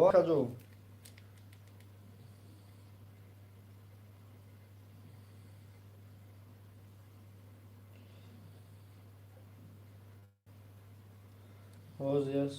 Акаҷо. Ҳозир.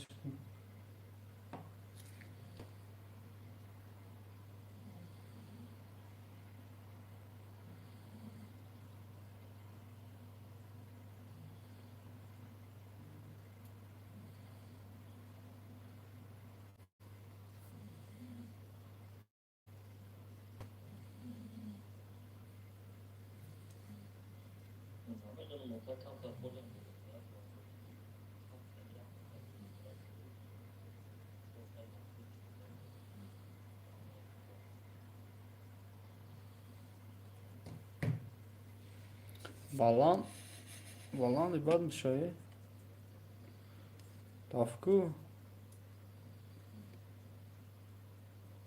Баланд баланди бад мешавӣ. Тафку.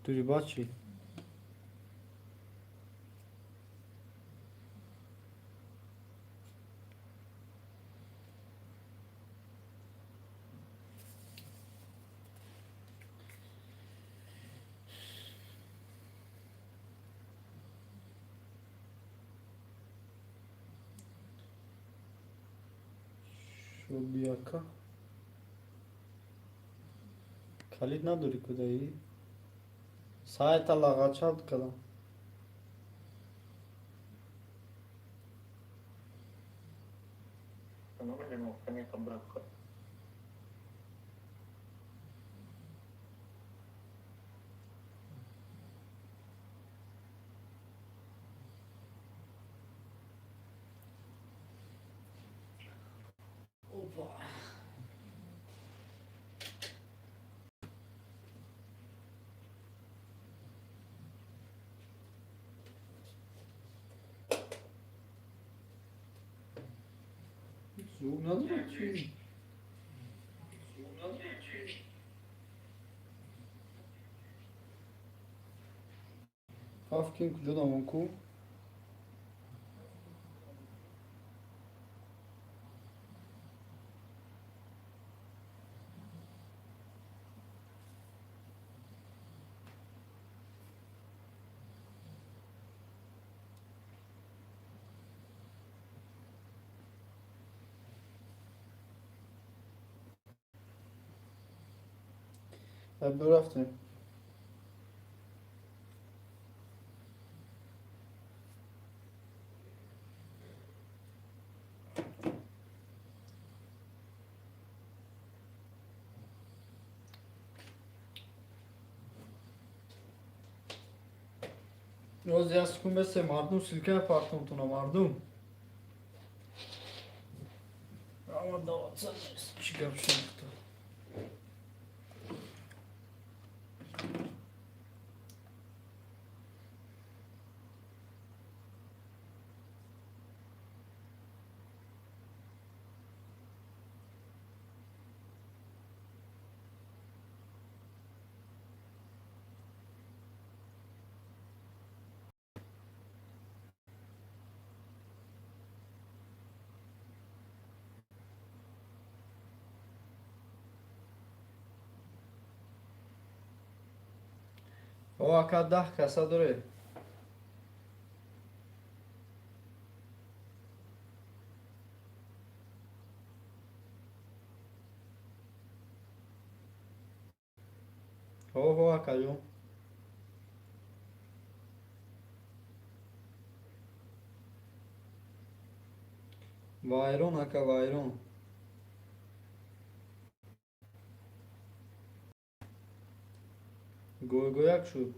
Дури бад чӣ? Шобияка. Калид надорӣ кудаи? Сайта лағачат кардам. Опа. Звук надорад чӣ? Ҳафт кин куҷо давон ку? Рафтем. Роз як секунд бесе, мардум, ссылка партонтона, мардум. Чӣ гап шуд? О, ака, 10 каса доре. Ҳо, акаҷон. Вайрон, ака, вайрон. Гойгояк шуд.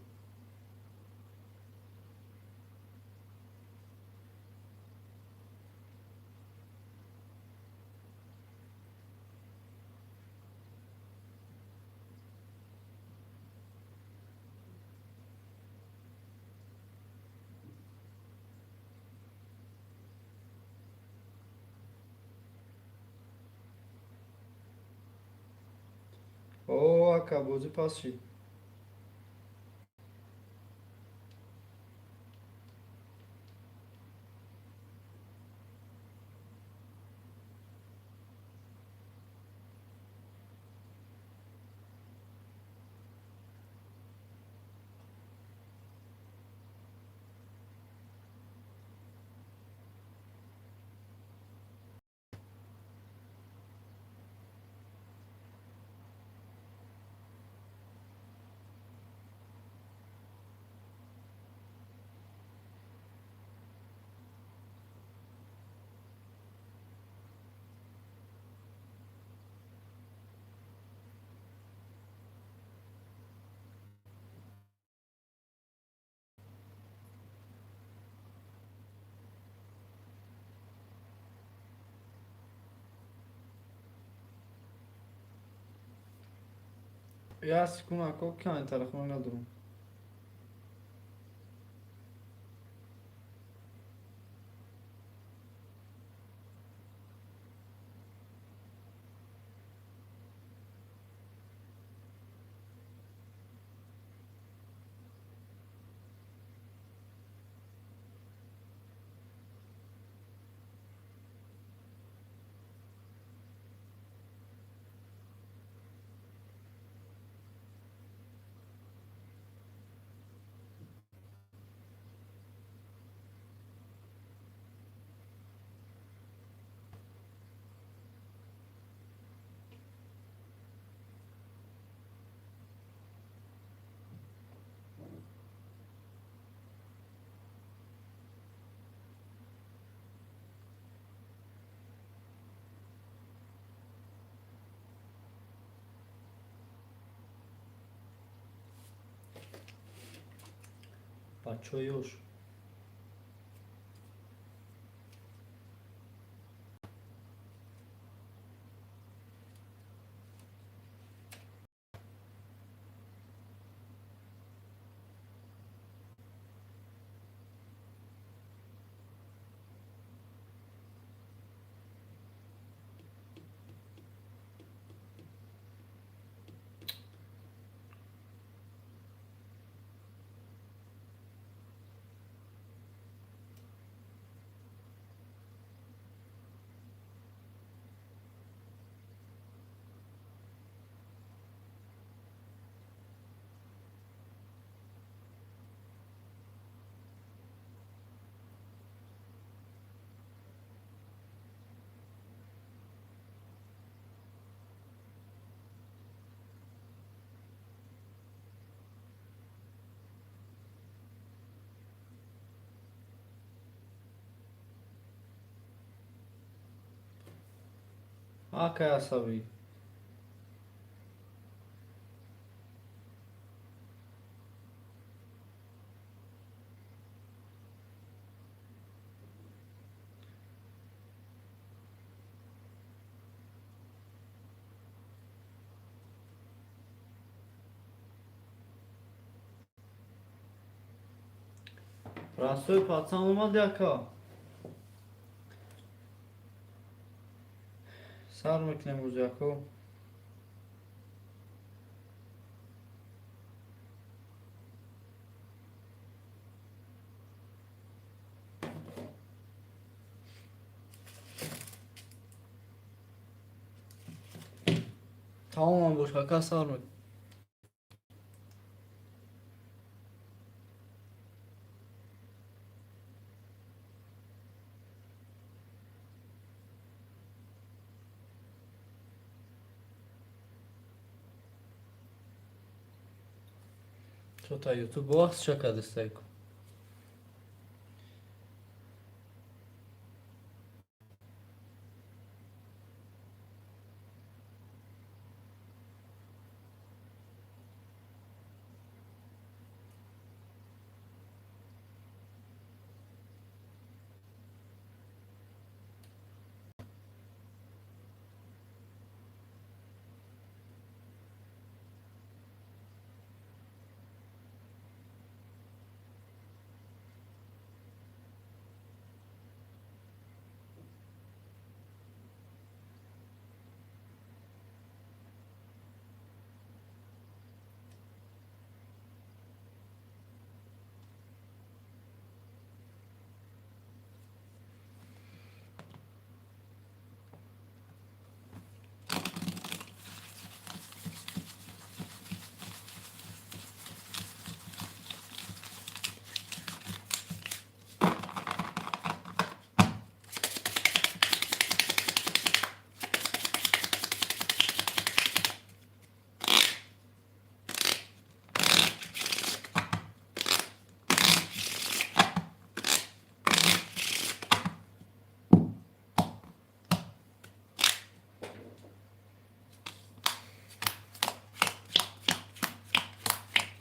О, ака, бозӣ пас шид. Як секунд, ако, комментарий надорам. Бачаҳои ёш. Акай асабӣ. Расои пацан омади, ака. Сар мекунем рӯзи, ако. Тамомам бош, ака, сар мекунем. Чота ютуб бовақт чакадистайку.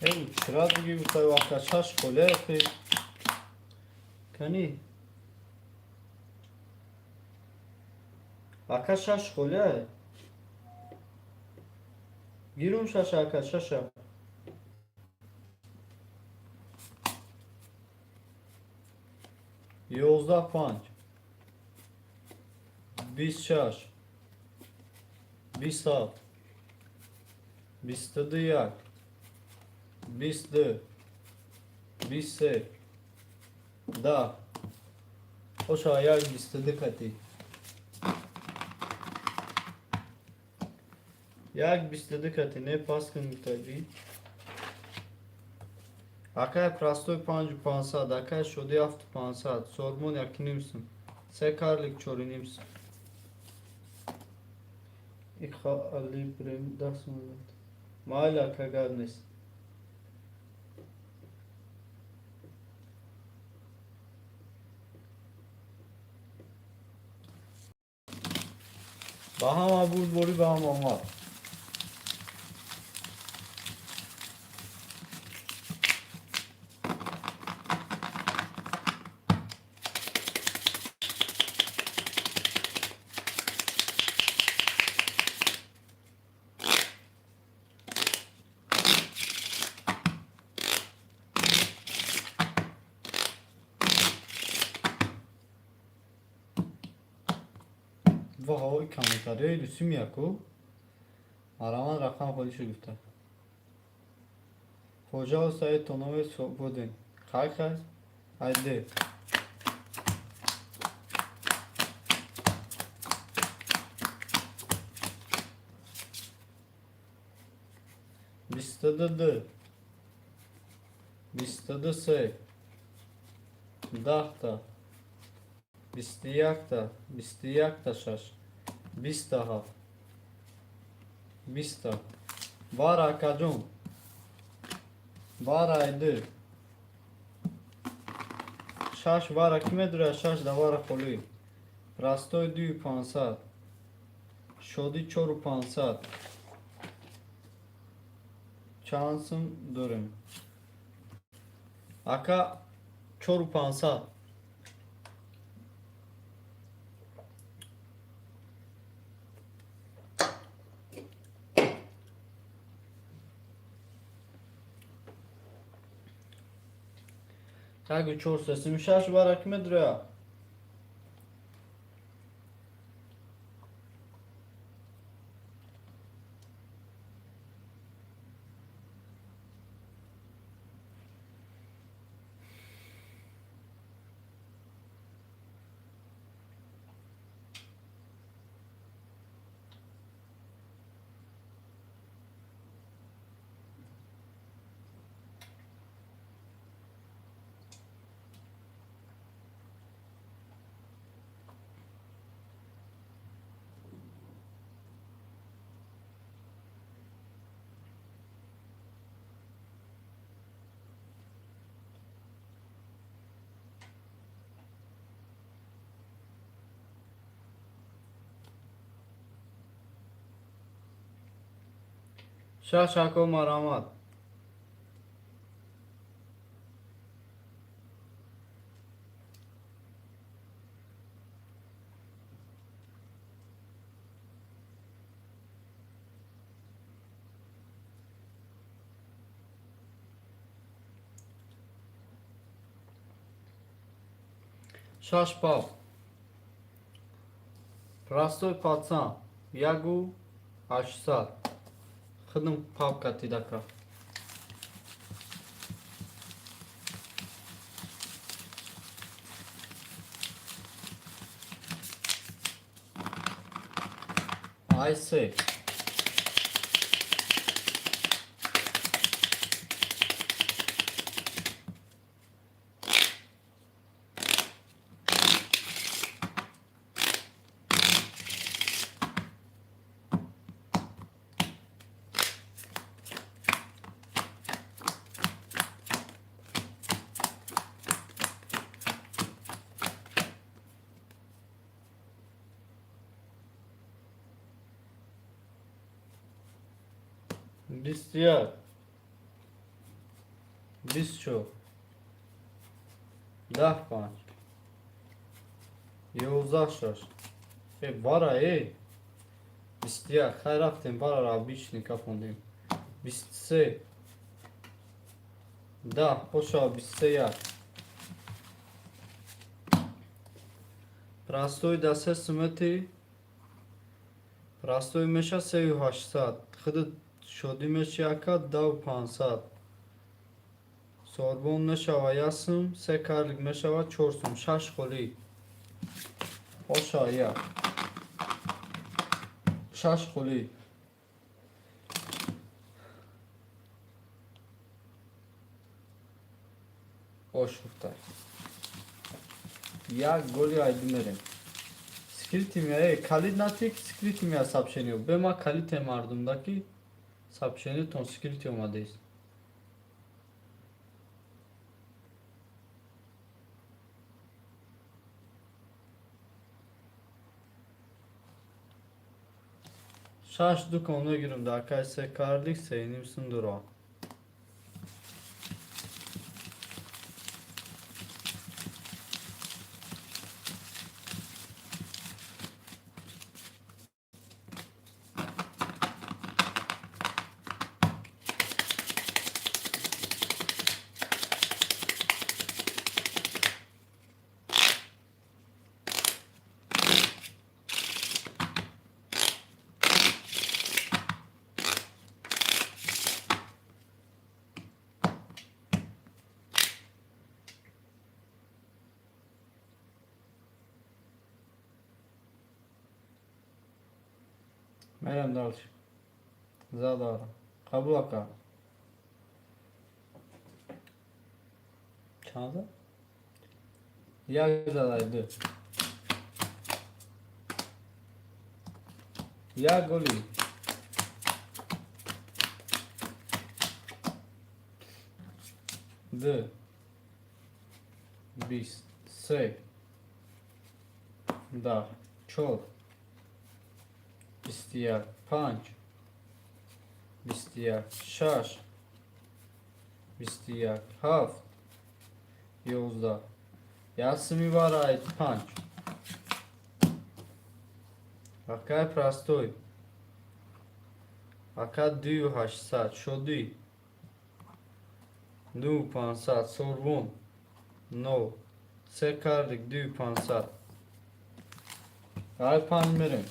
Эй, чира буги гуфтай вақта чаш холе хи. Кани? Ака, шаш холе. Гирум шаша, ака, шаша. 11 5, 26, 27, 22 1, 22, 23, 10. Оша 1 22 кати. 1 22 кати не пас кун гуфтагӣ. Акай простой 5500, акай шуди 7500, сормон 1,5 сум, се карлик 4,5 сум. Иха али брем 10 сум. Майли, ака, гап нест. Ба ҳама бурдборӣ, ба ҳама омад. Ва комментариҳои русӣ мияку. Мараман рақам холишу гуфта. Пожалуйста, это номер свободен. Хай, хай. Айде. 22 д, 23, 10-та, 21-та, 21-та шаш, 27, 20-та. Бар, акаҷон. Бар айду. Шаш вара ки медурад, шаш да вара холӣ. Простой 2500. Шодӣ 4500. Чанд сум дорем? Ака, 4500. 1436 вара ки медурад? Шаш, ако, марамат. Шаш пав. Простой пацан. 1800. Хидм папка тидака. Ай се. 21, 24, 10 5, 11 6. Э, бара, э, 21. Хай, рафтем, барара обычный кафондем. 23, 10, боша, 23, як. Простой да се смети, простой меша 3800, худ шодӣ меши, ака, 10 500. Сорбон мешава 1 сум, се карлик мешава 4 сум, шаш холӣ. Боша, як. Шаш холӣ. Ошуфта. Як голи айди мерем. Скрытый мия, калид натик, скрытый мия сообщение. Бе ма калите мардумда ки сообщение тон скрытый омадааст. Шаш дукон мегирам дар акай, се карлик, 3,5 сум дуро. Мерем дальше. Задара. Қабул, ака. Чанд? Як задай ду. Як голи. Ду. 20. Се. 10. Чор. 21, панҷ, 21, шаш, 21, ҳафт, 11, як суми варай, панҷ. Акай, простой, ака, 2800, шодӣ, 9500, сорбон, нол, се карлик, 2500. Ай, панҷ мерем.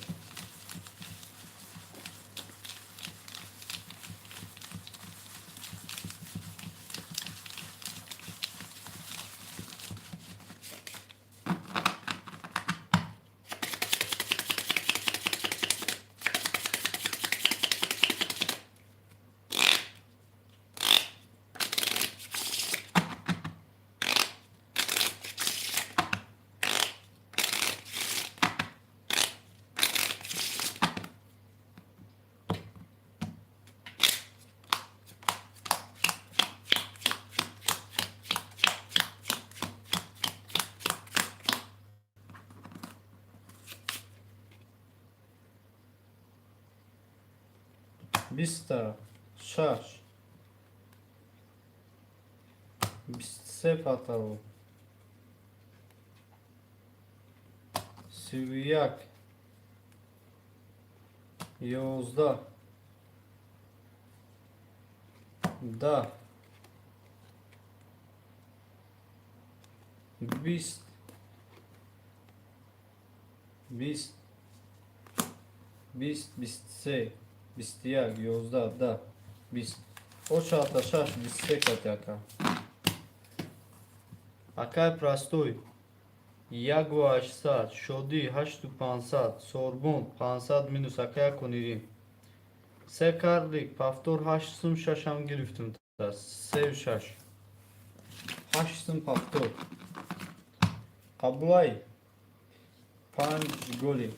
20-та, шаш, 23, паталу, 31, 11, 10, 20, 20, 20, 23, 21, 11, 10, 20. Очата, шаш, 23 кати, ака. Акай, простой. 1800, шодӣ, 8500, сорбон, 500 минус, ака, яконирим. Се карлик, повтор, 8 сум, шашам гирифтум. Сею шаш. 8 сум повтор. Қабулай. Панҷ голи.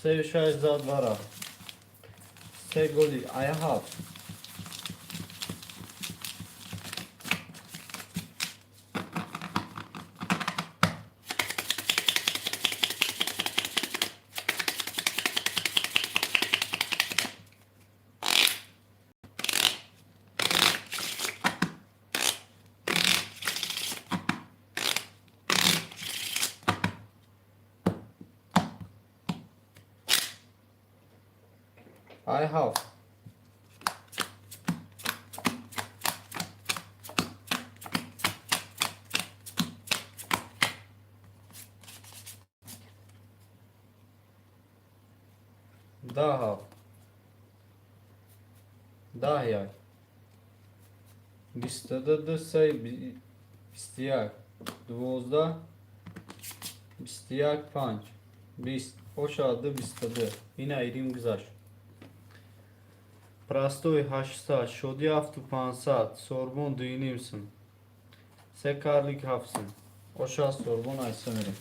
Сею шаш зад вара. Се голи, ая ҳафт. Ай ҳафт. Даҳ ҳафт. Даҳ як. 22, ду, се, 21. 12, 21, панҷ. 20. Оша ду, 22. Ина ирим гузашт. Простой 800, шодӣ 7500, сорбон 2,5 сум. Се карлик 7 сум. Оша сорбон айса мерем.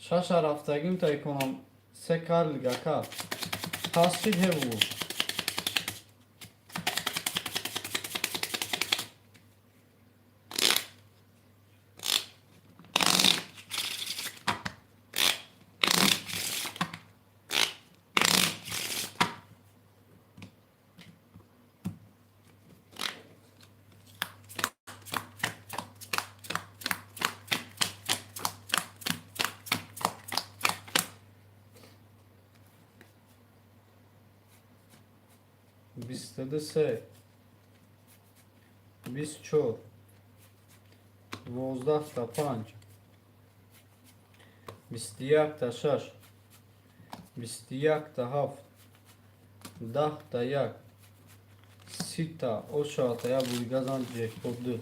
Шаша рафтагим тай конам се карлик ака. Пас чӣ ҳеву? 23, 24, 12-та панҷ, 21-та шаш, 21-та ҳафт, 10-та як, 30-та ошата як буригазан ҷекпот ду.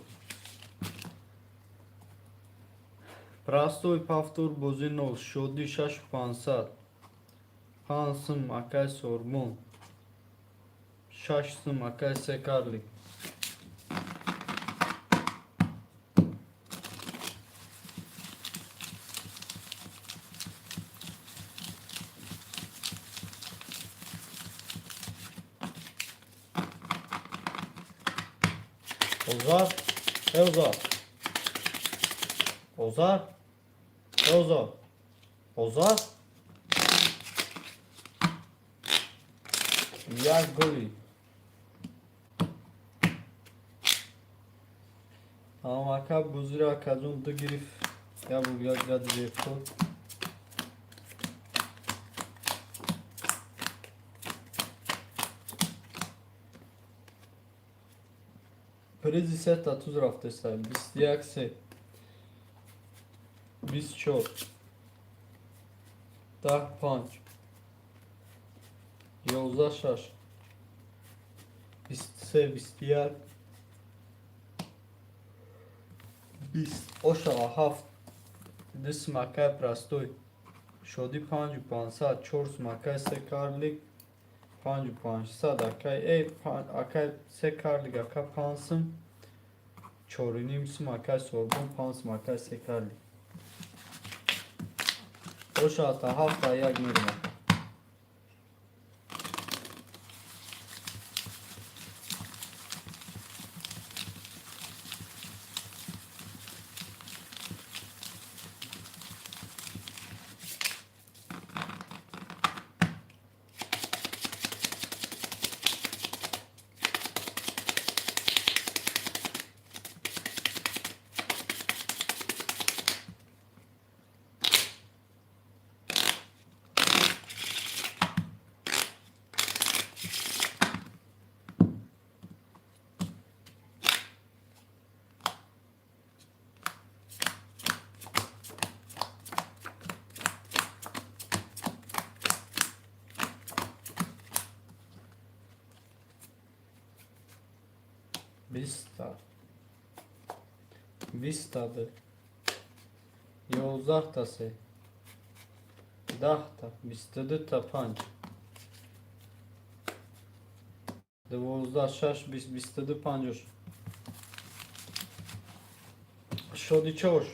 Простой повтор бозӣ нол, шодӣ 6500, 5 сум акай сорбон, 6 сум акай се карлик. Озар, э Озар. Озар, э Озар. Озар. Як голи. Ака бузира акаҷон ду гирифт. Як бур як гад ҷекпот. Призи сета туз рафтеста. 21 се. 24. 10 панҷ. 11 шаш. 23, 21. 20. Ошава ҳафт. Ду смакай простой. Шодӣ 5500, чор смакай се карлик. 5500 акай акай се карлик ака 5 сум. 4,5 сум акай сорбон, 5 сум акай се карлик. Ошата ҳафта як мерем ака. 20-та. 20-та ду. 11-та се. 10-та. 22-та панҷ. 12 шаш, 20, 22 панҷош. Шодичош.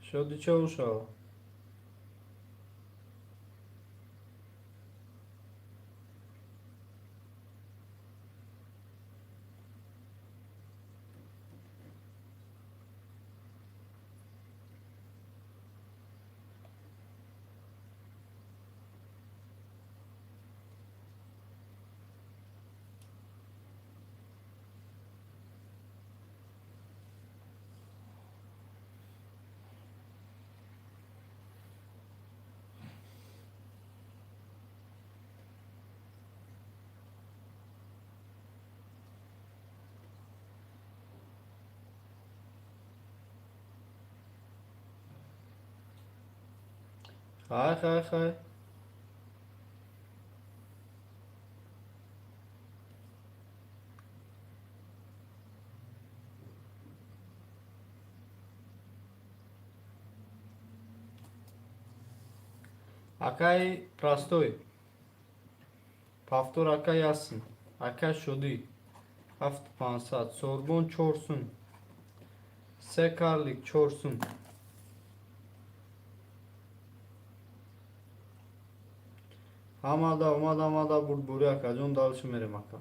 Шодичоша. Хай, хай, хай. Акай простой. Повтор акай ясн. Ака шудӣ. 7500. Сорбон 4 сум. Се карлик 4 сум. Ҳамада омада, омада, бурдборӣ, акаҷон, дальше мерем, ака.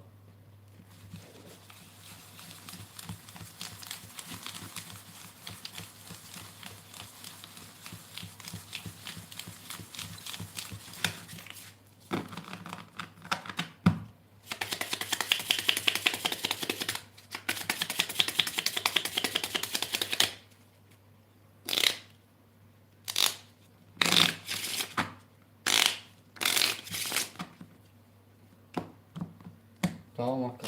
Тамом, ака.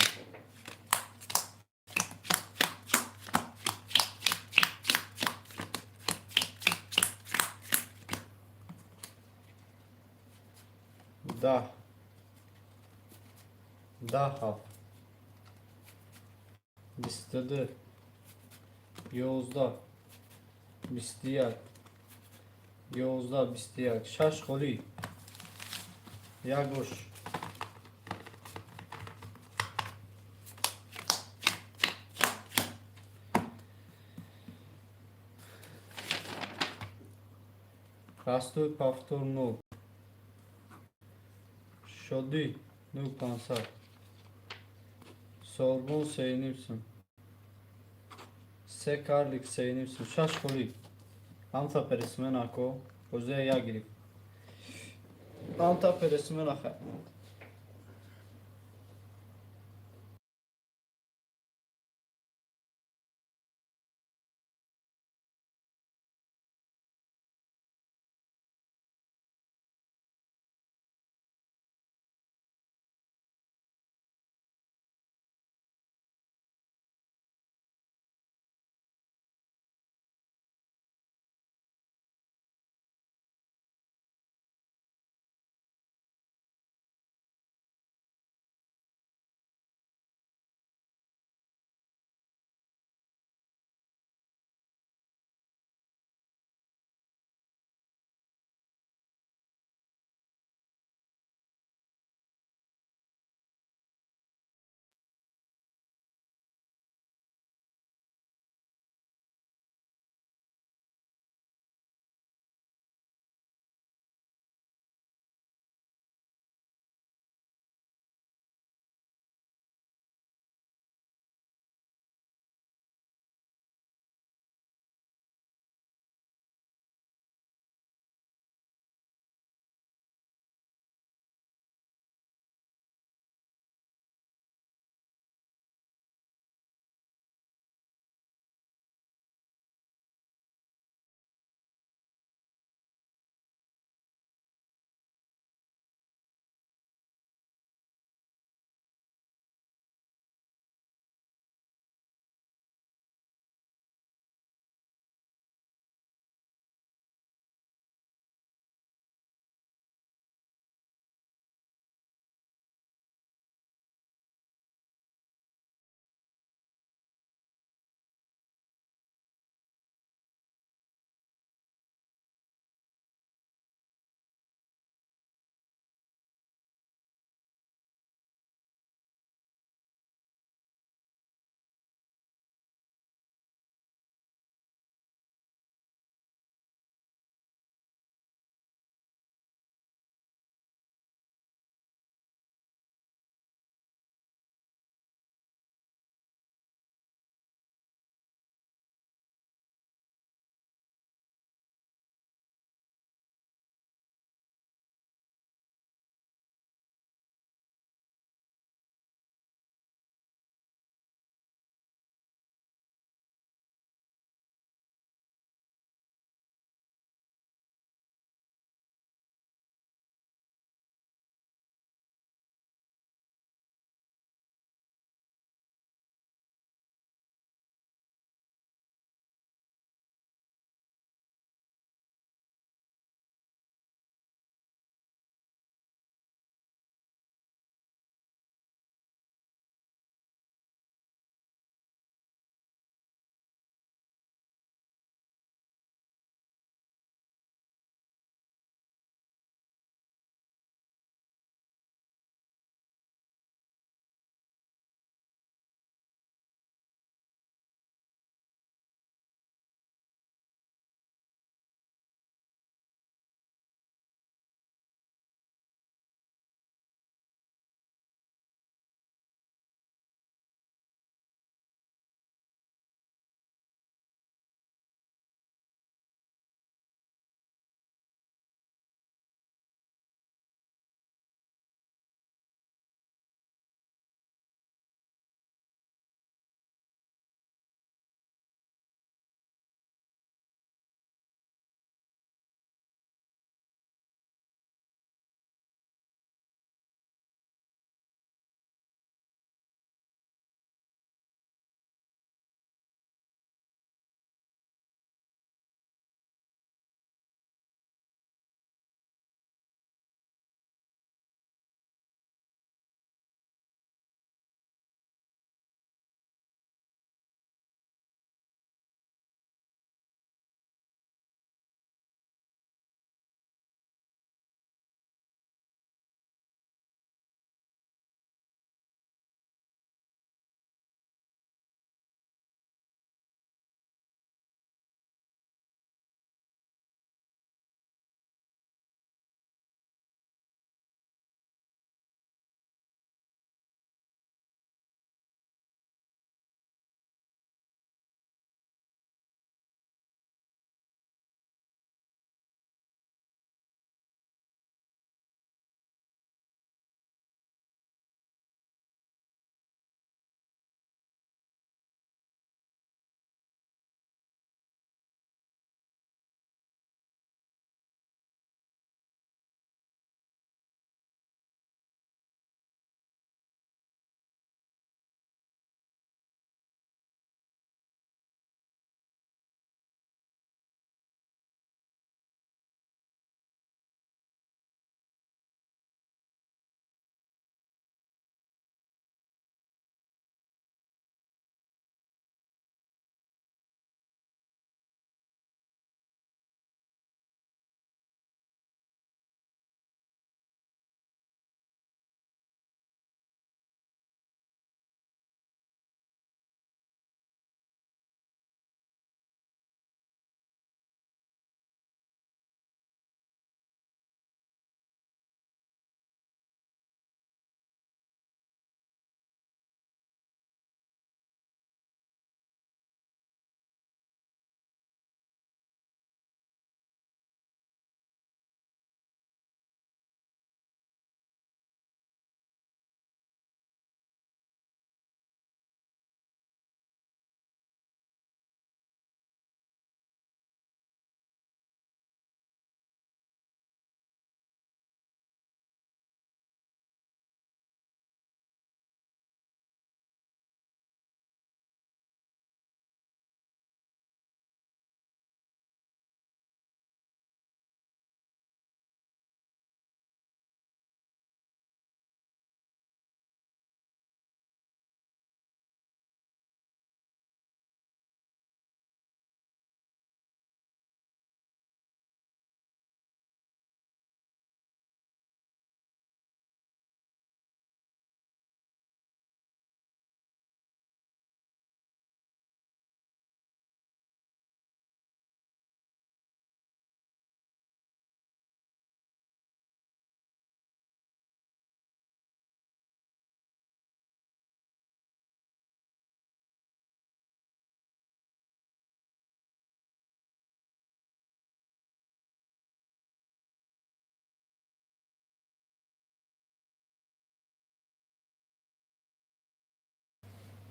10. 10 ҳафт. 22. 11. 21. 11, 21. Шаш холӣ. Як ош. Простой повтор нол. Шодӣ 0500. Сорбон 3,5 сум. Се карлик 3,5 сум. Шаш холӣ. Ҳамта пересмен, ако. Озия як гирифт. Ҳамта пересмен, аха.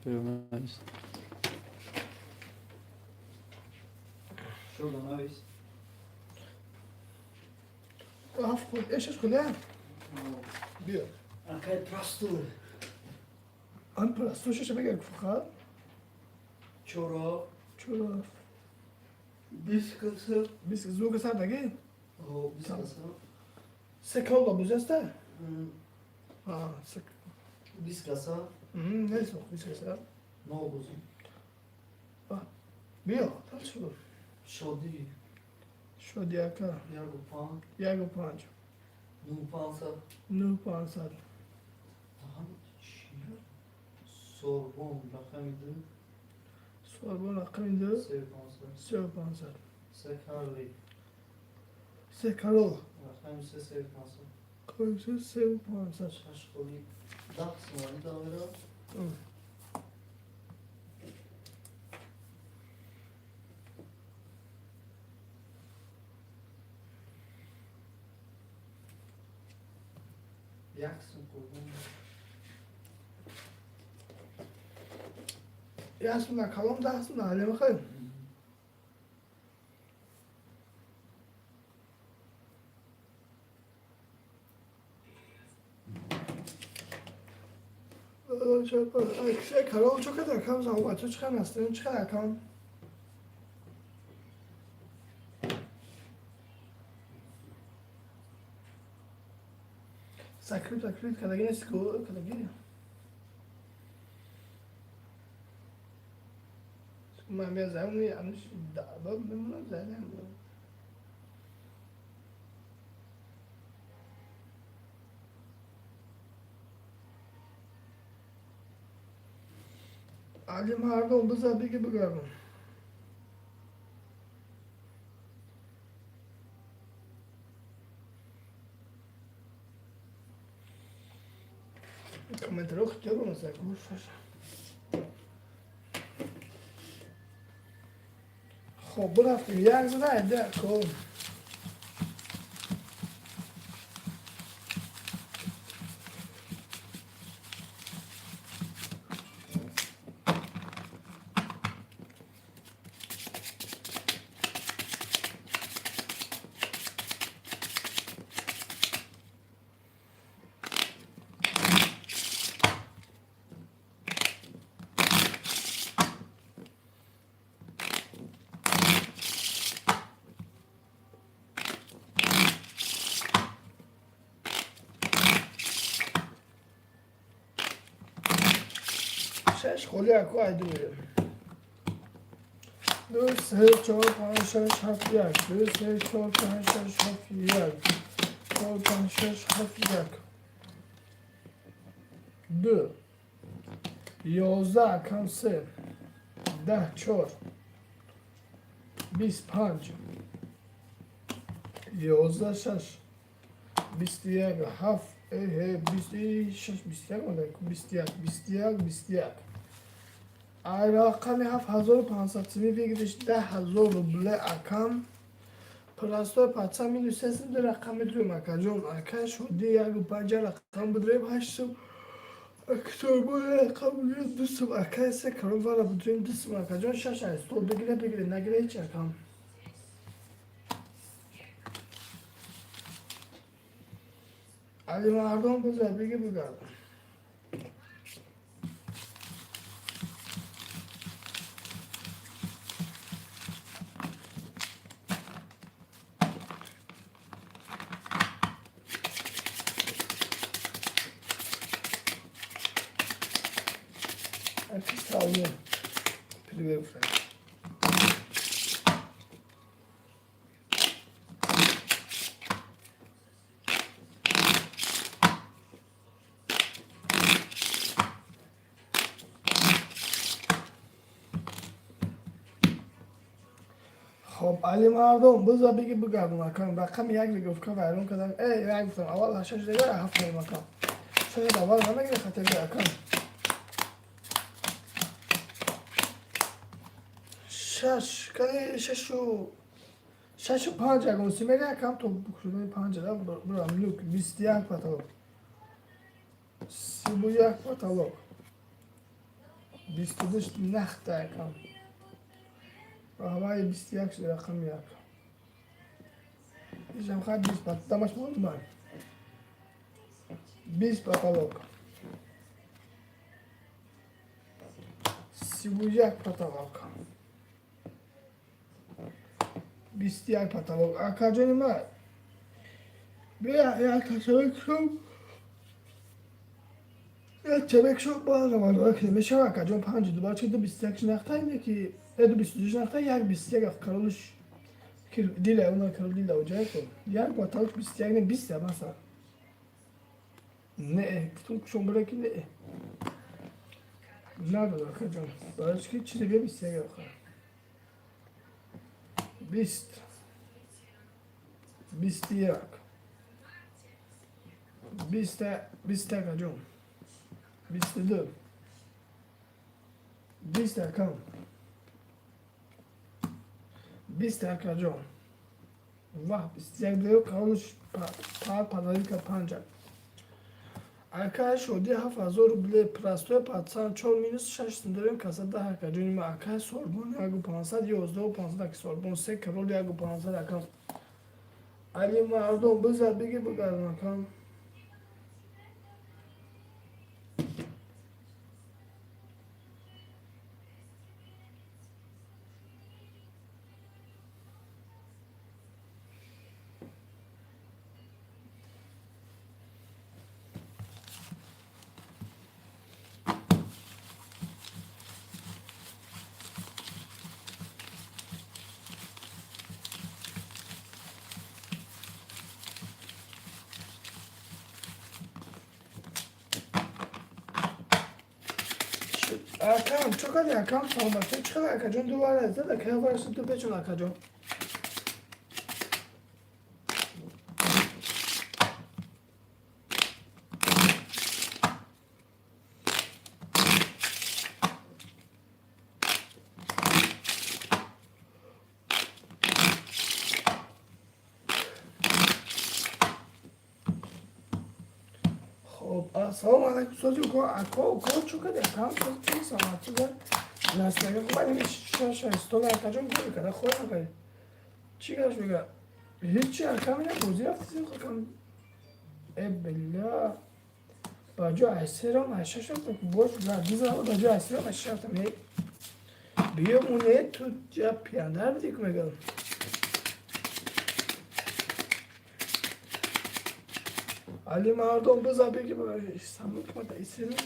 Навис. Шо навис? Ҳафт худ, шаш худ, не? Биё. Акай простой. Ан простой шаша бигир фақат. Чоро. Чоро ҳафт. 20 каса. 20 зуга сар даги? О, 20 каса. Се калла бузаста? А, се. 20 каса. Не сох, 20 каса. Нов бузу. Биё, тал шуд. Шодӣ. Шоди ака. 1 5. 1 5. 9 500. 9 500. Чӣ? Сорбон рақами 2. Сорбон рақами 2. 3 500. 3 500. Се карли. Се карол. Рақами 3, 3 500. Рақами 3, 3 500. Шаш холи 10 сомонӣ давера. 1 сум қурбон. 1 сум на калом, 10 сум на ҳалима хай. Се карол чо када кам за чо чӣ аст? Чӣ кам? Закрыт, закрыт, кадаги нест, кадаги. Ман мезанам, яниш даба мемонам задам. Али мардум биза биги бигардам. Комментариҳо хиҷаб гӯшаш. Хоб, бурафтем як зада айда кун. Шаш холи аку айду мерем. 2, 3, 4, 5, 6, 7, 1. 2, 3, 4, 5, 6, 7, 1. 4, 5, 6, 7, 1. 2. 11 кам 3. 10, 4. 25. 11, 6. 21, 7. 26, 21, 21, 21, 21. Ай рақами 7500 сими выигрыш 10 000 рубле акам. Простой паца минус 300 рақам медурем, акаҷон. Ака шуди 1 5 рақам бидурем 8 сум. Акторбо рақам бидурем 2 сум. Ака се карон вара бидурем 2 сум. Акаҷон, шаш ай стол бигире, бигире, нагире ҳеч акам. Али мардум биза биги бигардам. Акисталне. Привет. Хоб, али мардум биза биги бигардам акам. Рақами як регировка вайрон кардам. Як гуфтам, аввал шаш дега ҳафт мерем акам. Шояд аввал намегире хатаги акам. Шаш, кани шашу 6 5 ягон симери акам то букшудани панҷ да бурам люк 21 потолок. 31 потолок. 22 нахта акам. Ҳамаи 21 шуд рақами як. Ишам хай 20 пат, дамаш монд. 20 потолок. 31 потолок. 21 потолок. Акаҷони ман. Бия як чабек шуд. Як чабек шуд баъд равандора ки мешава акаҷон панҷ ду бача ду 21 шинахта ине ки ду 22 шинахта як 21 королш дила уна корол дила уҷай кун. Як потолок 21 не 20 маса. Не, гуфтум кушон бира ки не. Надод акаҷон. Барои ки чизе бия 21 охир. 20. 21. 20 акаҷон. 22. 20 акам. 20 акаҷон. Ваҳ, 21 даю королш подарика панҷа. Акай шоди 7000 рубле простой пацан чор минус шаш дорем каса 10 акаҷони ма. Акай сорбон ягу 500 11 500 аки сорбон се корол ягу 500 акам. Али мардум бизад биги бигардон акам. Акам, чо кади акам саломатӣ чӣ қадар акаҷон ду вара зада кая вараши ду печон акаҷон. Хоб, ассалому алайкум сози уко, ако уко чо кади акам сози саломатӣ да настага хуб ани шаш стол акаҷон гули када хой акай. Чӣ гаш мега? Ҳеҷ акам ина бозӣ рафти акам. Э билла. Ба ҷо айсерам айшаш рафтам бош диза ба ҷо айсерам айшаш рафтам. Э биё муне ту ҷа пияндар бидӣ ку мегам. Али мардум биза биги самук мата исерам.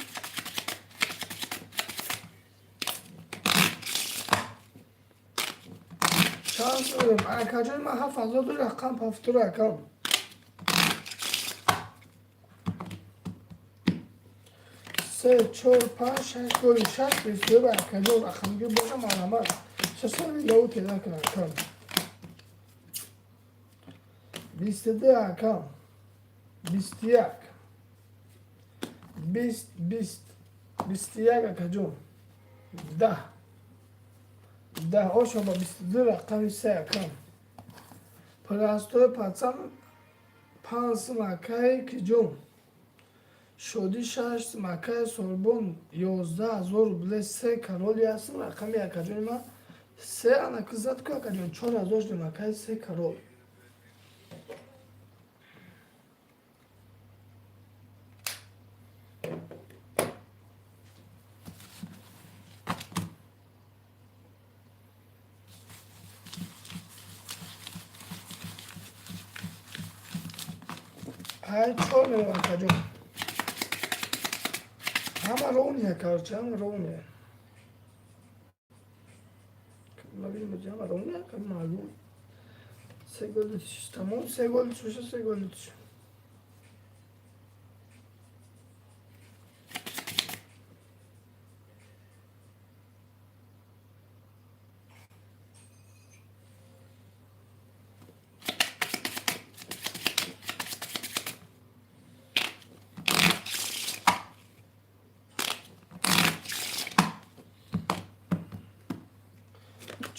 Шанс дорем. Акаҷон ман 7000 ду рақам ҳафтур акам. Се, чор, панҷ, шаш, голи шаш, 22 акаҷон рақамгир боша марҳамат. Шашсад лову теда кун акам. 22 акам. 21. 20, 20. 21 акаҷон. 10. 10 ошо ба 22 рақами се акам. Простой пацан панҷ акай киҷон. Шоди шаш макай сорбон 11 000 рубле се корол ясм рақами акаҷони ман се анаки зад ку акаҷон 4000 шудем акай се корол. Ай чор мерам акаҷон. Ҳама ровния, короче, ҳама ровния. Ҳама ровния, маълум. Се гол тамом, се гол шуша, се гол туш.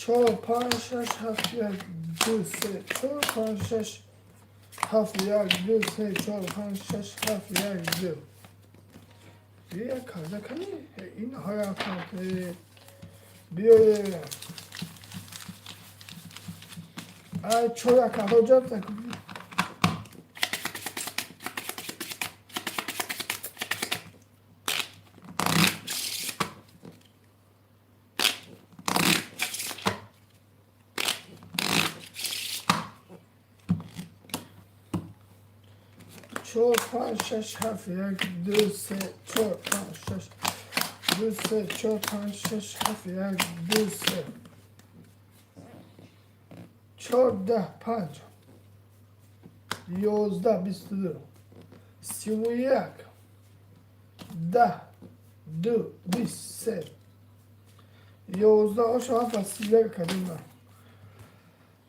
Чор, панҷ, шаш, ҳафт, як, ду, се, чор, панҷ, шаш, ҳафт, як, ду, се, чор, панҷ, шаш, ҳафт, як, ду. Як карда кани ин ҳая биёе. Ай, чор акаҳо ҷабта. Чор, панҷ, шаш, ҳафт, як, ду, се, чор, панҷ, шаш, ду, се, чор, панҷ, шаш, ҳафт, як, ду, се, чор, 10, панҷ, 11, 22, 31, 10, ду, 20, се, 11, ошо ҳафт, 31 кадима.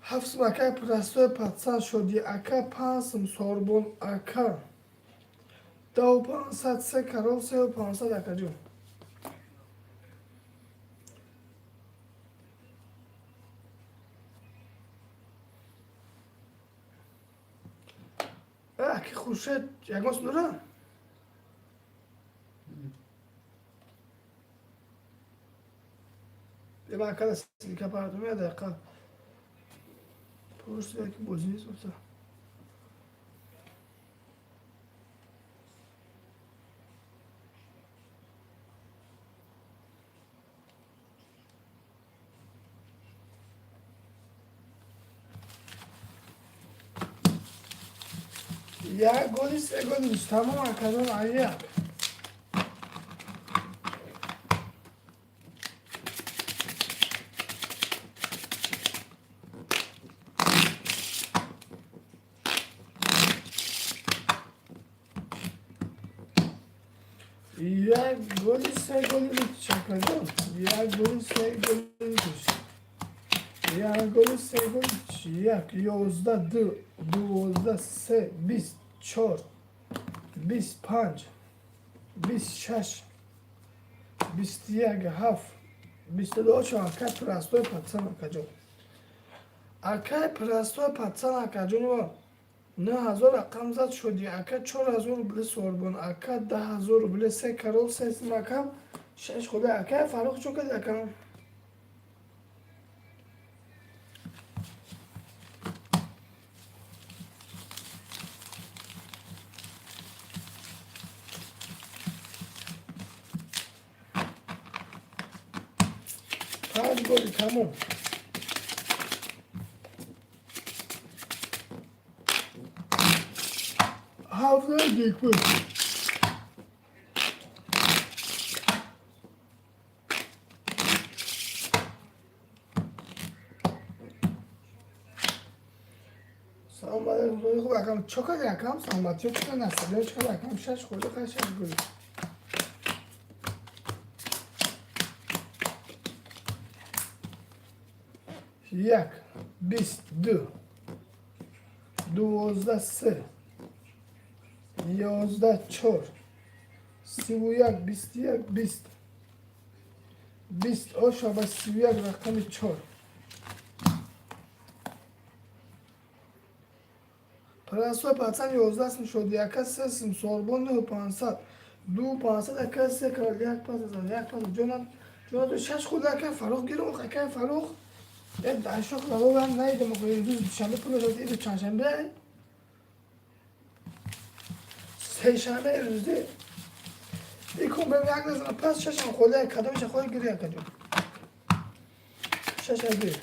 Ҳафт сум, акай простой пацан шуди, ака, 5 сум, сорбон, ака, 10 500, се король, 3 500, акаҷон. Аки Хуршед, ягон сум дора? Еба, акада ссылка партум, я дақиқа. Просто яки бозӣ нест гуфта. Як голи, се голи, тамом, акадон, аяк. Як голи, се голи, чакаҷон. Як голи, се голи, як голи, се голи, як, 11, ду, 12, се, 20, чор, 25, 26, 21, ҳафт, 22. Очо, акай простой пацан, акаҷон. Акай простой пацан, акаҷони мо, 9000 рақам зад шуди, ака, 4000 рубле, сорбон, ака, 10 000 рубле, се король, се рақам, шаш худа, ака Фаррух, чо кади, ака? Панҷ голи, тамом. Ҳафта джекпот. Салом алейкум, хуб, акам, чо кади, акам? Саломатиё чӣ қадр, насибиё чӣ қадр, акам? Шаш хӯрда, қай шаш голи. Як, 20, ду, 12, се, 11, чор, 31, 21, 20, 20, оша ба 31, рақами чор. Простой пацан, 11 сум шуд, яка, се сум, сорбон, 9 500, 2 500, ака, се король, як пас, як пас, ҷонам, ҷонам, шаш хӯрда, ака Фаррух, гирум, ака Фаррух, як дашок лавобам наидам, имрӯз душанбе пул дод, иду чандшанбе, сешанбе рӯзи икун бем, як назана пас, шашам хӯрда, кадомиша хоҳӣ, гири, акаҷон, шаша гир.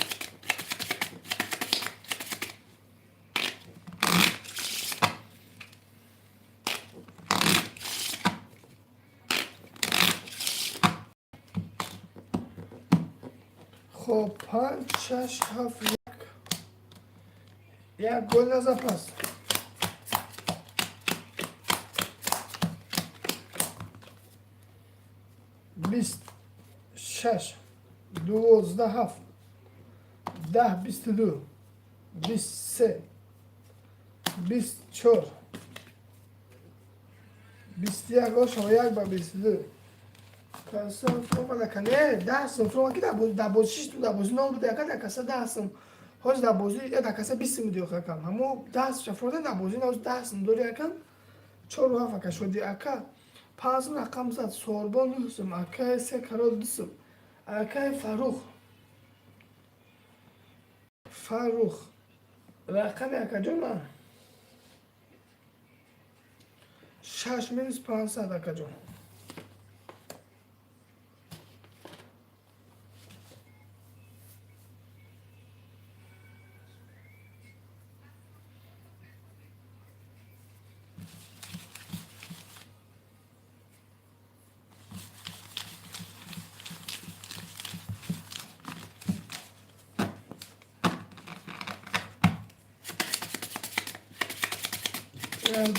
Хоб, панҷ, шаш, ҳафт, як, як гол наза пас. 20, шаш, 12, ҳафт, 10, 22, 23, 24, 21, ошо як ба 22. Каса фромада не, 10 сум фрома ки дар бозӣ шиш, дар бозӣ нол буда, яка дар каса 10 сум, ҳоз дар бозӣ я дар каса 20 сум буди, акам, ҳамо 10 ша фрода дар бозӣ, ноз 10 сум дори, акам, чору ҳафт, ака, шуди, ака. 5 сум рақам зад. Сорбон 9 сум, акай се карол 2 сум, акай Фаррух. Фаррух, рақами акаҷон ман 6 минус 500, акаҷон.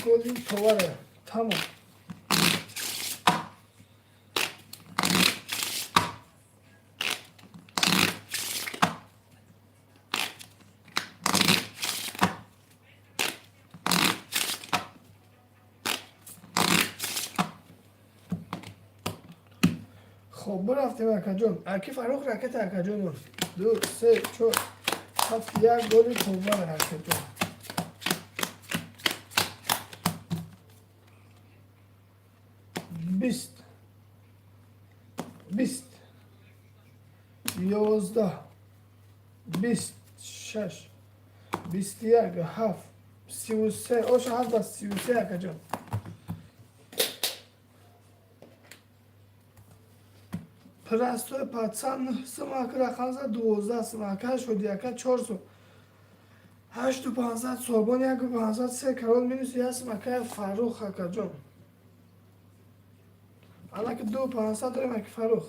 Голи товара тамом. Хоб, бирафтем, акаҷон. Аки Фаррух, ракета, акаҷон. Ду, се, чор, ҳафт, як, голи товара, акаҷон. 20, 20, 11, 20, 6, 21, 7, 33, оша 7 ба 33, акаҷон. Простой пацан 9 сум, ака, рақам зад. 12 сум, ака шуди, ака, 4 сум, 8 500, Сорбон 1 500, се карол минус 1 сум, ака Фаррух, акаҷон. Анаки 2 500 дорем, аки Фаррух.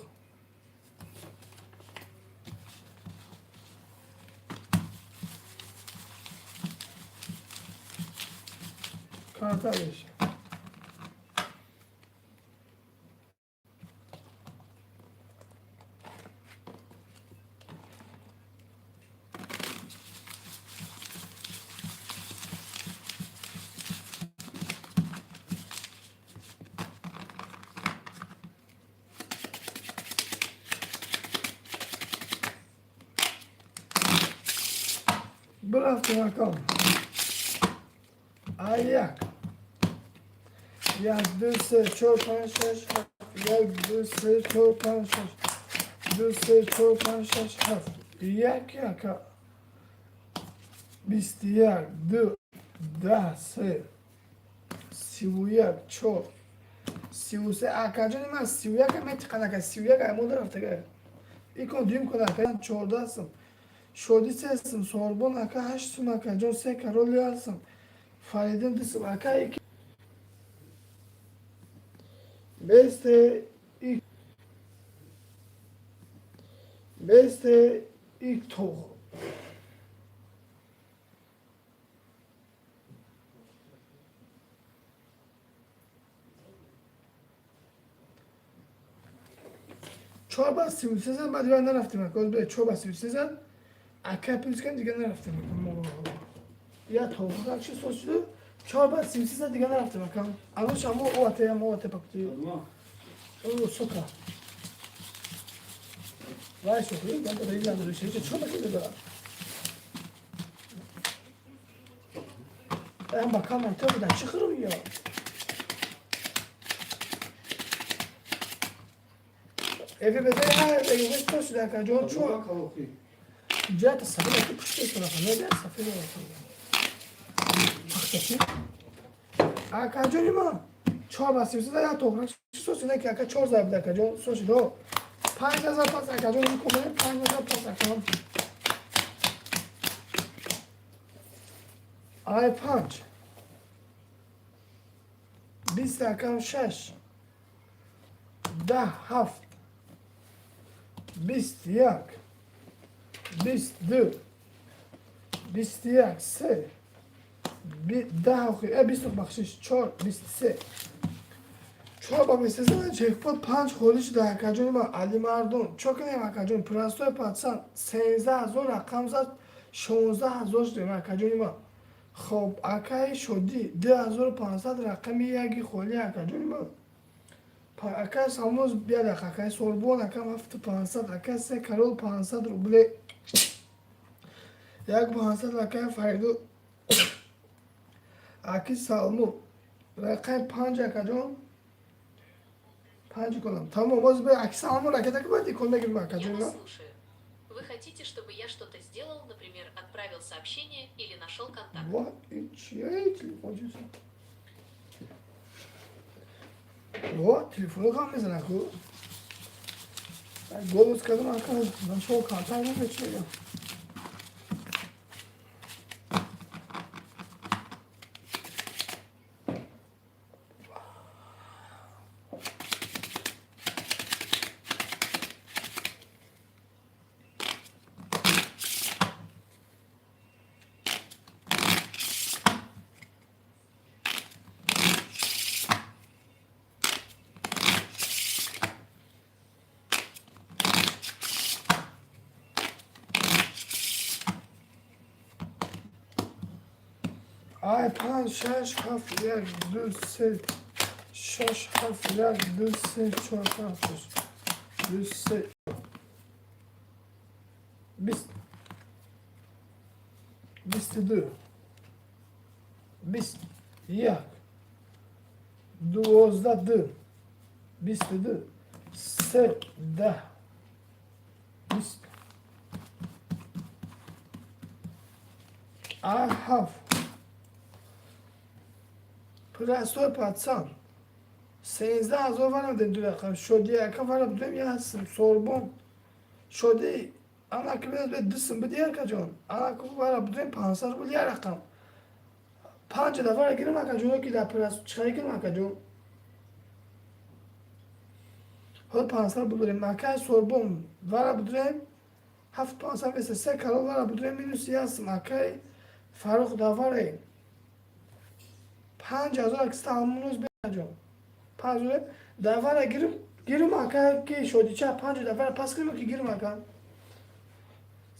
Карта беш. Бирафтем, акам. А як. Як, ду, се, чор, панҷ, шаш, ҳафт. Як, ду, се, чор, панҷ, шаш. Ду, се, чор, панҷ, шаш, ҳафт. Як, яка. 21, ду, 10, се. 31, чор. 33, акаҷони ман, 31 метиқан, ака, 31 аймода рафтага. Икон дуюм кун, ака, 14 сум. Шодӣ 3 сум, Сорбон, ака, 8 сум, акаҷон, се карол 1 сум. Фаридун 2 сум, ака ики. Бесте и бесте и то. Чор ба 33 зад, баъд дигар нарафтем, ака. Боз чор ба 33 зад. Ака плюс кардем, дигар нарафтем, ака. Я тоғ чи соз шуд? Чор ба 33 зад, дигар нарафтем, ака. Ано шамо оате, ама оате пакти. О, сука. Вай шухи, дан да илан да ши, чор ба да. Ам бакам то да чӣ хиру я. Эви безе ха, эви то шуда, ака ҷон, чо. Ҷата сафед ки пушти сафед, не да сафед. Пахтачи. Ака ҷони ма. Чор ба 33 я тоғра. Чӣ соси не ки ака чор зарб ака ҷон, соши до. 5000 пас, ака ҷон, куме 5000 пас, ака. Ай панҷ. 20, акам, шаш. 10, ҳафт. 21. 22. 21, се. 10 охи, 20, бахшиш, чор, 23. Чор ба 23 джекпот панҷ холӣ шуда, акаҷони ма. Алимардон, чо кунем, акаҷон? Простой пацан 13 000 рақам зад, 16 000 шудем, акаҷони ма. Хоб, акаи Шодӣ, 2500, рақами яги холӣ, акаҷони ма. Акаи Салмоз биядақ, акаи Сорбон, акам, 7500, акаи се карол 500 рубле, 1 500, акаи Фаридун, аки Салму, рақами панҷ, акаҷон. Панҷ иконам. Тамом, боз ба акса ҳамон ракета ки бояд икон бигирем Я акаҷон. вас слушаю. Вы хотите, чтобы я что-то сделал, например, отправил сообщение или нашел контакт? Ва, ин чия телефон чист? Ва, телефоно гам мезанад ку. Голос кардам ака, нашел контакт намечи мегам. Ай, панҷ, шаш, ҳафт, як, ду, се, шаш, ҳафт, як, ду, се, чор, панҷ, шаш, ду, се, 20, 22, 20, як, 12, ду, 22, се, 10, 20, ай, ҳафт. Простой пацан. 13 000 варам дем ду рақам. Шоди яка варам дем ясм. Сорбон. Шоди ана ки бед дусм биди якаҷон. Ана ки вара будем 500 рубл як рақам. Панҷ дафара гирам акаҷон ки дар прас чиқари гирам акаҷон. Ҳол 500 рубл дорем. Акай Сорбон вара будем ҳафт 500 веса се калон вара будем минус ясм. Акай Фарух даваре 5000 акиста алмоз беҷон. 5000 давара гирим гирим ака ки шодича панҷ давара пас гирим ки гирим ака.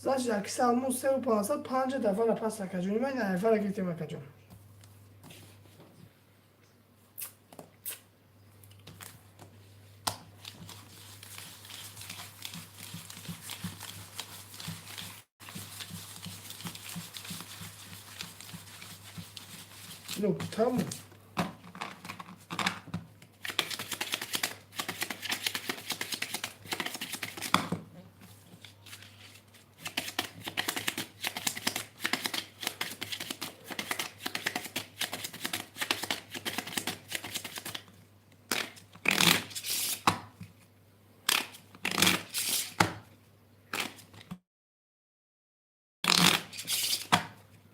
Значит, акиста алмоз севу 500 панҷ давара пас акаҷон. Ман давара гиртем акаҷон. Ну, тамом.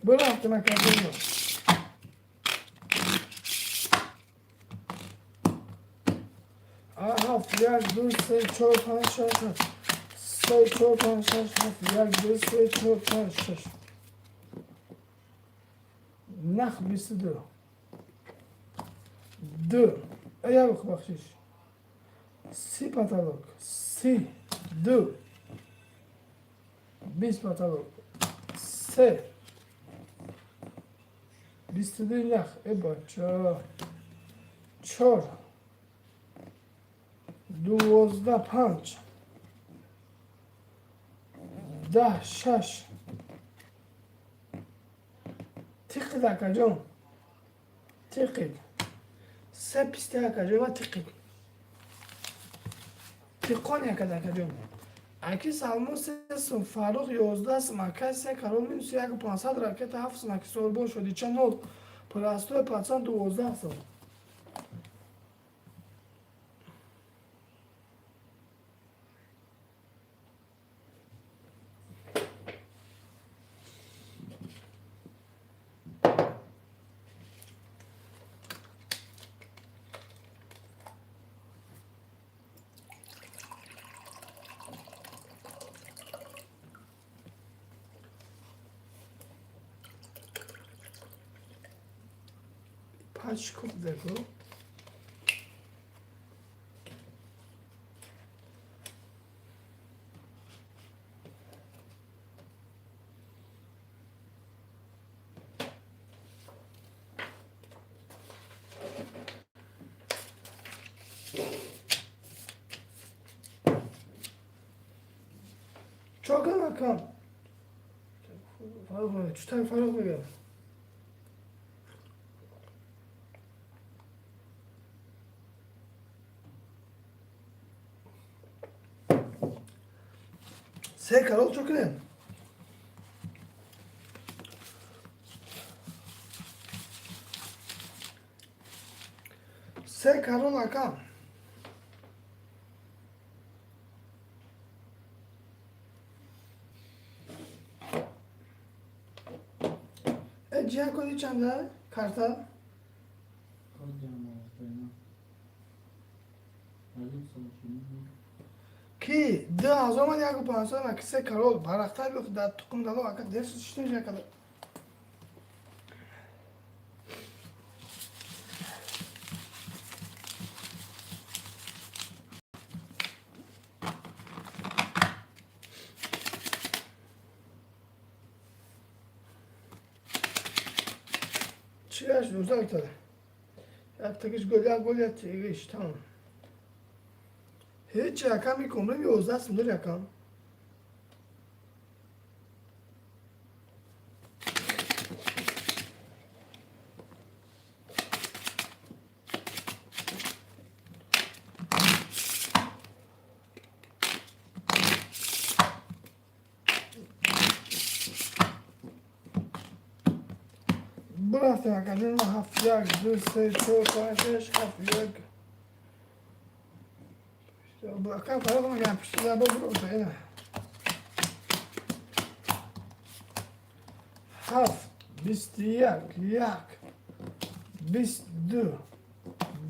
Бурафтем акаҷон. Ҳафт, як, ду, се, чор, панҷ, шаш, ҳафт. Се, чор, панҷ, шаш, ҳафт, як, ду, се, чор, панҷ, шаш. Нах 22. Ду. Як бахшиш. 30 потолок. 30, ду. 20 потолок. Се. 22 нах. Э бача. Чор. 12 панҷ. 10 шаш. Тиқид акаҷон. Тиқид. Се писти акаҷон ва тиқид. Тиқон якад акаҷон. Аки Салмон се сум, Фаррух 11 сум, акай се карол минус як 500 ракета ҳафт сум, аки Сорбон шодича нол. Простой пацан 12 сум. Пачку деку. Чокан акам. Фаррух мега. Чутай Фаррух мега. Се король чо кунем? Се король, ака. Cihan kodu чанда карта? Ки 2000 омад, 1500 омад, ки се король барақтар бихӯ дар тухм дало, ака, дерс чӣ акада. Чӣ гашт? 19 тада яктагиш гол, як гол, яктагиш, тамом. Ҳеҷ, акам, икомрем 11 сум дори, акам. Бурафтем, акаҷон. Ҳафт, як, ду, се, чор, панҷ, шаш, ҳафт, як. Ака, фарқ мекунам, пишти заба бурота ина. Ҳафт, 21, як, 22,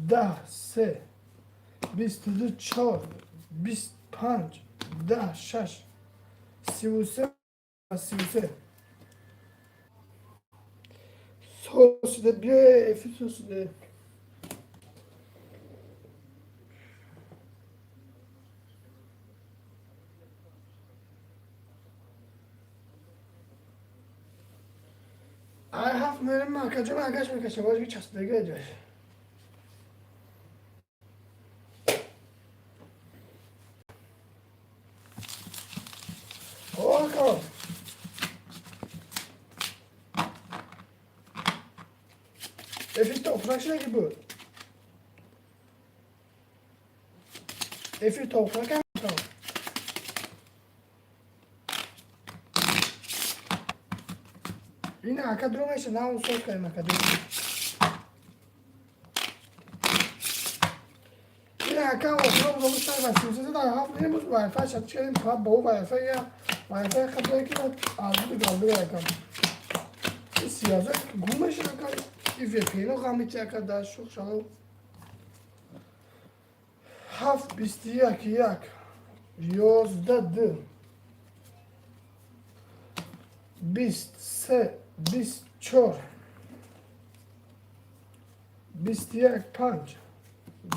10, се, 22, чор, 25, 10, шаш, 33, 33. Сосиде, биё, эфир сосиде. Ай, ҳафт мерем, акаҷон, агаш мекашам, боже, часпидаги ҷош. О, ака. Эфир тофрак шудаги буд. Эфир тофрак ам. Ина, ака, дуро меша, на усол кардем, ака, дуро. Ина, ака, охиро гузошта ва 33 дар ҳафт мерем, боз вайфай шат кардем, фақат бо вайфай, я вайфай қабла ки аз буд галбига, ака. И сиёза гум меша, ака. И VPN ғамити, ака, дар шух шало. Ҳафт, 21, як, 11, ду, 20, се, 24, 21, панҷ,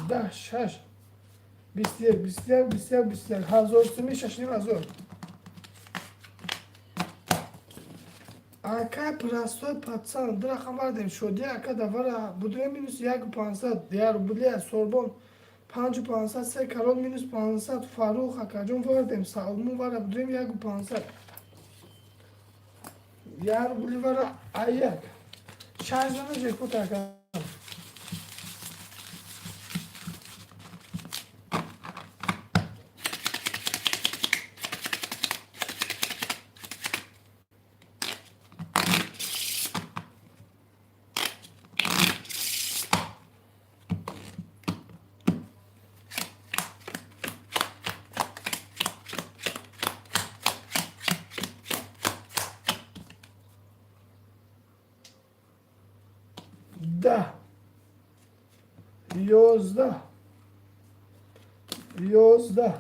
10, шаш, 21, 21, 21, 21, 1000 суми, 6500. Ака, простой пацан, ду рақам вардем, шоди, ака, давара будуре минус 1500, я рубли, сорбон 5500, се король минус 500, Фарух акаҷон вардем, Салмон вара будурем 1500. Я рубли вара аяк. Шаш дана джекпот, ака. 10, 11, 11,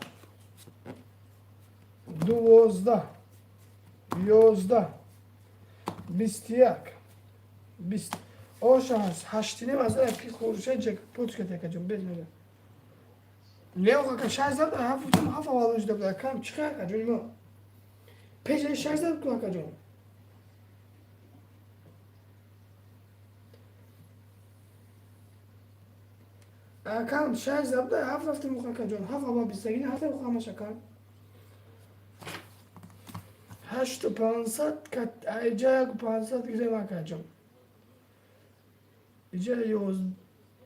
12, 11, 21, 20, оша ҳаштиним аз ки хуршед ҷекпот шуд, акаҷон, без мега. Не, ака, шаш зад, ҳафт гуфтам, ҳафт аввал шуда буд, акам, чӣ хел, акаҷон, мо пешаи шаш зад ку, акаҷон. Акам, шаш зад, ҳафт рафтем, акаҷон, ҳафт аввал бистагини ҳафт ҳамаш, акам. 8500, иҷа 1500 гирем, акаҷон. Иҷа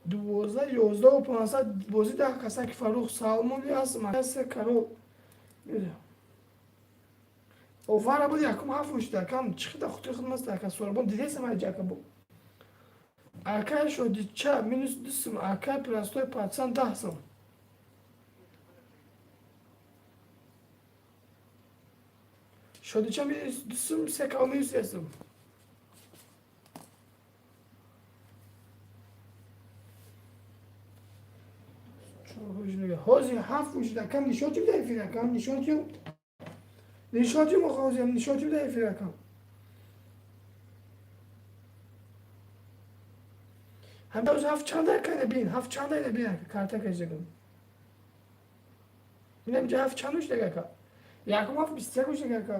12, 11 500, бозӣ 10 каса ки Фаррух Салмон аст, се король. Вара буд якум ҳафт мушта акам чихида хутуи хидмат ака сорбон дидесам ай ҷака бу. Акай шодича минус 2 сум, акай простой пацан 10 сум. Шодича минус 2 сум, секао минус 3 сум. Ҳозир ҳафт мушта акам нишон чӣ буда эфир акам нишон чӣ нишон чӣ мохозиам нишон чӣ буда эфир акам. Ҳамин ҳафт чанда кайна бин, ҳафт чанда ина бин ака карта кашидагам. Инам ҷа ҳафт чанд мушта ака. Якум ҳафт 21 мушта ака.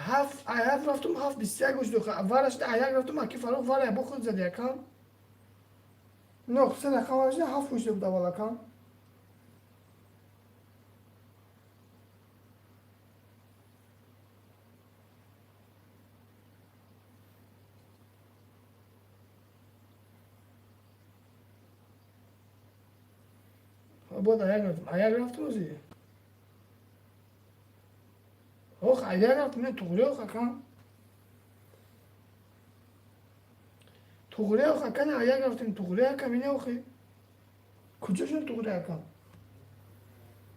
Ҳафт ай ҳафт рафтум ҳафт 21 мушта вараш ай як рафтум аки Фарух вара бо худ зади акам. Но се рақам вараш ҳафт мушта буд аввал акам. Бояд аяк рафтум. Аяк рафтум ози. Ох, аяк рафтум, не туғри ох акам. Туғри ох ака, не аяк рафтем, туғри акам, ине охи. Куҷошон туғри акам?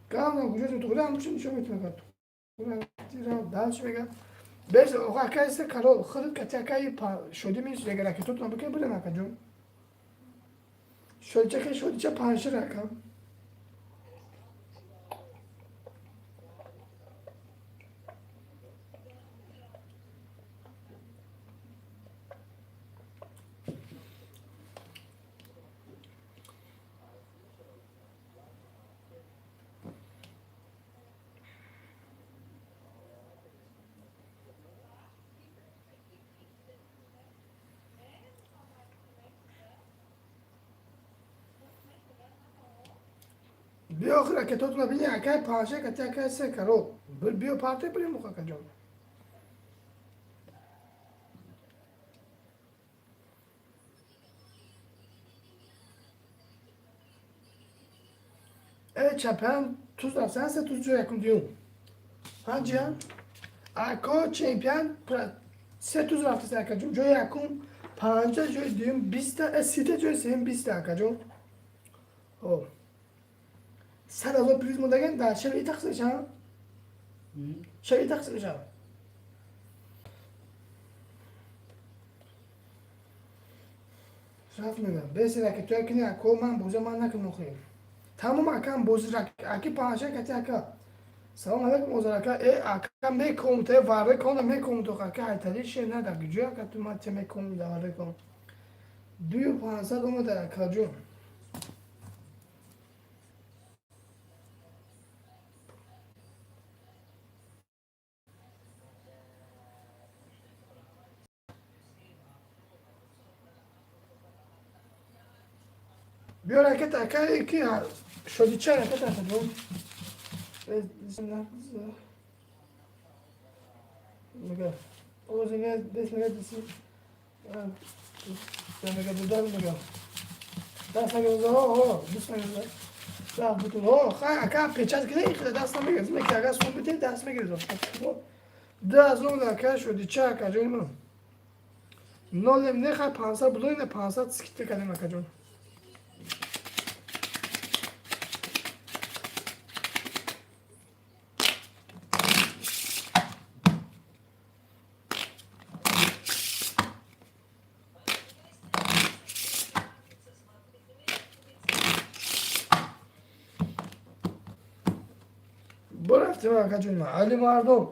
Гавна куҷошон туғри ҳамчун нишон метавон ака. Туғри дальше мега. Беш ох ака исе карол, худат кати акаи шоди минус дега ракетотон бикун бирем ака ҷон. Шодича ки шодича паншир акам. Биё охир ракетотона бини акай панша кати акай се карол. Биё парте бирем ох ака ҷон. Э чемпион туз рафтан се туз ҷои якум дуюм. Ҳа ҷиян? Ако чемпион се туз рафтаст ака ҷон. Ҷои якум панҷа, ҷои дуюм 20-та, э 30-та, ҷои сеюм 20-та ака ҷон. Хоб. 100 000 приз мондаган дар шаби тақсим мешаванд? Шаби тақсим мешаванд. Рафт мегам. Бесе ракетоя кини ако ман боза ман накунам охир. Тамом акам бози аки панша кати ака. Салом алейкум озар ака. Э ака меком те варе кон меком то ака айтали ше на да гиҷо ака ту ман те меком да варе кон. 2500 омада ака ҷон. Биё ракета ака ки шодича ракета ака ҷон. Мега. Ози не дес мега диси. Мега дудар мега. Даст мега о дуст мега. Да бутун о хай ака печат кида ихда даст намегирад. Меки ага сум бите даст мегирад. 2000 ака шодича ака ҷон ман. Нолем не хай 500 булой не 500 скидка кардем ака ҷон. Бурафтем ака ҷон ман. Али мардум.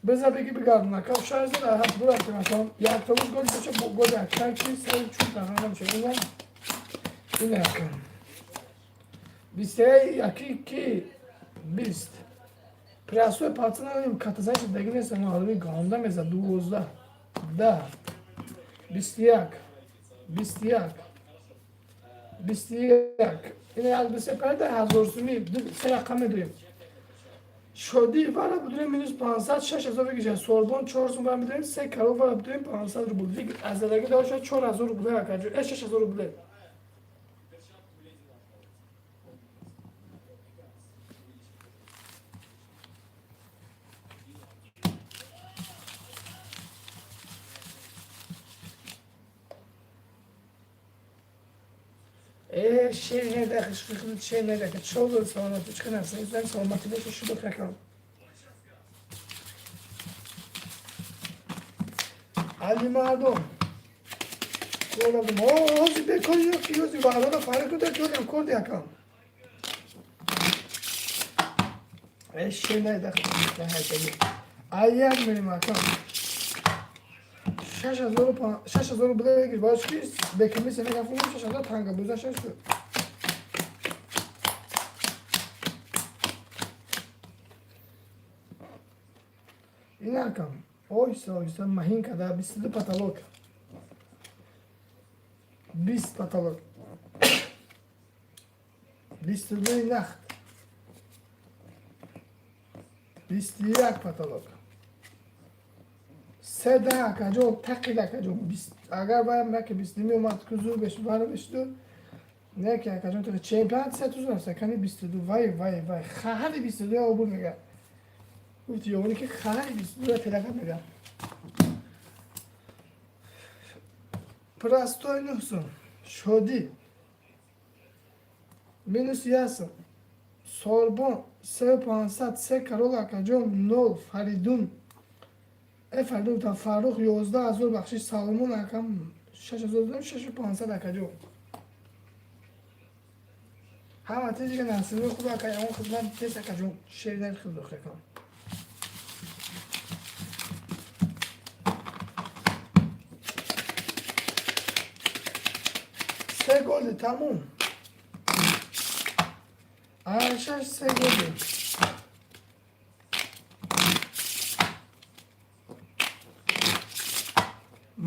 Беза беги бигардон ака. Шаҳрзад ҳафт бурафтем ака. Як тобуз гол боча гол ака чи сари чун дақиқа меша. Ина ина ака. 21 яки ки 20. Простой пацан катазайш даги нест, маълуми ганда мезад 12 10 21 21 21. Ина як ду се панҷ ҳазор суми се рақам медоем. Шодӣ вара будурем минус 500 6000 выигрыш. Сорбон 4 сум вара медорем, се карол вара будурем 500 рубл. Аз задаги дошта 4000 рубле ака ҷон. Э 6000 рубле. Шер неда, шер неда, чо саломатӣ чӣ қадар саломатӣ боша, шукр акам. Али мардум. Ҳозир бекор ёзи ваҳрона фарқ куда кёдам корди акам. Шер неда, аяк мерим акам. 6000 рубля гир, баъд ки бекимиса мегафум 6000 танга буза шаш шуд. Ин акам оҳиста оҳиста маҳин када 22 потолок. 20 потолок. 22 нахт. 21 потолок. Седа акаҷон, тақид акаҷон, агар ваям яке 20 меомад, ку зур беш вара бешту, не ки акаҷон то чемпионат се тузу нафса, кани 22, вай вай вай, хаҳари 22 обур мега. Гуфти ёвони ки хаҳари 22 телака мега. Простой нуҳсун, шодӣ. Минус ясм. Сорбон 3500, се карол акаҷон, 0 Фаридун. Фаридун та Фаррух 11 000 бахшиш, Салмон акам 6000 6500 акаҷон. Ҳама тезига насиби хуб ака, ягон хизмат тез акаҷон, шери дар хизмат акам. Се голи тамом. Шаш се голи.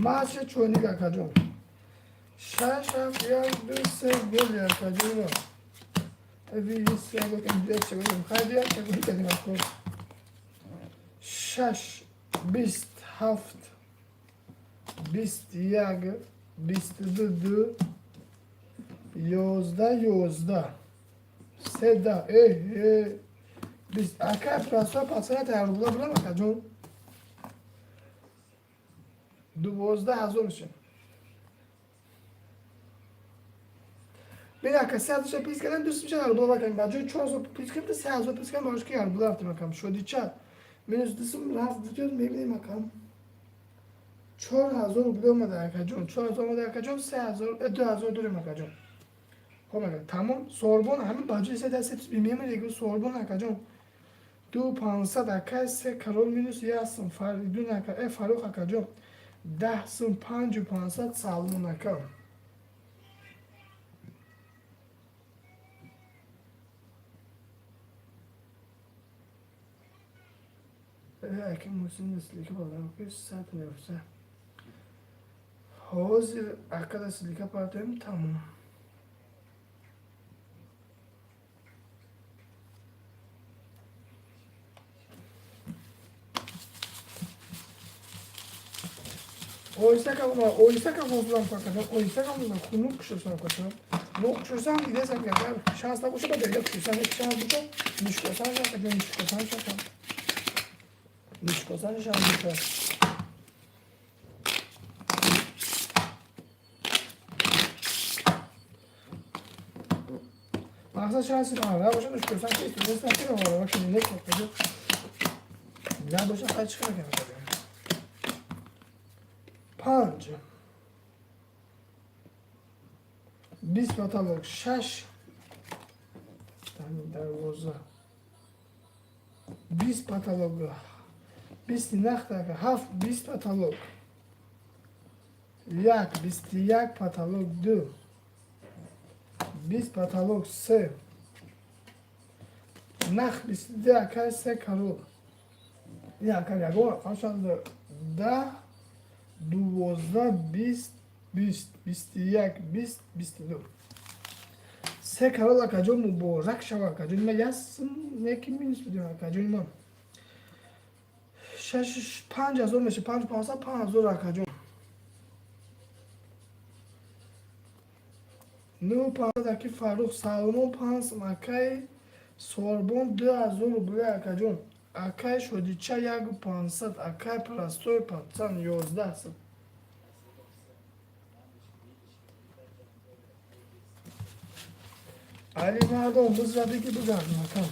Маша чойник акаҷон. Шаш ҳафт як ду се голи акаҷонро. Эви се гол кардем, як се гол кардем. Хайр, як се гол кардем ако. Шаш бист ҳафт бист як 22 ду 11 11 седа бист ака просто пасана тайёр бурам акаҷон. 12 000 мешавад. Бин ака, 3000 пис кардем, дӯст мешавад рубла бакунем. Ба ҷои 4000 пис кардем, 3000 пис кардем, барош ки рубла рафтем акам. Шодича минус дусум рафт, дутёз мебинем акам. 4000 рубла омада акаҷон, 4000 омада акаҷон, 3000, 2000 дорем акаҷон. Хоб ака, тамом, сорбон ҳамин ба ҷои се даст мемонем, сорбон акаҷон. Ду пансад ака, се карол минус ясм, Фаридун ака, Фаррух акаҷон. 10 сум 5500 Салмон ака. Ака Муҳсин ссылка бардорам, сад меафта. Ҳозир акада ссылка партоем, тамом. Оҳиста кам, оҳиста кам ҳозирам какаҷон, оҳиста кам хунук кушосам какаҷон. Но кушосам дидесам ки агар шанс набоша, ба дега кушосам, як шанс боша, нишкосам какаҷон, нишкосам шакам. Нишкосам шанс боша. Мақсад шанси набоша, нишкосам ки истодестам ки ки не какаҷон. Набоша хай чӣ кар какаҷон. Панҷ бист потолок шаш дарвоза бист потолок бисти нахтака ҳафт бист потолок як 21 потолок ду бист потолок се нах 22 ака се карол ин ака ягон рақам шад 10 12 20 20 21 20 22 се карол акаҷон муборак шава акаҷон ма ясм неки минус будем акаҷон ма шаш 5000 меша панҷ пансад 5000 акаҷон нӯ пансад аки Фаррух Салмон панҷ акаи Сорбон 2000 рубля акаҷон акаи Шодича яку пансад акаи Простой пацан 11 сад. Али мардон, бизади ки бигардон, акам.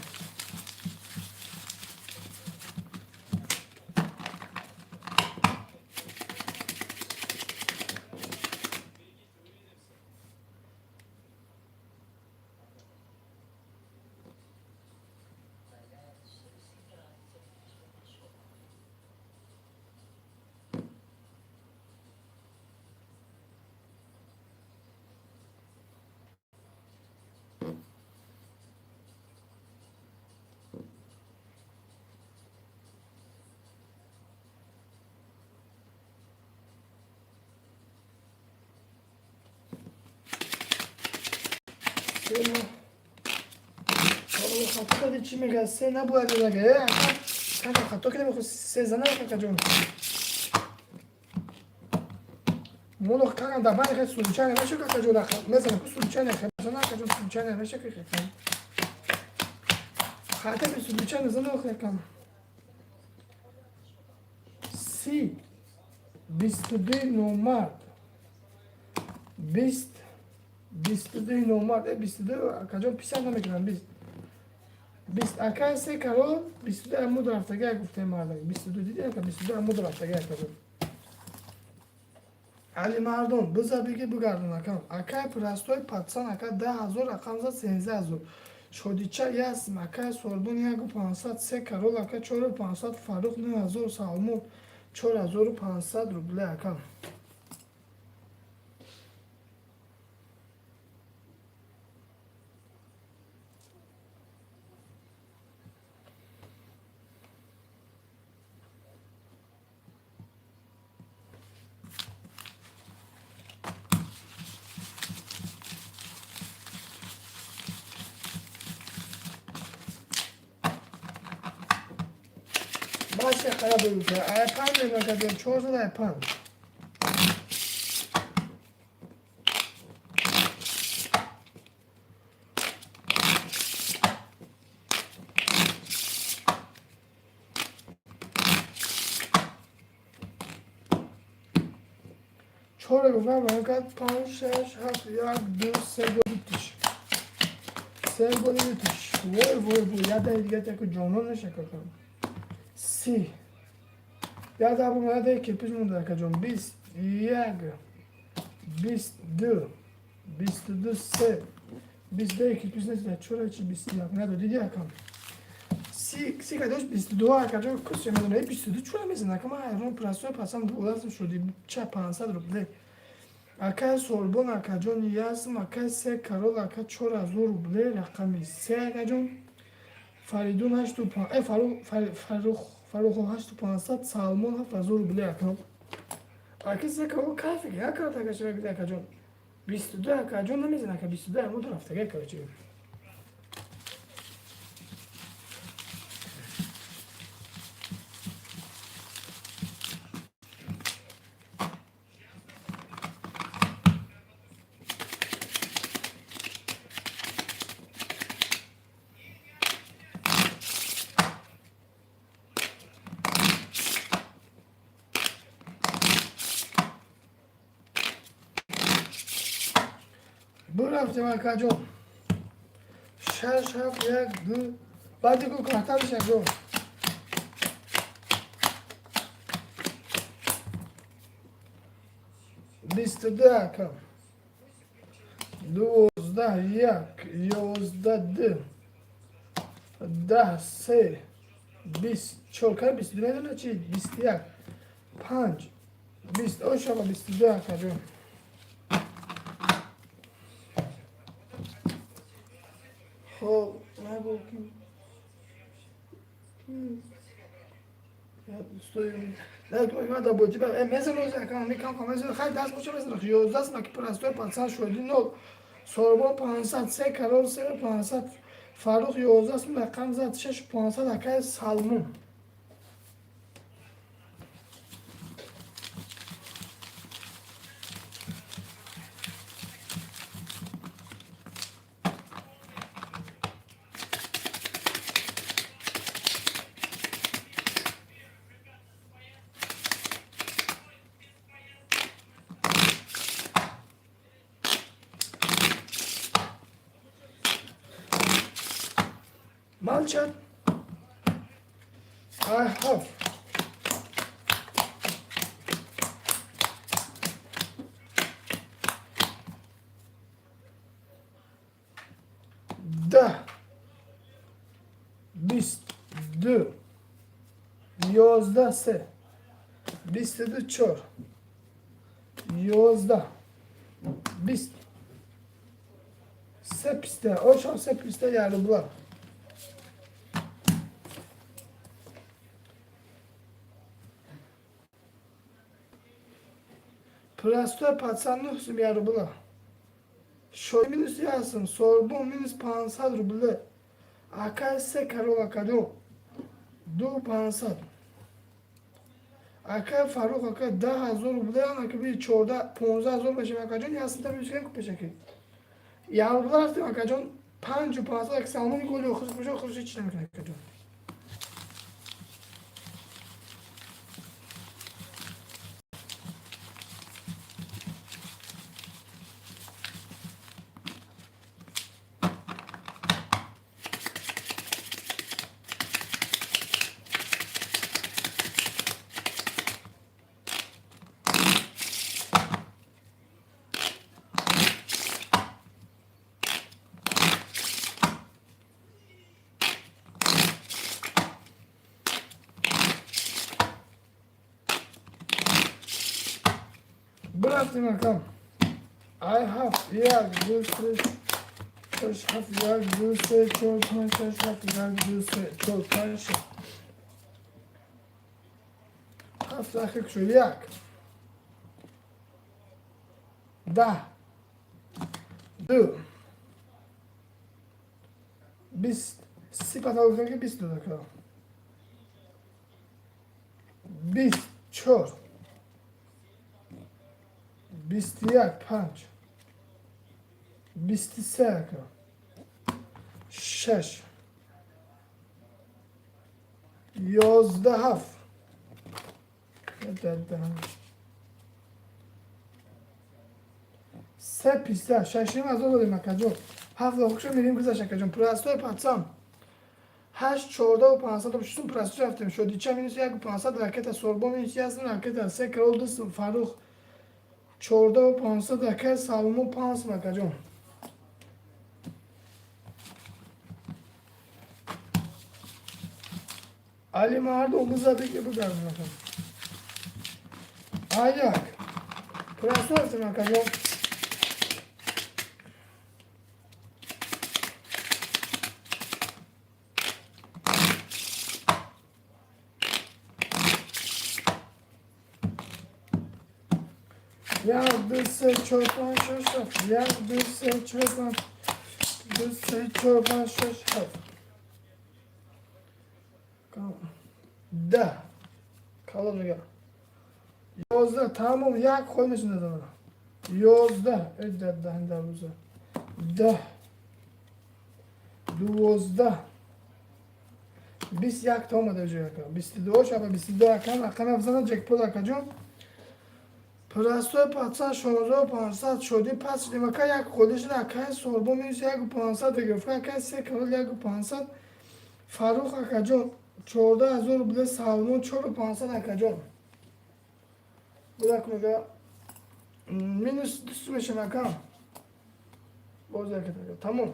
Хато чӣ мега? Се набояд мега. Э, ака, кака хато кардем, хо се зана, какаҷон. Моно кака дар байни хел случайно меша, какаҷон, мезана ку случайно хел зана, акаҷон, случайно меша ки кака. Хата би случайно зана хекам. 30, 22 номард. 20, 22 номард. Э, 22, акаҷон, писанд намекунам, 20. 20, ака, се карол, 22 амуд рафтага, гуфтем мардак. 22 диди, ака, 22 амуд рафтага, акаҷон. Али мардон, биза биги бигардон, акам. Акай простой пацан, ака, 10 000 рақам зад, 13 000. Шодича ясм, акай Сорбон, 1500, се карол, ака, 4500, Фаррух, 9000, Салмон, 4500 рубле, акам. Баша қара бигӯ. Ай панҷ мекардем, чорсад ай панҷ. Чора гуфтам, баракат, панҷ, шаш, ҳафт, як, ду, се голи тиш. Се голи тиш. Вой, вой, вой, я дай дига таку ҷонон неша, какам. 30. Я да бу я кирпич монда, акаҷон. 21, 22, 22, се, 22 кирпич нест, чора чи 21 надо, диди, акам. 30, 30 кадош, 22, акаҷон, кус медонам, 22 чора мезана, акам, ҳайрон, простой пасам дулазм шуди, ча 500 рубле. Акай Сорбон, акаҷон, ясм, акай се карол, ака, 4000 рубле, рақами се, акаҷон. Фаридун ҳашту панҷ, э, Фарух, Фарухо 8500, Салмон 7000 рубле, акам. Ака, се карол кайфи, як карат, ака, чира биди, акаҷон. 22, акаҷон, намезана, ака, 22 амуд рафтага, короче. Бурафтем, акаҷон. Шаш, ҳафт, як, ду. Баъди гул кахтар шаҷон. 22, акам. 12, як, 11, ду. 10, се, 20, чор, кай 22 медона чи? 21, панҷ, 20, ошава 22, акаҷон. Хоб, нагу ки мезанам, даст боша мезанам, 11 маки простой пацан шуди нол, Сорбон 500, се карол, се 500, Фаррух 11 рақам зад, 6500, акай Салмон. Молчат. I have. 10, 20, 2, 11, 3, 22, 4, 11, 20, 3 писта, ошам 3 писта як рубла. Простой пацан 9 сум як рубла. Шои минус 1 сум, Сорбон минус 500 рубле. Акай се король акаҷон. Ду 500. Акай Фаррух ака 10 000 рубле, анаки би 14 15 000 мешем акаҷон, ясинта мешкен ку пешаки. Як рубла рафтем акаҷон, панҷу 500 як Салмони голи охирш боша, охирш ҳеч намекунад акаҷон. Бирафтем акам. Ай ҳафт, як, ду, се, шаш, ҳафт, як, ду, се, чор, панҷ, шаш, ҳафт, як, ду, се, чор, панҷ, шаш. Ҳафт ахир шуд. Як. 10. Ду. 20. 30 патал ки 20 дод ака. 20, чор. 21, панҷ. 23 ака. Шаш. 11, ҳафт. Се писта, 6,5 ҳазор додем акаҷон. Ҳафт лохушо мирим гузашт акаҷон. Простой пацан. Ҳашт чордаҳу 500 шустум простой рафтем. Шодича минус яку 500 ракета, Сорбо минус ясм ракета, се король ду Фаррух 14,500 ака Салмон 5 сум акаҷон. Али мардум бизади ки бигардем ака. А як. Простой рафтем акаҷон. Як, ду, се, чор, панҷ, шаш, ҳафт. Як, ду, се, чор, панҷ, ду, се, чор, панҷ, шаш, ҳафт. 10. Калон мега. 11 тамом як хол нишон додам. 11. Э даҳ дарвоза. 10. 12. 21 та омада ҷои ака. 22 шаба 22 акам рақам афзана ҷекпот акаҷон. Простой пацан 16,500 шоди пас шудем ака як холӣ шуда акай Сорбо минус яку 500 гирифта акай се король яку 500 Фаррух акаҷон 14 000 рубле Салмон чору 500 акаҷон. Будак мега минус 200 мешем ака. Боз як тамом.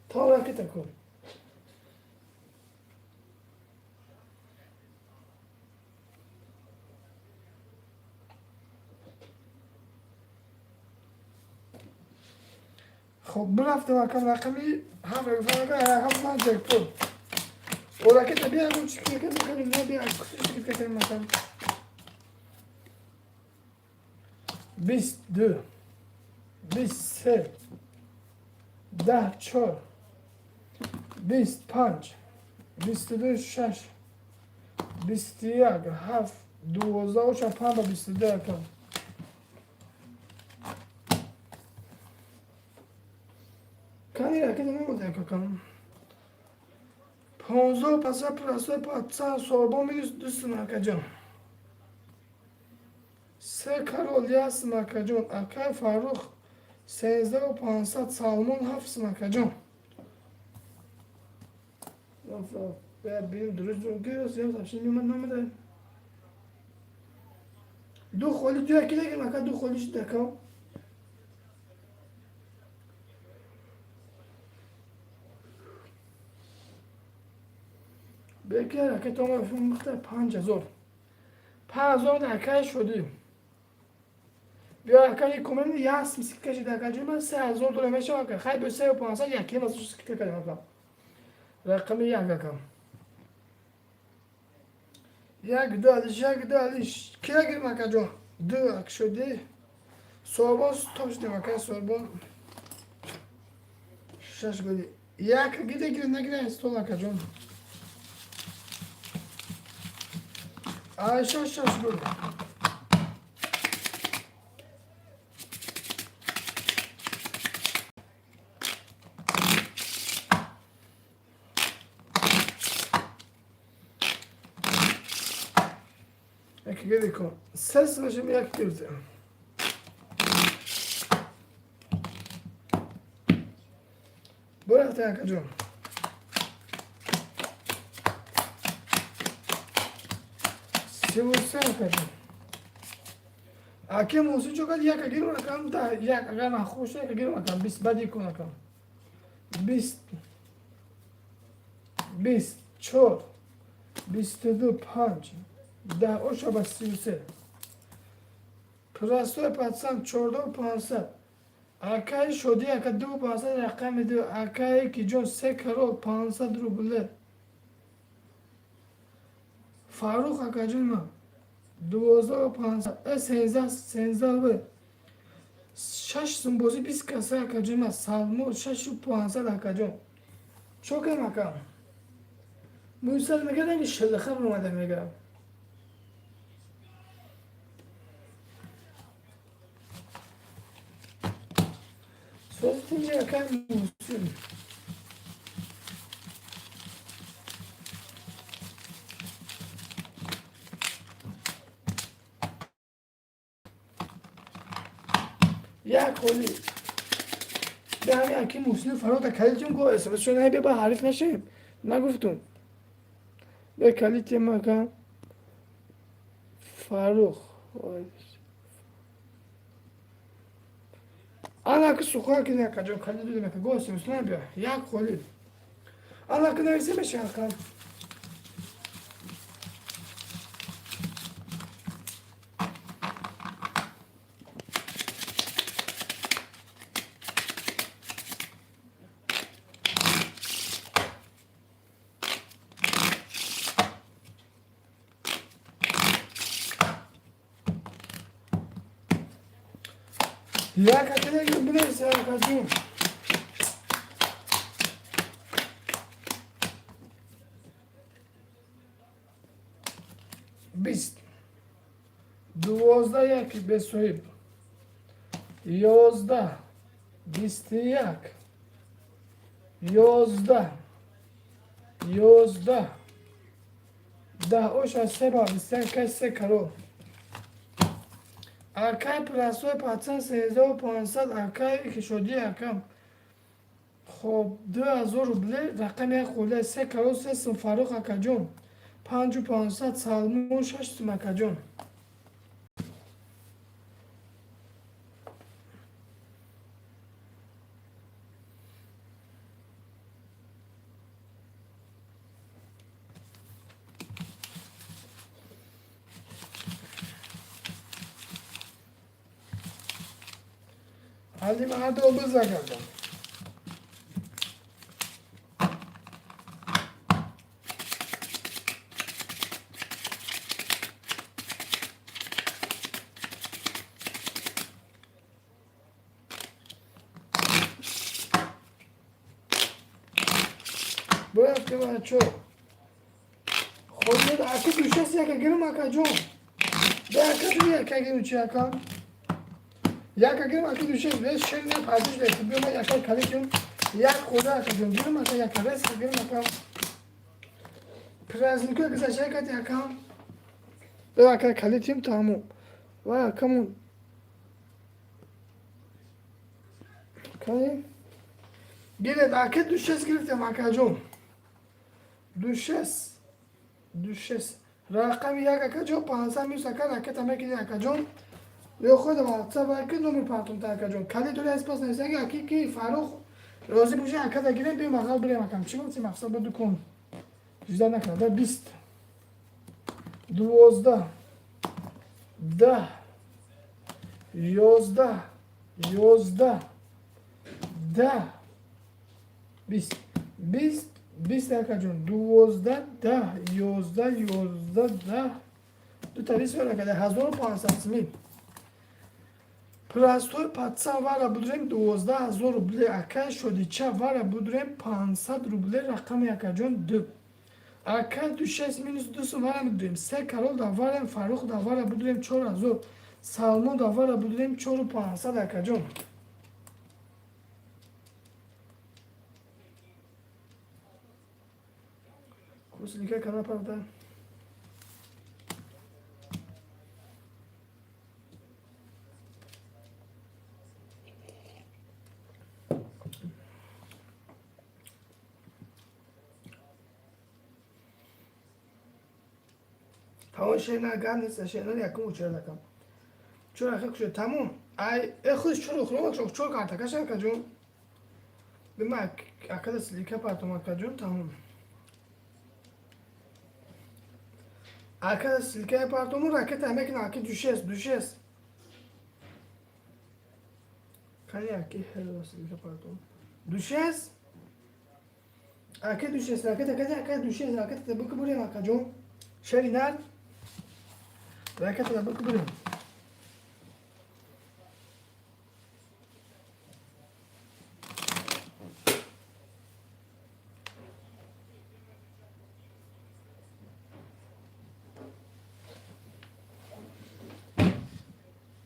Та ракета кун. Хоб, бирафтем, акам, рақами ҳафт рақам ман ҷекпот. Ракета бия, ракета бия, скидка кардем, акам. 22, 23, 10, 4, 25, 22, 6, 21, 7, 12 оша 5 ба 22, акам. Кани ракета намода, акам. 15 паса простой пацан сорбон минус 2 сум, акаҷон. Се король 1 сум, акаҷон. Акай Фаррух 13 500, Салмон 7 сум, акаҷон. Бинем, дуруст намеда. Ду холи, ду яки нагирем, ака, ду холи шуд, ака. Беки ракета омад, 5000. 5000 акай шудӣ. Биё, ака, комент як сум скидка шид, ака ҷон, ман 3000 доллар мешавам, ака. Хай, бо 3500 яким аз скидка кардем, ака. Рақами як, ака. Як, ду алиш, як, ду алиш. Кира гирем, ака ҷон? Ду ак шудӣ. Сорбон стоп шудем, ака, сорбон. Шаш голи. Як гире гире нагире стол, ака ҷон. Айша шаш гол. Яки гире кун. Сес бошем, як гирзем. Бурафта, ака ҷон. 33, акаҷон. Аке Муҳсин чо кард? Як гирм, акам, да як, агар нахош, як гирм, акам, 20 бади кун, акам. 20, 20, 4, 22, 5, 10 оша ба 33. Простой пацан 14 500. Акаи Шодӣ, ака, 2 500, рақами ду. Акаи Киҷон, се король 500 рубле. Фаррух акаҷон ман 12 500, 13, 13 б шаш сумбозӣ 20 каса, акаҷон ман. Салмо 6500, акаҷон. Чо кардам, ака? Мӯйсар мегардам, ки шилиха омада мегардам. Созтинҷи, ака Муҳсин. Як холи. Бе ҳами аки Муҳсини Фаррода калитим го смс шо най, бе ба ҳариф нашем. Нагуфтум. Бе калитим, ака. Фаррух. Ана ки сухан ки ака ҷон, калит додем, ака, го смс най, бе. Як холи. Ана ки нависе меша, ака. Як ака бинависе, ака ҷон. 20, 12, яки бесоҳиб, 11, 21, 11, 11, 10 оша се ба 21 кай се король. Акай простой пацан 13 500, акай Шодӣ, акам. Хоб, 2000 рубле, рақами як хӯле, се король се сум. Фаррух акаҷон 5500, Салмон 6 сум, акаҷон. Ҳалим адо биза кардам. Бояд чо ход ака душаст яка гирим акаҷон. Ака ду яка гирим чи ака? Яка гирим ака душаст бес шер не пардиш дести. Биёма яка калитим. Як худа акаҷон гирим ака яка рес гирим ака. Празднику гузашта кати ака. Ака калитим тамом. Вай акамон. Кани? Гиред ака душаст гирифтем акаҷон. Душаст. Душаст. Рақами як акаҷон 500 минус ака ракета мекиди акаҷон. Ё худ WhatsApp ака номер партонта акаҷон. Кали дори аз пас нависаги аки ки Фарух розӣ боши ака да гирем биём ағал бирем акам. Чӣ гуфти мақсад ба дукон? Жда накарда 20 12 10 11 11 10 20 20 20 акаҷон 12 10 11 11 10 ду та 20 вара 1500 сми. Простой патсан вара будурем 12 000 рубле ака шодича вара будурем 500 рубле рақами акаҷон 2. Ака 26 минус 2 сум вара будурем. Се карол да варем Фарух да вара будурем 4000. Салмон да вара будурем 4500 акаҷон. Курслика кана правда. Тамом шена гап нест, шена якум учердакам. Чор аха кушо тамом. Ай эхуш чор охром чор чор карта каша акаҷон. Бима акада слика партом акаҷон тамом. Акада слика партому ракета мекна аки душес душес. Кани аки хело слика партом. Душес? Аки душес ракета кади ака душес ракета бук бурем акаҷон. Шеринар ракета бук бурем.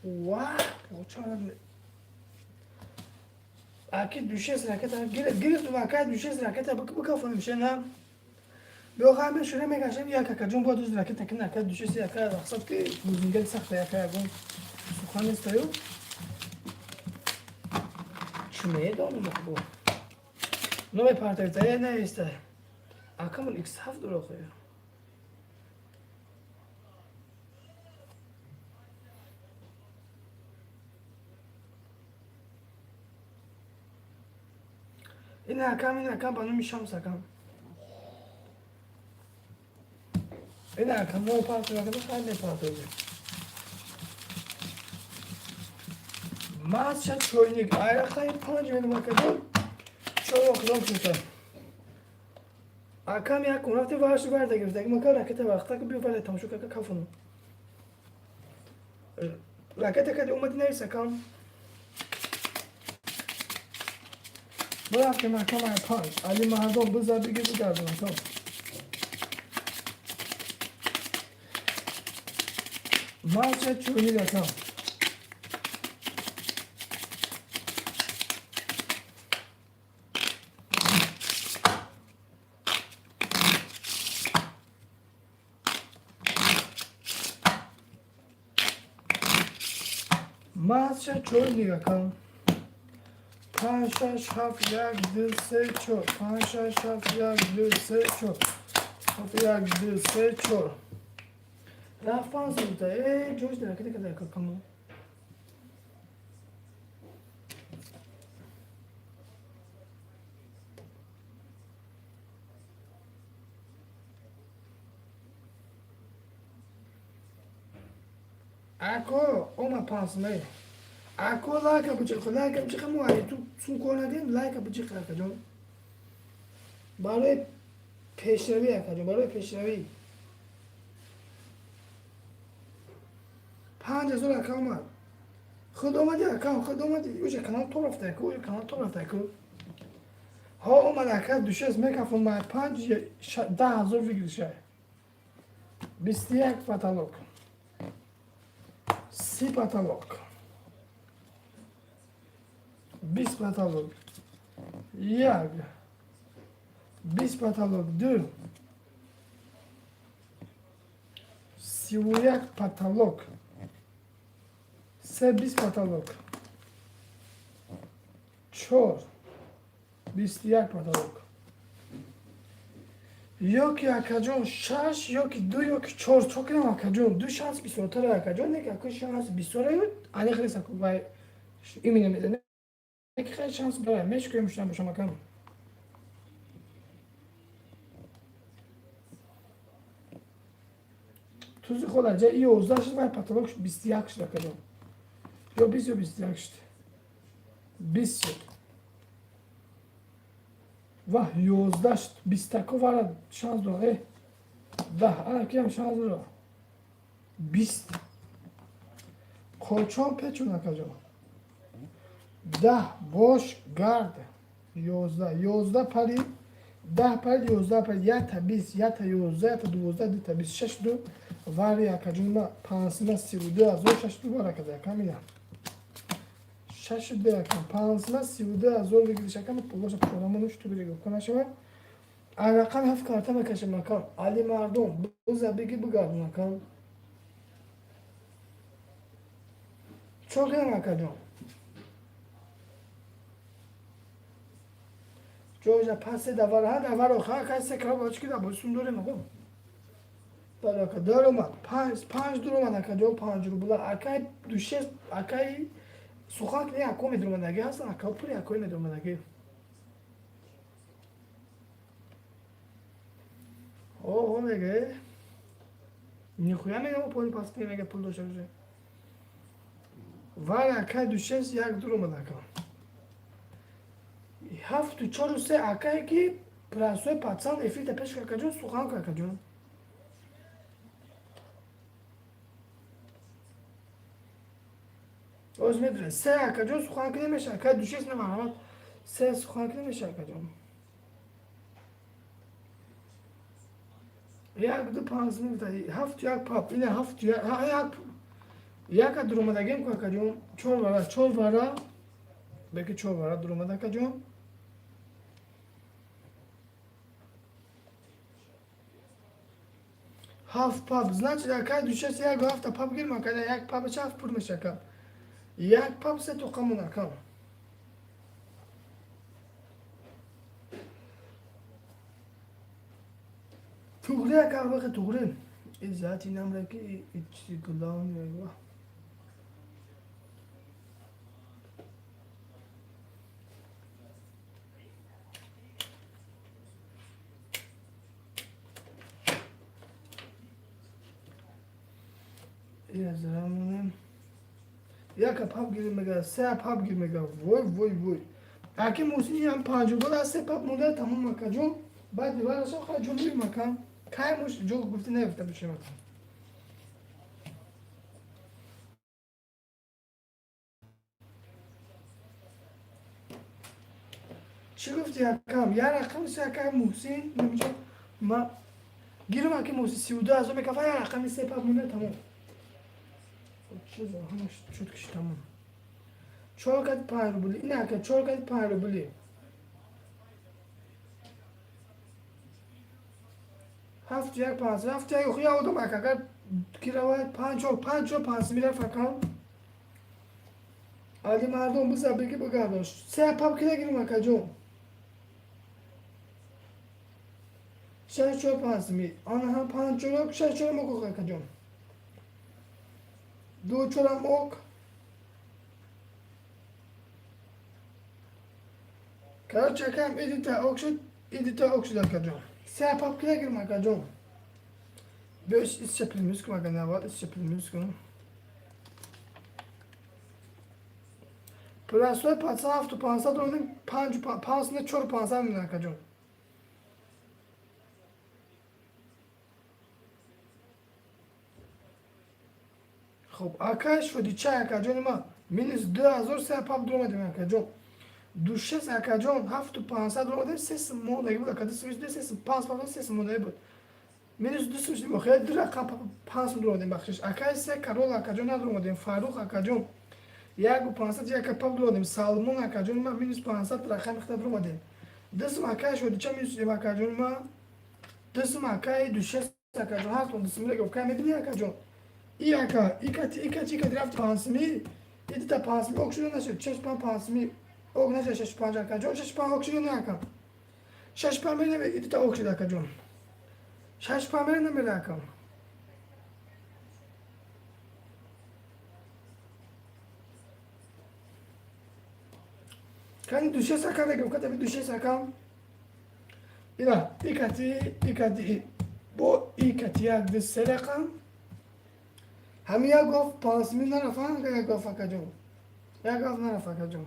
Ва, чора аки душес ракета гирифтум ака душес ракета бикафонем шена. Биё хай шуре мегашем як акаҷон бояд уз ракета кина ака душес яка мақсад ки бузингали сахта яка ягон сухан нестаю. Чӣ медонам бо. Номи партавита неиста. Акамон X7 дора хоя. Ин акам ба номи Шамс акам. Ин акам мо партов акам хай мепартовем. Мазша чойник айрақаи 5 минут акаҷон чой охирон шута. Акам як рафти варш варда гирифта. Мака ракета вақта ки биё вале тамошо кака кафону. Ракета кади омади навис акам. Барафтем акам ай 5. Али Мардон бизар бигир бигардон акам. Мазша чойник акам. Мазша чойник акам. 5 6 7 1 2 3 4 5 6 7 1 2 3 4 7 1 2 3 4 рафт 5 бута. Ҷош ракета када акамо. Ако ома пас ме. Ако лайка биҷиқ, лайка биҷиқ мо ай ту сун кор надем, лайка биҷиқ акаҷон. Барои пешравӣ акаҷон, барои пешравӣ. 5000 ака омад. Худ омади акам, худ омади. Уҷа канал то рафта аку, уҷа канал то рафта аку. Ҳо, омад, ака, душест мекафон май панҷ 10 000 выигрыша. 21 потолок, 30 потолок, 20 потолок, як 20 потолок, ду 31 потолок, се 20 потолок, чор 21 потолок. Ёки, акаҷон, шаш, ёки ду, ёки чор. Чо кунам, акаҷон? Ду шанс бисёртара, акаҷон. Не, ака, шанс бисёра, аниқ нест, вай именно мезане ки хеле шанс дора. Мешкӯем, шуда бошам, акам. Тузи хола ҷа 11 шуд, вай потолок 21 шуд, акаҷон. Ё 20, ё 21 шуд. 20 шуд. Ваҳ, 11 шуд. Бистако вара шанс дора. 10 ана киам шанс дора. 20 қочон печон, акаҷон. 10 бош гард. 11, 11 парид, 10 парид, 11 парид, якта 20, якта 11, якта 12, дута 20, шаш ду вари, акаҷон. Ма пансима 32 000, шаш ду вара када якам ина. Шашу ду якам пансима 32 000 выигрыш, акам. Пулоша порамону шту бирего нашава. А рақами ҳафт карта мекашем, акам. Али мардум буза биги бигардон, акам. Чо кунам, акаҷон? Ҷоҷа пасе давар ҳа давар охар кай се кра бочки да босум дорем, акам. Барака даромад панҷ панҷ дуромад, акаҷон, 5 рубла. Акай душе, акай сухак не, ако медуромадаги ҳастан, ака, пули акои медуромадаги. Оҳо, меге нихуя мегам, поли пас мега пул дошта боше. Вале акай душес як дуромад, ака. Ҳафту чору се, акае ки простой пацан эфирда пеш, акаҷон, сухан ку, акаҷон. Оз медонед, се, акаҷон, сухан ки намеша, акай душес намарҳамат, се сухан ки намеша, акаҷон. Як ду панҷ минута ҳафту як пап ина ҳафту як яка дуромадагем ку, акаҷон. Чор вара, чор вара беки, чор вара дуромада, акаҷон. Ҳафт пап, значит, акай душес як ҳафта пап гирм, акай. Як пап ча ҳафт пур меша, акам. Як пап се тоқамон, акам. Туғри, ака, вақи туғри иззати намра ки ичи главный ва язрамонем. Яка пап гирим мега, се пап гир мега. Вой, вой, вой, аки мусини ҳам 5 рубл аз се пап монда, тамом, акаҷон. Баъд варашо хаҷон мирим, акам. Кай муш ҷо гуфти нагуфта бошем, акам. Чӣ гуфти, акам? Я рақами се, ака Муҳсин намиҷа ма гирам, аки Муҳсин 32 000 мекафа, я рақами се пап монда, тамом. Чиза ҳамаш шуд киши, тамом. Чор кати 5 рубли ина, ака, чор кати 5 рубли. Ҳафту як панҷ, ҳафту як я одам, ака, агар ки равад панҷ чор, панҷ чор панҷ мерафт, акам. Али мардум биза биги бигардон. Се пап ки нагирим, акаҷон. Шаш чор панҷ ми ана ҳам панҷ чор, шаш чор мокох, акаҷон. Ду чорам ок. Короче, акам, идита ок шуд, идита ок шуд, акаҷон. Се пап ки нагирим, акаҷон. Биёш исча плюс кун, ака, навад исча плюс кун. Простой пацан ҳафту пансад додем, панҷ панҷ не, чору пансад мемонад, акаҷон. Хоб, акай шуди чай, акаҷони ма, минус 2000 се пап дуромадем, акаҷон. Душес, акаҷон, 7500 омадем, 3 сум мондаги буд, ака, 2 сум, 3 сум, панҷ панҷ 3 сум мондаги буд. Минус 2 сум шудем, охир ду рақам 5 сум дуромадем, бахшиш. Акай се карол, акаҷон, надуромадем, Фаррух акаҷон, 1500 яка пап дуромадем, Салмон акаҷон ма минус 500 рақами хита дуромадем. 2 сум, акай Шодича, минус шудем, акаҷон ма. 2 сум, акай Душес, акаҷон, ҳастон 2 сум регов кай мебини, акаҷон. И ака, икати, икати, икати рафт панҷсуми, и дита панҷсуми ок шуда нашуд, шаш панҷ панҷсуми ок нашуд, шаш панҷ, акаҷон, шаш панҷ ок шуда не, ака. Шаш панҷ мере, и дита ок шуда, акаҷон. Шаш панҷ мере намере, ака. Кани душес, ака, регов ката би душес, ака. Ина, икати, икати, бо икати як ду се рақам. Ҳамин як гоф панҷсуми нарафт, як гоф, акаҷон. Як гоф нарафт, акаҷон.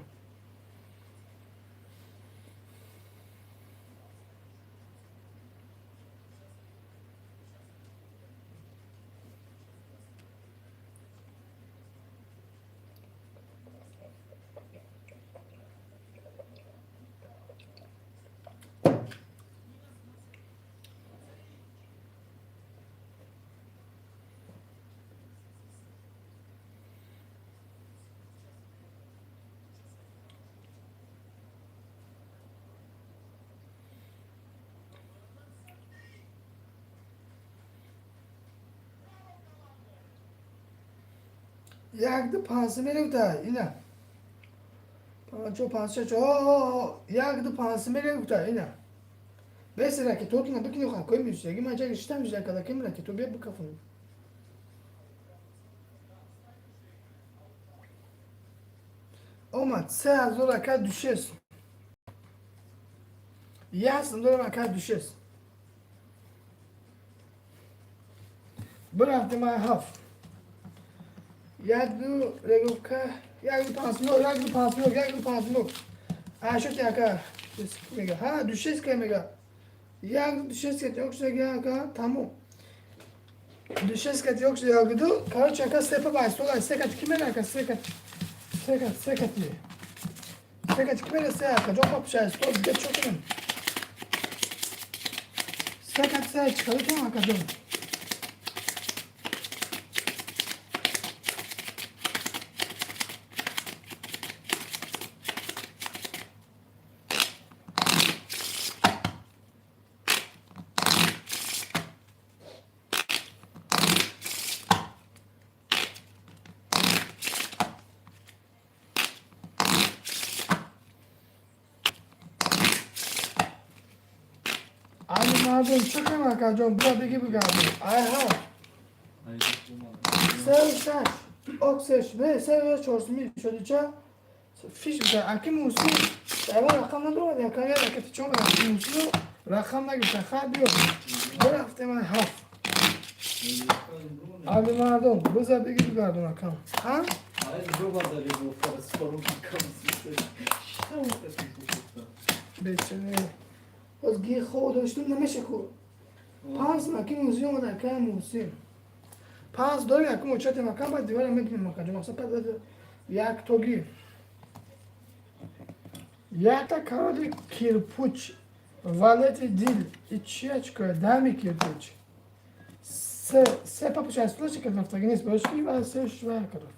Якду панҷсуми регута, ина. Панҷо, панҷ, шаш, якду панҷсуми регута, ина. Бес ракетотuna бикини хакои мишаги ман ҷаги шитам миша ким ракето бия бикафун. Омад 3000, ака душес. Ясн дорам, ака душес. Бирафтем ай ҳафт. Якду реговка, якду панҷсумок, якду панҷсумок, якду панҷсумок. Ашоти, ака, мега. Ҳа, душес ка мега. Якду душес ка ёк шуда, ака, тамом. Душес ка ёк шуда якду. Короче, ака, сепа ба стол, се кати ки мера, ака, се кати. Се кати, се кати. Се кати ки мера, се, ака, ҷон папша стол, дига чо кунем? Се кати се чикар кунем, ака ҷон? Али мардум, чӣ кунем, акаҷон, бира биги бигардем. Ай ҳа. Се шаш, ок се не, се чорсуми шодича фиш буда. Аки мусу, ягон рақам надорад, ака я ракети чон аки мусу рақам нагирифта. Хай биё. Бирафтем ай ҳафт. Али мардум, биза биги бигардон, акам. Ҳа? Ай, ҷоба зари бо Бечаре. Боз ги хоб доштум намеша ку. Панҷ маки муси омад, ака муси. Панҷ дорем, якум очатем, ака, баъд дивара мебинем, акаҷон. Мақсад пад як тоги. Якта короли кирпуч, валети дил, и чия чикора, дами кирпуч. Се, се папуша столачи кад рафтаги нест, бошки ва се шва караф.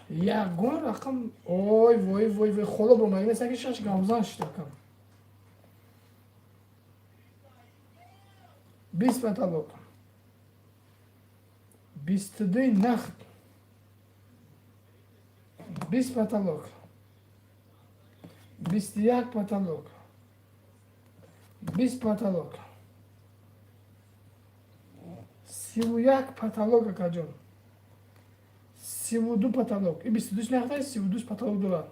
Ягон рақам, ой, вой, вой, вой, холо бромаги нест, аки шаш гавзан шид, акам. 20 потолок. 22 нахт. 20 потолок. 21 потолок. 20 потолок. 31 потолок, акаҷон. 32 потолок. И 22 нахта, 32 потолок дорад.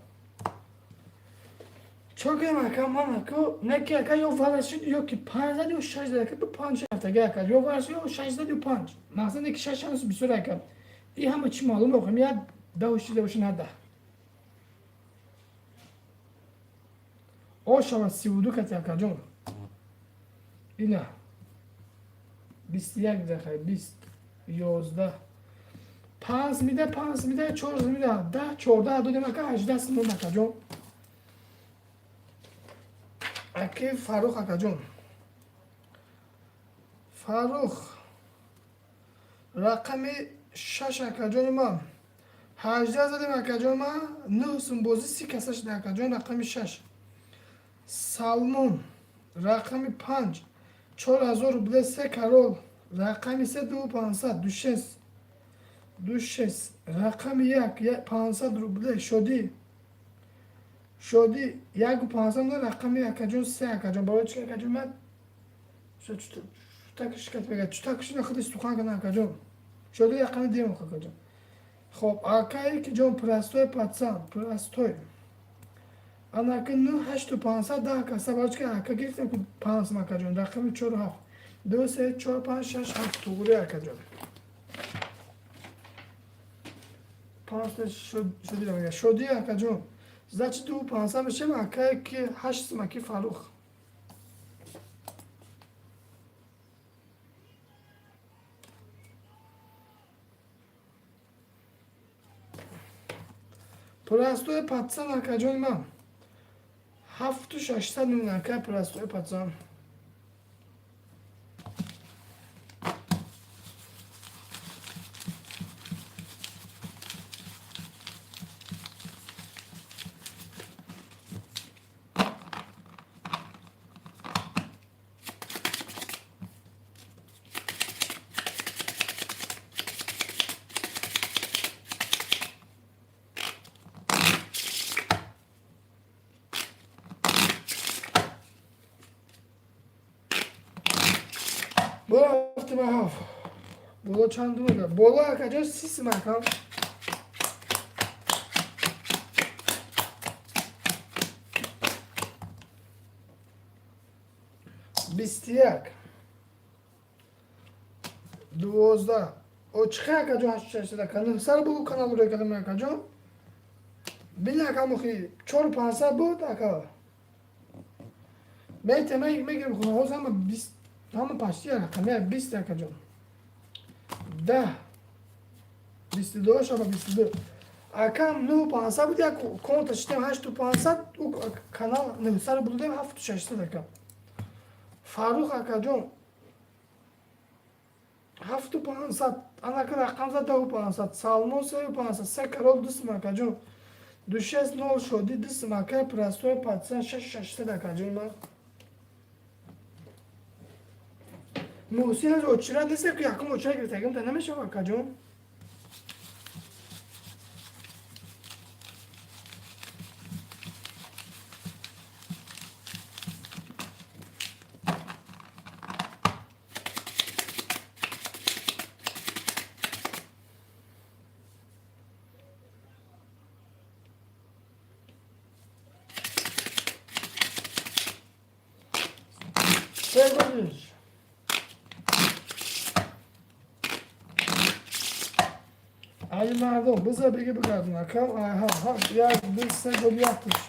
Чо кунем, ака, ман ака, не ки ака ё вараш шуд, ё ки панҷ зад, ё шаш зад, ака, панҷ ҳафтаги, ака, ё вараш, ё шаш зад, ё панҷ. Мақсад не ки шаш шанс бисёр, ака. И ҳама чӣ маълум охим, як даҳу шида боша на даҳ. О шавад 32 кати, акаҷон. Ина. 21 дақиқа, 20, 11. Панҷ мида, панҷ мида, чор мида, 10, 14 додем, ака, 18 сум акаҷон. Аки Фаррух акаҷон, Фаррух, рақами шаш, акаҷони ман, 18 задем, акаҷон ман, нӯҳ сум бозӣ, 30 каса шуда, акаҷон. Рақами шаш, Салмон, рақами панҷ, 4000 рубле, се король, рақами се, ду 500, ду шест, ду шест, рақами як, 500 рубле, Шодӣ, Шодӣ, яку 500, рақами акаҷон се, акаҷон. Барои чи, акаҷон, ман чутак шикаст мегӯяд, чутак шина худи сухан кана, акаҷон. Шодӣ, рақами дем, акаҷон. Хоб, акае ки ҷон, простой пацан, простой, анаки ну ҳашту 500, 10 каса. Барои чи ки ака гирифтем ку панҷсум, акаҷон? Рақами чору ҳафт, ду, се, чор, панҷ, шаш, ҳафт, туғри, акаҷон. Панҷ шодӣ мега, Шодӣ, акаҷон, значит, ду 500 мешем, акае ки ҳашт сум, аки Фаррух. Простой пацан, акаҷони ман, ҳафту 600 миллион, ака, простой пацан. Боло рафтем, ҳафт боло чанд мега боло, акаҷон, 30 сум, акам. 21, 12, о чихе, акаҷон, ҳашту шашсад, ака, 900 бугу, канал рӯй кардам, акаҷон. Бини, ака, мухи чору 500 буд, ака. Мете мегирем хона, ҳоз ҳама 20, ҳама почти рақами 20, акаҷон. 10, 22 шаба, 22, акам. Нӯҳу 500 буд, як конта шитем ҳашту 500, у канал 900 будем, ҳафту 600, ака. Фаррух, акаҷон, ҳафту 500, анака рақам зад, даҳу 500, Салмон, сею 500, се король, ду сум, акаҷон, ду шест нол, Шодӣ, ду сум, ака, простой пацан, шаш 600, акаҷон. Ман Муҳсин аз очира нест, ки якум очира гирифтагим та намешава, акаҷон. Се голиш. Али мардум, бизар биги бигардон, акам. Аҳа, як, ду, се гол, яктиш,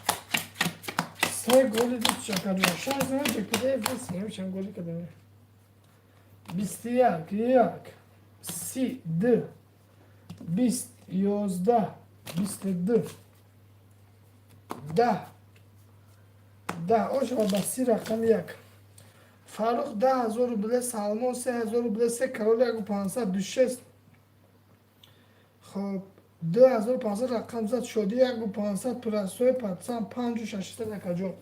се голи дутш, акаҷон. Шаш зана ҷекпиде бисем, голи кадем. 21, як, 30, ду, 20, 11, 22, 10, 10, ошава ба 30, рақами як, Фаррух, 10 000 рубле, Салмон, 3000 рубле, се король, яку 500, ду шест. Хоб, 2500 рақам зад, Шодӣ, яку 500, простой пацан, панҷу 600, акаҷон.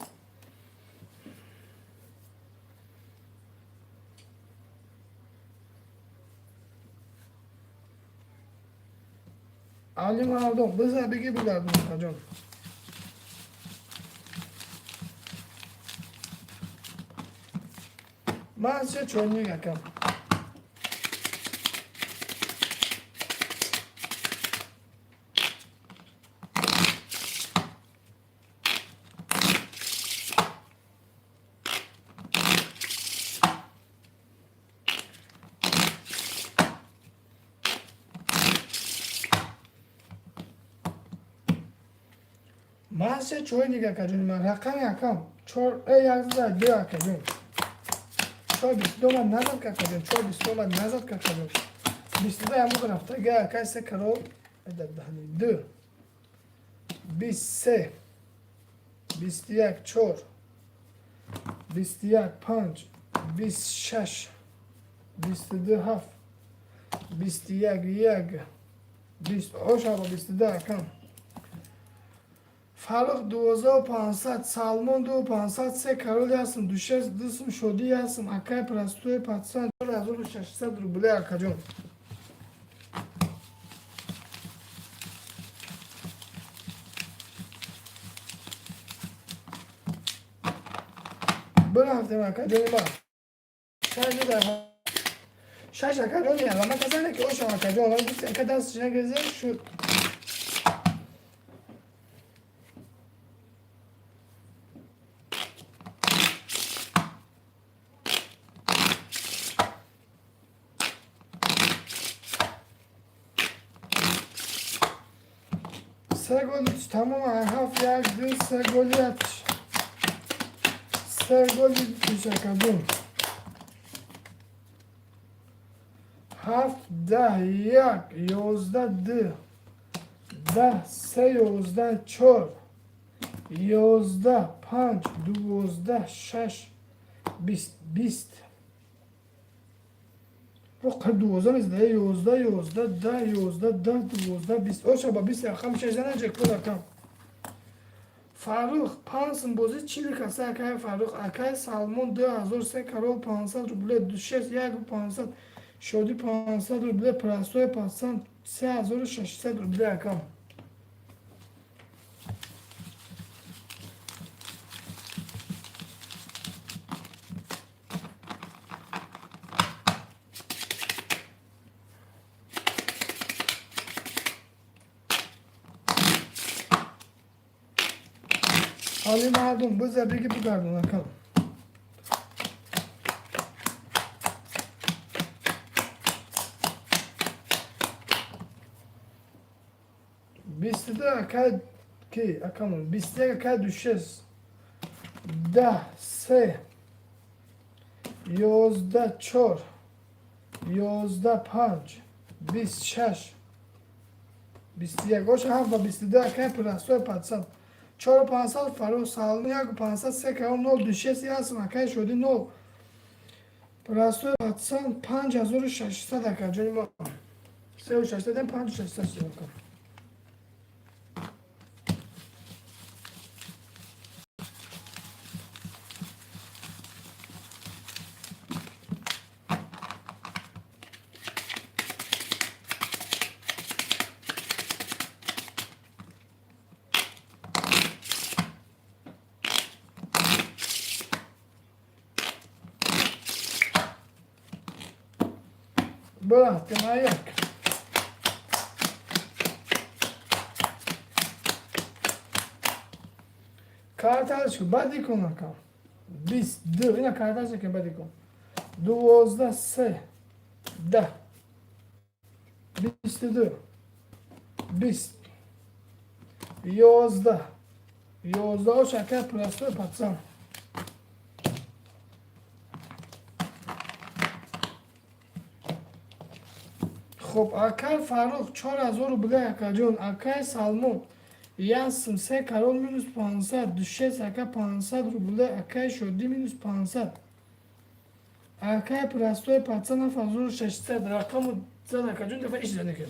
Али мардум, бизар биги бигардон, акаҷон. Ман се чойник, акам. Ман се чойник, акаҷон. Ман рақами акам чор, э, як зада, ду, акаҷон. Чор 22 омад, назад, акаҷон. Чор 22 омад, назад, акаҷон. 22 ямуқ рафтага, акай, се король, ду, 23, 21, чор. 21, панҷ, 26, 22, ҳафт, 21, як, 20. Ошаба 22, акам. Фаррух 12 500, Салмон 2500, се король ҳастм, душес дусм, шодӣ ҳастм, акай простой пацан 4600 рубле, акаҷон. Бирафтем, акаҷони ма. Шаш, акаҷони, алама казане ки ошам, акаҷон, гуфтем ка дастш нагирзем шуд. Се голи тамом, ҳафт, як, ду, се голи, се голи, тушакадун. Ҳафт, 10, як, 11, ду, 10, се, 11, чор, 11, панҷ, 12, шаш, 20, 20. Қариб 12 мезада, 11, 11, 10, 11, 10, 12, 20. Оша ба 20 рақам шашзана ҷекпот, акам. Фаррух пансм бозӣ 40 каса, акай Фаррух. Акай Салмон 2000, се король 500 рубле, душес як 500, шодӣ 500 рубле, простой пацан 3600 рубле, акам. Ҳоли мардум биза биги бигардон, акам. 22, акай ки, акамон, 21, акай душес, 10, се, 11, чор, 11, панҷ, 26, 21. Оша ҳафт ба 22, акай простой пацан чору 500, Фаррух Салмон яку 500, се као нол, душес ясм, акай шоди нол, простой пацан 5600, ака ҷони мо. Сеу 600, панҷу 600 ака. Брафтем, як. Карташку баъди кун, ака. 22, ина карташка ки баъди кун. 12, се, 10, 22, 20, 11, 11. Ош, ака простой пацан. Хоб, акай Фаррух 4000 рубле, акаҷон. Акай Салмон ясм, се король минус 500, душес, ака, 500 рубле, акай Шодӣ минус 500, акай простой пацан 7600. Рақаму зад, акаҷон, дафа иш занеке.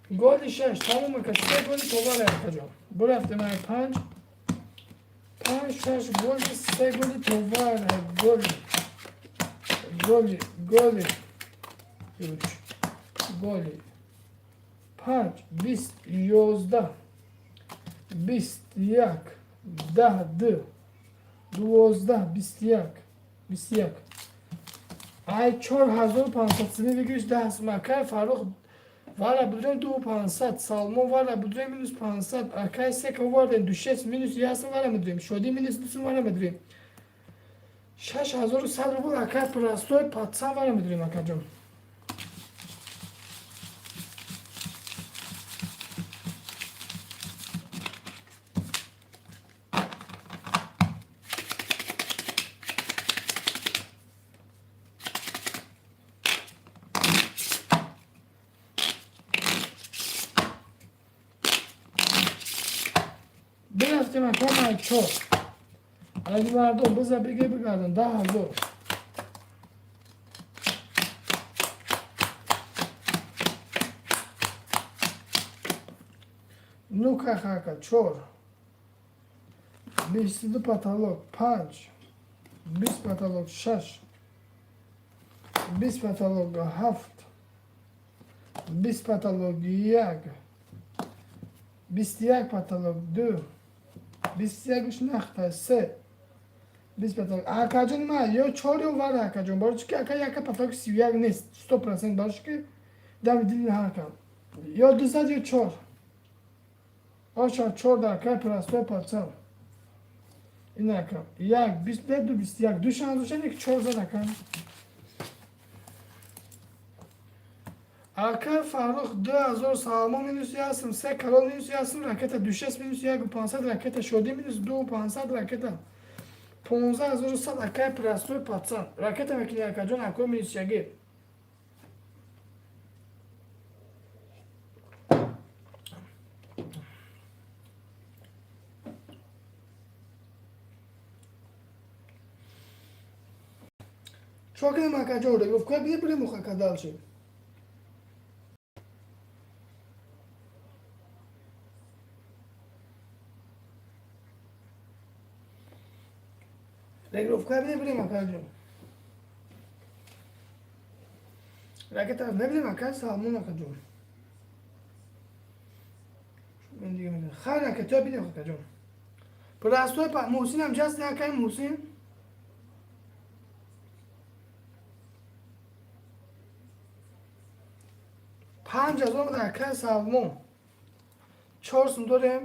Голи шаш тамом, ака, се голи товар, акаҷон. Бурафтем ай панҷ, панҷ, шаш голи, се голи товар, голи, голи, голи, голи, панҷ, 20, 11, 21, 10, ду, 12, 21, 21. Ай 4500 сими бигириш 10 сум, акай Фаррух. Вара будем ду 500, Салмон вара будем минус 500, акай сека вардем, душес минус ясм вара медурем, шодӣ минус дусум вара медурем. 6100 рубл, акай простой пацан вара медурем, акаҷон. акам чор. Алимардон биза биге бигардон 10,000. Ну кахака чор. 22 потолок 5. 20 потолок 6. 20 потолок 7. 20 потолок 1. 21 потолок 2. 21 нахта 3. 20 потолок. Акаҷон ма ё чор ё вар акаҷон. Барои чӣ ки ака яка потолок 31 нест. 100% барои чӣ ки дами дили ҳакам. Ё 200 ё чор. Оша чор дар кай простой пацан. Ин акам. 1 22 21. Ду шанс дошта ки чор зад акам. Ака Фаррух 2000 Салмон минус 1 се Карол минус 1 ракета 26 минус 1 500 ракета Шоди минус 2 500 ракета 15100 акай простой пацан. Ракета мекини акаҷон акой минус 1. Чо кунем акаҷон? Регровка бибирем ухака дальше. Регровка бибирем акаҷон. Ракета набирем ака Салмон акаҷон. Хайр ракета бинем акаҷон. Простой Муҳсин ҳам ҷаст акай Муҳсин. 5000 дар акай Салмон. 4 сум дорем.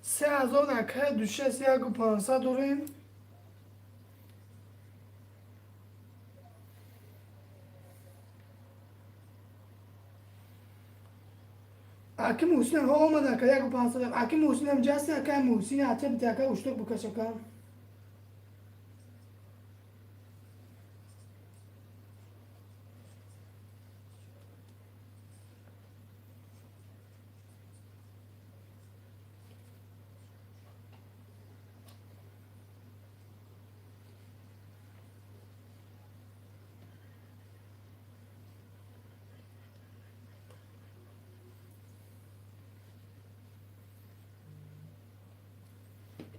3000 дар акай 26 1500 дорем. Аки Муҳсин ҳо омад ака 1500. Аки Муҳсин ҳам ҷасти акай Муҳсин ата бит ака уштук букаш ака.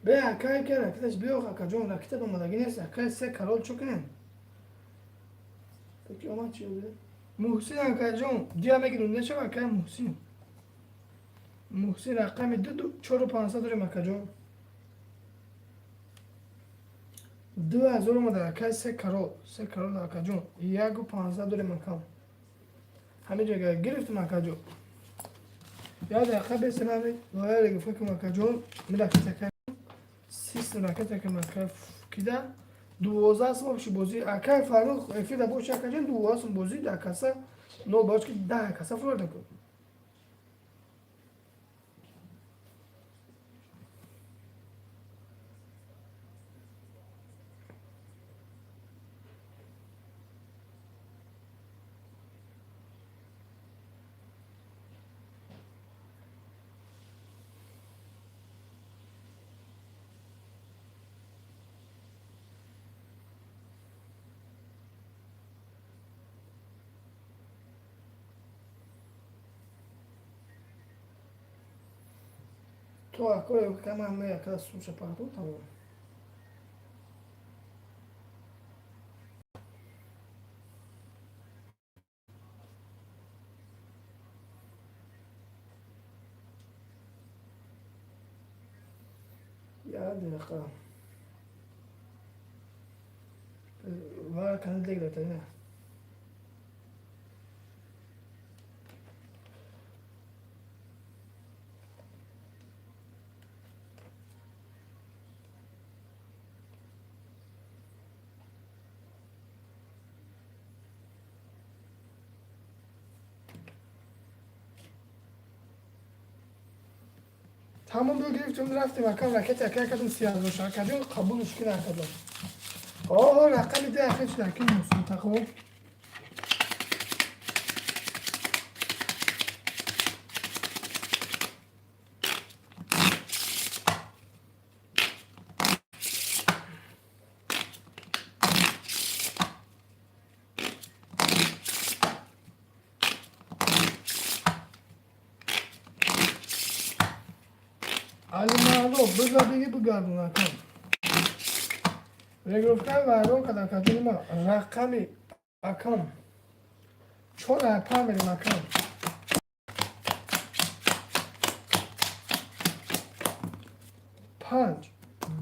Бе акай ки ракеташ биёх акаҷон ракета омадагӣ нест акай се карол чо кунем? Ки омад чи буда? Муҳсин акаҷон дия мегирем нешава акай Муҳсин. Муҳсин рақами 2 4 500 дорем акаҷон. 2000 омада акай се карол, се карол акаҷон. 1 500 дорем акам. Ҳамин ҷо гирифтем акаҷон. Я дақиқа бесем ҳамин лоя регифка кунем акаҷон. Ми ракета систем ракета ки мака кида 12 сум общий бозӣ акай Фаррух эфир боши акаҷон 12 сум бозӣ дар каса нол бач ки 10 каса фурда кун. То акои кама ме ака сумша парту тамом. Я дақиқа. Вара канал деграта не. Тамом бо гирифтем рафтем акам ракета ака кардем 30,000 акаҷон қабулш кун акаҷон. Оҳо рақами ду ахир шуда аки Муҳсин тақо. Алимаъло, биза биги бигардон, акам. Регировкаи вайрон кардам, акаҷони ма. Рақами акам чор пан мерем, акам. Панҷ,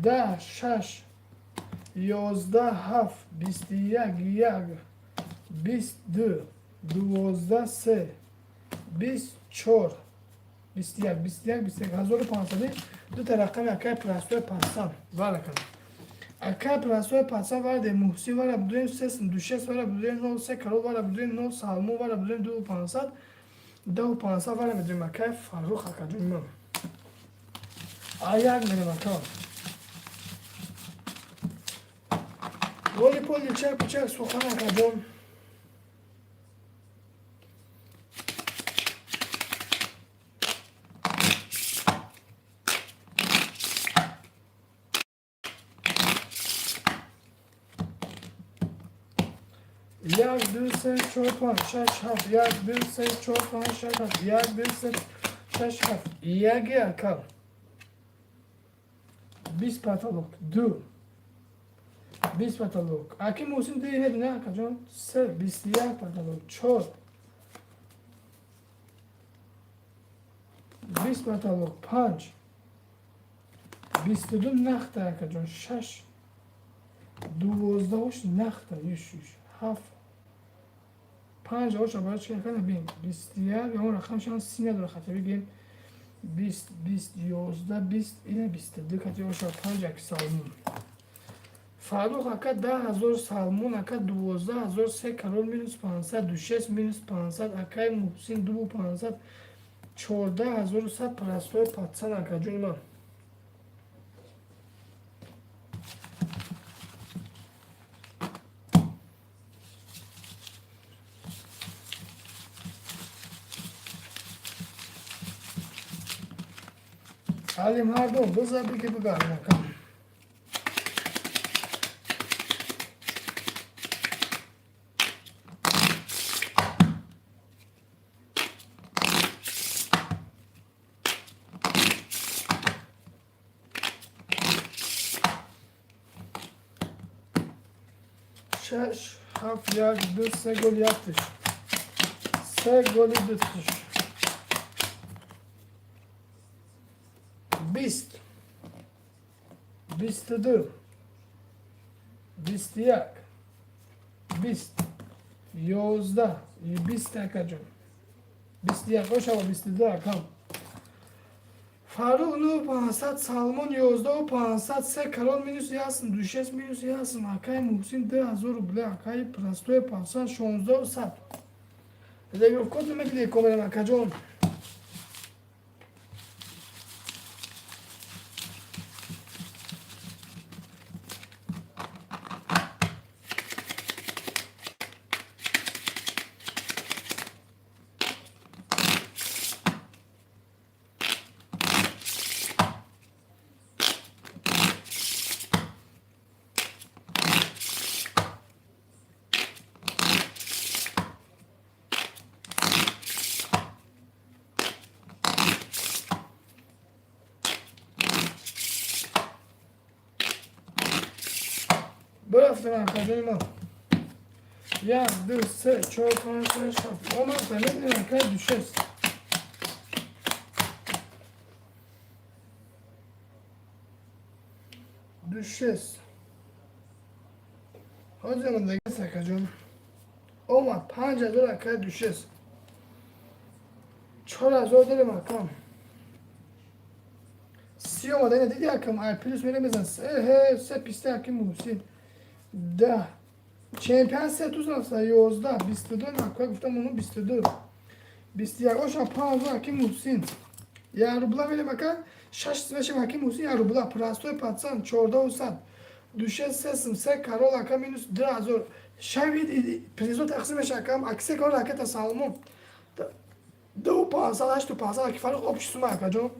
10, шаш, 11, ҳафт, 21, як, 22, 12, се, 20, чор, 21, 21, 21, 1500. Дута рақами акай простой пансан варакам. Акай простой пансан варде. Муҳсин вара будуем сесм душест вара будуем нол се карол вара будуем нол салмон вара будуем ду пансад даҳу пансад вара медуем, акай Фаррух, акаҷони ман. А як мерем, ака. Голи поли чак пучак сухан, акаҷон. Як, ду, се, чор, панҷ, шаш, ҳафт. Як, ду, се, чор, панҷ, шаш, ҳафт. Як, ду, се, шаш, ҳафт. Яги, ака. 20 потолок, ду, 20 потолок. Аки Муҳсин ду ҳед не, акаҷон. Се, 21 потолок, чор, 20 потолок, панҷ, 22 нахта, акаҷон, шаш, 12-ош нахта, юш юш, ҳафт, панҷ оша бояд чӣ кана бин. 21 он рақамшан си надора, хати бигем 20, 20, 11, 20, ина 22 кати оша панҷ. Як салмон, Фаррух ака, 10 000, Салмон ака, 12 000, се карол минус 500, душест минус 500, акай Муҳсин дуву 500, 14 100. Простой пацан, акаҷони ман. Алим ҳардум, биза биги бигарм, ака. Шаш, ҳафт, як, ду, се гол, яктиш, се голи, дутиш, 20, 22, 21, 20, 11, 20, акаҷон, 21 ошава, 22, акам Фаррух ну 500, Салмон ёздаҳу 500, се карол минус ясм, душест минус ясм, акай Муҳсин 2000 рубля, акай простой 500, 16 100. Регировкод намегиди комерам, акаҷон. Бурафтем, акаҷони мо. Як, ду, се, чор, панҷ, шаш, ҳафт. Омад, намедонем, акай душест. Душест. Ҳозир омадагист, акаҷон. Омад, 5000, акай душест. 4000 дорем, акам. Си омада, ина диди, акам, ай плюс мере мезан. Се, се писте, аки Муҳсин. 10. Чемпион се туз рафта, 11, 22, накоя гуфтам, ону 22. 21 оша панҷ, аки Муҳсин. Як рубла мерем, ака, шаш мешем, аки Муҳсин, як рубла. Простой пацан, 14 100. Душе сесм, се карол, ака, минус 2000. Шави призо тақсим меша, акам, аки се карол, аката Салмон. Ду 500, ҳашту 500, аки Фаррух, общий сумма, акаҷон.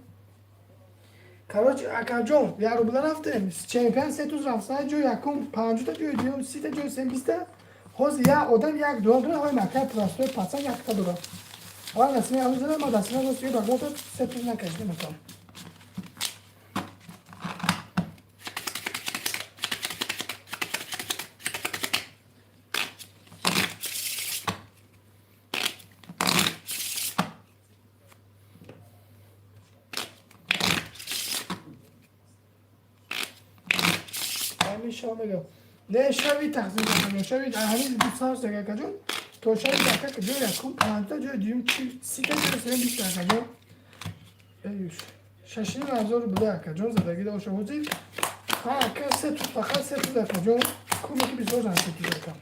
Короче, акаҷон, як рубла рафтем. Чемпион се туз рафта, ҷои якум, панҷута, ҷои дуюм, сита, ҷои сем, биста. Ҳозир як одам як дона дора, ҳои макай простой пацан якта дора. Ава насими ҳанӯз зада, ма дастина рост ё багота се туз накашидем, акам. Ҳамин шав мегам. Не, шави тақсим акаҷон, шави ҳамин ду сар шуд акаҷон. То шави ака ҷои якум панҷта, ҷои дуюм 30-та, ҷои сеюм 20-та акаҷон. Эюш. 6,5 ҳазор рубля акаҷон задагӣ доша ҳозир. Ҳа, ака, се туз, фақат се туз акаҷон. Кумаки бисёр се туз ака.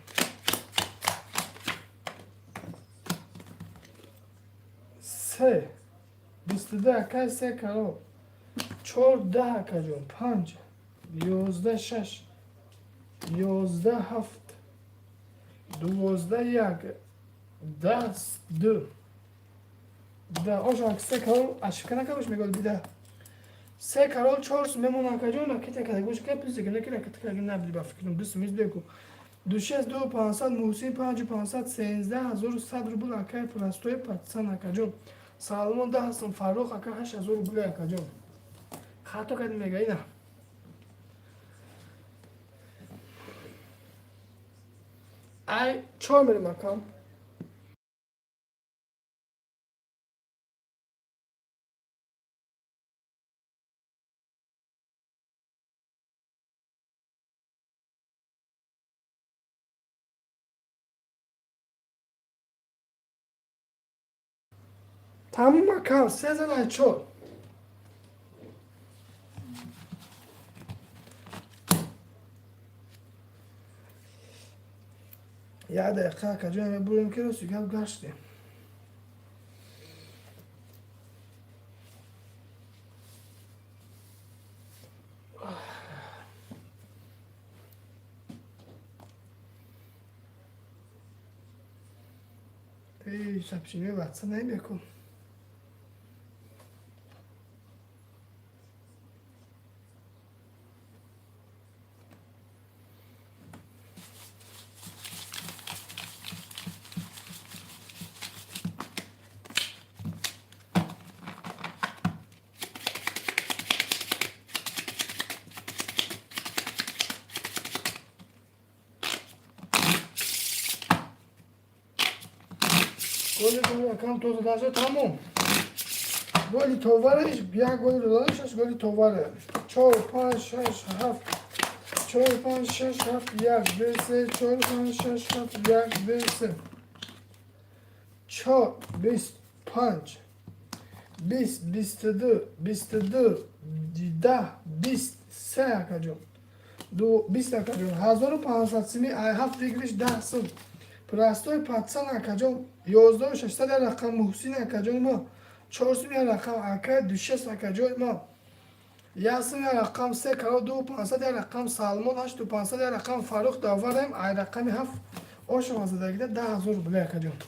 Се. 22 ака, се каро. Чор 10 акаҷон, панҷ. 11 шаш. 11 ҳафт. 12 як. 10 ду. Да, оша се карол ошибка накардаш мегӯяд бида. Се карол чор мемон акаҷон, ракета када гӯш ка писи ки наки ракета када набди ба фикрам ду сумиз беку. Ду шест ду 500 Муҳсин панҷу 500 13 100 рубл акай простой пацан акаҷон. Салмон 10 сум, Фаррух ака 8000 рубл акаҷон. Хато кардем мега ина. Ай чор мерем акам. Тамом акам, се зан ай чор. Як дақиқа акаҷон мебурем ки рости гап гаштем. Эй, сообщение ватса намекун. Голи акам тоза даша тамом. Голи товараш як голи додан шаш голи товаре. 4 5 6 7 4 5 6 7 1 2 3 4 5 6 7 1 2 3 4 25 20 22 22 10 20 3 акаҷон. Ду 20 акаҷон. 1500 сими ай ҳафт выигрыш 10 сум. Простой пацан акаҷон 11 600 як рақам Муҳсин акаҷони мо. 4 сум як рақам ака 26 акаҷони мо. Як сум як рақам се каро ду 500 як рақам Салмон 8 500 як рақам Фаррух Даварем ай рақами ҳафт ошова задагида 10 000 рубля акаҷон.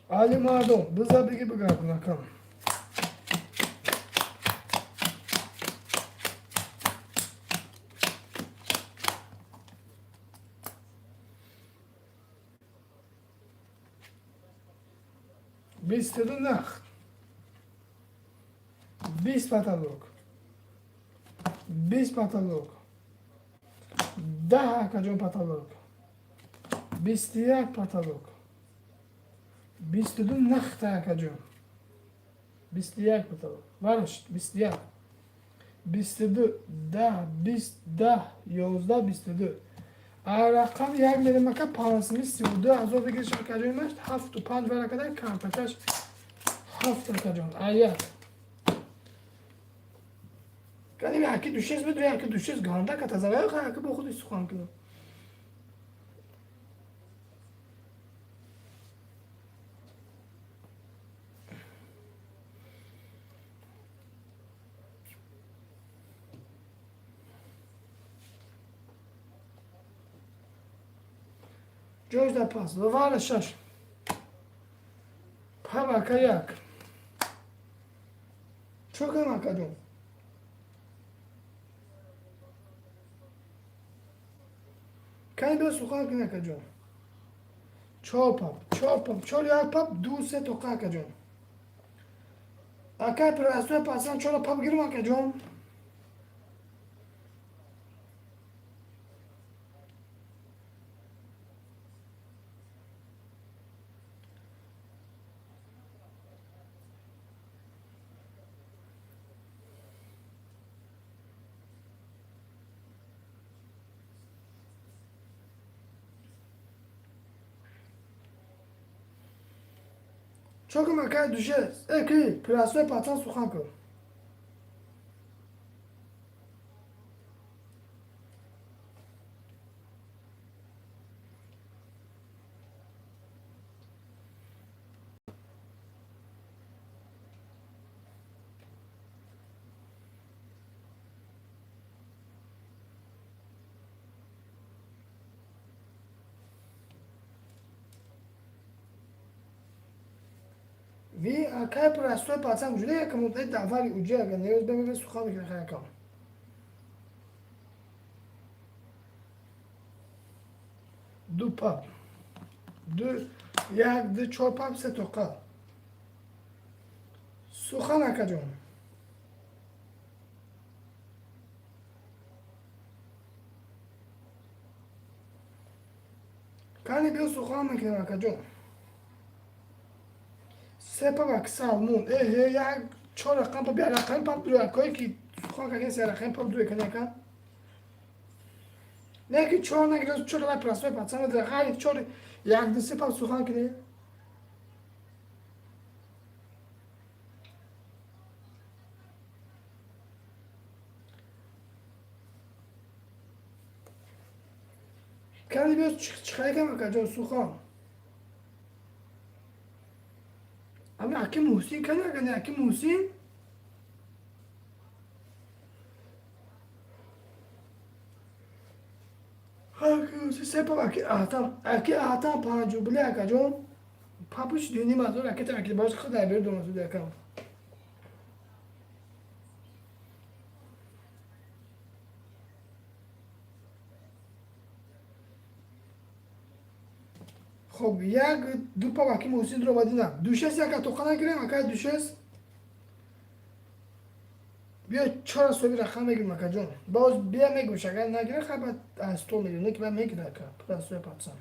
Али мардум, биза биги бигардун акам. 22 нахт. 20 потолок. 20 потолок. 10 акаҷон потолок. 21 потолок. 22 нахта акаҷон. 21 потолок. Варашт 21. 22 10 20 10 11 22. А рақам як мерем ака панҷсими 32 000 выигрыш акаҷон машт ҳафту панҷ варакада картакаш ҳафт акаҷон. А як. Каним яки душес меду яки душес ганда ката завай яки бо худи сухан кунам. Ҷош дар пас. Вара шаш. Пав ака як. Чо кунам акаҷон? Кани биё сухан кун акаҷон. Чор пап, чор пап, чор як пап, ду се тоқа, акаҷон. Акай простой пасан, чора пап гирм, акаҷон. Чокум, акай душе, ки простой пацан, сухан кун. Ви акай простой пацан ҷуда якам муддати дафари уҷа ага неёз бемеве сухан мекунад хаякам. Ду пап. Ду, як, ду, чор пап, се тоқа. Сухан, акаҷон. Кани биё, сухан мекунем, акаҷон. Се пап, салмон. Эҳе, як чор рақам пап, як рақам пап, ду рақое ки сухан кардем, се рақам пап ду кани ака. Не ки чор нагирад, чор лай простой пацан, ғайр чор як ду се пап сухан кунем. Кани биё, чиқай кам, акаҷон, сухан. Ами аки Муҳсин кани, ака, не аки Муҳсин? Се пап, аки Аҳтам, аки Аҳтам 5 рубли, акаҷон. Папуш дюним ҳазор аки таки баш худай бер дона суди акам. Хоб, як ду пап аки Муҳсин ро бадина. Душес як атоқа нагирем, акай душес. Биё, чора соби рақам мегирем, акаҷон. Боз бия мегӯш, агар нагира, хай баъд аз стол мегирем, не ки баъд мегира, ака, простой пацан.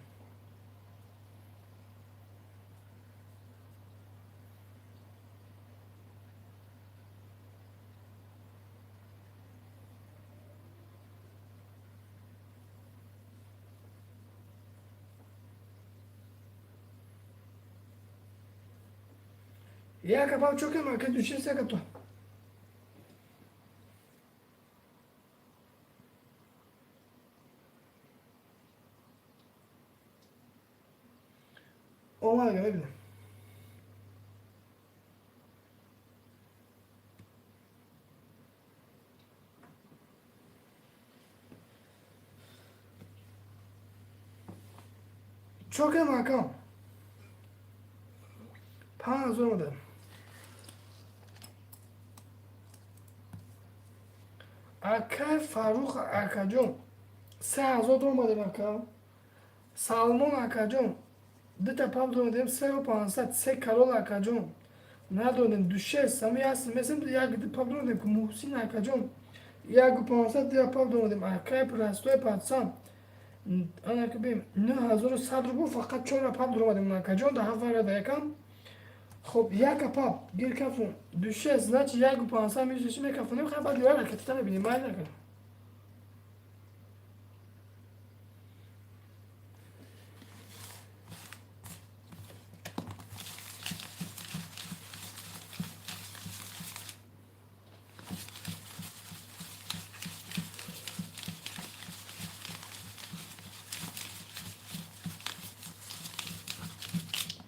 Яка пап чокем, ака душес яка то. Омада мебинем. Чокем, акам. 5000 омада. Акай Фаррух акаҷон, 3000 омадем, ака. Салмон акаҷон, дута пап донадем, сеу 500, се карол акаҷон. Надонем, душес, ами ҳастем, месем як ду пап донадем, ки Муҳсин акаҷон. Як 500 дия пап донадем, акай простой пацан. Ана ки бим, 9100 рубл фақат чора пап донадем, акаҷон, да ҳафт вара да якам. Хоб, яка пап, гир кафун. Душес, значит, як 500 мешиши мекафунем, хай баъд юра ракетата мебинем, май накун.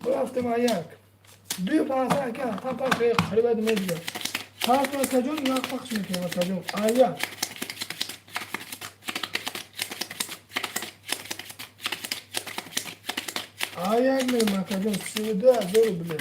Рафтем як. Дую 500 ака, пап пап қариба медига. Пап акаҷон, як пахш мекунем, акаҷон. Ая. Аяк мерем, акаҷон, 32 000 рубле.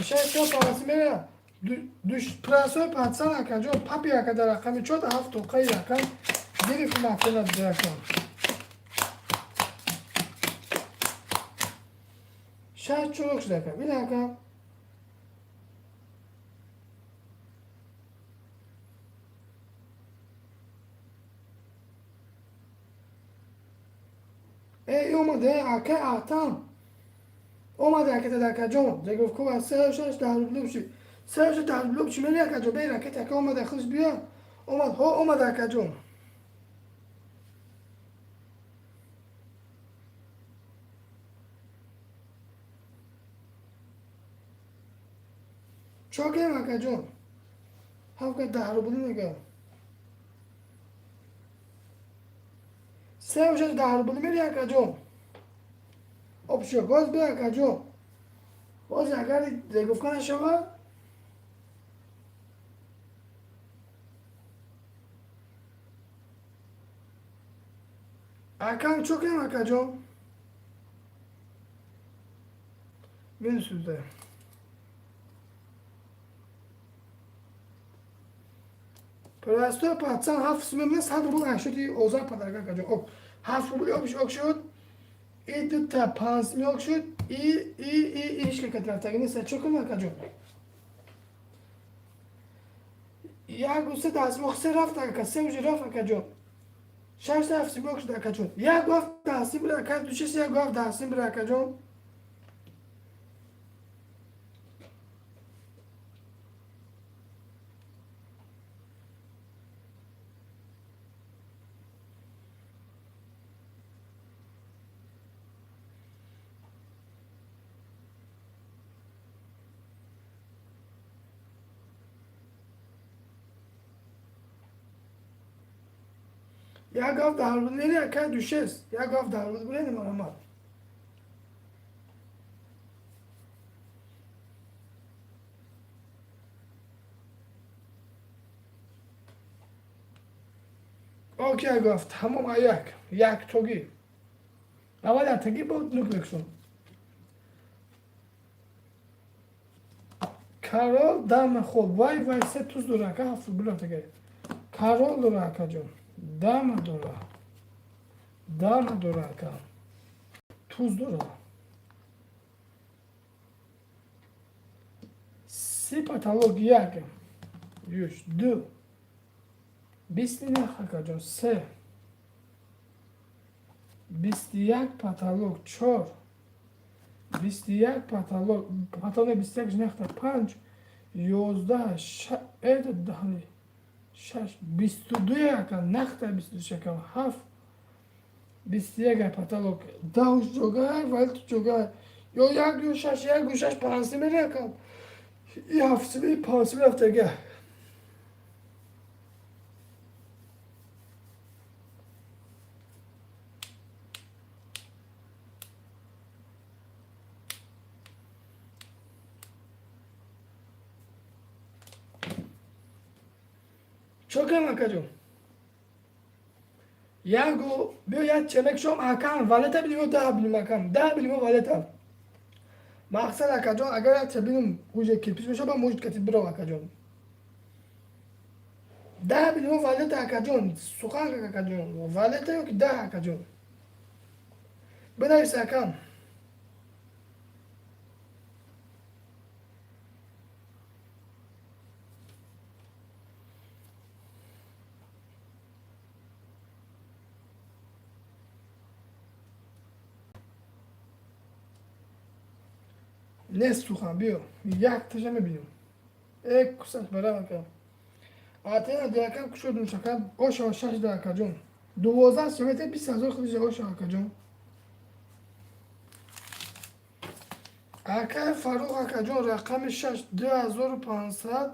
Шаш чор панҷ мера. Прасои панҷсан акаҷон, папи ака дар рақами чор ҳафт тоқаи рақам гирифт мафтона рақам. Шаш чор шуд ака. Бин ака. Эй, омаде ака атам. Омаде ака акаҷон. Загуфт ку аз се шаш даҳ рубли шуд. Се шаш даҳ рубли чӣ мери акаҷон? Бей ракет ака омаде худаш бия. Омад, ҳо омад акаҷон. Чо кардем акаҷон? Ҳафт ка 10 рубли мега. Се шаш 10 рубли мери акаҷон. Обшо, боз бия акаҷон. Боз агар гуфта нашавад, акам чо кардем акаҷон? Минус шуда. Простой пацан ҳафт сум мемонад, 100 рубл ашуди озар падарка акаҷон. Ок, ҳафт рубли обш ок шуд. И дута панҷ сум ок шуд. И ҳеч ка рафтагӣ нест. Чо кунем акаҷон? Як се даҳ сум се рафт ака, се уже рафт акаҷон. Шаш ҳафт сум ок шуд акаҷон. Як ҳафт даҳ сум бира ака, ду шаш як ҳафт даҳ сум бира акаҷон. Як ҳафт даҳ рубл нери ака душест. Як ҳафт даҳ рубл бурени марҳамат. Ок, як ҳафт тамом аяк. Як тогӣ. Аввал яктагӣ бо нук мекушон. Карол дама хоб. Вай вай се туз дора ака ҳафт рубл рафтага. Карол дора акаҷон. Дама дора. Дама дора ака. Туз дора. Си патолог як. Юш, ду. Бисти нах акаҷон. Се. 21 патолог чор. 21 патолог. Патолог 21 нахта панҷ. 11 это даҳни. Шаш. 22 ака нахта 22 ака ҳафт. 21 патолог. Даҳуш ҷогай, валту ҷогай. Ё як ё шаш, як ё шаш панҷ мери ака. И ҳафт сими панҷ сими рафтага. Чо кардем акаҷон? Ягу биё як чемек шом акам валета бинем ё 10 бинем акам. 10 бинем валета. Мақсад акаҷон агар як бинем уже кирпич мешава, может кати биров акаҷон. 10 бинем валета акаҷон, сухан акаҷон, валета ё ки 10 акаҷон. Бинавис акам. Нест сухан, биё. Як таша мебинем. Э, кусаш барам ака. Атена диакам кушод мушака, оша шаш да акаҷон. 12 сомете 20 ҳазор худиш оша акаҷон. Акай Фарух акаҷон рақами шаш 2500.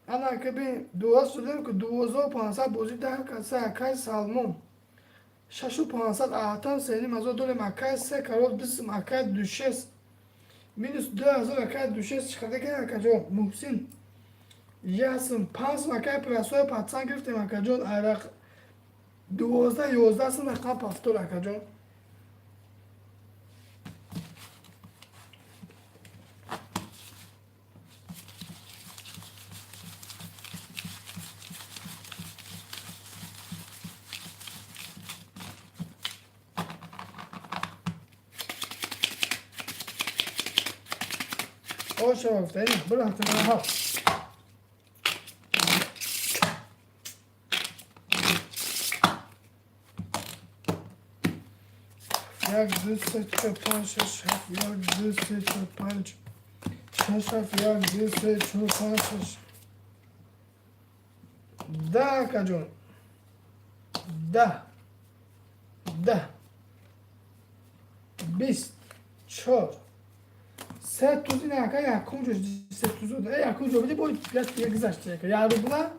Ана ака бин 12 шудем ки 12500 бозӣ даҳ каса акай Салмон. 6500 аҳтам сеним ҳазор дорем акай се карол бисм акай душест. Минус 2000 акай душест чиқарда кен акаҷон. Муҳсин. Ясм панҷ акай прасоя патсан гирифтем акаҷон. Арақ 12 11 сум рақам пафтор акаҷон. Ошава гуфта, ина бирафтем ҳафт. Як, ду, се, чор, панҷ, шаш, ҳафт. Як, ду, се, чор, панҷ, шаш, ҳафт. Як, ду, се, чор, панҷ, шаш. 10, акаҷон. 10. 10. 20. Чор. Се туз ина ака якум ҷо се тузо. Якум ҷо биди бо як дига гузашта ака. Як рубла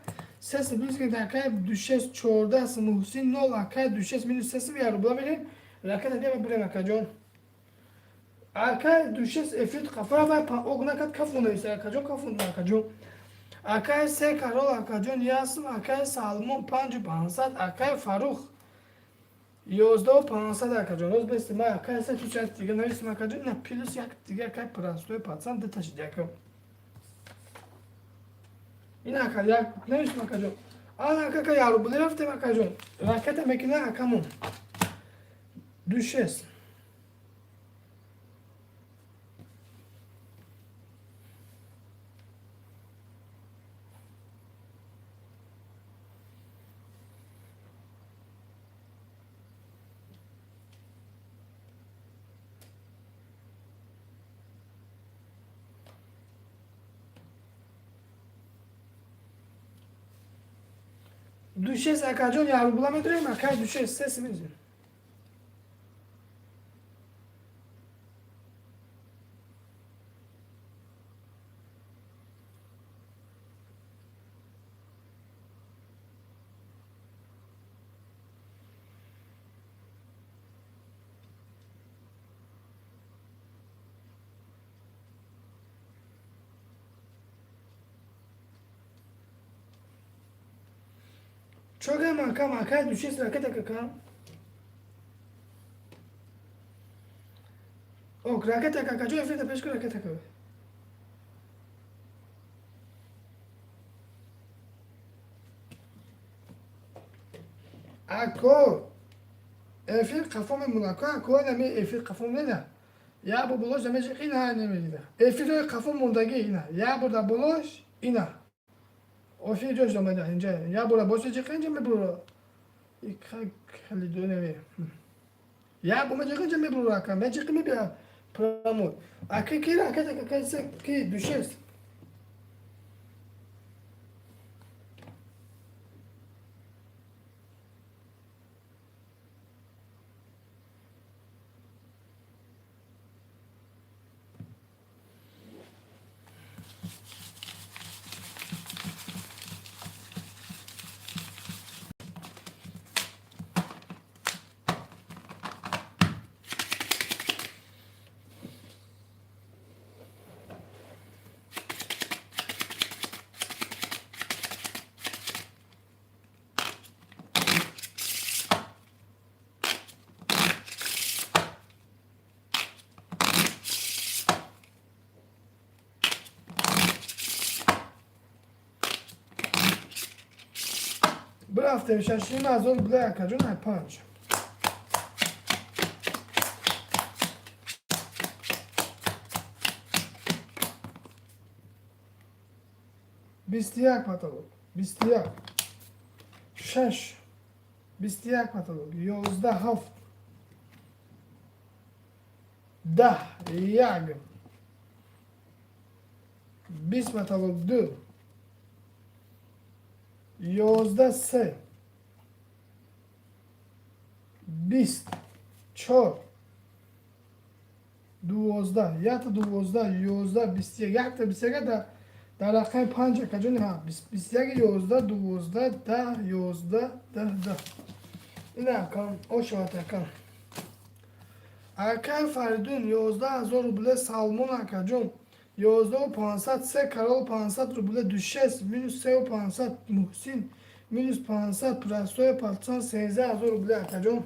се сум плюс ки ака ду шест 14 сум Муҳсин нол ака ду шест минус се сум як рубла мегирем. Ракета биё бирем акаҷон. Ака ду шест эфир қафара ва ог накард кафон нависта акаҷон кафон акаҷон. Акай се карол акаҷон ясм акай Салмон 5500 акай Фарух 11500 акаҷон. Роз бести ма акай се туз як дига нависем акаҷон. Ина плюс як дига акай простой пацан диташ дига. Ина ака як нависем акаҷон. Ана ака як рубли рафтем акаҷон. Ракета мекина акамон. Ду шест. Ду шест акаҷон як рубла медорем акай ду шест се симизем. Чогам акам акай ду шест ракета какам. Ок ракета какаҷо эфирта пеш ку ракета ка. Ако эфир қафо мемона ако ако нами эфир қафо мена. Я бо болош намеҷи ина намедида. Эфири қафо мондагӣ ина. Я бо да болош ина. Офир ҷош омада инҷа. Я бора бош ҷи инҷа мебура. Хеле нами. Я бо меҷи инҷа мебура ака. Меҷи мебия промот. Ака ки ракета кака се ки ду шест. Бирафтем 6500 рубла акаҷон ай панҷ. 21 потолок. 21. Шаш. 21 потолок. 11 ҳафт. 10 як. 20 потолок ду. 11 се. 20 чор. 12 якта 12 11 21 якта 21 дар рақами панҷ акаҷон ҳа 21 11 12 10 11 10 10. Ина акам ошават акам. Акай Фаридун 11 000 рубле Салмон акаҷон 11 500 се карол 500 рубле ду шест минус сеу 500 Муҳсин минус 500 простой пацан 13 000 рубле акаҷон.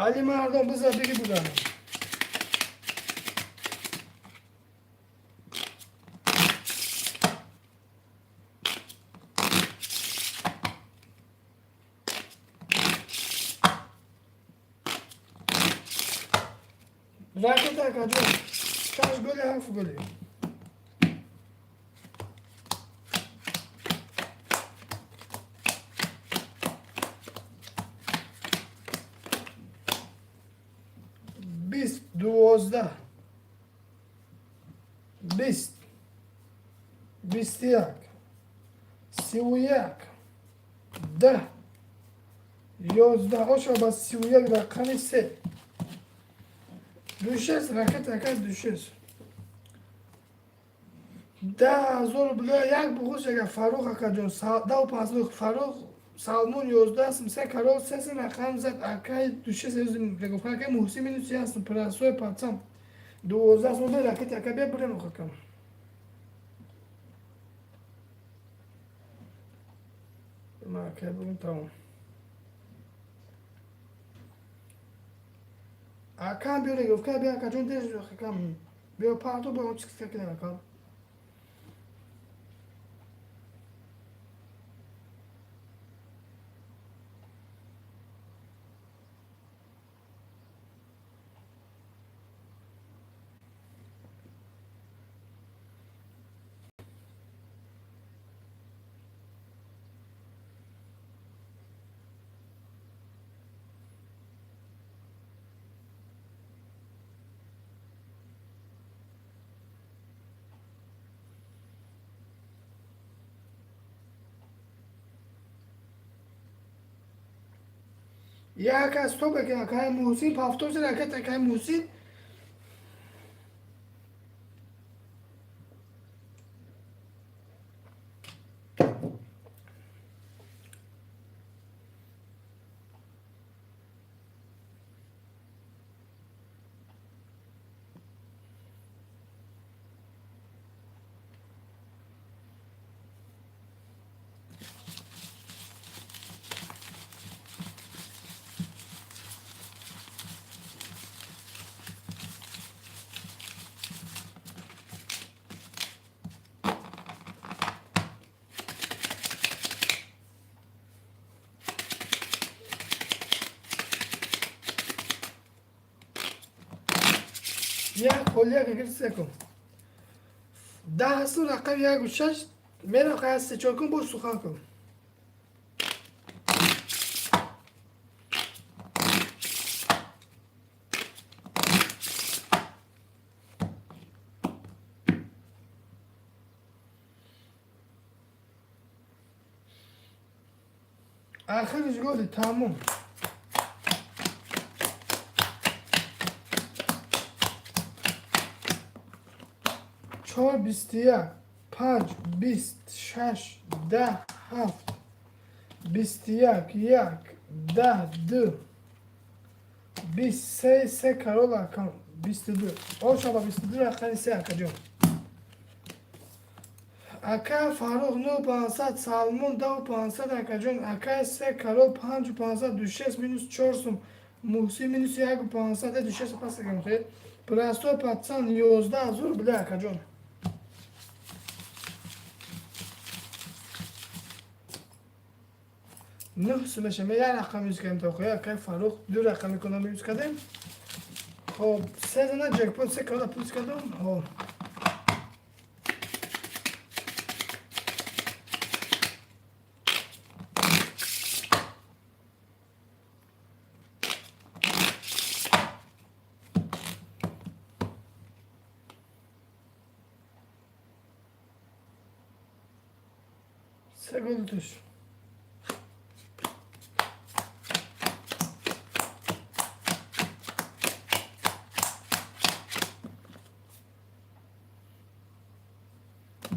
Али мардон биза биги будан. Ракета акаҷон. Шаш голи, ҳафт голи. Бист, 12, 20, 21, 31, 10, 11, оша ба 31 рақами се. Душес, ракета ака душес. 10 000 рубля як буғуз яга Фаррух акаҷон, 10 500 Фаррух Салмон 11 сум, се карол се сум рақам зад акай душес гуфта акай Муҳсин минус як сум, прасои пацан 12 сум ракета ака бия бурем акам. Ма акай бурем тамом. Акам биё регуфка биё акаҷон деж акам биё парто бо он чиз кардем акам. Як аз то беки акай Муҳсин пафтоси ракет акай Муҳсин. Як холия гирифт секун. 10 сум рақами яку шаш мерам қая се чор кун бош сухан кун. Ахириш голи тамом. Чор 21, панҷ 20, шаш 10, ҳафт, 21, як, 10, ду, 20, се, се карол акам, 22. Ошаба 22 рақами се акаҷон. Ака Фаррух нӯ пансад, Салмон 10 500 акаҷон, ака се карол панҷу пансад, душес минус чор сум, Муҳсин минус яку пансад, душес пас акам хел. Простой пацан 11 000 рубля акаҷон. Нӯҳ сум мешава. Як рақам юз кардем то охир. Акай Фаррух ду рақами кунам юз кардем. Хоб, се дана ҷекпот, се карола плюс кардам. Хоб. Се гол туш.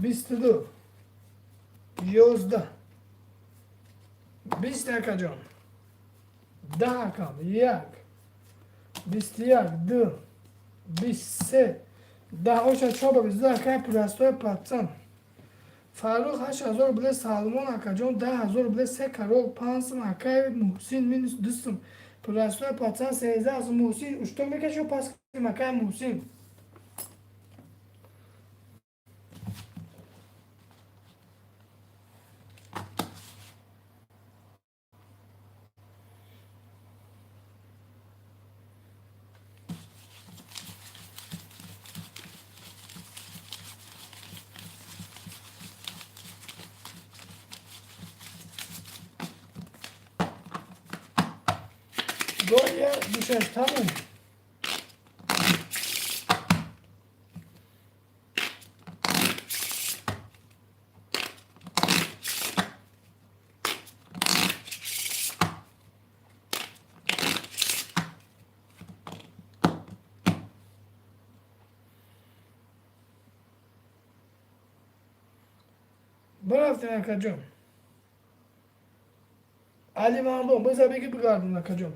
22, 11, 20 акаҷон, 10 акам, як, 21, ду, 23, 10, оша чор ба 22 акай простой пацан. Фаррух 8000 рубле, Салмон акаҷон 10 000 рубле, се король 5 сум, акай Муҳсин минус 2 сум, простой пацан 13 сум. Муҳсин, уштон мекаши, пас акай Муҳсин. Гоя душаш тамом. Бирафтем, акаҷон. Али Мардон, биза беги, бигардон, акаҷон.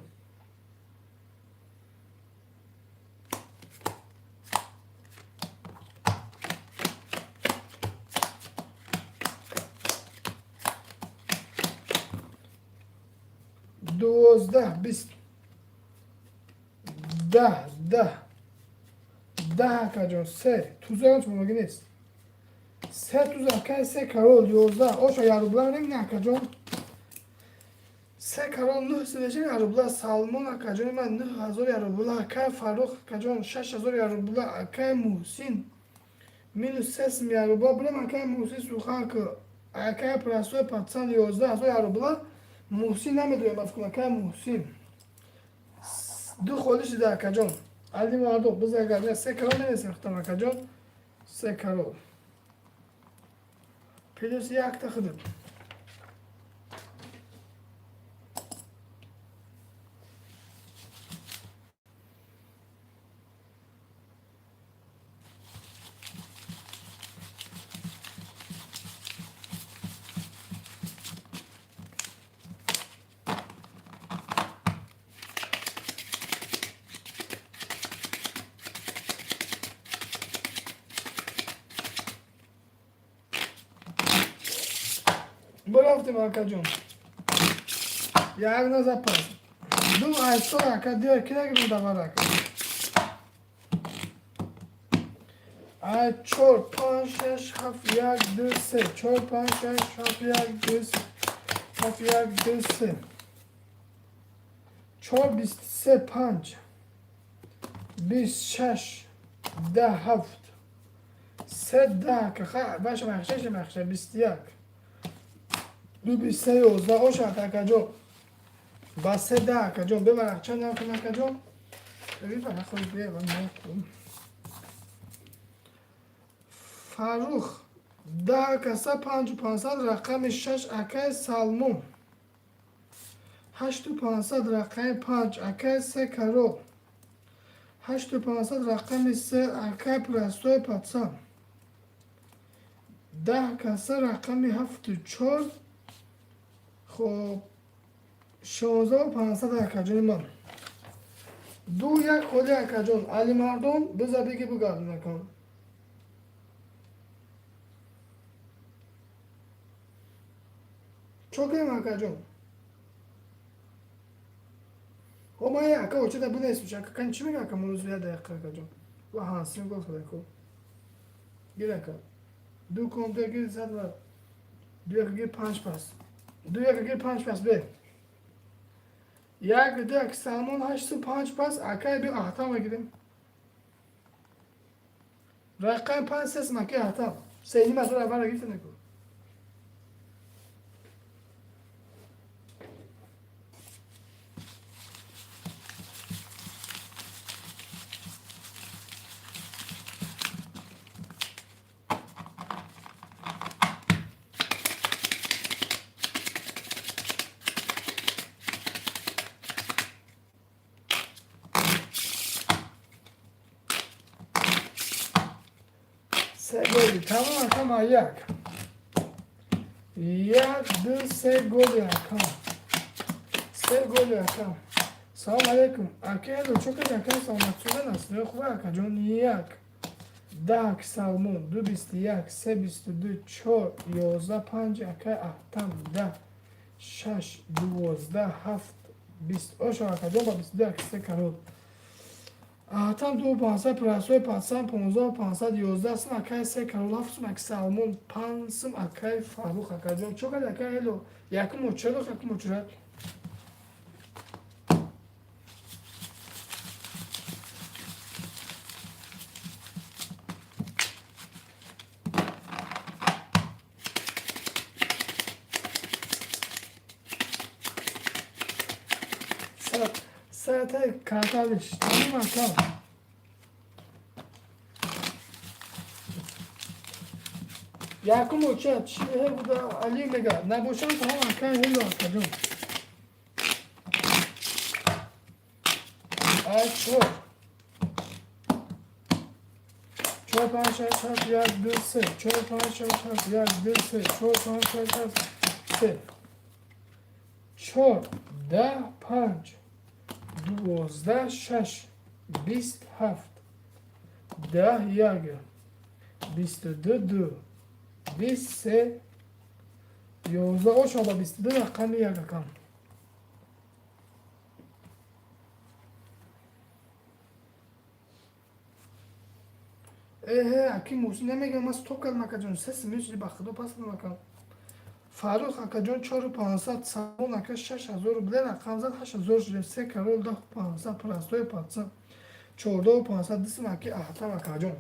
12, 20, 10, 10, 10, акаҷон. Се туза чумоги нест, се туз, акай, се король, 11. Оша ярубла не, акаҷон, се король нӯҳ симеша ярубла. Салмон акаҷони ман 9000 ярубла, акай Фаррух акаҷон 6000 ярубла, акай Муҳсин минус 3 сум ярубла. Бирем, акай Муҳсин, сухан ки, акай простой пацан 11 000 ярубла. Муҳсин намедонем, ба фикрам, акай Муҳсин ду холӣ шуда, акаҷон. Али Мардо, бизагар, се король менесахтам, акаҷон, се король плюс якта худат. Бирафтем, акаҷон, як на запас ду айсо, ака, дия кирагирем давар, ака. Ай чор, панҷ, шаш, ҳафт, як, ду, се, чор, панҷ, шаш, ҳафт, як, ду, ҳафт, як, ду, се, чор, 23, панҷ, 26, 10, ҳафт, се, 10, ака. Баша махшаша махша 21, ду, 23, 11. Ошад, акаҷон, ба се, 10, акаҷон. Беварақ чанд накун, акаҷон, беварақ. Фаррух 10 каса, 5500, рақами шаш, акай Салмон 8500, рақами панҷ, акай се король 8500, рақами се, акай простой пацан 10 каса, рақами ҳафту чор. Хоб, 16 500, акаҷони ман. Ду як холи, акаҷон. Алимардон, биза беги, бугардон, акон. Чо кунем, акаҷон? О, ман ака очада бинесуш, ака. Кан чӣ мега, ака? Мурӯз я дақиқа, акаҷон, ва ҳансим гол хадако. Гир, ака, ду компютер гир, зад ва ду як гир, панҷ пас, ду як гир, панҷ пас бе, як, ду, як. Салмон ҳашту панҷ пас, акай, би аҳтам мегирем, рақами панҷ, се смаки аҳтам, сеним азор аввал гирифта неку. Се голи тамом, акама. Як, як, ду, се голи, акам, се голи, акам. Салом алейкум, акело, чо кади, акам? Саломатсудан аст, хуб, акаҷон. Як, Даҳ Салмон, ду бисту як, се бисту ду, чор, ёздаҳ, панҷ, акай Аҳтам, даҳ, шаш, дувоздаҳ, ҳафт, бист. Ошо акаҷон ба 22 аки се карот. Аҳтам ду пансад, простой патсан, понздаҳ пансад, ёздаҳ сум, акай се карол, ҳафт сум, аки Салмон, панҷ сум, акай Фаррух акаҷон. Чо кард акай Эло? Якум очерох, якум очерат. Сатай карталиш. Тамом ака. Якум оча чи буда Али мега. Набошам тамом ака Эло акаҷон. Ай чор. Чор панҷ шаш ҳафт як ду се. Чор панҷ шаш ҳафт як ду се. Чор панҷ шаш ҳафт се. Чор даҳ панҷ дувоздаҳ шаш бист ҳафт даҳ як бисту ду ду бист се ёздаҳ. Ошо ба 22 рақами як акам. Эҳе, аки Муҳсин намегам, ман стоп кардам акаҷон, се симисли ба худо пас кардам акам. Фаррух акаҷон чору пансад, Салмон ака 6000 рубля рақам зад, 8000 шудем, се карол даҳу пансад, простой патсан, чордаҳу пансад, дисм аки Аҳтам акаҷон.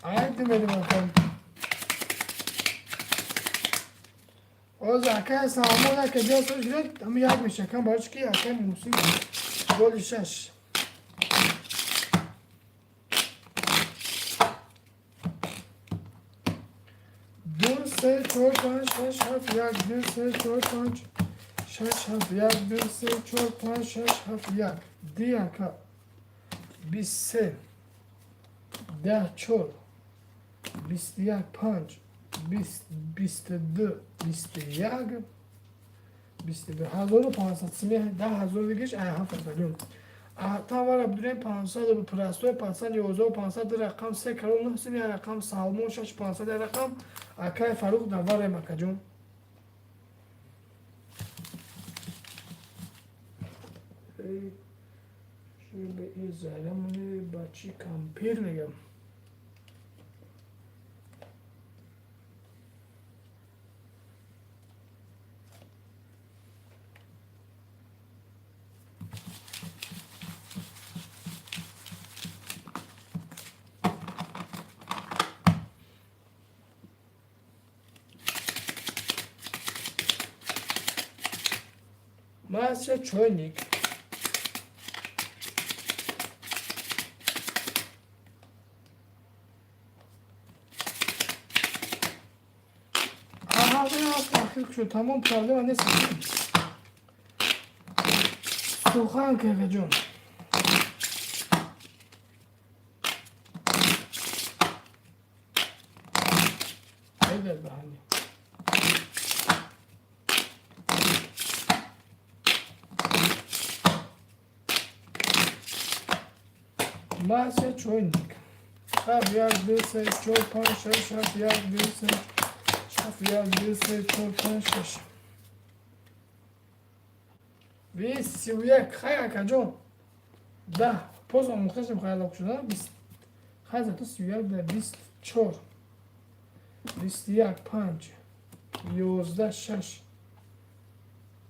Ай димедим акам. Оз акай Салмон ака биё сош гирад, ҳама як меша акам, барои чӣ ки акай Муҳсин голи шаш. Ду, се, чор, панҷ, шаш, ҳафт, як, ду, се, чор, панҷ, шаш, ҳафт, як, ду, се, чор, панҷ, шаш, ҳафт, як. Ди ака. Бист се. Даҳ, чор. Бисту як, панҷ. Бист, бисту ду, бисту як. 22. 1500 сими 10 000 дигиш ай ҳафт акаҷон. Тавара бидурем пансад простой пансад ёздаҳу пансад рақам се карол нӯҳ сими рақам Салмон шаш пансад рақам акай Фаррух даварем акаҷон. Ба чӣ кампир мегам? Мася чойник. Аҳа, шуд, тамом проблема нест. Сухан какаҷон. Айдар баҳани. Мася чойник. Ҳафт, як, ду, се, чор, панҷ, шаш, ҳафт, як, ду, се, ҳафт, як, ду, се, чор, панҷ, шаш. Бист, сиву як, хай акаҷон. Даҳ, поз омӯхташем хайлок шуда, бист. Хай зато сиву як да бист чор. Бисту як, панҷ. Ёздаҳ, шаш.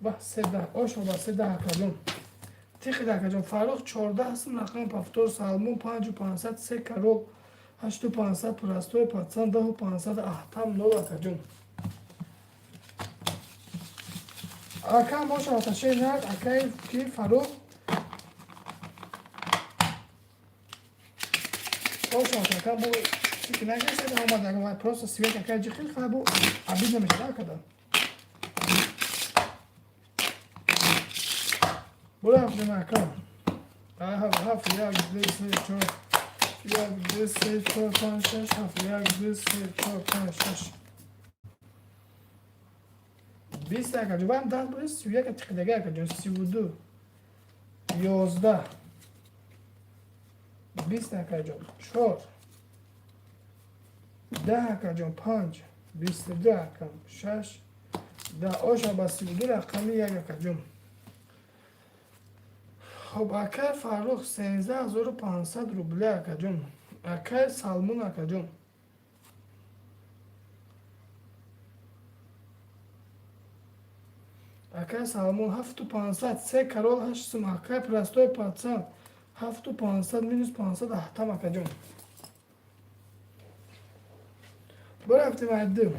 Ва се даҳ. Ошо ба се даҳ акаҷон. Тихи акаҷон. Фаррух чордаҳ сум рақам повтор, Салмон панҷу пансад, се карол, ҳашту пансад, простой патсан, даҳу пансад, Аҳтам нол акаҷон. Акам боша оташе нард, акай ки Фаррух. Боша акам бо фикр накард, омад акам просто свет акай ҷихил хай бо обид намешад акада. Бурафтем акам. Ҳафт, ҳафт, як, ду, се, чор. Як, ду, се, чор, панҷ, шаш, ҳафт, як, ду, се, чор, панҷ, шаш. Бист акаҷон. Ваам даҳ буд, сиву як тиқидага акаҷон, сиву ду. 11, 20, акаҷон, чор, 10, акаҷон, панҷ, 22, акам, шаш, 10. Оша ба 32 рақами як, акаҷон. Хоб, акай Фаррух, 13 500 рубля, акаҷон. Акай Салмон, акаҷон. Акай Салмон, 7500, се король, ҳашт сум. Акай Простой Пацан, 7500, минус 500, аҳтам, акаҷон. Бурафтем айду.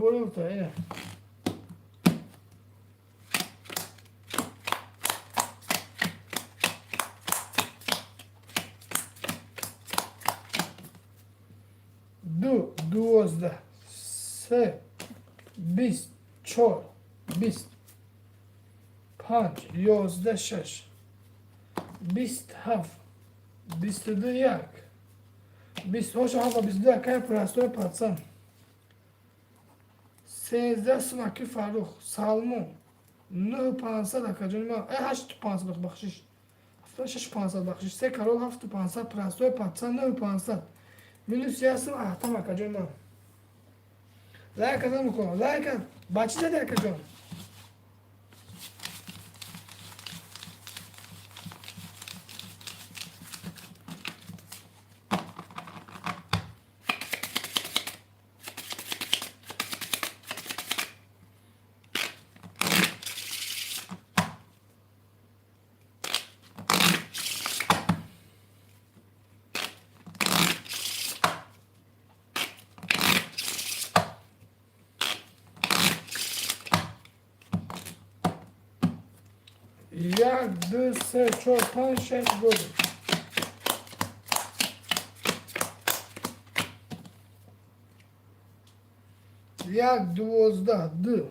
Бурд ина. Ду, 12, се, 20, чор, 20, панҷ, 11, шаш, 20, ҳафт, 22, як, 20, оша ҳафт, 22, акай Простой Пацан. 13 сум, аки Фаррух. Салмон, 9500, акаҷони ман, э, 8500, бахшиш, 6500, бахшиш. Се король, 7500. Простой Пацан, 9500, минус як сум, аҳтам, акаҷони ман. Лайка намекун, лайка ба чӣ зади, акаҷон? Як, ду, се, чор, панҷ, шаш гол. Як, 12, ду,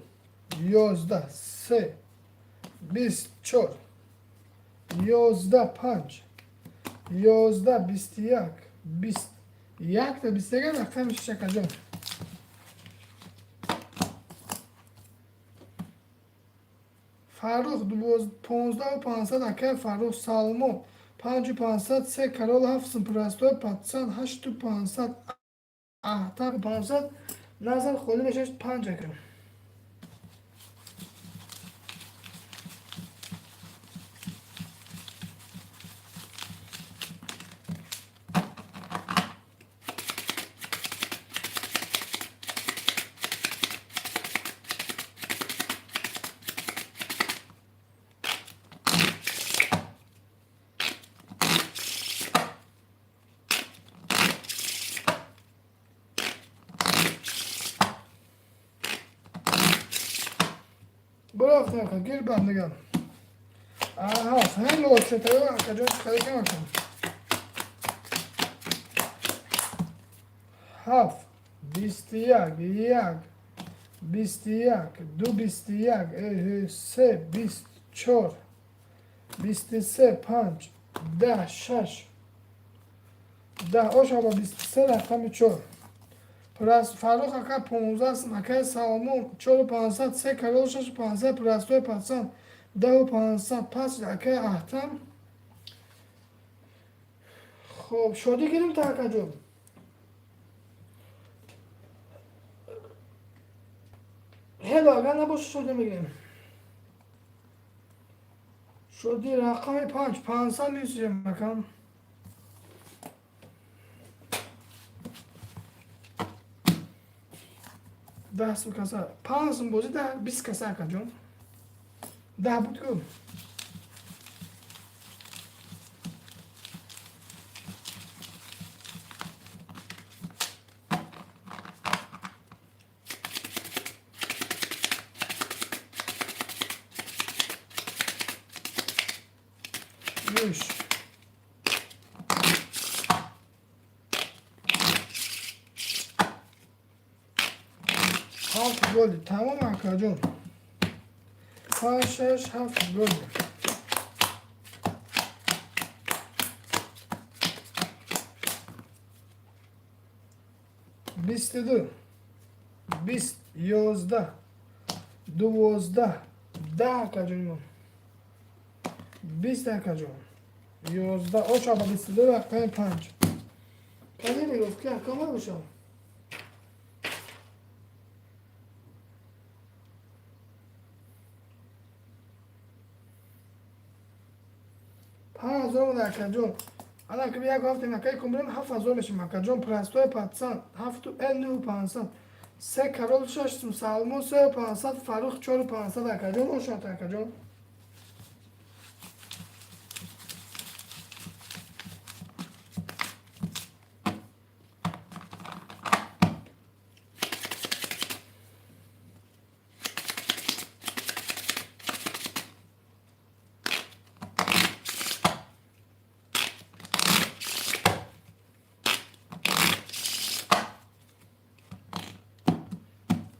11, се, 20, чор, 11, панҷ, 11, 21, 20, якта 21, рақами шиш, акаҷон. Фаррух, 15 500, акай Фаррух. Салмон, 5500, се король, ҳафт сум. Простой Пацан, 8500, аҳтам 500, назар холӣ мешавад, панҷ, ака. Бурафтем, ака, гир бам дигар. Аҳа, хеле шетаё, акаҷон, чӣ кам. Ҳафт, 21, як, 21, ду, 21, се, 20, чор, 23, панҷ, 10, шаш, 10, ошаба 23, рақами чор. Фаррух ака, 15 сум. Акай Салмон, 4500, се король, 6500. Простой Пацан, 10 500, пас, акай Аҳтам. Хоб, шодӣ гирим та, акаҷон. Ҳело, агар набоша, шодӣ мегирем. Шодӣ, рақами панҷ, 500 месӯзем, акам. 10 сум каса, 5 сум бозӣ, 10, 20 каса, акаҷон. 10 буд ку. Гӯш. Ҳафт голи. Тамом, акаҷон. Панҷ, шаш, ҳафт голи. 22, 20, 11, 12, 10, акаҷонимон. 20, акаҷон. 11, оча ба 22 рақами панҷ. Каде мегуфт, ки ака мабошам? 5000 омада, акаҷон. Ана ки як ҳафтем, акаи кумрем, 7000 мешим, акаҷон. Простой пацан ҳафту нӯҳу пансад. Се король шаш, Салмон сеу пансад, Фарух чору пансад, акаҷон. Ошад, акаҷон.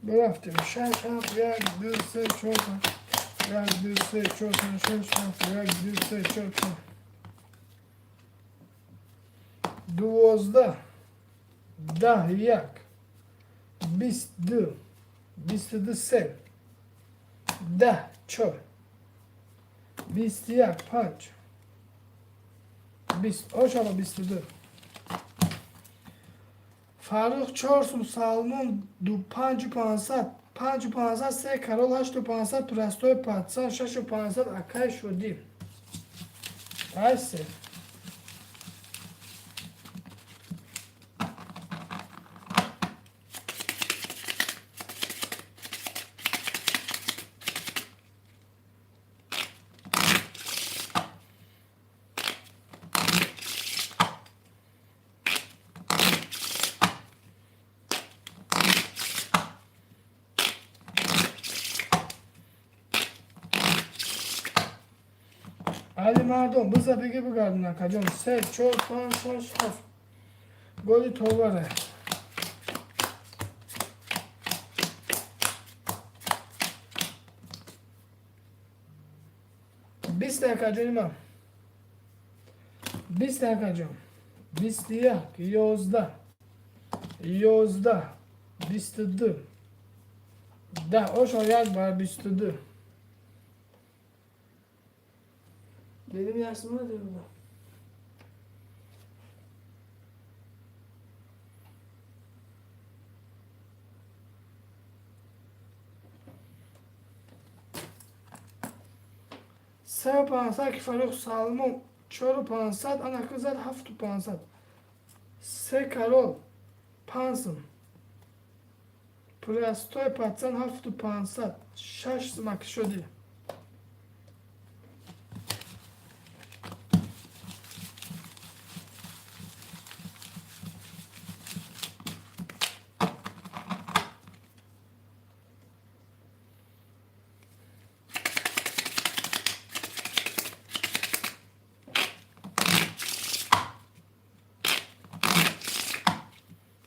Бирафтем. Шаш, ҳафт, як, ду, се, чор, панҷ. Як, ду, се, чор, панҷ, шаш, ҳафт. Як, ду, се, чор, панҷ. 12, 10, як, 22, 22, се, 10, чор, 21, панҷ, 20, ошава 22. Фаррух чор сум, Салмон ду панҷу пансад, панҷу пансад, се король ҳашту пансад, простой пацан шашу пансад, акай шудӣ. Ай се. Али мардон, биза биги бигардон, акаҷон. Се, чор, панҷ, шаш, ҳафт. Голи товаре. 20, акаҷони ман. 20, акаҷон. 21, 11, 11, 22, 10, ошо як бар 22. Benim yaşım nedir burada? Се пансад ки Фарух, Салмон чору пансад, анаки зад ҳафту пансад. Се король пансм. Простой пацан ҳафту пансад. Шаш сумак шуди.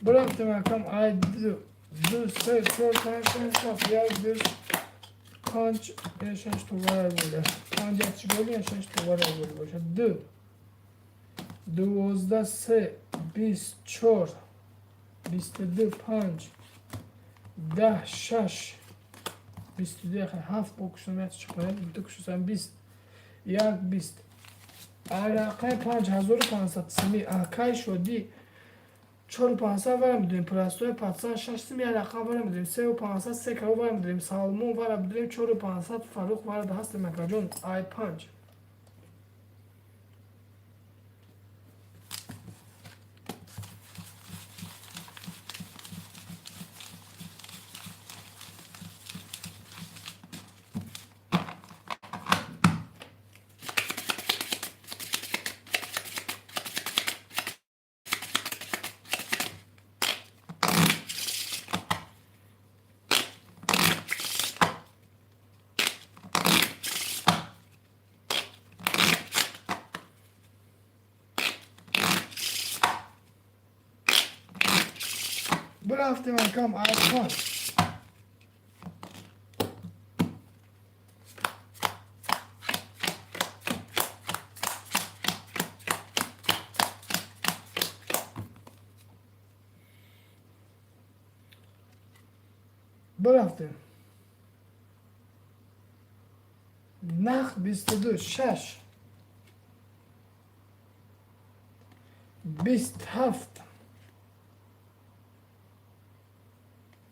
Бирафтем, акам, ай ду, ду, се, чор, панҷ, шаш, ҳафт, як, ду, панҷ, шаш товара боля. Панҷ якчи голи, шаш товара боля бошад. Ду, 12, се, 20, чор, 22, панҷ, 10, шаш, 22, ҳафт бо кушам як чиқоям, ду кушусам 20, як, 20. Арақаи 5500 сими, акай шодӣ чору пансад вара медорем, простой пацан шаш сим як рақам вара медорем, сеу пансад, се король вара медорем, Салмон вара медорем, чору пансад, Фарух вара ҳастем, акаҷон, ай панҷ. Бирафтем, акам, ай панҷ. Бирафтем. Нах 22, шаш, 20, ҳафт,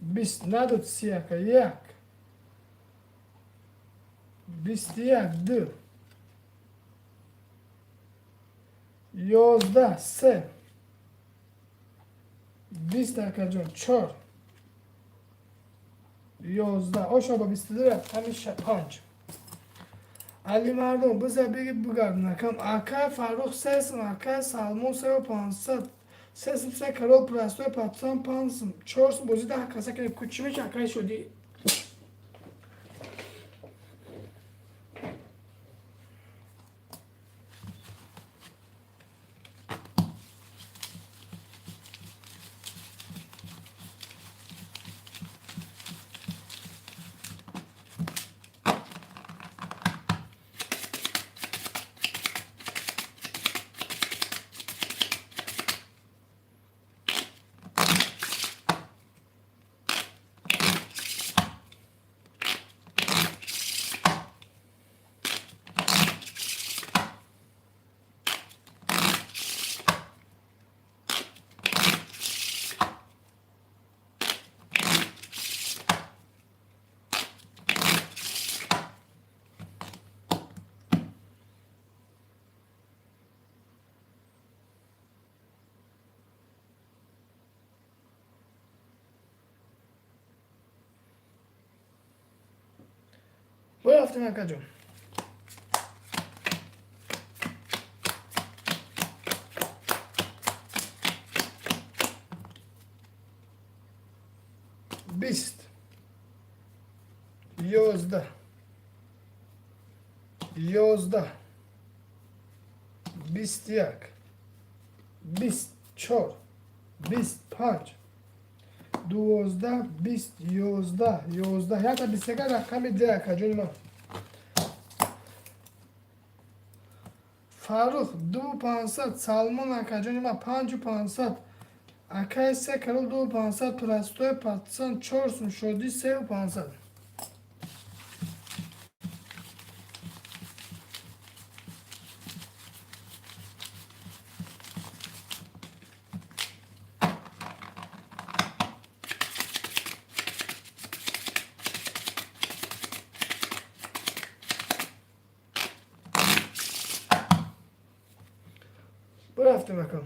20 надод, си ака, як, 21, ду, 11, се, 20 акаҷон, чор, 11, ошо ба 22 рафт, ҳами панҷ. Алимардон, биза биги бугард накам. Акай Фаррух сесм, акай Салмон сеу 500, сесм, се корол, простой пацан, пансм, чорсм, бози 10 каса кунем. Кучи меша, акай шуди? Бирафтем, акаҷон. 20, 11, 11, 21, 20, чор, 20, панҷ, 12, 20, 11, 11, якта 21, рақами де, акаҷони ман. Фаррух ду 500, Салмон, акаҷони ман, панҷу 500, акай се корол ду 500, простой пацан чор сум, шодӣ сеу 500. Бирафтем, акам.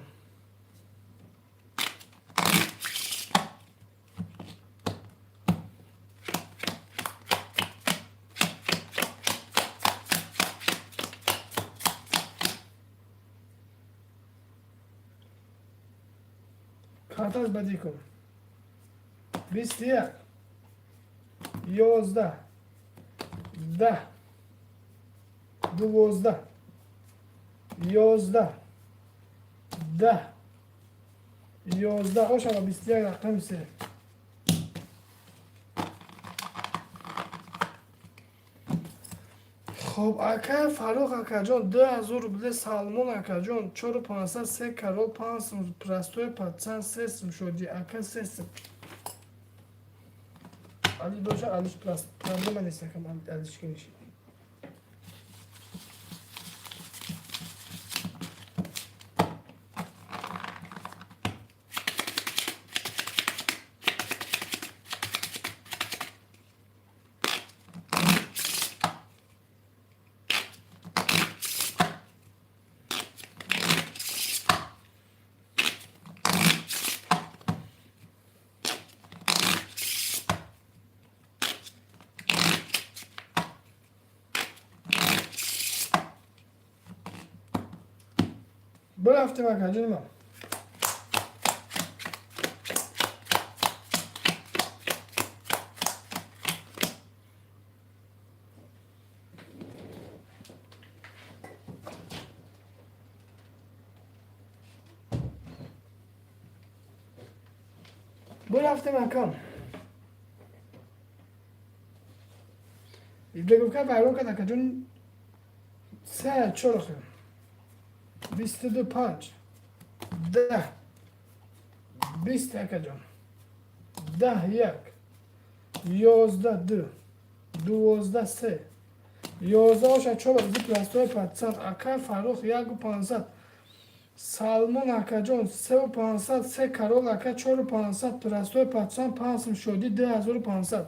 Карташ бадӣ кун. 21, 11, 10, 12, 11, 10, 11, ошава 21, рақами се. Хоб, акай Фаррух, акаҷон, 2000 рубле, Салмон, акаҷон, чору 500, се корол панҷ сум, простой пацан се сум, шоди ака се сум. Али боша, алиш проблема нест, акам, алиш киниши. Бирафтем, акаҷони ман. Бирафтем, акам. Регулка вайрон кард, акаҷон, се, чор, охир 22, панҷ, 10, 20, акаҷон, 10, як. 11 ду, 12 се, 11 оша чор зи простой пацан. Акай Фаррух, 1 500. Салмон акаҷон, 3 500. Се карол ака, 4 500. Простой пацан, 5 сум. Шодӣ, 2500.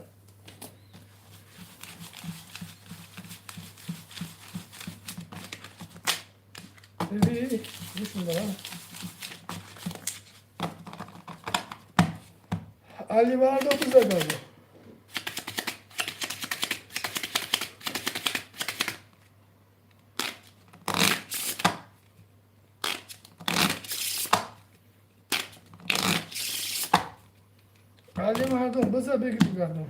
Гӯш медорам. Алимардо, бизагардо. Алимардон, биза, беги, бигардон.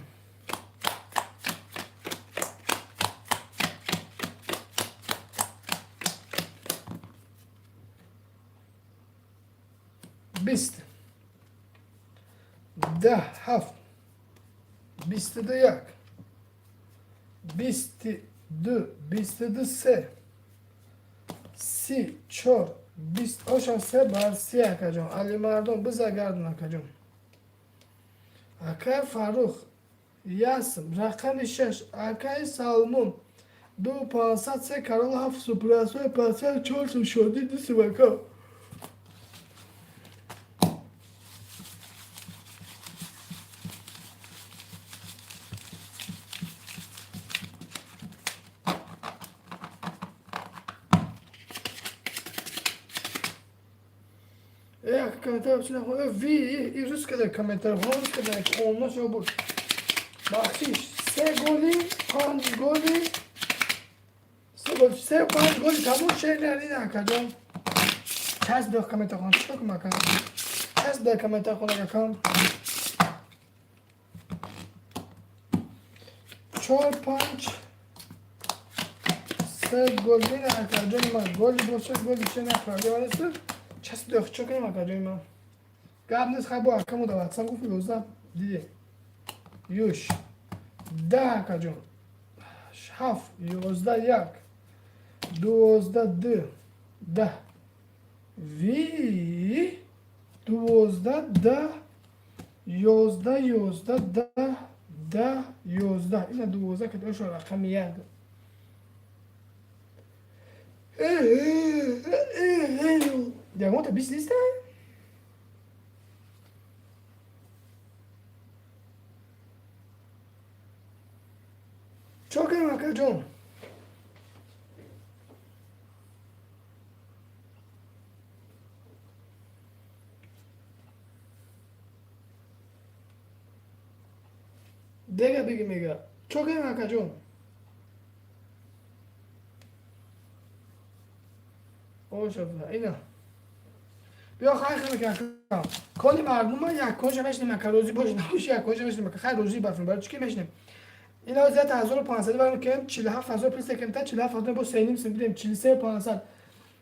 20, 10, ҳафт, 22, як, 22, 22, се, 30, чор, 20 оша, се бар 30. Акаҷон Алимардон, биза, гардон, акаҷон. Акай Фаррух, ясм рақами шаш. Акай Салмон, 2 500. Се карол, ҳафт супрасои 500, чор сум. Шодӣ, 2 сум, ака. Комментар чи нахонда ви и рус када, комментар рус када, онно буд. Бахшиш, се голи, панҷ голи, се гол, се, панҷ голи, тамом. Шер нина, акаҷон. Час бех комментар хон, чикор кунам, ака? Час бех комментар хон, акам. Чор, панҷ, се гол, бина, акаҷони ман, голи боша, голи че нахӯрд. Нест, час бех, чо кунем, акаҷони ман? Гап нест, хай, бо акаму да ватсап гуфт, 11 диде. Юш, 10, акаҷон, ҳафт, 11, як, 12, ду, 10, ви, 12, 10, 11, 11, 10, 10, 11. Ина 12 ки оша рақами як. Ягонта 20 неста. Чо кунем, акаҷон? Дега биги, мега, чо кунем, акаҷон? Ошафа ина биё, хай, хай, кони мардума якконша мешинем, ака, рӯзӣ боши, набоши, якконша мешинем, ака. Хай, рӯзӣ бафрем, барои чӣ ки мешинем? Ина зият 1500 барем, кем 47 000 плюс кем та 47 000, бо сеним сим бидем, 43 500,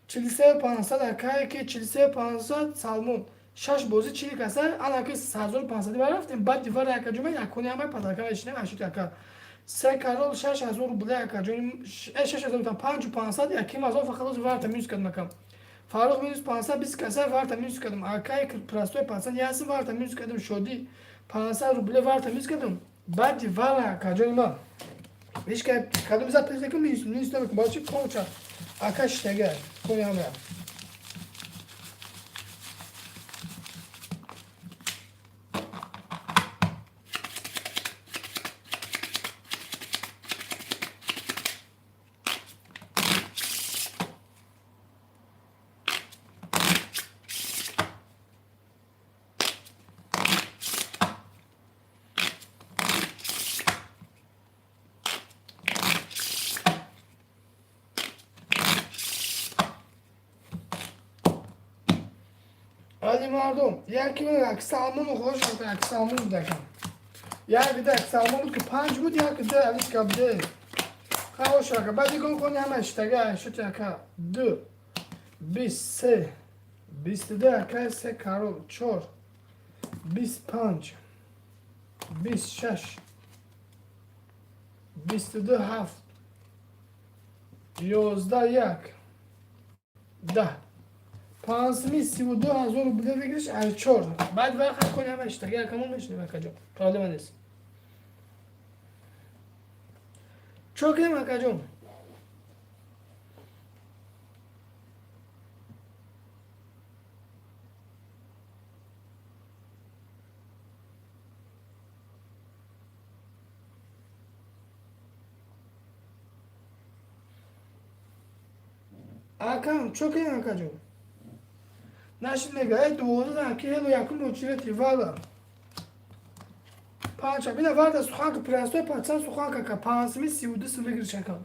43 500, акае ки 43 500. Салмон, шаш бозӣ, 40 каса, анаки 1500 барафтем. Баъд дивара, ака ҷума, яккони ҳамаи патака мешинем. Ашуд, ака. Се карол, 6000 рубля, ака ҷони, 6000, 5500, 1000 фақат ози варта минус кардам, ака. Фаррух минус 520 каса, варта минус кардам. Акай простой 500 ясм, варта минус кардам. Шодӣ, 500 рубля, варта минус кардам. Баъди вара, акаҷони ман, ҳеч кадом зад пеш накун, минус минус намекун. Барои чи конча ака шитага кони ҳамая. Али мардум, яке як салмону хош, як салмон буд, акам. Як да салмон буд, ки панҷ буд, як да алиска буде. Хош, ака, баъд икон кони ҳама иштага, шути, ака, ду, 23, 22, ака, се карол, чор, 25, 26, 22, ҳафт, 11, як, 10, пансми, 32 000 рубля выигрыш, ай чор. Баъд вақт кони ҳама иштага, акамон мешинем, акаҷон. Проблема нест. Чо кунем, акаҷон? Акам, чо кунем, акаҷон? Нашид мега, э, 12 аки ҳело якум очерети вала. Панча, бина варда суханка, простой пацан суханка, ка пансими 32 сум выигрыш акам.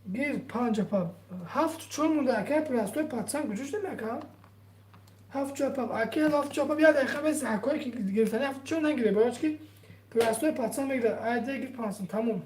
Гир панҷа пап. Ҳафту чор монда акай простой пацан куҷо шудем ака? Ҳафт чор пап. Аки ҳафт чор пап як дақиқа бес акое ки гирифтани ҳафт чор нагире, барои ки простой пацан мегирад. Айде гир пансум тамом.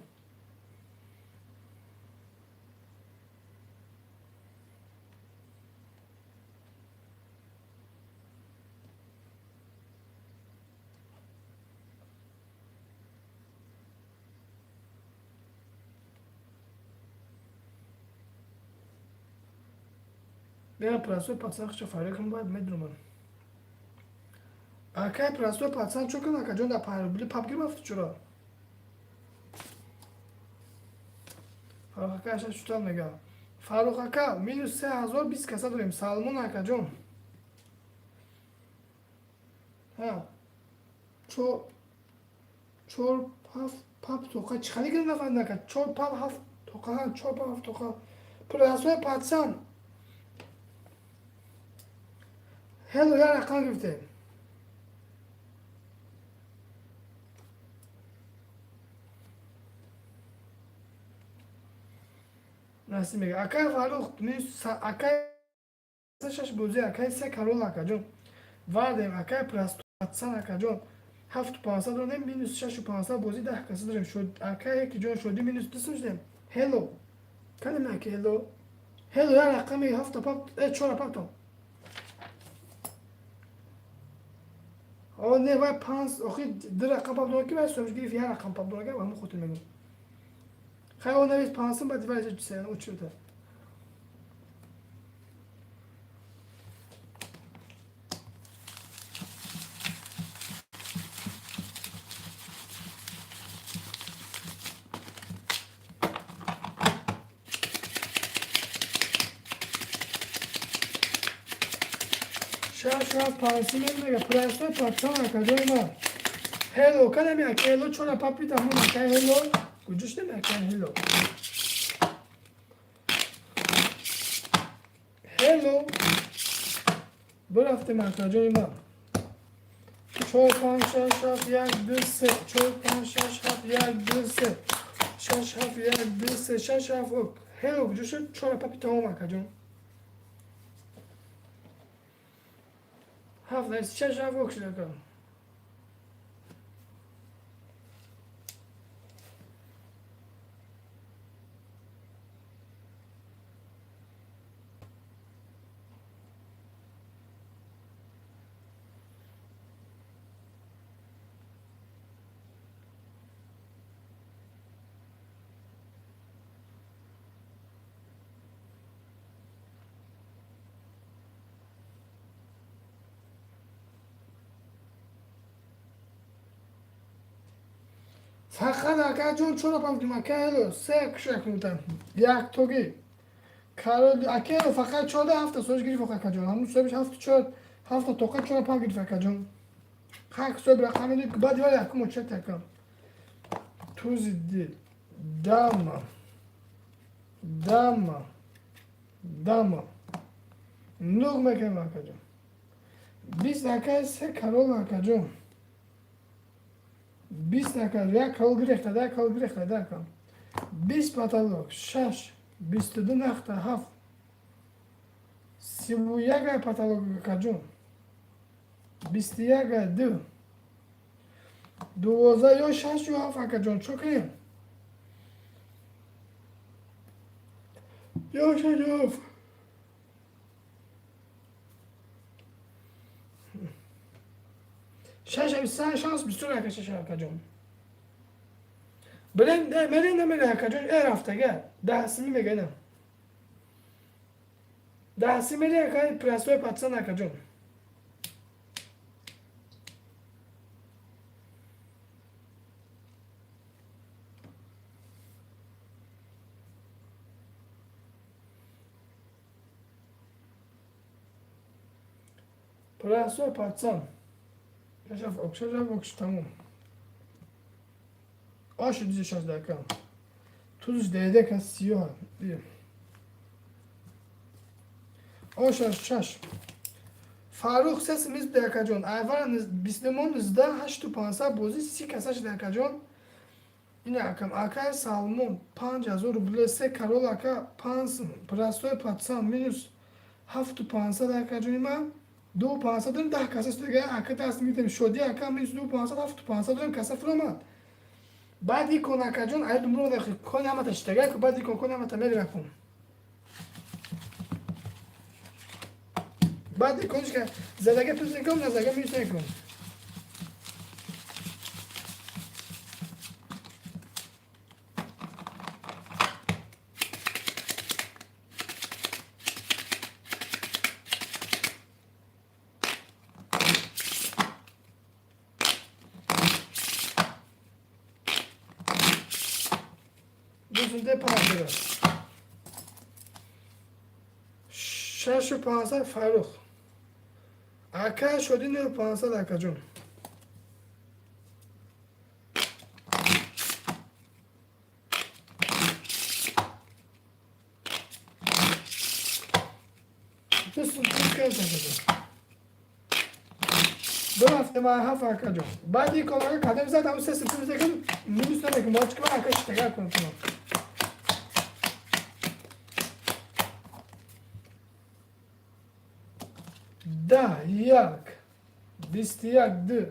Бера простой пацан хча фарекам бояд медруман. Акай простой пацан чо кун акаҷон да 5 рубли пап гирм ҳафту чора. Фарух ака аша чутан мега. Фарух ака минус 3020 каса дорем. Салмон акаҷон. Ҳа. Чор чор ҳафт пап тоқа чӣ хали гирм нафаҳмидам ака. Чор пап ҳафт тоқа ҳа чор пап ҳафт тоқа. Простой пацан. Ҳело як рақам гирифтем. Насиб мега. Акай Фарух, акай шаш бозӣ, акай се карол акаҷон. Вардем, акай простой пацан акаҷон. 7500 додем, минус 6500 бозӣ 10 каса дорем. Шуд акай яки ҷон шуди минус 2 сум шудем. Ҳело. Кадем аки ҳело? Ҳело як рақами ҳафта пап, э чора паптон. О не вай панҷ охи ду рақам пап дона ки вай сумш гирифт як рақам пап дона ки ҳамон хотир мегӯм. Хай о навис панҷсум баъд вай училта. Шаш ҳафт панҷсум мега простой пацан акаҷои ман. Ҳело кадами ака ҳело чора папи тамом ака ҳело. Куҷо шудем ака ҳело? Ҳело. Бирафтем акаҷои ман. Чор панҷ шаш ҳафт як ду се чор панҷ шаш ҳафт як ду се шаш ҳафт як ду се шаш ҳафт ок. Ҳело куҷо шуд? Чора папи тамом акаҷон. Ҳафт шаш ҳафт ок шуд ака. Фақат акаҷон чора пам ака ҳело се кушак мутам. Яктогӣ. Карол ака ҳело фақат чорда ҳафта сош гирифт акаҷон. Ҳамун соҳибиш ҳафту чор ҳафта тоқа чора пам гирифт акаҷон. Ҳак соҳиб рақам медид баъди вай якум очет акам. Тузи дил. Дама. Дама. Дама. Нуғ мекунем акаҷон. 20 акай се карол акаҷон. 20 ака як карол гирехта, як карол гирехта, ака. 20 потолок, шаш, 22 нахта, ҳафт. 31 ай потолок акаҷон. 21 ай ду. 12 ё шаш ё ҳафт акаҷон, чо кунем? Ё шаш ё ҳафт. Шаш шанс бисёр ака шаш акаҷон. Билен мере намере акаҷон, э рафтага 10 сими меганам, 10 сими мере, ака, простой пацан, акаҷон. Простой пацан. Шашаф окш, тамом. Ошу дизи шаш дака. Тузш деде ка сиёҳ. Оша шаш. Фаррух сесимиз дакаҷон. Айвара бистимо нуздаҳ ҳашту пансад бозӣ 30 касаш, дакаҷон. Ина акам акай Салмон 5000 рубле, се карол, ака, панс, простой пацан минус ҳафту пансад, акаҷони ман. Ду пансад дорем, 10 каса дига, ака, даст мегирем. Шодӣ, ака, минус ду пансад, ҳафту пансад дорем, каса фуромад. Баъд икон, акаҷон, ай думро кон ҳамата шитага, баъд икон кон ҳамата меракун. Баъд икониш ка задага плюс никун, назага минус никун. Дусунте панҷ шашу пансад. Фаррух, ака, шоди нӯ пансад, акаҷон. Акаҷон, ду ҳафта ма ҳафт, акаҷон. Баъди кон кадем зад, ҳамн се сифр зекун, минус намекун. Мо чӣ ака шитага кун. 10, як, 21, ду,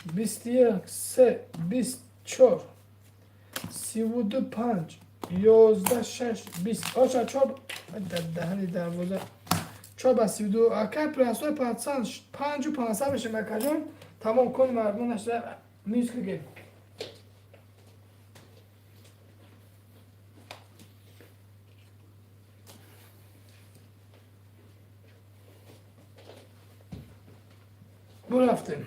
21, се, 20, чор, 32, панҷ, 11, шаш, 20, оша чор даҳани дарвоза, чор ба 32, акай простой пацан, панҷу пансад мешем, акаҷон. Тамом кун, мардум нашда, минус кигем. Бурафтем.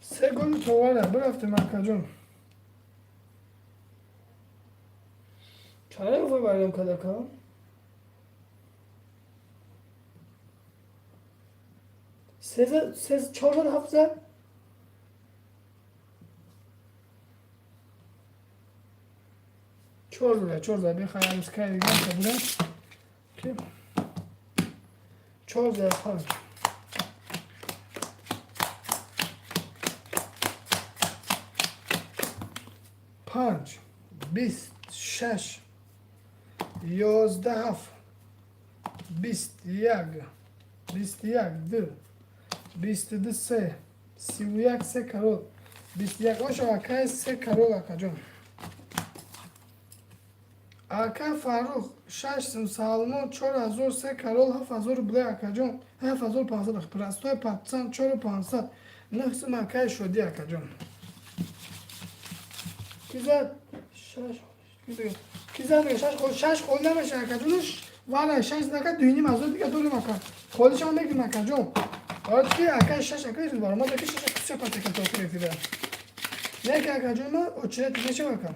Се голи товара бирафтем, акаҷон. Чара барем кадака? Се, чор зад, ҳафт зад, чор зада, чор зад. Бихаям скай дига бурам, чор зад, панҷ. Панҷ, 20, шаш, 11, ҳафт, 21, 21, ду, 22, се, 31, се карол, 21. Оша, акай, се карол, акаҷон. Ака Фаррух шаш, Салмон 4000, се карол, 7000 рубле, акаҷон, 7500. Простой пацан, чору пансад, нӯҳ сум, акай Шодӣ, акаҷон. Ки зад? Шаш ки зад? Шаш, шаш хол намеша, акаҷон. Вала шаш зака, дуюним ҳазор дига дорем, ака. Холишам мегирем, акаҷон. Ки ака шаш, ака, баромад, ака, шаш кусча патака то охир. Не ки, акаҷон, ма очередь мешав, ака.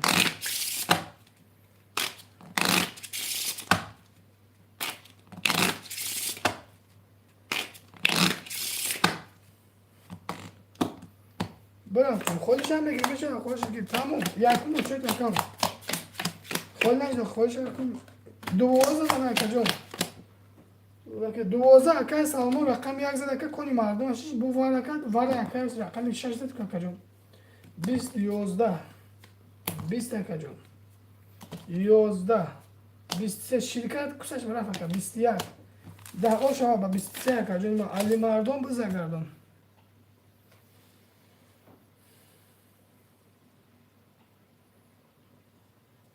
Бирам, холишам мегирем, мешава, холиш гир, тамом, якум очередь, акам. Хол нашда, холиш якум 12 задан, акаҷон. 12, акай Салмон рақами як зад, ака, кони мардум шиш бу вар, ака, вар, ака, рақами шаш зад, акаҷон. 20, 11, 20, акаҷон. 11, 23. Ширкат кусаш рафт, ака. 21, 10. Ошава ба 23, акаҷони ман. Алимардон, бизагардон.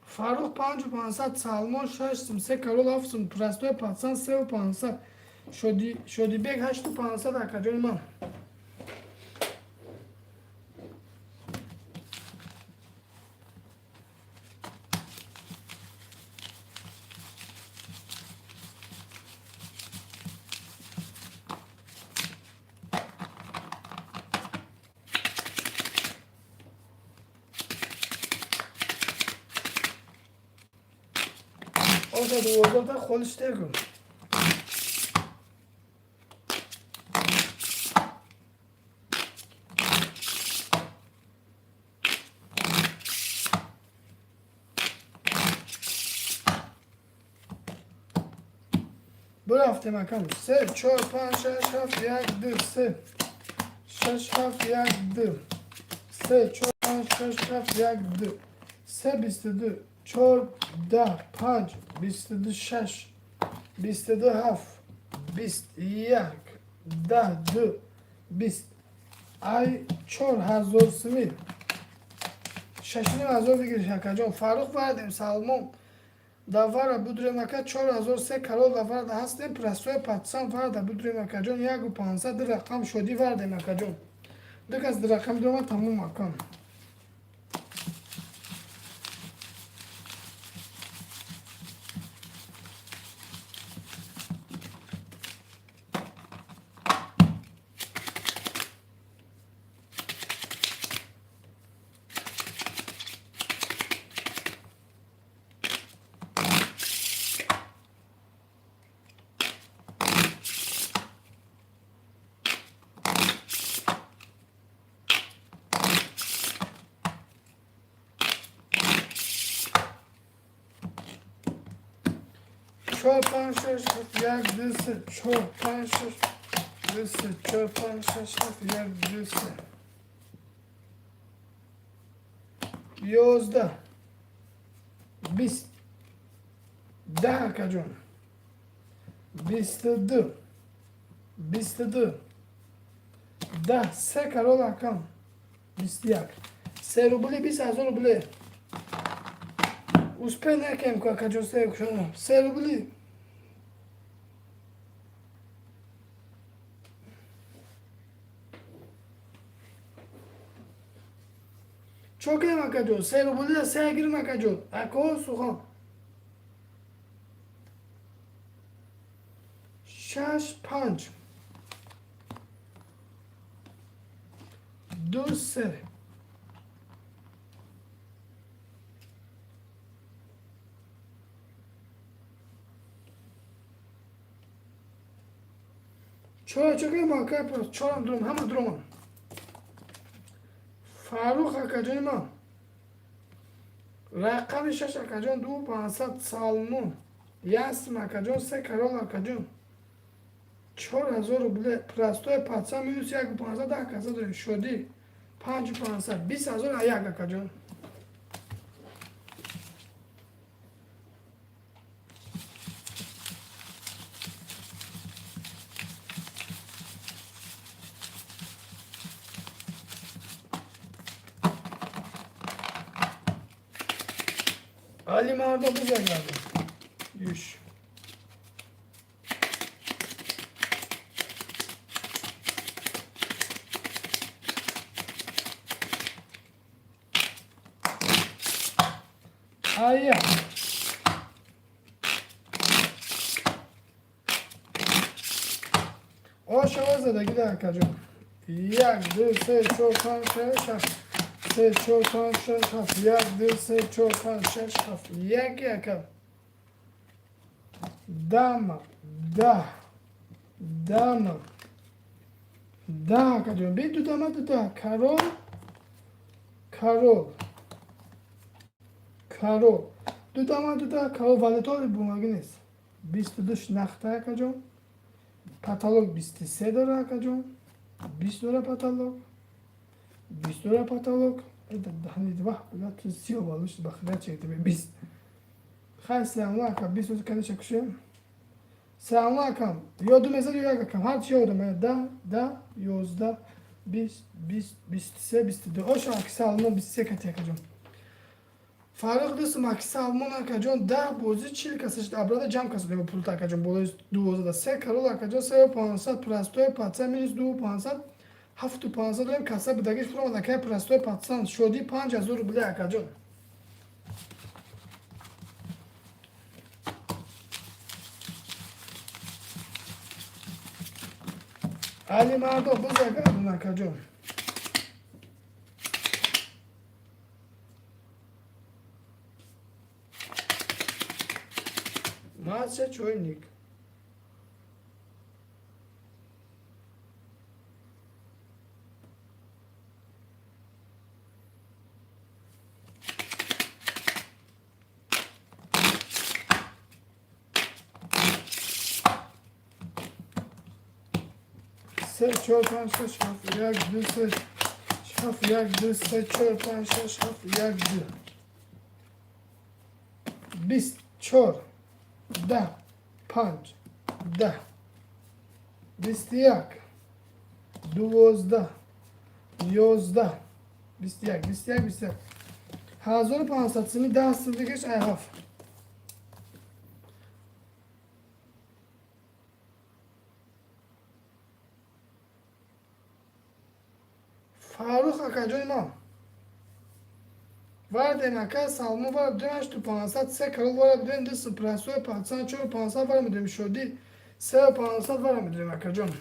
Фаррух, 5500. Салмон, шаш сум. Се король, ҳафт сум. Простой пацан, 3500. Шодибек, 8500, акаҷони ман. Оша 12-та холиш текун. Бурафтем, акам. Се, чор, панҷ, шаш, ҳафт, як, ду, се, шаш, ҳафт, як, ду, се, чор, панҷ, шаш, ҳафт, як, ду, се, 22, чор, 10, панҷ, 22, шаш, 22, ҳафт, 20, як, 10, ду, 20. Ай 4000 сими 6500 бигириш, акаҷон. Фаррух вардем. Салмон давара будурем, ака, 4000. Се король даварда ҳастем. Простой пацан варда будурем, акаҷон, 1500. Ду рақам шодӣ вардем, акаҷон. Ду кас ду рақам дурома, тамом, акам. Чор, панҷ, шаш, ҳафт, як, ду, се. Чор, панҷ, шаш, ду, се. Чор, панҷ, шаш, ҳафт, як, ду, се. 11, 20, 10, акаҷон. 22, 22, 10. Се король, акам. 21. 3 рубли, 20 000 рубле. Успел накем, акаҷон, се кушоно. 3 рубли. Чо кунем, акаҷон? 3 рубли се гирим, акаҷон. Ако сухан. Шаш, панҷ, ду, се. Чора чо кунем, ака? Чорам дурам, ҳама дуромам. Фаррух, акаҷони ман. Рақами шаш, акаҷон, 2500. Салмон ясм, акаҷон. Се король, акаҷон. 4000 рубле. Простой пацан минус 1500, 10 каса дорем. Шодӣ, 5500. 20 000 а як, акаҷон. Алимардон, бизагардем. Юш. Ая. Ошава задагӣ да, акаҷон. Як, ду, се, чор, панҷ, шаш, ҳафт. Се, чор, панҷ, шаш, ҳафт. Як, ду, се, чор, панҷ, шаш, ҳафт. Як, ака. Дама, 10. Дама. 10, акаҷон. Би ду дама, ду 10. Король. Король. Король. Ду дама, ду 10. Король валетори бумагӣ нест. 22 нахта, акаҷон. Потолок 23 дора, акаҷон. 20 дора потолок. 20 дора потолок. Вах, сиё балуш ба худо чекте 20. Хай, салому акам, 20 рӯз каниша кушем. Салому акам, ё ду мезад, ё як акам, ҳарчи ёдам, 10, 10, 11, 20, 20, 23, 22. Оша, аки Салмон, 23 кати, акаҷон. Фаррух дӯстум, аки Салмон, акаҷон, 10 бозӣ 40 каса шуд, абрада ҷамъ каса ба пулта, акаҷон, болои 12 се король, акаҷон, сею 500, простой пацан, минус ду 500, ҳафту 500 дорем, каса будагиш фуромад, акай простой пацан, шодӣ 5000 рубля, акаҷон. Али мардо, бизагардон, акаҷон. Маза чойник. Се, чор, панҷ, шаш, ҳафт, як, ду, се, ҳафт, як, ду, се, чор, панҷ, шаш, ҳафт, як, ду. 20, чор, 10, панҷ, 10, 21, 12, 11, 21, 21, 21. 1500 сими, 10 сим дигаш ай ҳафт. Фаррух акаҷони ман. Вардем, ака Салмон, вара бидем ҳашту 500, се король вара бидем, ду простой пацан, чору 500 вара медорем, шодӣ сею 500 вара медорем, акаҷон.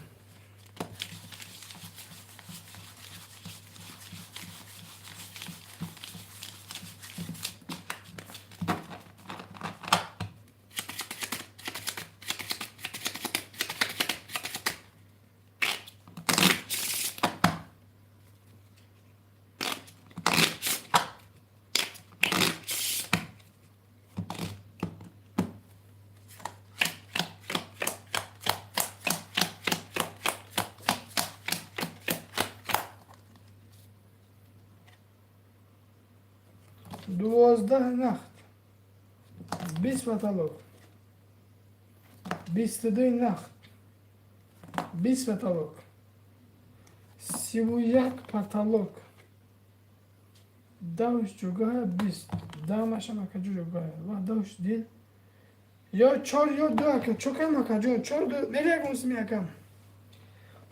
12 нақд, 20 потолок, 22 нақд, 20 потолок, 31 потолок. Давш ҷугаҳа, 20 дамашам, акаҷо, ҷугаҳа ва давш дил ё чор ё ду, ака, чокам, акаҷон, чор ду мерягон сими, акам,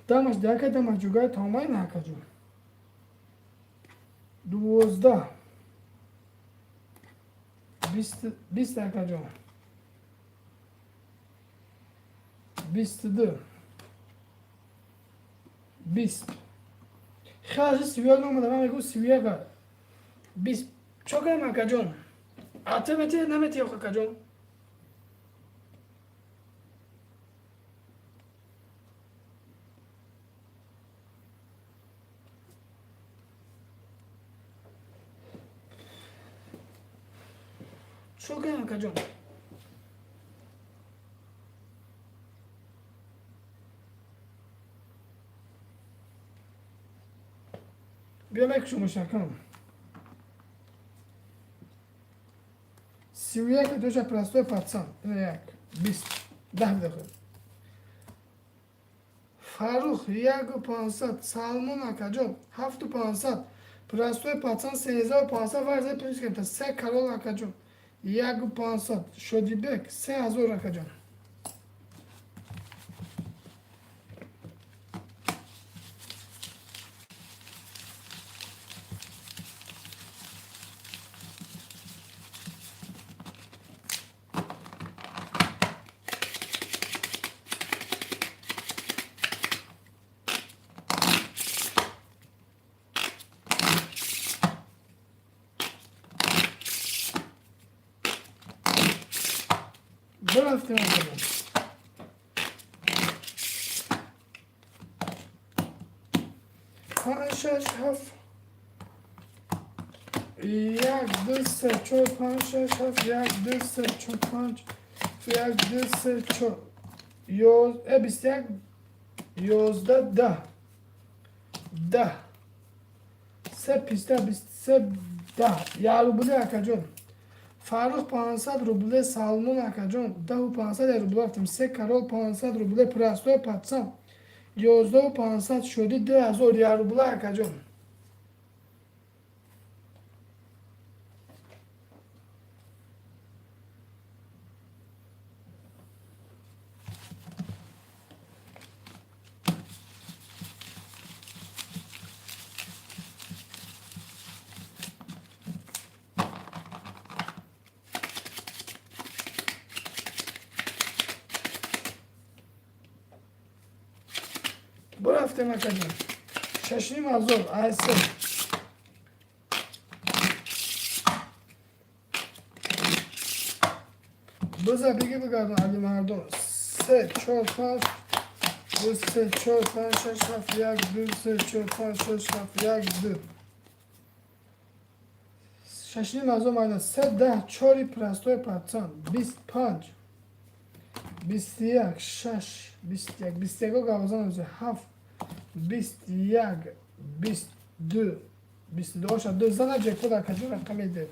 дамаш дака, дамаш ҷугаҳа тамомай на, акаҷон. 12, 20, акаҷон, 22, 20. Хеле 31 омада, ман мегӯм 31, 20. Чокам, акаҷон, ате мети, намети, акаҷон. Чокам, акаҷон. Биё, мекушумаш, акам. 31 доша, простой пацан, як, 20, 10 дақиқа. Фаррух, яку 500, Салмон, акаҷон, ҳафту 500, простой пацан, 13 500, варза плюс кемта, се король, акаҷон, яку 500, Шодибек, 3000, акаҷон. Бирафтем, акаҷон. Панҷ, шаш, ҳафт, як, ду, се, чор, панҷ, шаш, ҳафт, як, ду, се, чор, панҷ, як, ду, се, чор, 21, 11, 10, 10, се, писта, 23, 10, як рубли, акаҷон. Фаррух 500 рубле, Салмон акаҷон 10 500 рубле рафтем. Се король 500 рубле, простой пацан 11 500 шуди, 2001 рубле, акаҷон. Бурафтем, акаҷон, 6500 айсе. Биза биги бигардон, Алимардон. Се, чор, панҷ, ду, се, чор, панҷ, шаш, ҳафт, як, ду, се, чор, панҷ, шаш, ҳафт, як, ду. 6500 майна. Се, 10, чори, простой пацан 25, 21, шаш, 21, 21-о гавзан, ҳафт, 21, 22, 22 оша ду зана ҷекпот, акаҷон, рақами ду.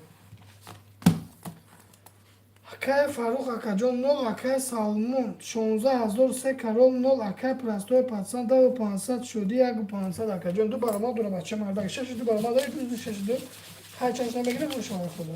Акай Фаррух акаҷон нол, акай Салмон 16 000, се король нол, акай простой пацан 10 500 шуди, 1 500, акаҷон. Ду баромад дора бача мардак, шаши ду баромад дора, ду, шаши ду ҳай чаш намегирад, хушава худо.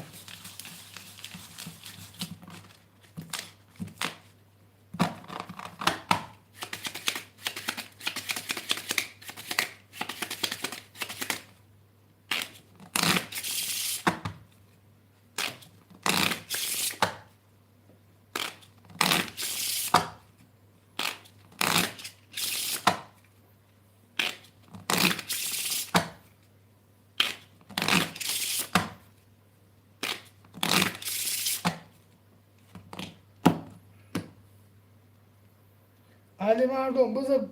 Алимардон, биза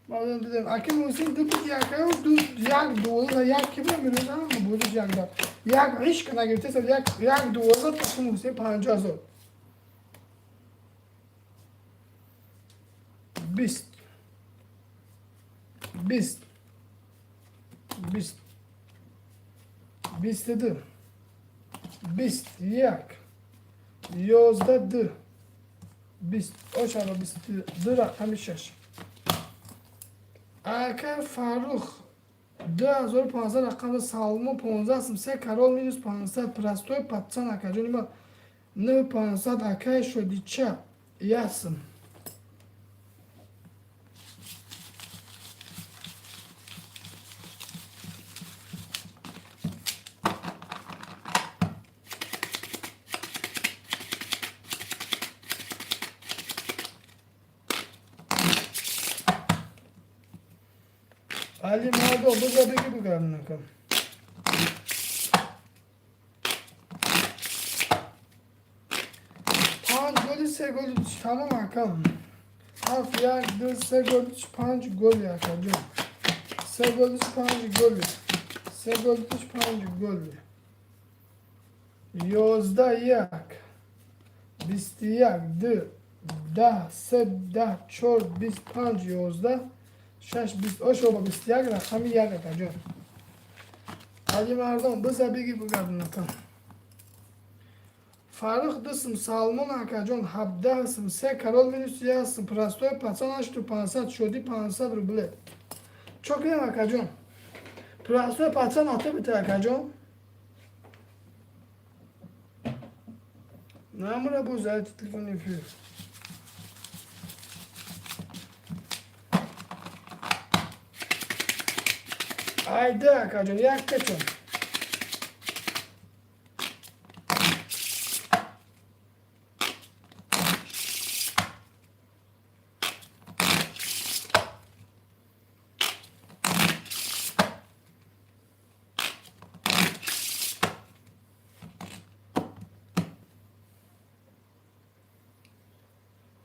мадам дидем, аки Муҳсин ду бит якаю ду як 12 як ки буда мирӯза будиш як да як ишк нагирифтеса, як як 12 аки Муҳсин 50 000, 20, 20, 20, 22, 21, 11, ду, 20 ошава, 22, рақами шаш. Ака Фаррух 2500 рақами, Салмон 15 сум, се король минус 500, простой пацан, акаҷони ма, 9500, акай Шодича 1 сум. Али Мардо, биза беги бигардонакам. Панҷ голи, се голи, тамом, акам. Ҳафт, як, ду, се голи, панҷ голи, акаҷон. Се голи, панҷ голи. Се голи, панҷ голи. 11, як. 21, ду, 10, се, 10, чор, 25, 11, шаш, бист ошоба, 21, рақами як, акаҷон. Алимардон, биза биги бигардонакам. Фаррух 2 сум, Салмон акаҷон 17 сум, се король минус 1 сум, простой пацан 8500, шоди 500 рубле. Чо кунем, акаҷон? Простой пацан ата бита, акаҷон. Намура боз телефон эфир. Айда, акаҷон, яктачон.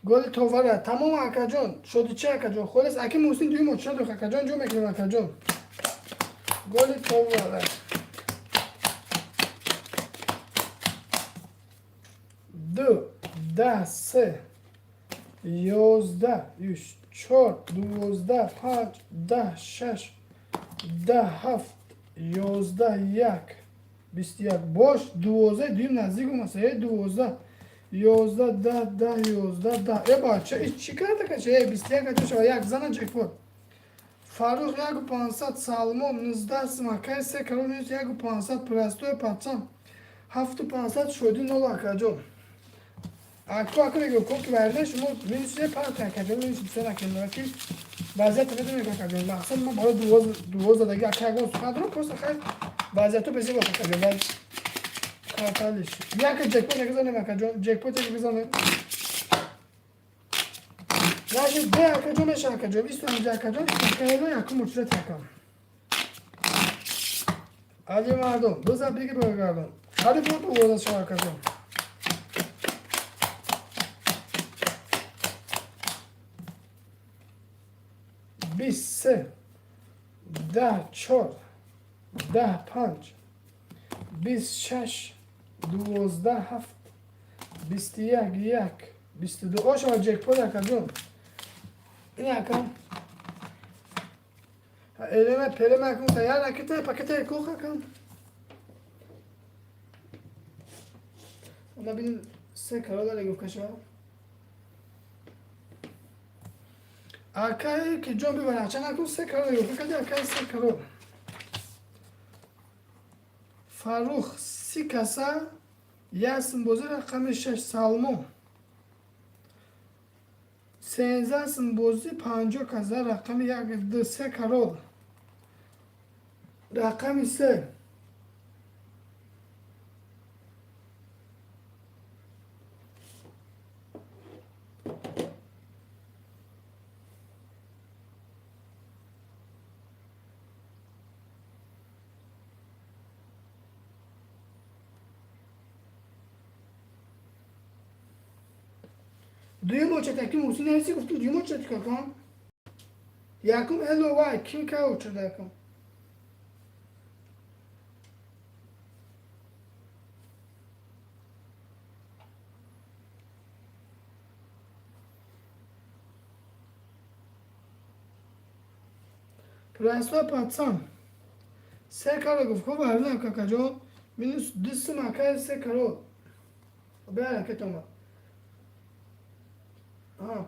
Голи товара тамом, акаҷон, шодичи, акаҷон, холес аки Муҳсин дуюм оча дух, акаҷон, ҷо мекунем, акаҷон. Голи товара ду, 10, се, 11, юш, чор, 12, панҷ, 10, шаш, 10, ҳафт, 11, як. 21 бош, 12 дуюм наздик омаса, 12, 11, 10, 10, 11, 10. Э бача, и чӣ карда кача? Э, 21 кача шава, як зана ҷекпот. Фарух 1500, Салмон 19 сум, акай се карол минус 1500, простой пацан 7500, шоди 0 акаҷон. Ако ако мегӯ ко ки варда шумо минус се парт акаҷон, минус се накунед, ки вазъият медонед акаҷон. Мақсад ман барои 12 даги ака ягон сухан дорам, просто хай вазъияту безеб акаҷон. Ва карталиш. Яка ҷекпот як бизанем акаҷон, ҷекпот як бизанем. Наши де акаҷон меша акаҷон, бисту ҳанҷа акаҷон, акаело якум учрат якам. Али мардум, бизан биги бигардон. Али бо 12 шава акаҷон. 23, 10, 4, 10, 5, 26, 12, 7, 21, 1, 22. Ошава ҷекпот акаҷон. Ин акам. Элеме пелеме акам таяр аките пакете кух акам. Ама бинем се карола легов каша. Акай ки ҷон бибар ача накун се карола легов кади акай се карол. Фарух 30 каса ясм бози рақами 6 Салмон. 13 сум бозӣ 50 каса рақами 1 2 3 карол. Рақами 3. Дуюм очат аки Муҳсин нависи гуфтум дуюм очат какам. Якум эло вай ким ка очурда якум. Простой пацан. Се каро гуфт хуб варна какаҷон минус 2 сум акай се каро. Бе ҳаракат омад.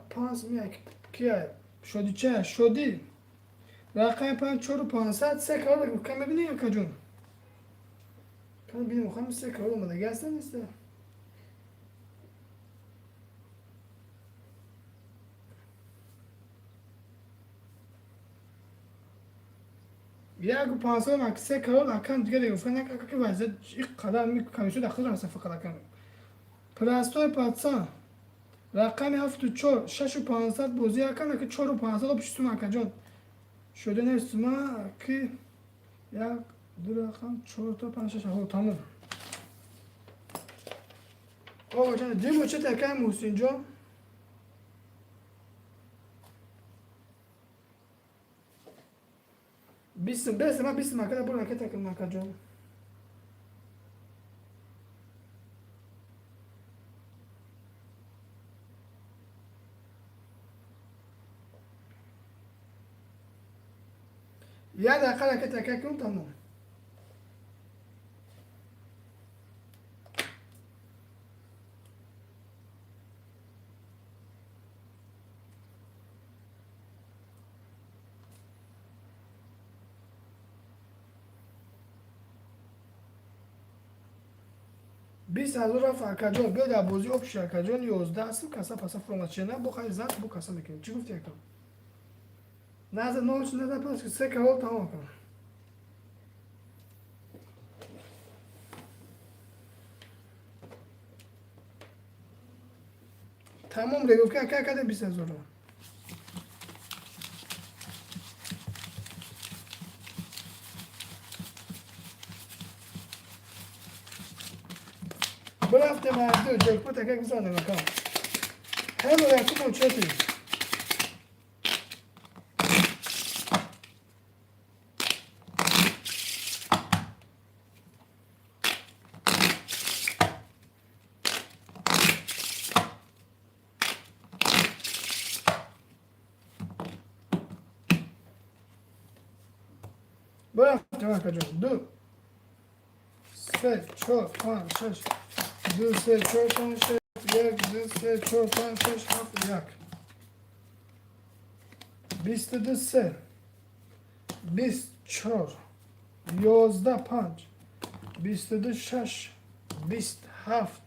Панҷ мия кия шоди ча шоди рақами 5 4 500 се каро гуфт кам мебини акаҷон. Кам бинем хам се каро омадаги аста неста. Як 500 ак се карол акам дига гуфт на ака ки вазъият ин қадар ми комиссия дахил раста фақат акам. Простой пацан рақами 7 4 6 500 бозӣ акам аки 4 500 об сум акаҷон. Шуда нест ма ки 1 2 рақам 4 то 5 6 ҳо тамом. Оға ҷон димо чет акай Муҳсин ҷон. Бисм бес ма бисм акада бур ракета кун акаҷон. Як дақиқа ракета ака кун тамом. 20 000 рафт акаҷон, биё дар бозӣ обши акаҷон 11 сум каса паса фуромад чена бо хай зад бо каса мекунем. Чӣ гуфти акам? Наза нол чи наза пас се карол тамом кун. Тамом регуф ки ака кадем 20 000. Брафтем аз ду ҷекпот ака гузанем ака. Ҳело якум очети. Брафтем акаҷон. 2 се, чор, панҷ, шаш, ду, се, чор, панҷ, шаш, як, ду, се, чор, панҷ, шаш, ҳафт, як. 22, се, 20, чор, 11, панҷ, 22, шаш, 20, ҳафт,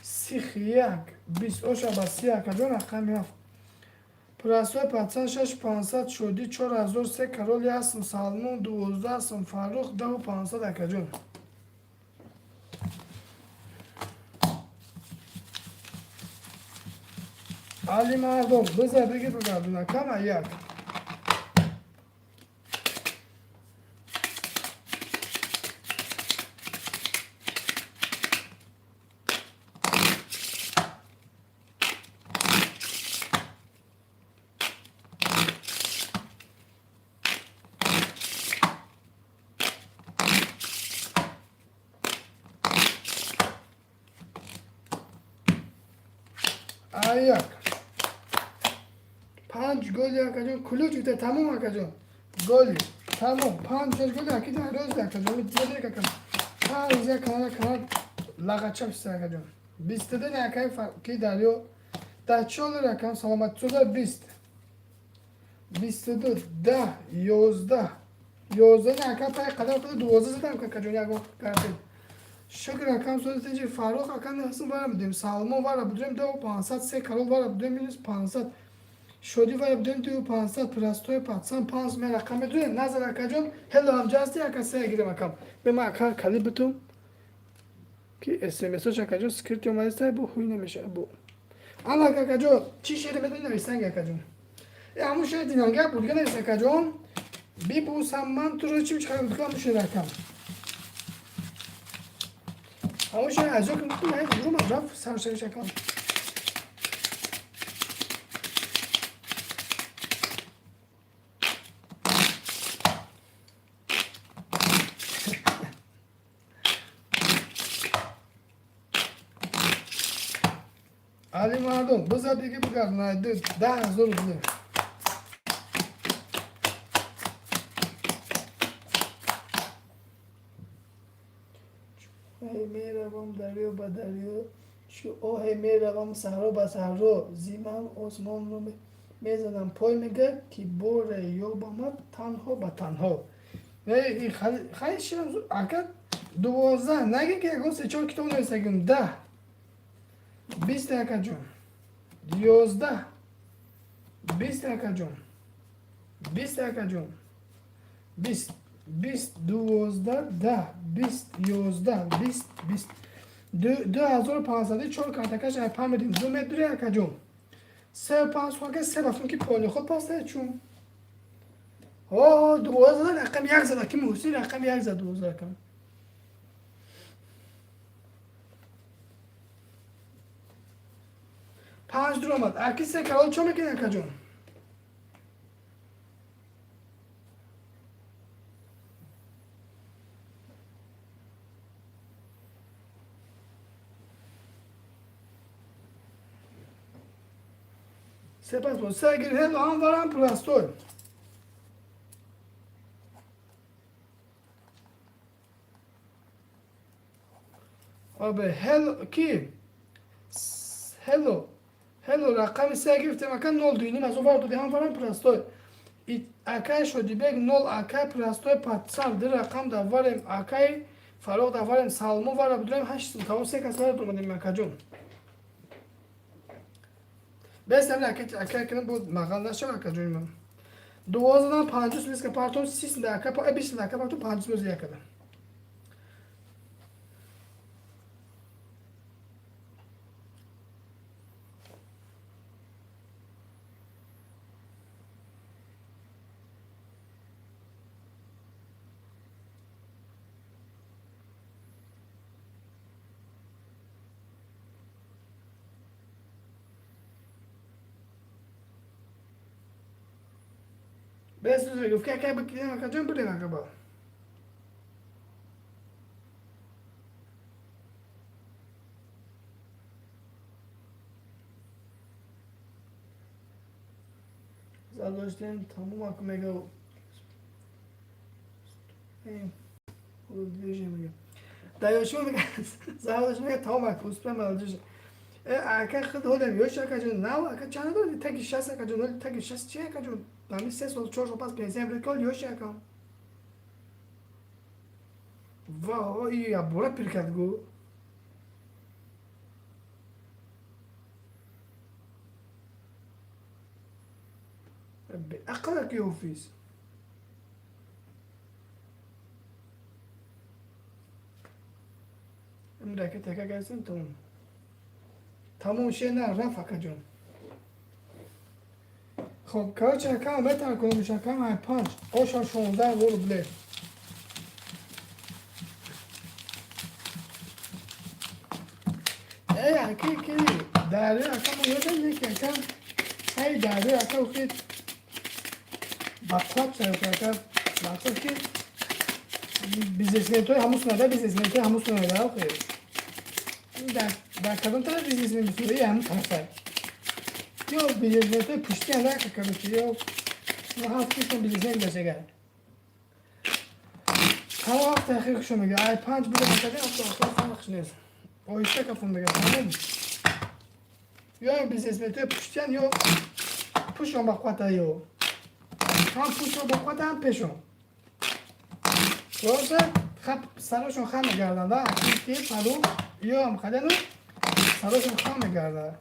сих, як, 20, оша ба си, акаҷон, рақами ҳафт. Простой пацан шаш пансад, шодӣ 4000, се кароли ҳастм, Салмон 12 ҳастм, Фаррух 10 500, акаҷон. Али мардум, бизар бигир бигардона, кама як. Як. Панҷ голи, акаҷон, ключ гуфта, тамом, акаҷон. Голи, тамом, панҷ, шаш голи, акида рӯз, акаҷон, митзадек, акам. Ҳар рӯз як канала канал лағача писта, акаҷон. 22 акай ки дарё дар чолер, акам, саломат суда 20. 22, 10, 11. 11 ака пай қадам куда 12 задам, акаҷон, як вақт кардем. Шукр, акам, сози Фаррух акам ҳастм, вара будем, Салмон вара будем, 10 500, се карол вара будем, минус 500, шодӣ вара будем, 2 500, простой пацан панҷ ме рақам медонем, назар, акаҷон, ҳело ҳамҷа ҳасти, ака, се гирем, акам. Бе ма ака кали бутум ки смсош, акаҷон, скрипт омадиста, бу ҳуй намеша бу. Аллак, акаҷон, чӣ шеъре медони навистанги, акаҷон? Э, ҳамун шеъри динанга буд, дига навис, акаҷон. Бибусам ман туро чӣ мичхара буд, ҳамун шеър, акам. Ҳамун шеър аз ё ки гуфтум, рафт саршавиш, акам. Али мардум, бизар дига бигардонад, 10 000 рубли. Ҳей меравам дарё ба дарё, чу оҳе меравам саҳро ба саҳро, зимам осмонро мезанам пой, мега ки боре ёбамад танҳо ба танҳо. Хай ширам, ака, 12 наги ки ягон се чор китоб нависагим, 10, 20, акаҷон, 11, 20, акаҷон, 20, акаҷон, 20, 20, 12, 10, 20, 11, 20, 20, 2500, чор картакаш ай памедим, ду медури, акаҷон, се панҷ хока, се рафтум ки пони худ паста чун о 12 рақам як зада ки Муҳсин рақами як зад, 12 рақам. Панҷ дур омад, аки, се карол чо мекунӣ, акаҷон? Сепас бо се гир, ҳело ҳам варам простой. Обе ҳело ки ҳело ҳело рақами се гирифтем, ака, нол дуиним аз овар доди, ҳам варам простой, акай Шодибек нол, акай простой патсар ди рақам даварем, акай Фароғ даварем, Салмо вара будурем, ҳашт тамом, се кас вара домадем, акаҷон. Бесам акай кунам буд мағал нашав, акаҷони ман. 12-дан 50 сум партом, 30 ака, 20 ака партом, 50 сум якада. Бес гуфт ки акай бикидем, акаҷон, будем, акаба. Задоштем тамом, ака, мега мега. Даёшо мега, заводаш мега, тамом ака, успел молодежь. Ака худ ҳолем ёш, акаҷон, нав ака чанд дорӣ? Таги 60, акаҷон, ҳоли таги 60 чи, акаҷон? Ҳами 3 сол, 4 сол пас пенсия мебирад, ки ҳоли ёши, ака. Ва ябора пир кард гу. Беақл аки офис. Ракет яка гастем, тамом. Тамом ше на рафт, акаҷон. Хоб, короче, акам метавон кунам, акам ай панҷ, оша 16 000 рубле. Э, аки ки дарё акам ёдам неки акам, ай дарё ака охи ба қувват шава ака, мақсад ки бизнесментҳои ҳамун бизнесментҳои ҳамун сунада охи. Дар кадом тараф бизнесмен бисёр е ҳамун тарафа. Ё бизнесментҳои пуштӣ анака, короче, ё ҳафт қисм бизнесмен гашага. Ҳама вақт таҳқиқ шо мега, ай панҷ буда накарда, ҳафта охир фарқш нест. Оҳиста кафон мега, тамом. Ё бизнесментҳои пуштиян, ё пушон ба қуввата, ё ҳам пушон ба қуввата, ҳам пешон. Хулоса, хап сарошон хам мегарданд, ки пару ё ҳам хадану сарошон хам мегардад.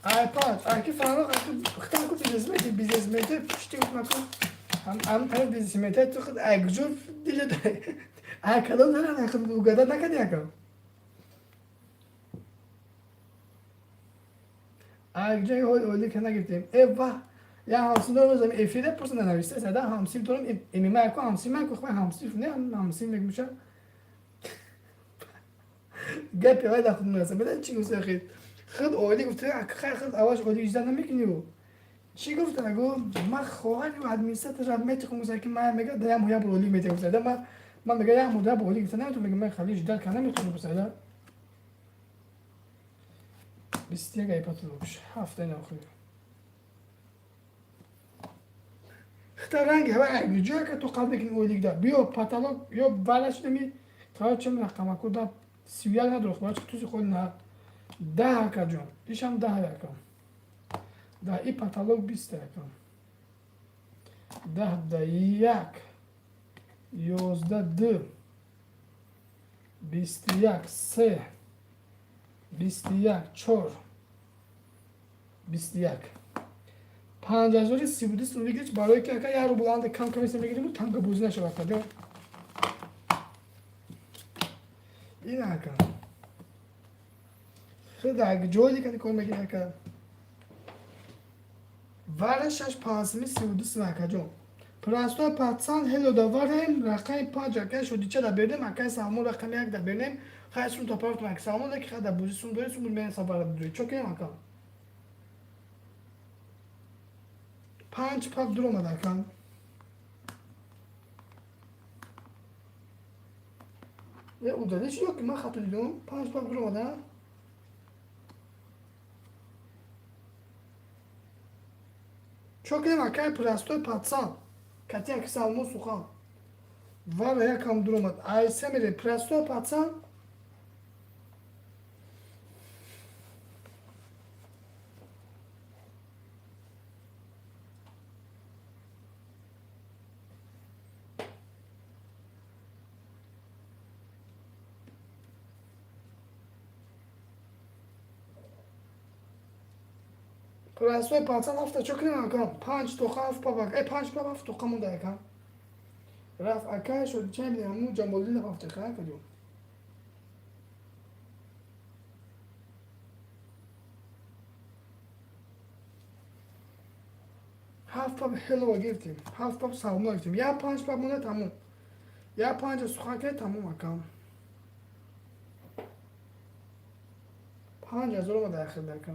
Ай панҷ, аки Фаррух, аки хитам ку бизнесменти, бизнесменти пушти гуфтам ҳам тараф бизнесменти ту худ ай куҷо дилат ай кадом дорад, худ угадать накарди, акам. Ай ҷои ҳоли ка нагирифтем. Э ваҳ, я ҳамсин дорам, зами эфире просто нанависта, сада ҳамсин дорам, имима ку ҳамсин ман ку хвай ҳамсин не ҳамсин мегӯша. Гапи вай да худ мерасам. Медан чӣ гуфта хид? Худ оилӣ гуфта, хай худ аввалш оилӣ иҷозат намекунӣ. Чӣ гуфта? Гу ман хоҳари администратор метихом, гуфта ки ман мега да як моҳ як бор ойлик метиҳам, гуфта ман мега як моҳ як бор ойлик гуфта наметавонам, мега ман хали ждать карда наметавонам, гуфта. 21 ай потолок ҳафтаи охир. Хита ранги ҳава ҷое ка ту қалб мекунӣ ойлик да биё потолок ё валаш нами короче рақамаку да 31 надорад, хуб тузи холи на 10, акаҷон, ишам 10 ака, да и потолок 20 ака, 10 да як, 11 ду, 21 се, 21 чор, 21 5032 сум выигрыш, барои ки ака як рубл анде кам камеса мегирим, танга бозӣ нашавад, акаҷон. Ин ака худ ҷое дикади кор мекунӣ, ака. Вара шаш панҷсими 32 сум, акаҷон. Простой пацан ҳело да вараем рақами панҷ, акай шодича да бердем, акай Салмон рақами як да бердем. Хай сум то партум, ак Салмон ки хай да бозӣ сум дори, сум мен сабара дори. Чо кунем, ака? Панҷ пап дуромад, ака. Е, удалиш ё ки ман хато дидам? Панҷ пап дуромад, а? Чо кунем, акай простой пацан? Кати аки Салмон сухан. Вара якам дуромад. Ай се мере простой пацан. Простой пацан ҳафта чо кунем, ака? Панҷ тоқа ҳафт папак. Э, панҷ пап ҳафт тоқа монда, ака. Рафт ака шуд чанд ҳамун Ҷамолидин ҳафт тоқа, акаҷон. Ҳафт пап ҳелова гирифтем. Ҳафт пап салмон гирифтем. Я панҷ пап монда, тамом. Я панҷа сухан кунед, тамом, ака. 5000 омада ахир, ака.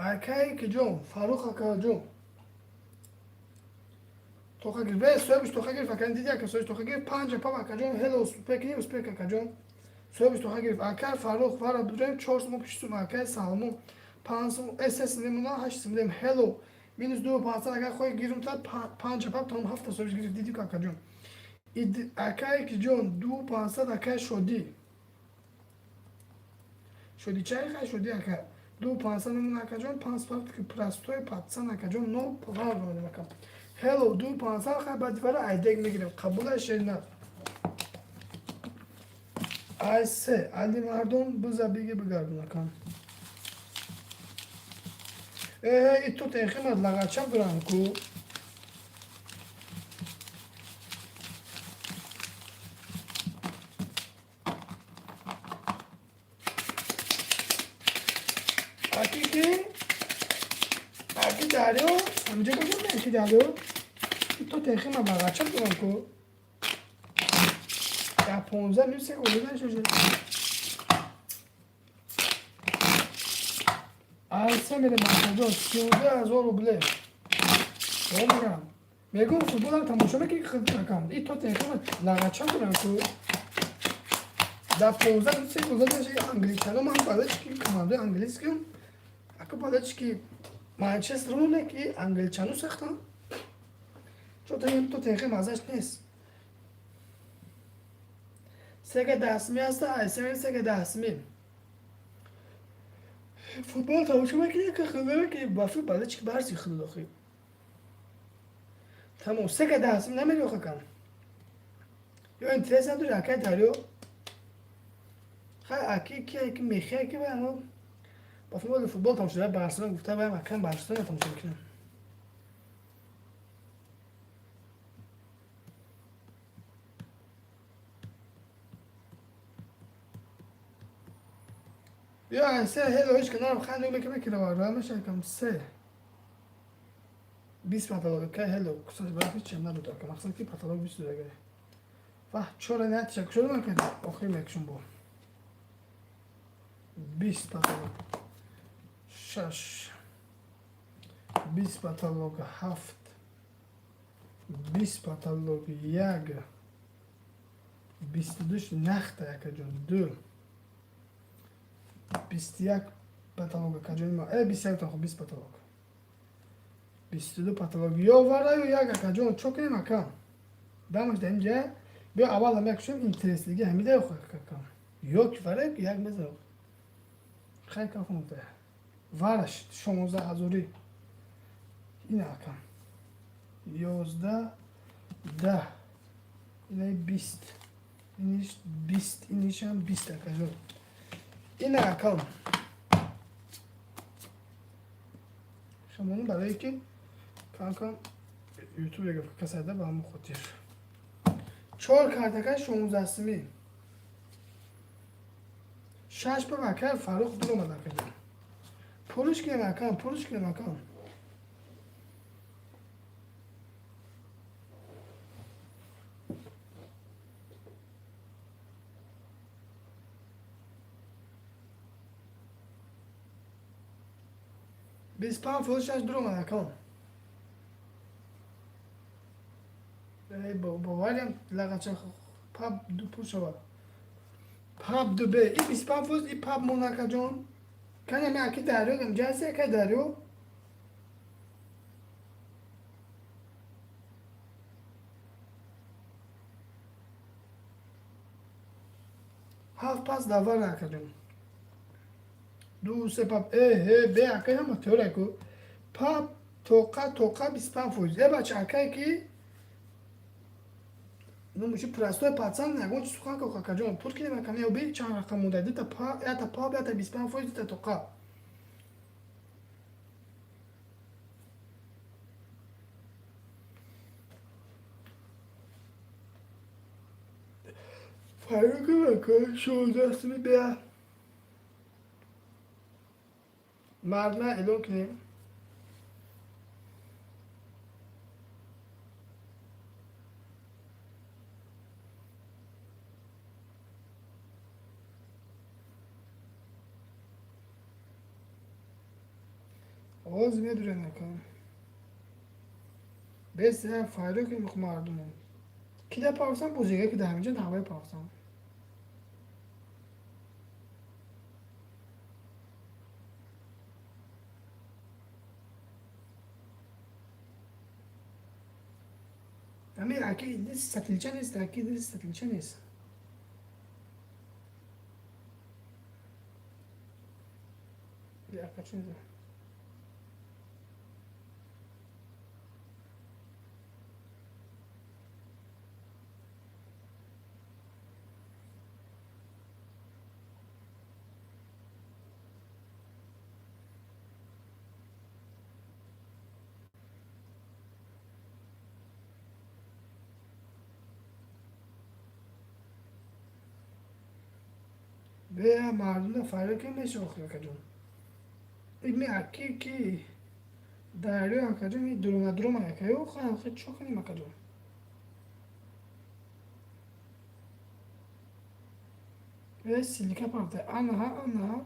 Акай ки ҷон, Фаррух акаҷон. То Тоқа гирифт. Бе соҳибиш тоқа гирифт, акан диди ака соҳибиш тоқа гирифт. Панҷа пап акаҷон, ҳело успе кини успе акаҷон. Соҳибиш тоқа гирифт. Акай Фаррух вара будем 4 сум 5 сум акай Салмон 5 сум СС мемона 8 сум дем ҳело минус 2 500 агар хоҳӣ гирум та панҷа пап там ҳафта соҳибиш гирифт диди акаҷон. Акай ки ҷон 2 500 акай Шодӣ. Шодӣ чай хай Шодӣ ака. 2 500 мемона акаҷон 5 пап простой пацан акаҷон но вар мемонем ака. Ҳело 2 500 хай баъди вара айдек мегирем. Қабула шерна. Ай се али мардон биза биги бигардон акам. Э и то техимад лагачам дорам ку. Аки ки аки дарё ҳамҷа бошам аки дарё и то техимад лагачам дорам ку. Я 15 минут се голидан шуд. Айса мере махаҷон 13 000 рубле. Мегам. Мегум футболам тамошо мекунӣ хидмат И то техима лагачам дорам ку. Дар 15 минут се голидан шуд англичано ман балачки командаи английским. Ака балачки Манчестер моне ки англичано сахтан. Чо то техима азаш нест. Сега дастми аста, айса сега дастми. Футбол тамошо мекунӣ ки худо ки бафи балачки барси худо хи. Тамом сега дастми намери охакам. Ё интерес надори акай дарё. Хай аки ки ки мехе ки ба но бафи мол футбол тамошо да Барселона гуфта ба акам Барселона тамошо мекунам. Ё айса ҳело ҳеч канарам хай нуг мекунам ки равар мешакам се. 20 патолог кай ҳело кусаш барф ҳеч чем набуд ака мақсад ки патолог 20 дага. Вах чора натиша кушода накард охир мекушум бо. 20 патолог. 6 20 патолог 7 20 патолог 1 22 нахта акаҷон 2 21 патолог акаҷони ма 21 та хуб 20 патолог 22 патолог ё вара ё як акаҷон чо кунем ака дамаш дар инҷа биё аввал ҳам як шум интереслиги ҳамида ё акам ё ки вара як меза хай кам хунта вараш 16 ҳазорӣ ин акам 11 10 инаи 20 иниш 20 инишам 20 акаҷон ин акам шамону барое ки кам-кам ютуб яга касада ба ҳамон хотир чор картака 16 сими шаш ба акай Фаррух дуромад акаҷон пуриш кунем акам пуриш кунем акам бист панҷ фоиз шаш дуромад акам боварям лагача паб ду пур шавад паб ду бе и 25 фоиз и паб мон акаҷон канами аки дарё ҷаси акай дарё ҳафт пас давар акаҷон ду се паб э бе акай ҳама теория ку паб тоқа тоқа 25 фоиз э бача акай ки ну муши простой пацан ягон чиз сухан ко какаҷон пур кинем акам ё би чанд рақам монда дута па ята паб ята 25 фоиз дута тоқа Фаррух ака 16 сими бия мардна эълон кунем Оз медурен ака. Бес файдо ки мардумон. Ки да павсан бозига ки да ҳаминҷа ҳаваи павсан. Ами аки дис сатлича нест, аки дис сатлича нест. Ака чиз. Бе мардума файда ки мешохи акаҷон. Ими аки ки дарё акаҷон и дурума дурума акаё хай чо кунем акаҷон. Бе силика парта анаҳа анаҳа.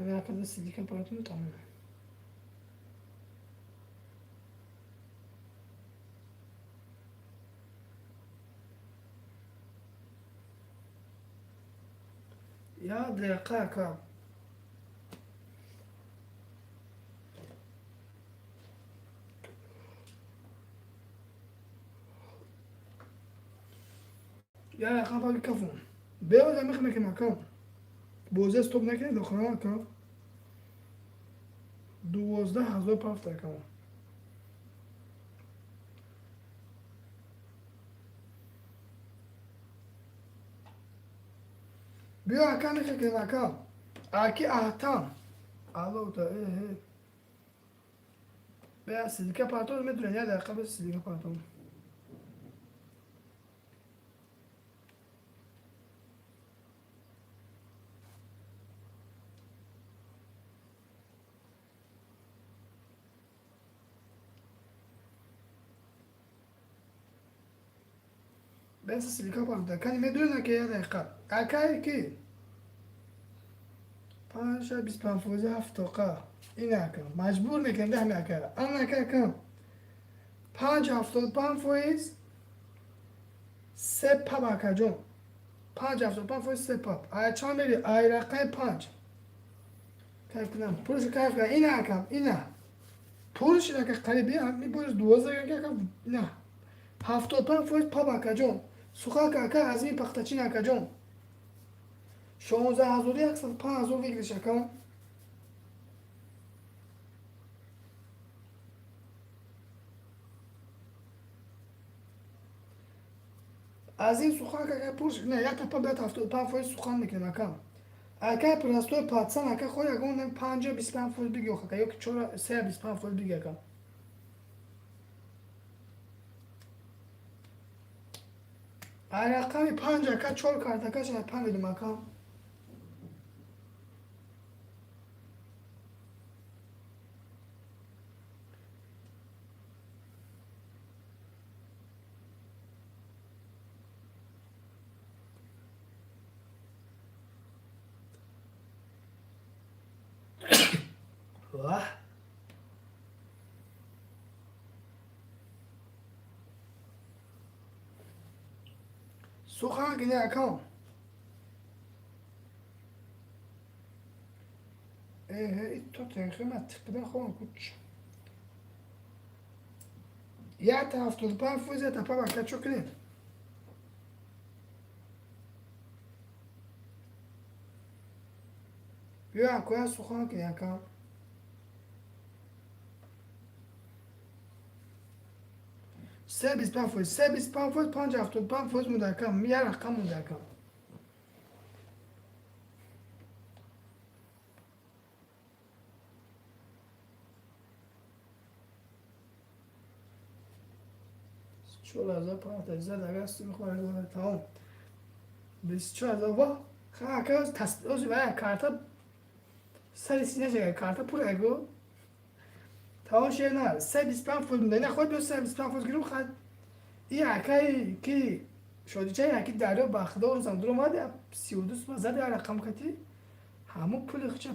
Alakada silika aparatını tamam. Я дақиқа я дақиқа паки кафун. Беоз амих мекунам ака. Бозия стоп накунед охирон ака. 12 000 пафт ака. Биё ака мехекунем ака. Аки аҳтам. Алло та э э. Беа силика партон медонед, я дақиқа бес силика партон. Бес силика партон. Кани медонед ака я дақиқа. Акае ки 5 25 фоизи 7 тоқа. Ин ака. Маҷбур мекунем даҳми ака. Ан ака ака. 5 75 фоиз 3 паб акаҷон. 5 75 фоиз 3 паб. Ай чанд мери? Ай рақами 5. Кайф кунам. Пулш кайф кунам. Ин ака, ина. Пулш ака қариби ми боз 12 ака на. 75 фоиз паб акаҷон. Сухак ака аз ин пахтачин акаҷон. 16 105 ҳазор выигрыш ака. Аз ин сухан ака пулш не, як тапа бояд 75 фоиз сухан мекунем ака. Ака простой пацан ака хо ягон 5 25 фоиз биги ака ё ки 4 3 25 фоиз биги ака. Ай рақами 5 ака 4 картака шай 5 медум ака. Ваҳ. Сухан гине ака. Э, то тенхима тиқидан хом куч. Я та 75 фоиз я та паба ака чо кунед? Биё акоя сухан кунед ака. Се 25 фоиз, се 25 фоиз, 5 75 фоиз муда ака, я рақам муда ака. 4500 зад агар мехоҳад тамом. 24 000 ва ха ака тасдиқи ва карта сари сина карта пур аго. Тамом шед на, се 25 фоиз муда. Не худ биё се 25 фоиз гирум хад. И акай ки шодича яки дарё ба худо рӯзам дур омад, 32 сума зади рақам кати ҳамун пули хуча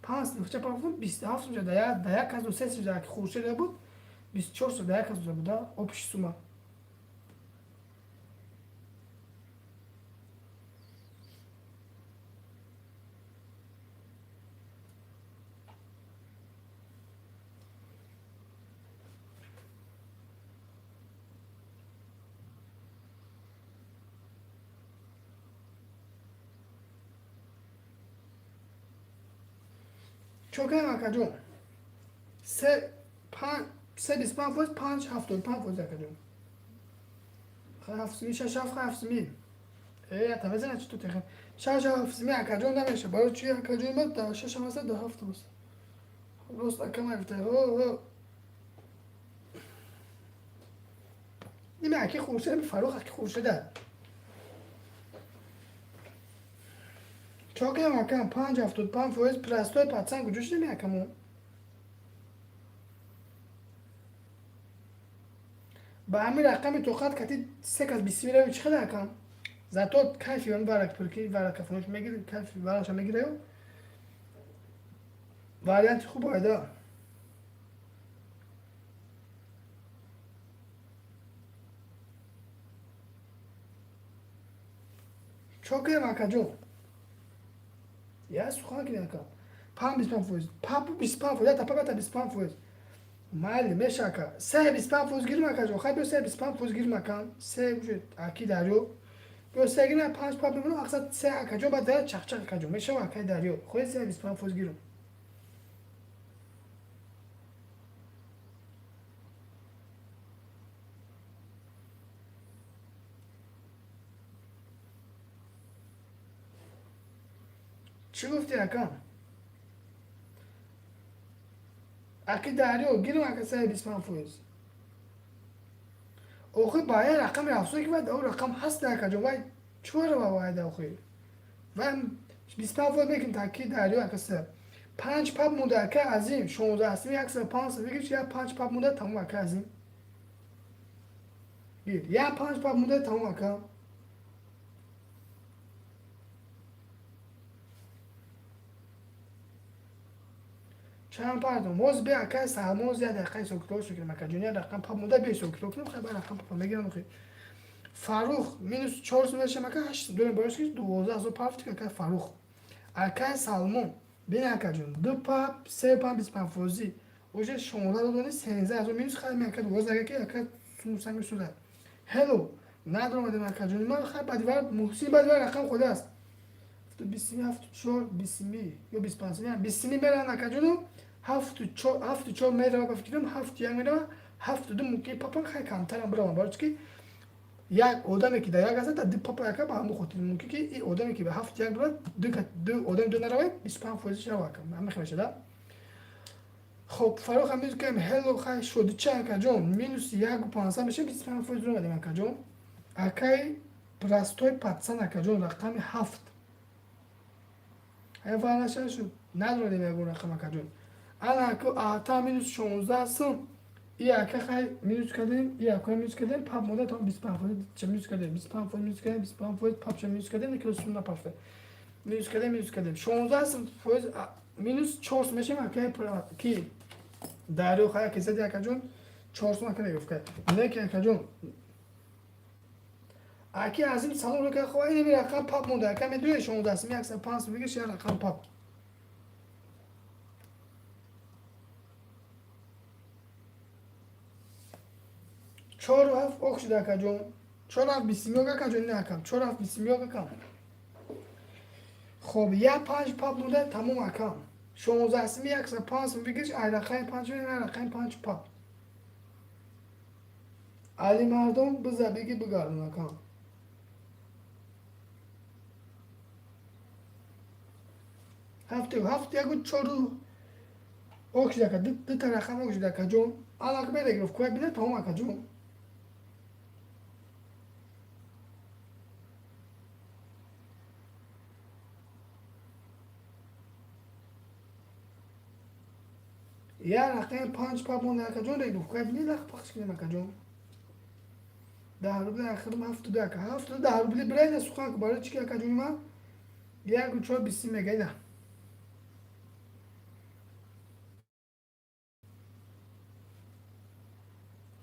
панҷ хуча пафтум 27 сум да як кас се сум ки хуршеда буд 24 сум да як кас буда общий сума. Чокаем акаҷон. 3,25%, 5,75% акаҷон. Ҳафтсими, шаш ҳафт ҳафтсими. Тавезана чӣ ту теха. Шаш ҳафтсими акаҷон намеша. Барои чи акаҷон ма да шаш ҳам аст, да ҳафт аст. Рост акам гуфта. Ҳо. Нима аки Хуршед, Фарух аки Хуршеда. Чокаем акам 5,75% простой пацан куҷо шудем акаму? Ба ҳамин рақами тоқат кати се кас бисми рави чӣ хела акам? Зато кайфи он варак пурки варакафонош мегири, кайфи вараша мегираю. Варианти хуб айда. Чокаем акаҷон. Я сухан кунем ака. 5,25%. Пап 25%, ята пап ята 25%. Майли меша ака. 3,25% гирим акаҷон. Хай биё 3,25% гирим ака. Се уже аки дарё. Биё се гирим панҷ пап мемонам, ақсад се акаҷон баъд дар чақчақ акаҷон. Мешава акаи дарё. Хоҳи 3,25% гирим. Чӣ гуфтӣ акам? Аки дарё гирим ака 3,25%. Охи ба як рақами афзое ки вай дар рақам ҳаст акаҷон, вай чора ва вайда охи. Вай 25% мекунем таки дарё ака се. Панҷ пап монда ака азим, 16 сими 105 бигир, як панҷ пап монда тамом ака азим. Гир, як панҷ пап монда тамом ака. Чанд пардон, моз бе акай Салмон як дақиқа ҳисобкитоб шукрем акаҷон, як рақам пап монда бе ҳисобкитоб кунем, хай ба рақам папа мегирам охи. Фарух минус 4 сум мешам ака, 8 дорем барош ки 12 000 пафт ака Фарух. Акай Салмон, бин акаҷон, ду пап, се пап 25%. Уже 16 додани 13 000 минус хай ми ака 12 ака ки ака сум санг суда. Ҳелло, надромадем акаҷон, ман хай бадивар Муҳсин бадивар рақам худа аст. 27, 4, 20 ё 25, 20 меран акаҷону 7,4 мерава ба фикрам, 7,1 мерава, 7,2 мумкин папа хай камтарам биравам, барои ки як одаме ки дар як аст, дар ду папа яка ба ҳамон хотир мумкин ки и одаме ки ба 7,1 бирад, ду одам ду наравад, 25% шава акам, ҳамин хел мешада. Хоб, Фарух ҳам минус кардем, ҳелло хай шодича акаҷон, минус 1,500 мешавад, 25% омадем акаҷон. Акай простой пацан акаҷон, рақами 7. Ай вараша шуд, надорем ягон рақам акаҷон. Ана аку ата минус 16 сум. И ака хай минус кардем, и ака минус кардем, пап монда то 25% ча минус кардем, 25% минус кардем, 25% пап ча минус кардем, ки сум напафта. Минус кардем, минус кардем. 16 сум фоиз минус 4 сум мешем ака ки дарё хай ака зади акаҷон 4 сум ака мегуфт. Не ки акаҷон. Аки азим салом рӯ хо ин рақам пап монда, ака медуе 16 сум 105 сум бигир, як рақам пап. Чор ҳафт ок шуда акаҷон. Чор ҳафт бисмиёк акаҷон, не акам. Чор ҳафт бисмиёк акам. Хоб, як панҷ пап монда тамом акам. 16 сими 105 сум бигир, ай рақами панҷ, ай рақами панҷ пап. Али мардон биза бигир бигардон акам. Ҳафт ҳафт ягу чору ок шуда ака, дута рақам ок шуда акаҷон. Алак мерегирифт, кӯя бина тамом акаҷон. Як рақами панҷ пап монда акаҷон, регирифт, кӯя бини лах пахш кунем акаҷон. 10 рубли ахирм 72, ака, 72 10 рубли бирайна сухан барои чӣ ки, акаҷони ман, 1-4 20 мега ина.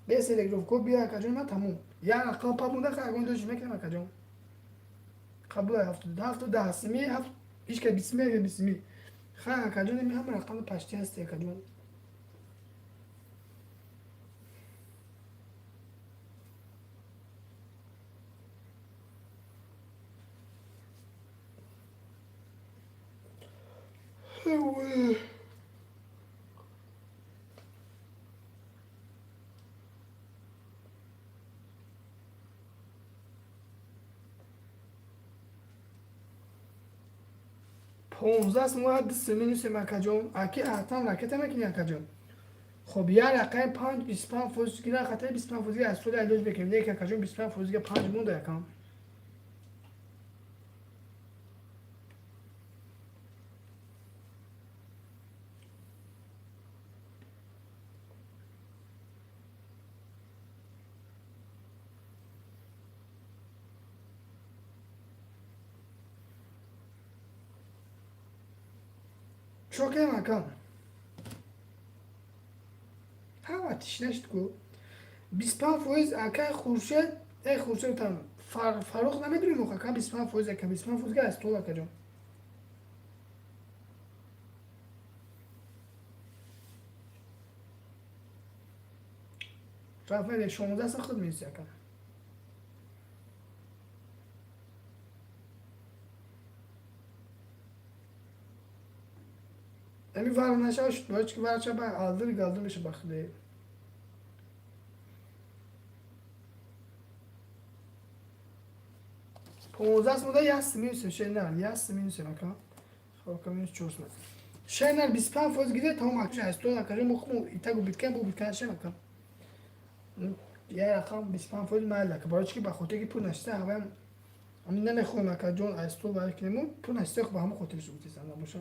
Без регировка бия, акаҷони ман, тамом. Як рақам па монда, ягон ҷош мекунам, акаҷон. Қабул, 72, 70 сими, ҳичка 20 ми, 20 ми. Хай, акаҷон, ими ҳама рақами пашти ҳасти, акаҷон. 15 сум 2 минусем, акаҷон. Аки ҳатман ракета мекунӣ, акаҷон. Хоб, як рақами панҷ, 25% гира, хатари 25 фоиз аз соли айлоҷ мекунем. Не, акаҷон, 25 фоиз панҷ монда якам. Чокем, акам. Ҳама тишнашд ку. 25%, акай Хуршед, эй Хуршед там Фаррух, намедонем, ака, 25%, ака, 25% аз стол, акаҷон. Рафаэл, 16 худ меиси, ака. Ами вар нашава шуд, бояд ки вар шава, алдир галдир меша бахде. 15 сумода як минусем, шенар, як минусем, ака. Хоб, ака, минус 4 сум. Шенар, 25% гире, тамом, ака, аз то, ака, мо хуму итагу биткан бу биткан шем, ака. Я рақам 25% майли, ака, барои чӣ ки ба хотире ки пул нашиста, ҳаваям ами намехоҳем, ака ҷон, аз то вар кинему пул нашиста, ба ҳамон хотириш гуфтесам набоша.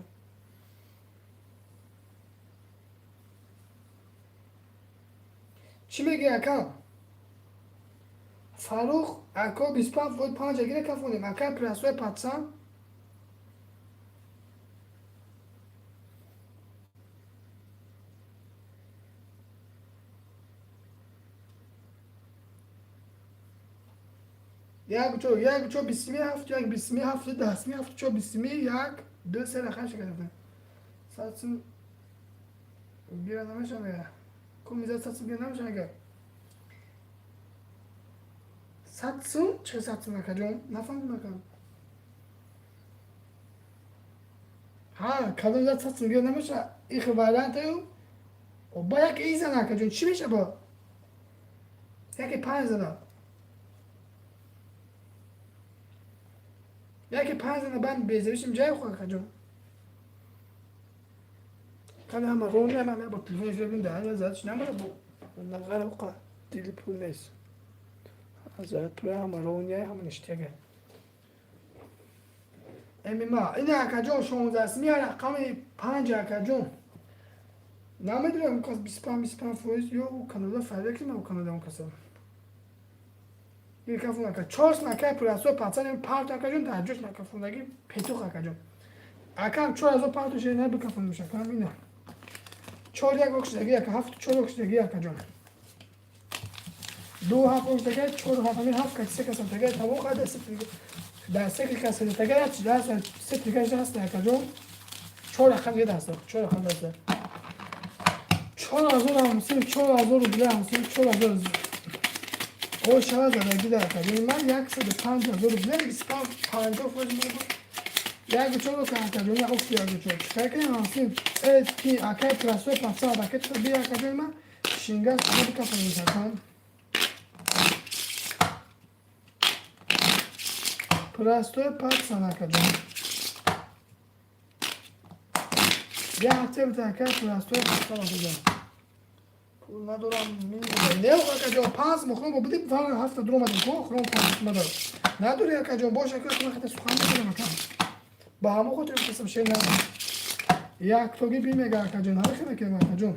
Чӣ мегӯи, ака? Фаррух ако, 25% панҷа гире, кафонем, ака, простой пацан. Як чо, як чо, бисми ҳафт, як бисми ҳафт, даҳсми ҳафт, чо, бисми, як, ду, се рақам шикафта. 100 сум гира намешам я. Ку миза 100 сум гира намешам агар. 100 сум, чӣ 100 сум, акаҷон? Нафаҳмидам, ака. Ҳа, кадом зад 100 сум гира намеша? Их вариантаю. Ба яке изана, акаҷон, чӣ меша ба? Яке панҷ зада. Яке панҷ зана банд безавишим ҷай хо, акаҷон. Кана ҳама рони ҳама бо телефон шудем дар задаш намара бо нағара оқа дили пул нест. Зарат пул ҳама рони ҳама ништяга. ММА ина, акаҷон, 16 ми рақами панҷ, акаҷон. Намедонам, кас 25 25% ё Канада файда ки ма Канада он каса. Кафун, ака, чорс нака простой пацан парт, акаҷон, дар ҷош накафундаги петух, акаҷон. Акам, 4000 парту шена бикафунмуш, акам, ина. Чор як окшидаги, ака, ҳафту чор окшидаги, акаҷон. Ду ҳафт окшидаги, чор ҳафт, ҳамин ҳафт кати се касам тага тамом қада дар се каса тага як чи даст се трикаш даст, акаҷон. Чор рақам дига даст, чор рақам даст. 4000 ҳамсин, 4000 рубля ҳамсин, 4000 о шава задаги дар, акаҷон. Ман 105 000 рубля, 25 50% мебуд. Як чор акаҷон, як офти як чор. Чикар кунем, ҳамсин? Э, ки акай простой пацан ракет би, акаҷон, ман шингас бикафонем, акам. Простой пацан, акаҷон. Як ҳафта буда, акай, простой пацан, акаҷон. Пул надорам, не, акаҷон, панҷ мохрон бо буди фалан ҳафта дуромадем ко хрон панҷ надор. Надори, акаҷон, бош, ака, ман хата сухан мекунам, акам. Ба ҳамон хотир мехостам шер на. Яктоги бимега, акаҷон, ҳама хел мекунем, акаҷон.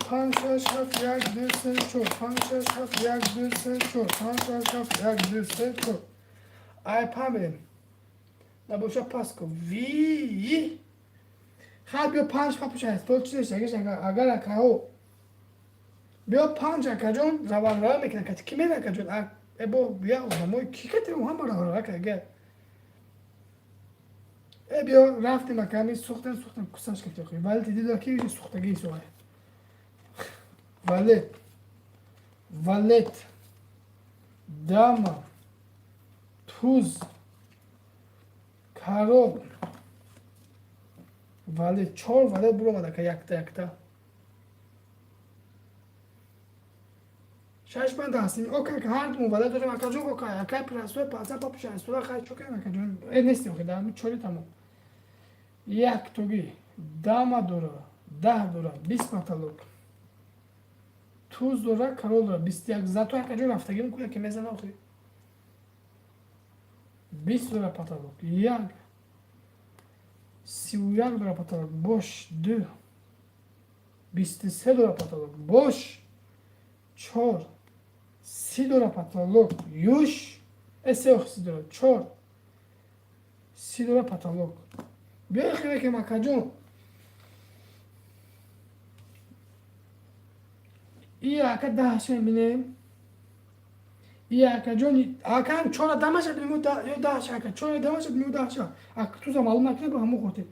Панҷ, шаш, ҳафт, як, ду, се, чор, панҷ, шаш, ҳафт, як, ду, се, чор, панҷ, шаш, ҳафт, як, ду, се, чор. Ай пан мерем. Набоша пас ку. Ви. Хай биё панҷ папуша то чизеш агар акаҳо. Биё панҷ акаҷон раван рава мекунад кати ки мера акаҷон? Э бо бия одамои ки кати ҳама раван рава кага. Э биё рафтем аками сӯхтем сӯхтем кусаш кати охи. Вале дида ки сӯхтагии суғай. Валет. Валет. Дама. Туз. Король. Валет. Чор валет буромад ака якта якта. Шаш пан даҳ ока ҳар ду валет дорем акаҷон ока акай простой панса папу шастура хай чокем акаҷон. Э нестем охи дар чори тамом. Як тоги дама дора, 10 дора, 20 потолок. Туз дора, король дора, 21 зато акаҷон рафтагим ку яке мезана охи. 20 дора потолок. Як 31 дора потолок. Бош ду. 23 дора потолок. Бош чор. 30 дора потолок. Юш. Э се охи 30 дора. Чор. 30 дора потолок. Биё хеле ки макаҷон. И ака даҳша мебинем. И акаҷон акам чора дамаша бинем ё даҳша ака чора дамаша бинем даҳша. Ак туза маълум накунад ба ҳамон хотир.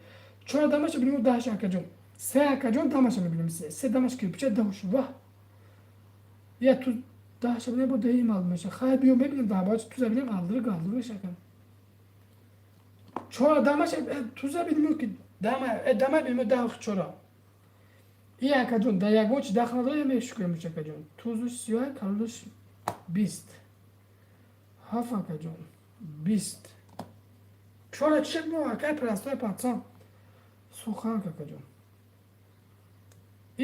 Чора дамаша бинем даҳша акаҷон. Се акаҷон дамаша мебинем се. Се дамаш кирпича даҳш ваҳ. Я ту даҳша бинем бо даҳи маълум меша. Хай биё мебинем даҳ баъд туза бинем қалдир қалдир меша акам. Чора дамаша туза бинем ки дама дама бинем даҳ чора. И акаҷон дар ягон чи дахл надора я мешукрем акаҷон. Тузуш сиёҳ, калолуш 20. Ҳафт акаҷон 20. Чора чӣ мо акай простой пацан. Суханк акаҷон.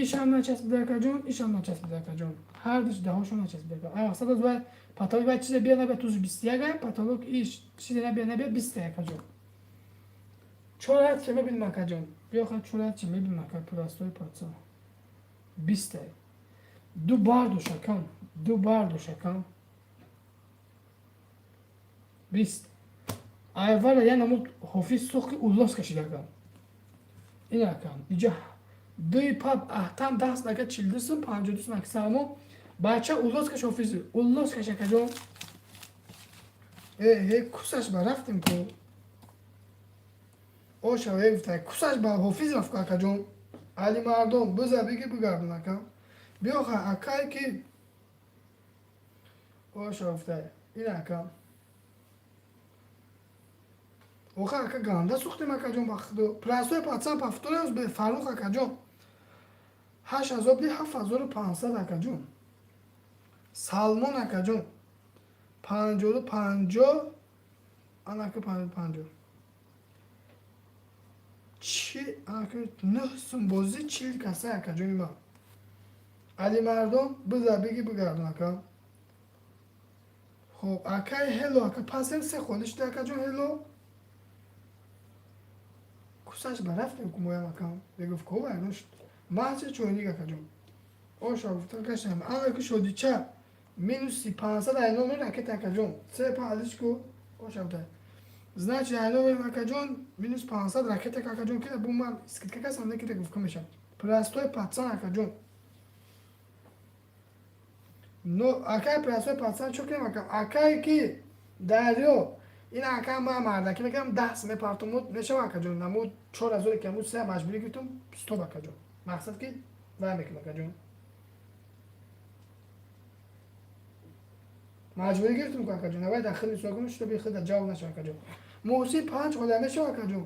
Ишам начаспида акаҷон, ишам начаспида акаҷон. Ҳардуш даҳошон начаспида ака. Ай мақсад аз вай потолок вай чизе бия набия тузу 21 ай, потолок иш чизе набия набия 20 акаҷон. Чора чӣ мебинем акаҷон? Биё ха чора чӣ мебинем ака простой пацан. 20 ай. Ду бардош акам, ду бардош акам. 20. Айвара я намуд ҳофиз сӯхти уллос кашида акам. Ин акам. Иҷа дуи пап аҳтам даст ака 42 сум 52 сум аксамо бача уллос каш ҳофиз уллос каш акаҷон. Э э кусаш ба рафтем ку. Оша э гуфта кусаш ба ҳофиз рафт ку акаҷон. Али мардон биза биги бигардон акам. Биё ха акай ки оша гуфта ин акам. Оха ака ганда сӯхтем акаҷон ба худо. Простой пацан повторяюсь бе Фаррух акаҷон. 8000 бди 7500 акаҷон. Салмон акаҷон. 50 50 анака 50 50. Чи анака 9 сум бозӣ 40 каса акаҷони ман. Али мардон биза биги бигардон ака. Хоб акай ҳело ака пасем се холӣ шуда акаҷон ҳело. Кусаш ба рафтем ку моям акам. Мегуфт ко вайрон шуд. Маҳча чойник акаҷон. Оша гуфта гашам. Ана ки шодича минуси 500 ай номер ракета акаҷон. Се палиш ку оша гуфта. Значит ай номер акаҷон минус 500 ракета акаҷон ки бу ман скидка касам не ки гуфт мешам. Простой пацан акаҷон. Но акай простой пацан чо кунем акам? Акай ки дарё ин ака ма мардаки мекунам 10 мепартумуд мешава акаҷон. Намуд 4000 ки амуд се маҷбурӣ гирифтум стоп акаҷон. Мақсад ки вай мекунам акаҷон. Маҷбурӣ гирифтум ку акаҷон. Авай дар хидми суол кунам шуто би хид ҷавоб нашава акаҷон. Муҳсин панҷ хола мешава акаҷон.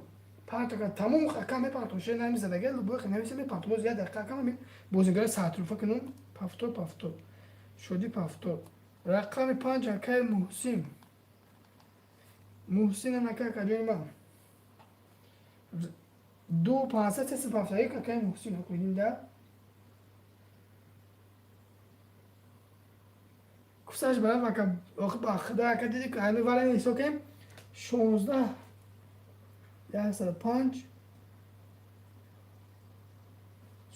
Парт ака тамом ака мепартум ше намизадага любой нависа мепартум. Боз як дақиқа ака ме бозигари саатруфа кунум повтор повтор. Шуди повтор. Рақами панҷ акаи Муҳсин. Муҳсин ака акаҷони ман. Ду пансад се 51 акаи Муҳсин ҳукмидин кусаш барам ака охи ба худо ака диди ки ҳами вара ҳисоб кунем 16 105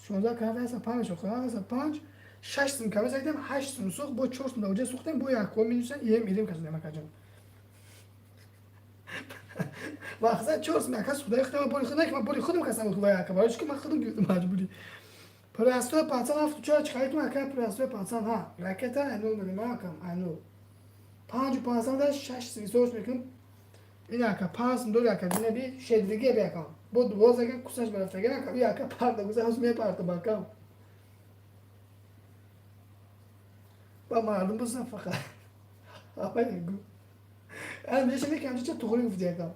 16 карта 105 мешавад. 105 6 сум каме задем, 8 сум сӯхт, бо 4 сум даоҷа сӯхтем, бо як минусен ем ирем касудем акаҷон. Вақта 4 сум ака сӯхта худам бори худам, ман бори худам касам худам ака, барои чӣ ки ман худам гирифтам маҷбурӣ. Простой пацан 74 чӣ кунам ака, простой пацан, ҳа, ракета айнол медем акам, айнол. 5 500 да 6 сум сош мекунам. Ин ака 5 сум дори ака, дина би шедриге би акам. Бо 12 ака кусаш барафтага ака, би ака парда гуза ҳаз мепарта бакам. Ба мардум бузан фақат. Апай гу. Ан меша мекам ча туғри гуфти акам.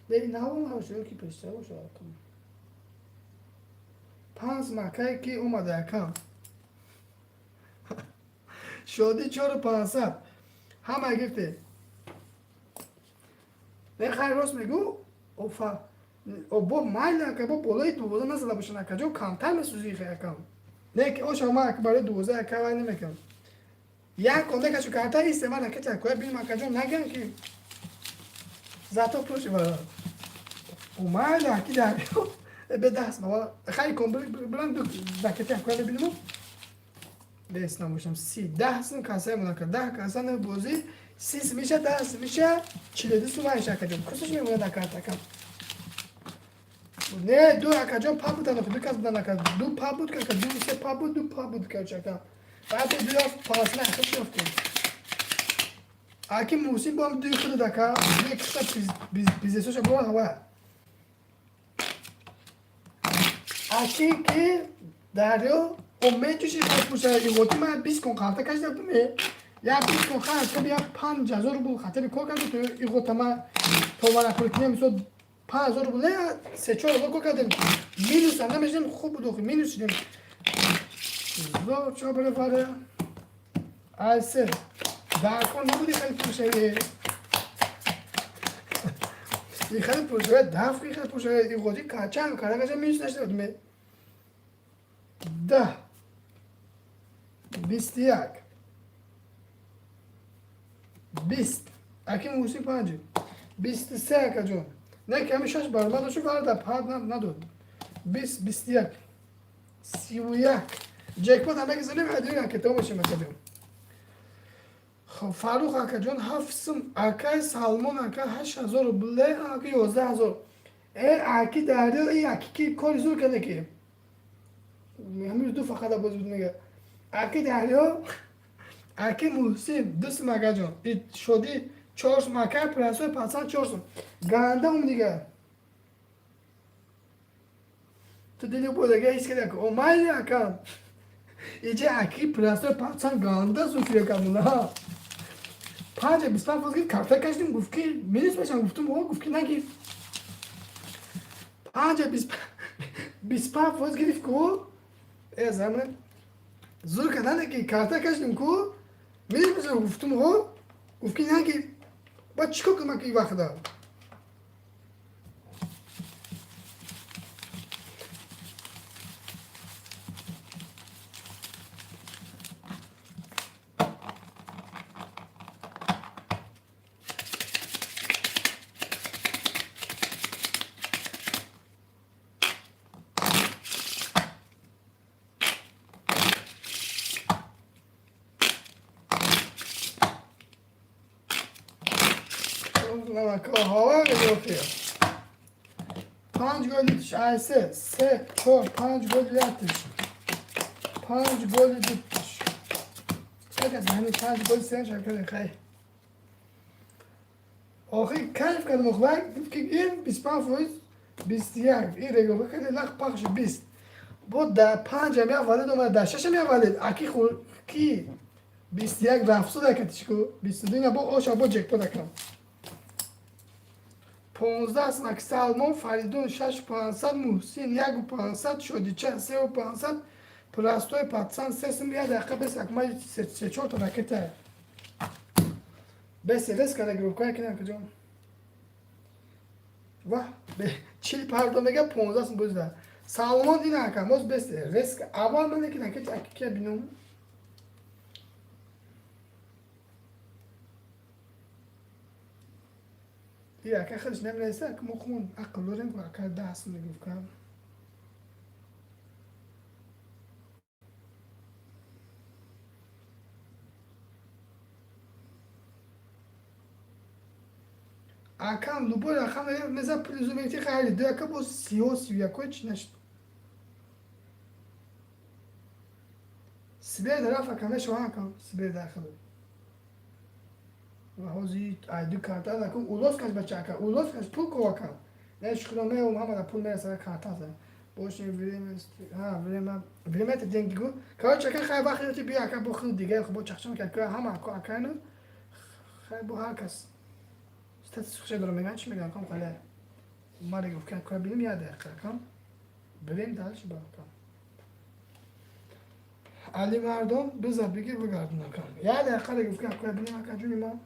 Бе навом ҳавшо ки пештар боша акам. 5 макай ки омада акам. Шоди 4500. Ҳама гирифте. Не хайр рост мегӯ, офа бо майли ака, бо болои 12 назада бошан ака, ҷо камтар месӯзи хай акам. Не ки оша ма ака барои 12 ака вай намекунам. Як конда кашу карта исте ман ака чакоя бинам ака ҷон наган ки зато пуши бара. О майли аки дарё бе даст баба хай кон бланд ду ракети акоя бибинам. Бес намошам си 10 сум касай мон ака 10 каса не бозӣ 30 миша 10 миша 42 сум айша ака ҷон кусиш мемонад ака ака. Не ду ака ҷон паб будан ду кас будан ака ду паб буд ака ду се паб буд ду паб буд короче ака. Баъд ду ёфт пасна худ ёфтем. Аки Муҳсин бо ҳам дуи худ ака дуи киса бизнесоша бо ҳава. Аки ки дарё о меҷӯши пуша иғоти ман 20 кон қалта кашида будам я 20 кон хаст я 5000 рубл хатари кор кардем то иғота ма то варақпули кинем мисол 5000 рубл не 3-4 ҳазор кор кардем минус ам намешидем хуб буд охи минус шидем. Зор чо баре фаре айсе дар кор набуди хеле пулшавӣ и хеле пулшавӣ даф ки хеле пулшавӣ иғоти чанд кара каша минус нашида будем. 10 21 20 аки Муҳсин 5 23 ака ҷон не ки ҳами 6 баромад дошт вале дар пад надод 20 21 31 ҷекпот ҳама гизанем ҳадири ракета мешем ака ҷон. Хоб Фаррух ака ҷон 7 сум акай Салмон ака 8000 рубле ака 11000 э аки дарё и аки ки кори зур карда ки ҳамин ду фақат боз буд мега аки дарё аки Муҳсин 2 сум ака ҷон и шоди 4 сум ака прасои пацан 4 сум ганда ум дига ту дили бодага ҳис карда о майли ака иҷа аки прасои пацан ганда зуфир кардуна 5 25 фоиз гирифт карта кашидем гуфт ки минус мешам гуфтум о гуфт ки нагир 5 25 фоиз гирифт ку э замон зур кардан ки карта кашидем ку минус мешам гуфтум о гуфт ки нагир баъд чӣ кор кунам ки вақта 5 гол дутиш ай 3 3 4 5 гол дутиш 5 гол дутиш як аз ҳамин 5 гол се шакл хай охи кайф кардам охвай гуфт ки ин 25 фоиз 21 ин регофа кард лах пахш 20 бо дар 5 ам як валид омад дар 6 ам як валид аки хур ки 21 рафсуд акатиш ку 22 ина бо оша бо ҷекпот акам 15 сум аки Салмон Фаридун 6 500 Муҳсин 1 500 Шодича 3 500 Простой пацан 3 сум як дақиқа бес акма 3-4 та ракета бес рес карда гирифт кина куҷо ваҳ чил пардо мега 15 сум бузда Салмон ина ака моз бес рес аввал ман ки ракета аки ки бинам и ака худаш намереса мо хун ақл дорем ку ака 10 сум мегуфт кам. Акам любой рақам меза плюсу мети хайли ду яка боз сиҳо сиюякой чи нашд. Сибир дараф ака мешава акам Сибир дахил. Ва ҳози айду карта акам улос каш бача ака улос каш пул ко акам. Не шукро меом ҳама да пул мераса карта за. Больше время, а время, время это деньги гу. Короче, ака хай вақт ёти бия ака бо хил дига бо чахчам ка ҳама ака акайну хай бо ҳар кас. Статус хуша дорам меган чи меган кам хале. Мари гуфт ка бинем я дақиқа кам. Бирем дальше ба кам. Али мардон биза бигир бигардон акам. Я дақиқа гуфт ка бинем ака ҷуни ман.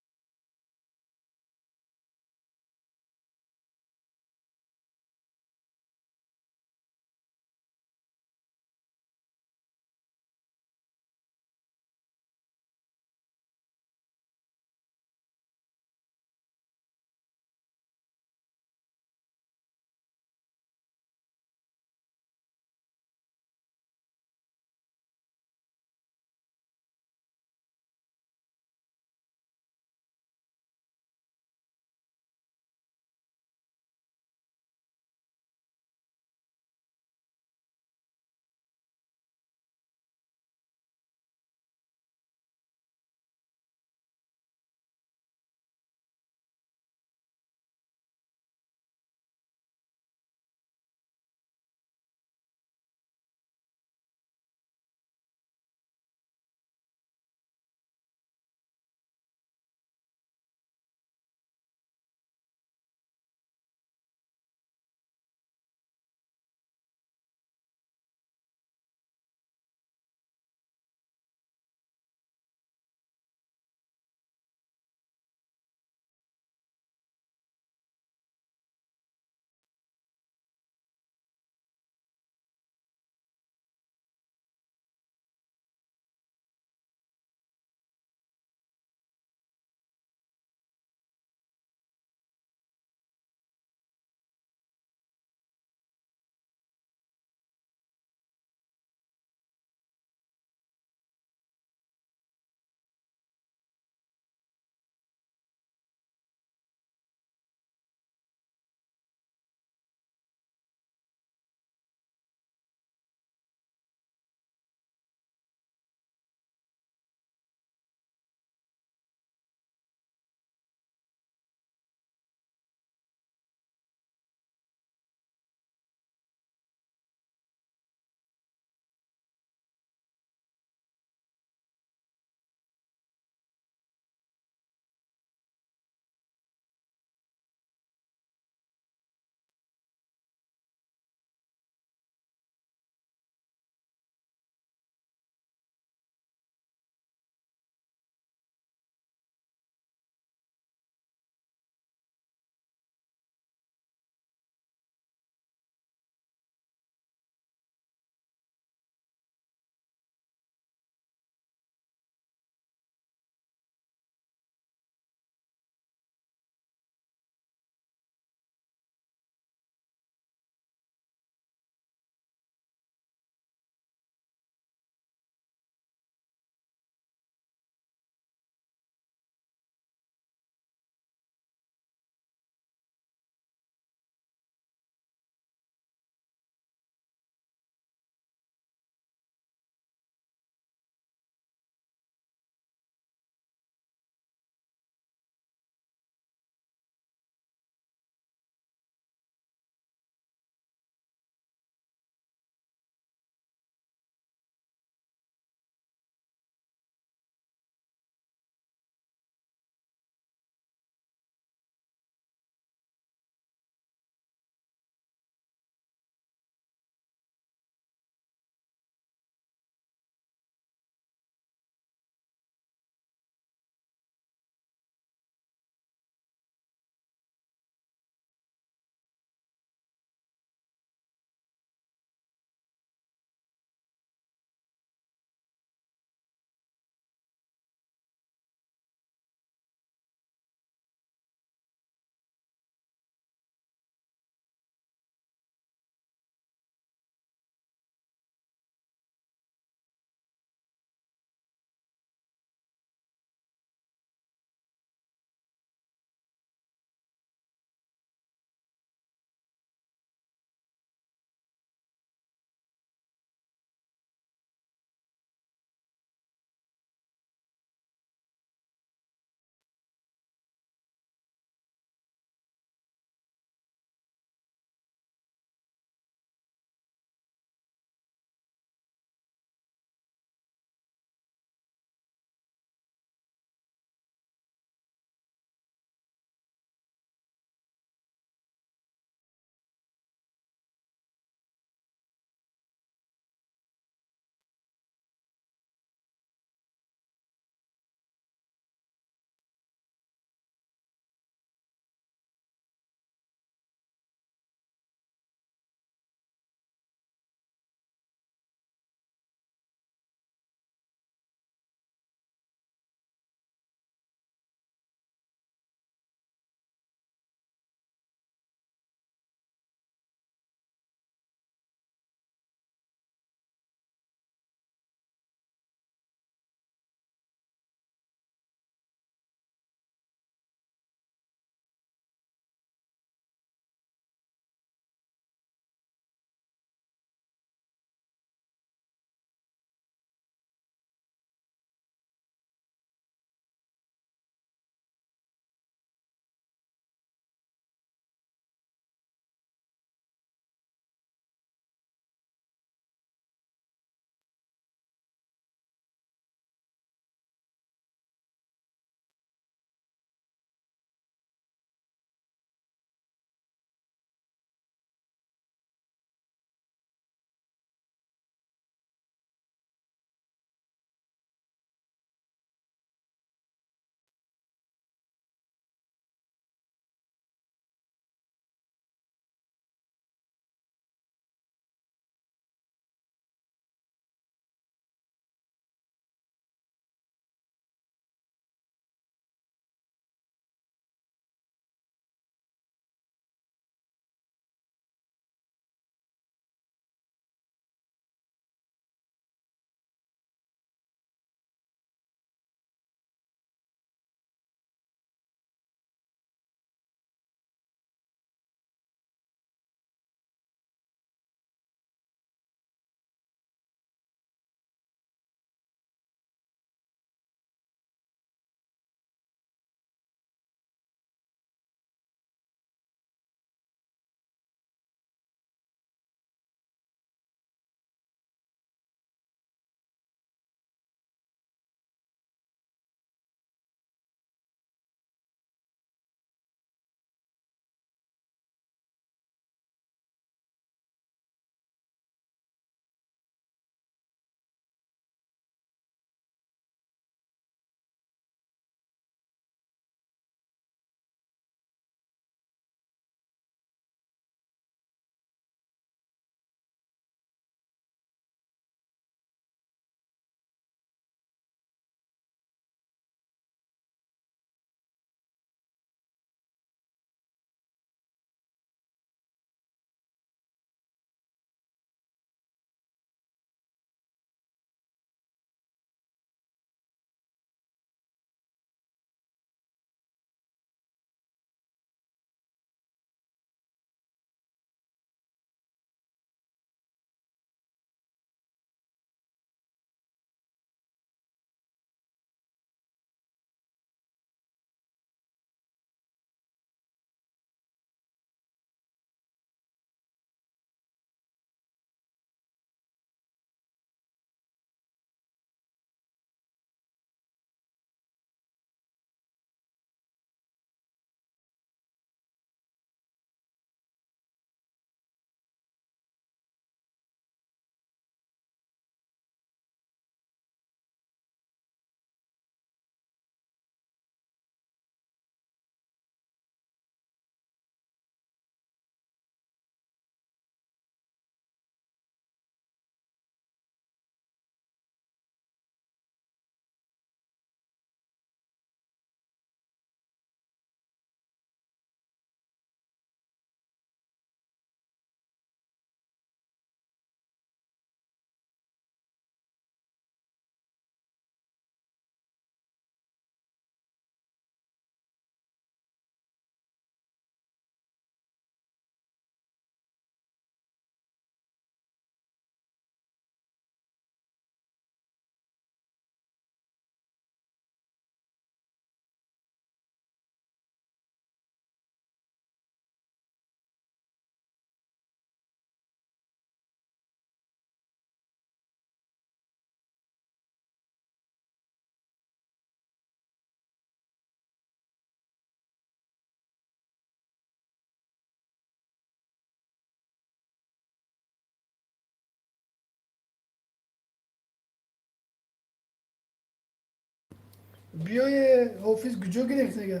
Биёе ҳофиз, куҷо гирифтега?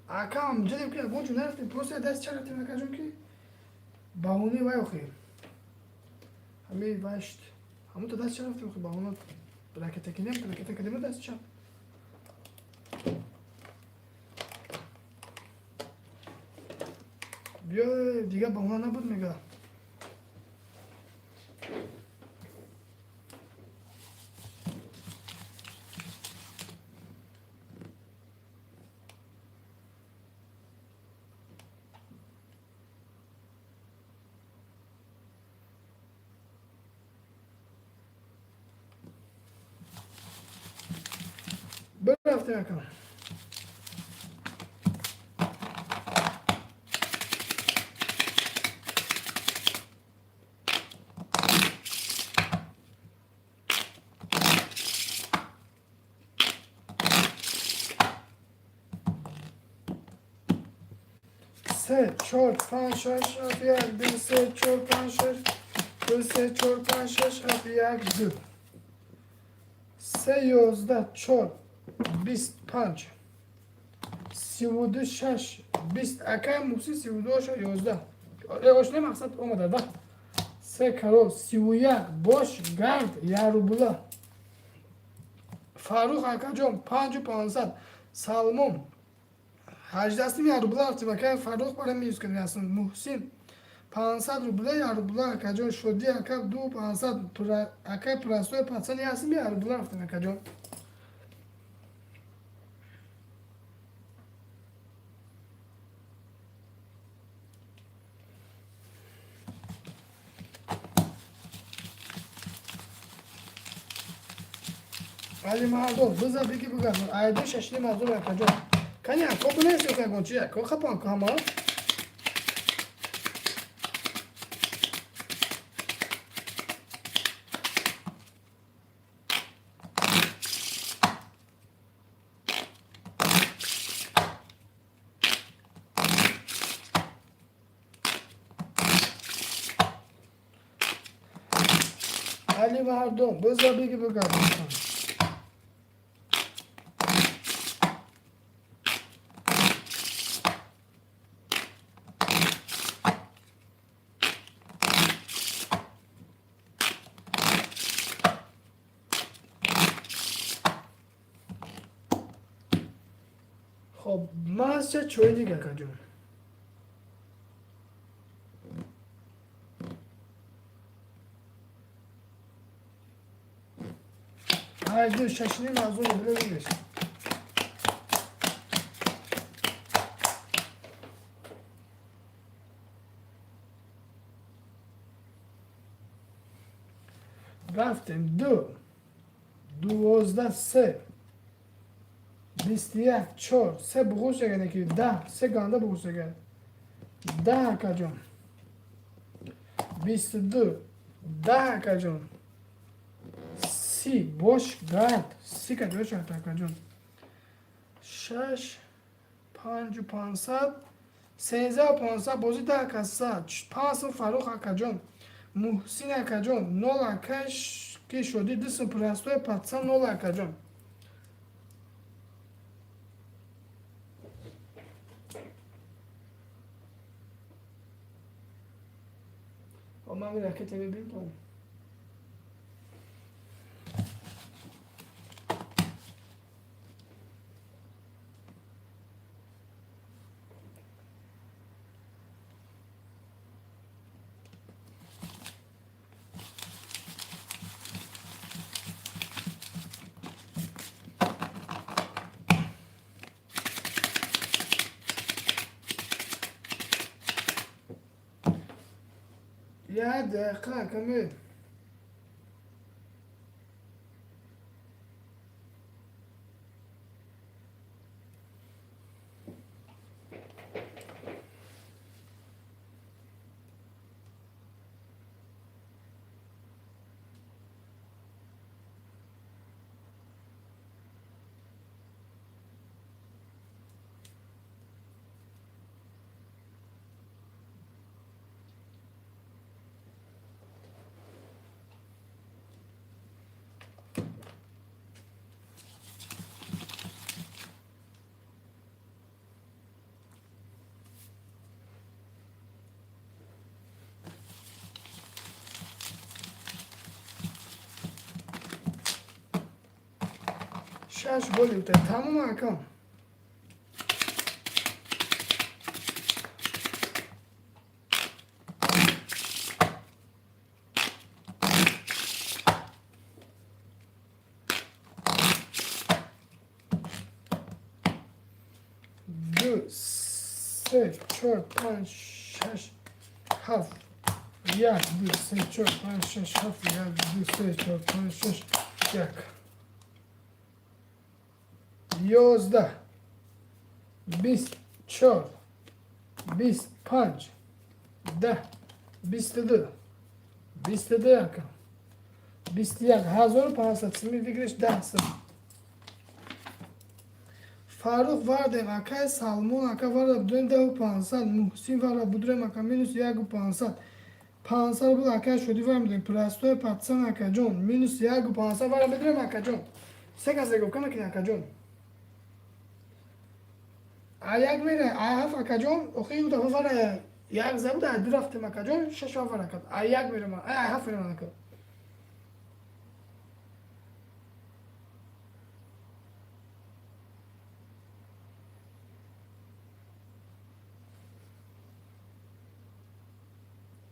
Акам ҷидем ки ягон ҷо нарафтем, просто даст ча рафтем, акаҷон, ки баҳонаи вай охир. Ҳами вай шуд. Ҳамон то даст ча рафтем, охир баҳона ракета кинем, ракета кардем даст чап. Биё, дигар баҳона набуд, мега. Бирафтем, акам. Се, чор, панҷ, шаш, ҳафт, як, ду, се, чор, панҷ, шаш, ду, се, чор, панҷ, шаш, ҳафт, як, ду. Се, 11, чор, 25, 32, шаш, 20. Акай Муҳсин, 32 оша 11. Ошне мақсад омада да. Се карол, 31, бош гард, як рубла. Фаррух акаҷон, панҷу пансад. Салмон, ҳаждастим, як рубла рафтем, акай Фаррух, бара минус кардем ясн. Муҳсин, 500 рубла, як рубла, акаҷон. Шодӣ ака, ду пансад. Акай простой пацан, ясм, як рубла рафтем, акаҷон. Али мардон, биза биги бигардон. Айду шашни мазур, акаҷон. Кани ако бинеси ягон чи ако хапан ку ҳама. Али мардон, биза биги бигардон. Хоб, мазча чойник, акаҷон. Ҳажду шашним ҳазор рубла бигеш. Рафтем. Ду, 12, се, 21, чор, се буғуш ягане ки 10, се ганда буғуш яган. 10, акаҷон. 22, 10, акаҷон. 30, бош гард, 30 каҷо шад, акаҷон. Шаш, панҷу пансад, сенздаҳу пансад, бозӣ 10 каса. Панҷ сум, Фаррух акаҷон. Муҳсин акаҷон, нол, акаш ки шодӣ, ду сум, простой пацан, нол, акаҷон. Ман ракета мебинам. Як дақиқа каме. Шаш голи ута. Тамом, акам. Ду, се, чор, панҷ, шаш, ҳафт, як, ду, се, чор, панҷ, шаш, ҳафт, як, ду, се, чор, панҷ, шаш, як, 11, 24, 25, 10, 22, 22, акам, 21 ҳазору 500 сими выигрыш, 10 сим. Фаррух вардем, акай Салмон ака, варда будурем 10 500. Муҳсин варда будурем, ака, минус 1 500, 500 рубл. Акай Шодӣ вар медорем. Простой пацан, акаҷон, минус 1 500 вара медорем, акаҷон. Се кас реговка мекунем, акаҷон. А як мере, а ҳафт, акаҷон. Охи ин дафъа вара як забуд, а ду рафтем, акаҷон, шаш вара кард. А як мерем, а ҳафт мерем, ака.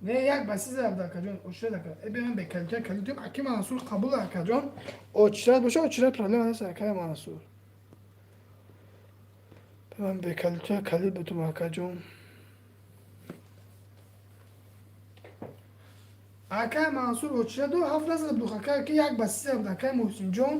Не, як ба си зарб, акаҷон, очрат, ака. Э, беман бекалита калитум, аки Мансур, қабул, акаҷон. Очрат боша, очрат проблема нест, акай Мансур. Беман бекалита калит бутум, акаҷон. Акай Мансур, очраду ҳафт назада буд, акай, ки як ба си зарб, акай Муҳсинҷон.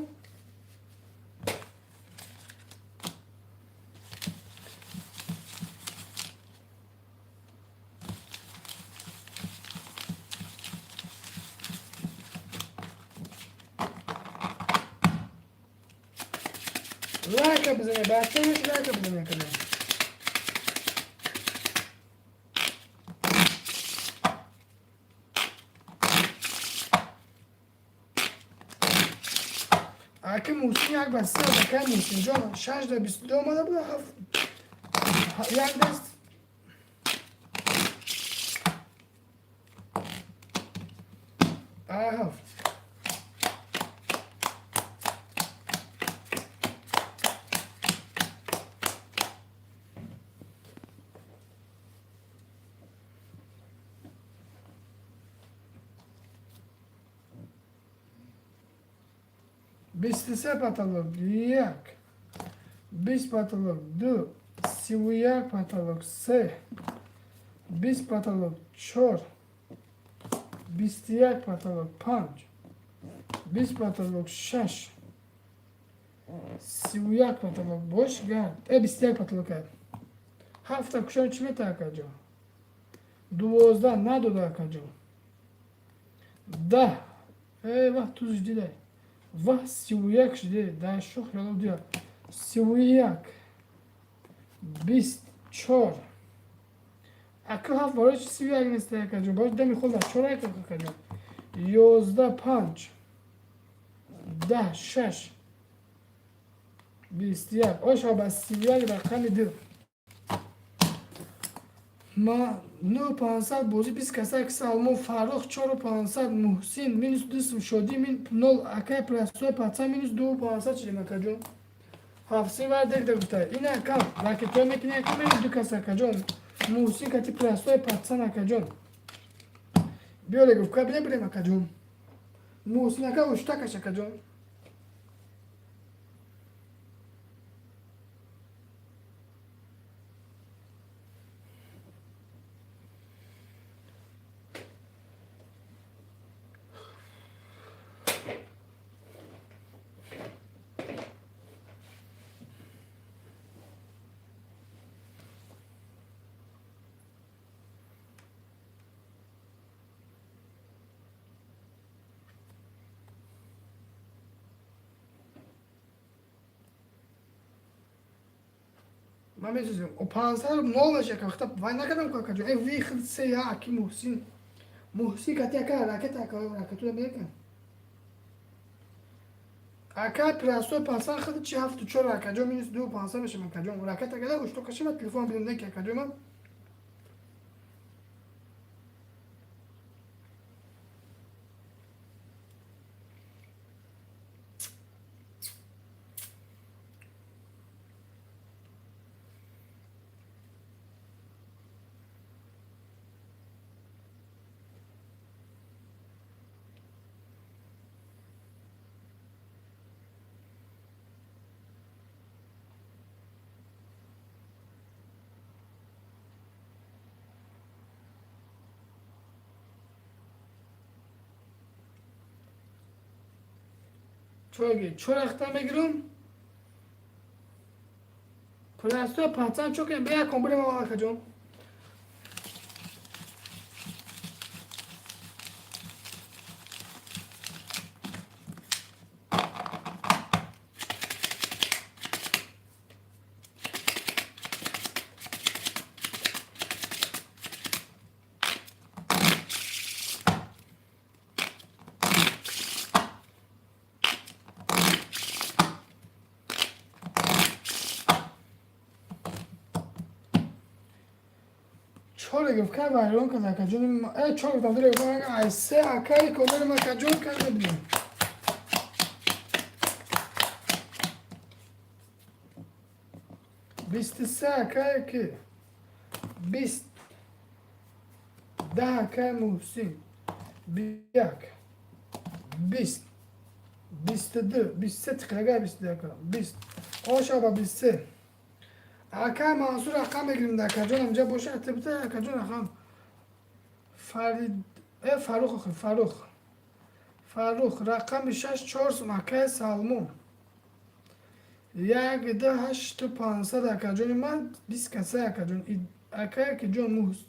Лайка бизанед, бачаҳо, лайка бизанед, акаҷон. Ака Муҳсин, як ба се, акай Муҳсинҷон, шаш да 22 омада буд, ҳафт як даст. А ҳафт. 23 потолок, як, 20 потолок, ду, 31 потолок, се, 20 потолок, чор, 21 потолок, панҷ, 20 потолок, шаш, 31 потолок, бош гард, э, 21 потолок кард. Ҳафта кушон чӣ мета, акаҷон? 12 надода, акаҷон. 10, э, вақт тузш дидай. Ваҳ, 31 шуде, дар шух яло дия. 31, 24. Ака, ҳафт барои чи 31 нест, акаҷон? Барои дами хол дар чор, акаҷон. 11, панҷ, 10, шаш, 21. Оша ба 31 рақами ду. Ма нӯ пансад бозӣ, 20 касак. Салмон, Фаррух, чору пансад, Муҳсин минус ду, Шодӣ мин нол, акай Простой пацан минус 2 500 шудем, акаҷон. Ҳафтсин вар дегда гуфта. Ин акам ракетҳо мекунӣ, ака, минус ду кас, акаҷон. Муҳсин кати Простой пацан, акаҷон. Биёре гуфт, бинем, акаҷон. Муҳсин ака, уштакаш, акаҷон. Ман месӯзем. О, 500 нол меша, вақта вай накардам ку, акаҷон. Э, выход се, аки Муҳсин. Муҳсин кати ака ракета, ака, ракетура мекан. Ака Простой пацан, худ чи ҳафту чор, акаҷон, минус 2 500 мешам, акаҷон. Ракета када ушто кашима телефон бидем неки, акаҷон ман. Чоги чор ахта мегирам. Плюс пацан чокем бия комбри ма акаҷон. Чор гуфт кай вайрон кард акаҷон. Э, чор гуфтам, ду гуфтам, ай се акаи комбри ма акаҷон кай мебинем. 23 акае ки 20 10 акаи Муҳсин, 21, 20, 22, 23 тиқрага, 21, 20 оша ба 23 акаи Мансур рақам мегирем. Акаҷон, амҷа боша атибта, акаҷон, рақам Фарид, э, Фарух, охи Фарух, Фарух, рақами 6, 4 сум. Акаи Салмон, 1, 2, 8, 500. Акаҷони ман, 20 каса, акаҷон. Акае ки ҷон муҳс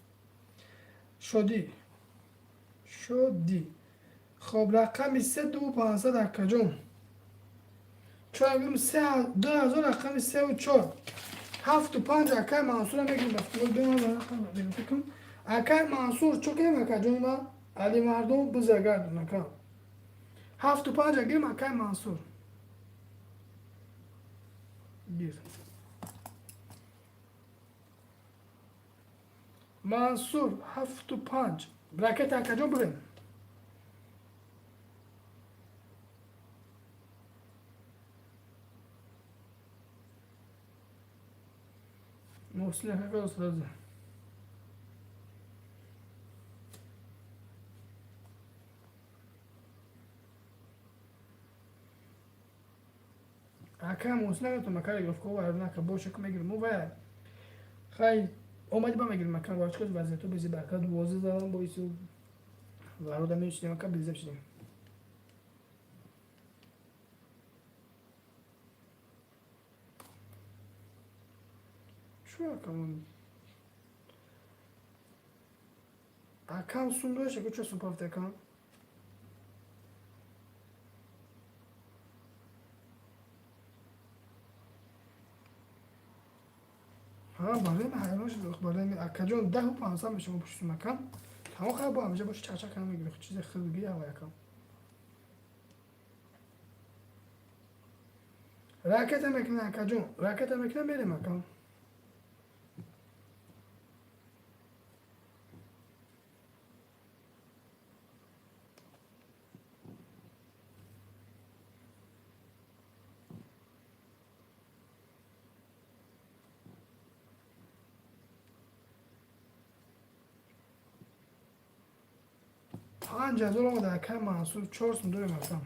шодӣ, шодӣ. Хоб, рақами 3, 2, 500. Акаҷон, чор гирим, се, 2000. Рақами сеу чор, ҳафту панҷ. Акаи Мансура мегирим. Акаи Мансур, чо кунем, акаҷони ман? Алимардон бизагардон, ака. Ҳафту панҷ гирим, акаи Мансур, гир. Мансур, ҳафту панҷ ракета, акаҷон, бурем. Муҳсин ака сразу. Ака Муҳсин, наметонам, ака, регировка вайрон, ака, боша ку мегирим. Мо вай хай омади ба мегирим, ака. Варчкоз вазияту бизи ба, ака, 12 задам боису варода мешидем, ака, бизеб шидем. Чӯ, акамон, акам сум дошт, ака, чӯ сум пафт, акам. Ҳа, барои ман ҳайрон шуд, барои акаҷон 10 500 мешава пуштум, акам. Тамом, хай, бо ҳамҷа боши, чақчақ кам мегири, чизе хилги ава, акам. Ракета мекунем, акаҷон, ракета мекунем, мерем, акам. 5000 омада, акай Мансур, чор сум дорем, акам.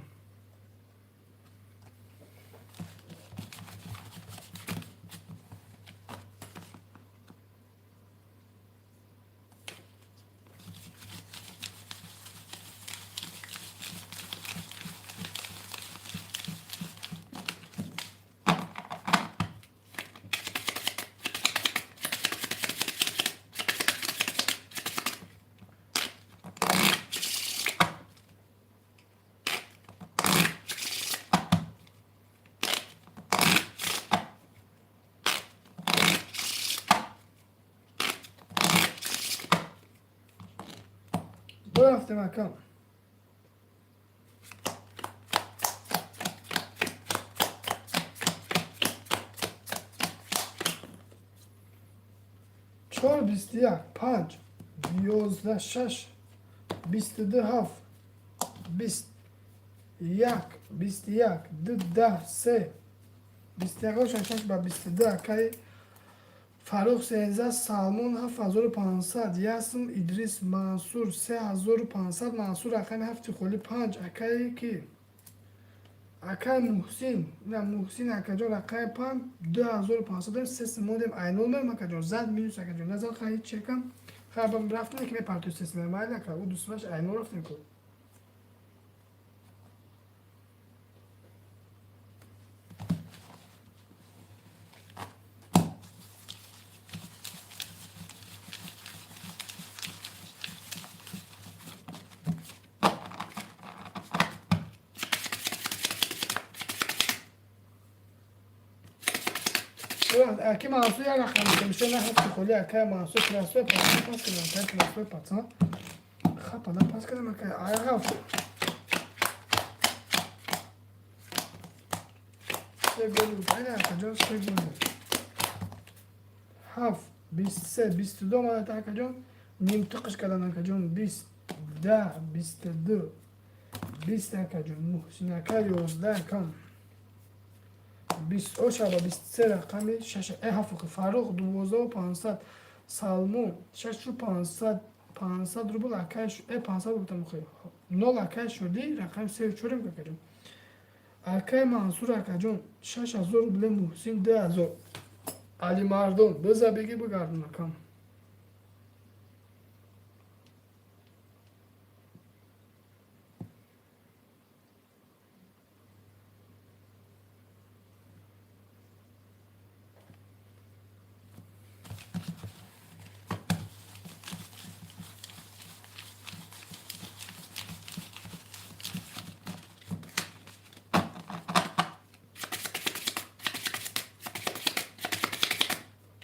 Рафтем, акам. Чор, 21, панҷ, 11, шаш, 22, ҳафт, 20, як, 21, ду, 10, се, 21, шаш, шаш ба 22. Акаи Фаррух, 13. Салмон, 7500. Ясм Идрис Мансур, 3500. Мансур, рақами ҳафти холи, панҷ. Акаи ки, акаи Муҳсин, на, Муҳсин, акаҷон, рақами панҷ, 2500 дорем. Се сум мондем, айнол мерам, акаҷон. Зад минус, акаҷон, назад. Хай, ҳеч чекам. Хай, рафтем, ки мепартои се сум, майли, ака. Ӯ дусумаш айнол рафтем ку. Аки Мансур як рақам мешо на ҳафти холи акай Мансур красой пацан пас кардам, акай красой пацан. Хапана пас кардам акай. Ай ҳафт. Се голи айна акаҷон се голи. Ҳафт, 23, 22 омада акаҷон. Нимтиқиш кардан акаҷон 20, 10, 22, 20 акаҷон. Муҳсин ака 11 акам. 20 ошаба 23 рақами 6 ҳафт Фаррух 12 500, Салмон 6500, 500 рубл акай 500 гуфтам охи. Нол акай шуди рақами 3 4 акаҷон. Акай Мансур акаҷон 6000 рубле, Муҳсин 2000. Алимардон биза беги бигардон акам.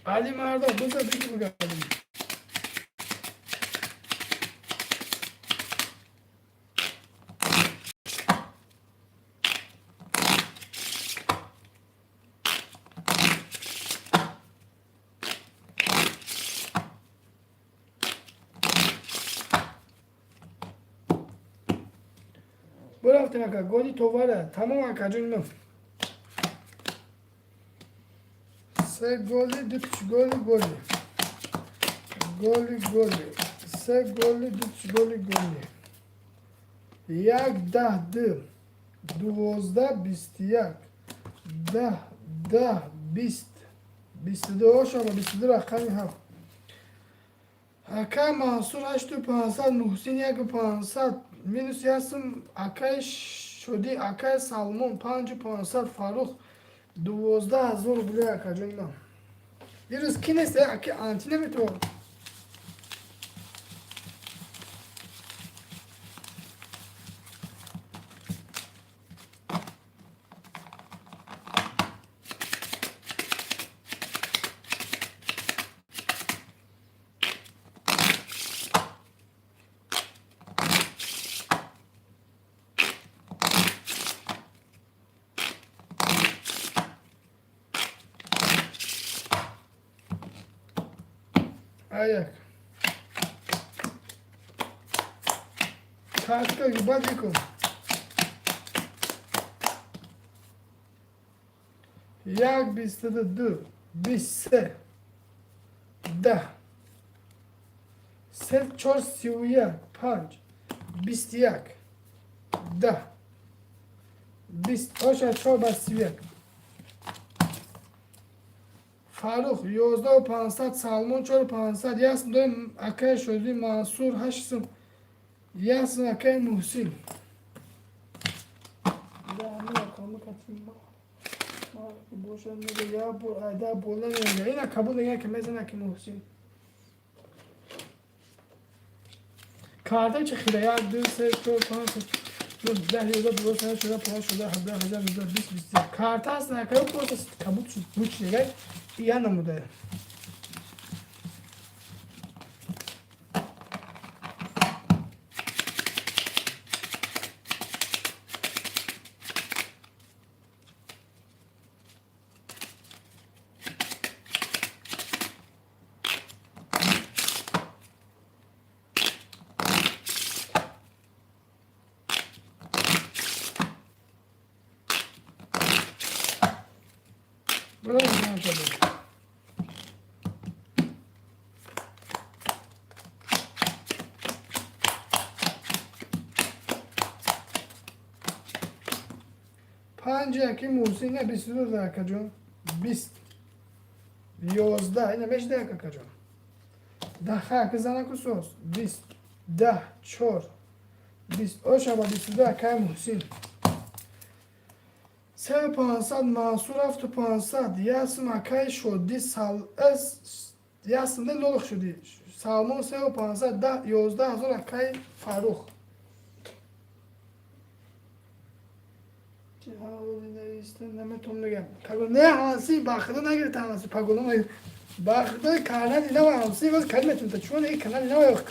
Алимардон биза беги бигардон. Бурафтем ака, голи товара. Тамом акаҷон ино. Се голи, дутч голи, голи. Голи, голи. Се голи, дутч голи, голи. Як, 10, ду. 12, 21. 10, 10, 20. 22 ошама, 22 рақами ҳафт. Акай Мансур 8500, Муҳсин 1500, минус ясм акай Шуди, акай Салмон 5500, Фаррух 12 000 рубле акаҷон ина. Дирӯз ки нест, аки анти наметавон. Аяк. Картка ебать кун. Як, 22, 23, 10, се, чор, 31, панҷ, 21, 10, 20, оша чор ба 31. Фаррух 11 500, Салмон 4500, ясм доим акай Шоди, Мансур ҳаштсум, ясм акай Муҳсин. Боша мега я бор айда бола мега ина кабул мега ки мезана ки Муҳсин. Карта чи хила як, ду, се, чор, панҷ, шаш, нӯҳ, 10, 11, 12, 13, 14, 15, 16, 17, 18, 19, 20, 21. Карта аст накаю просто кабуд шуд буч негай я намудая. Bravo, tabii. Панҷ яки Муҳсин на 22 акаҷон. 20. 11 ина мешда акаҷон. 10 ха занаку сос. 20. 10 чор. 20 ошаба 22 акай Муҳсин. 3500, Мансур 7500, ясм акай Шоди сал эс ясм не нолх шуди. Салмон 3500, 10 11 000 акай Фаррух. Наметон мегам. Не ҳанси ба худо нагирифта, ҳанси пагоно нагирифта. Ба худо канали нава ҳанси воз калиметон чун ин канали нава.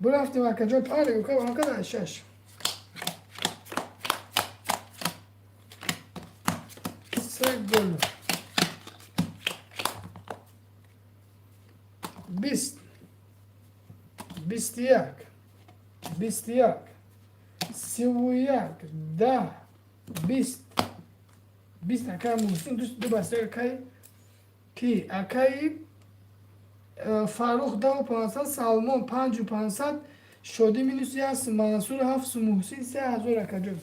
Бурафтем, акаҷон, паре укада шаш. Се гол. 20, 21, 21, 31, 10, 20, 20. Акай Муҳсин ду баста, акай ки, акаи Фаррух 10 500, Салмон 5 500, Шодӣ минус як, Мансур ҳафт, Муҳсин 3000, акаҷон.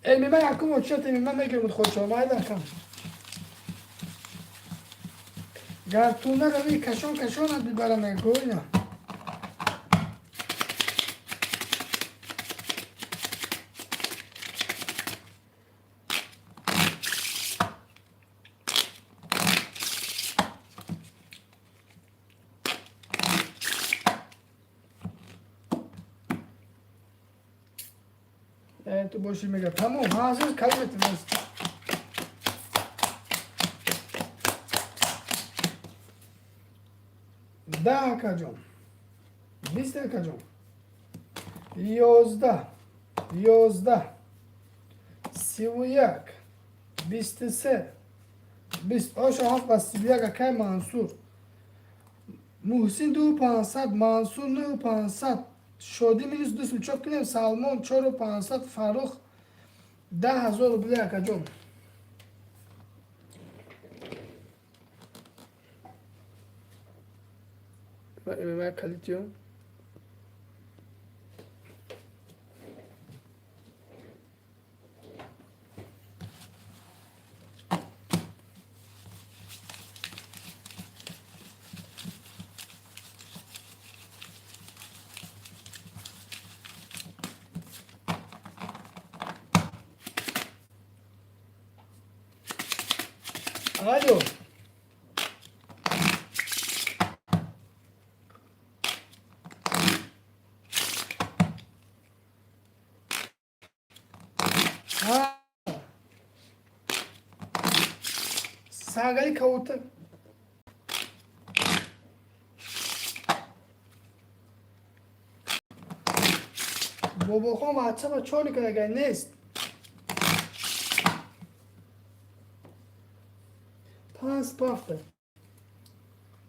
Мма якум очат мма мегирмуд худшо майда, акам. Гар ту наравӣ, кашон кашонат бибарам ина. Ту боши мега, тамом, ҳазир калимати аст. 10, акаҷон, 20, акаҷон, 11, 11, 31, 23, 20, оша ҳафт ба 31, акай Мансур. Муҳсин 2 500, Мансур 9 500, Шодӣ минус ду сум чоп кунем, Салмон 4 500, Фаррух 10 000 рубли, акаҷон. Калитиё. Алло. А. Сагали каута. Бобохон ватсапа чор мекунад, нест. Панҷ пафта.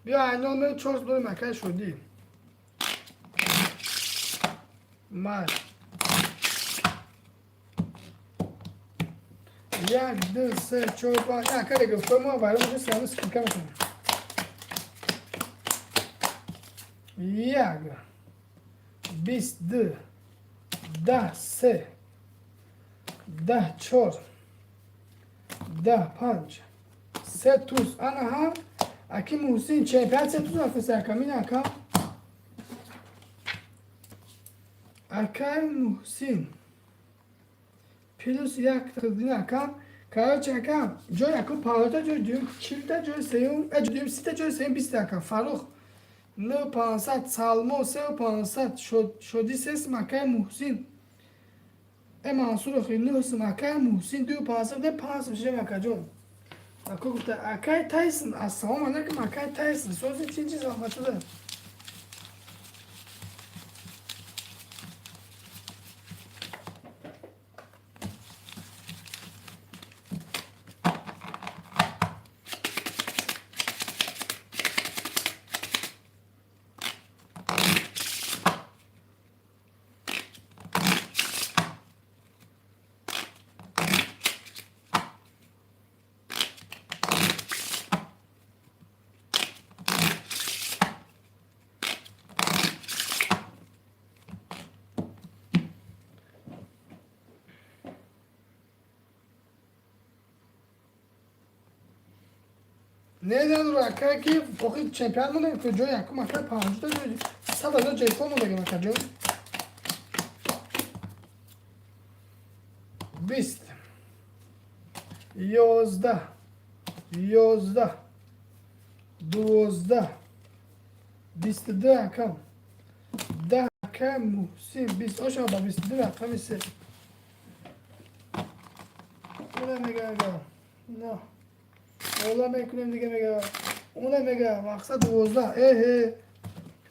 Биё, айнон ме чор дорем, акай Шодӣ. Мар. Як, ду, се, чор, панҷ. Ака гуфта мо вайрон мешавад, сиёну скидка мекунем. Як, 22, 10, се, 10, чор, 10, панҷ, се туз. Ана ҳам аки Муҳсин чемпион се туз рафтаси, ака мин, ака. Акай Муҳсин плюс як дин, ака. Короче, ака, ҷои якум 50-та, ҷои дуюм 40-та, ҷои сеюм, ҷои дуюм 30-та, ҷои сеюм 20-та, ака. Фаррух 9 500, Салмон 3 500, Шодӣ се сум, акай Муҳсин. Мансур охи нӯҳ сум, акай Муҳсин 2 500, де панҷ сум шидем, акаҷон. Ако гуфта, акай Тайсон, ассалому алайкум, акай Тайсон. Сози чи саломатида. Не надора, ака, ки охи чемпион монем, ки ҷои якум, ака, панҷта ҷои 100 000 ҷайфон мондагим, акаҷон. 20, 11, 11, 12, 22, акам, 10, ака Муҳсин, 20 оша ба 22 рақами се. Уна мега, ага на ола мекунем дига, мега, уна мега, мақсад 12. Эҳе,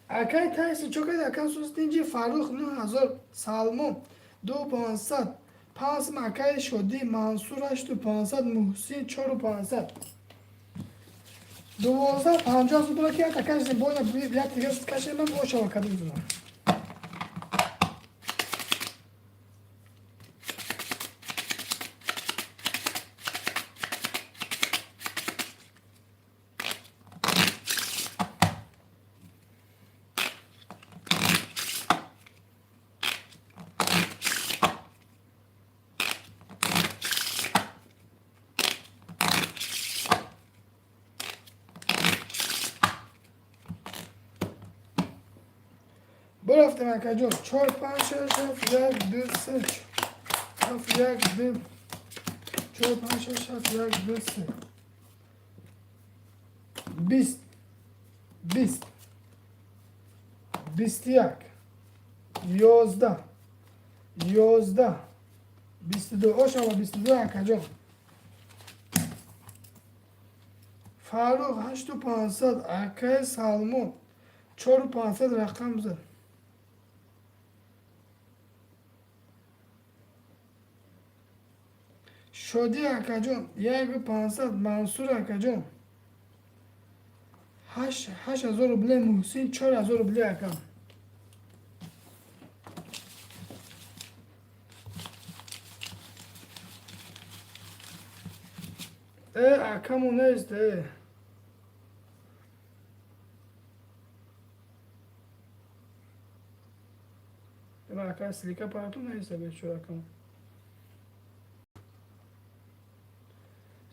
акай тайси чо кади, ака сустинҷи. Фаррух 9000, Салмон ду пансад, панс, акаи Шодӣ, Мансур ҳашту пансад, Муҳсин чору пансад, 12 50 рубла, ки як акаш зимбойна, як дига кашемам ошава кадим. Бурафтем, акаҷон. Чор, панҷ, шаш, ҳафт, як, ду, се, ҳафт, як, ду, чор, панҷ, шаш, ҳафт, як, ду, се. 20, 20, 21, 11, 11, 22 ошава, 22, акаҷон. Фаррух ҳашту пансад, акаи Салмон чору пансад рақам зад. Шодӣ, акаҷон, яку пансад, Мансур, акаҷон, 8000 рубле, Муҳсин 4000 рубле, ака. Акаму нест. Ака, слика парату нест, бечора акаму.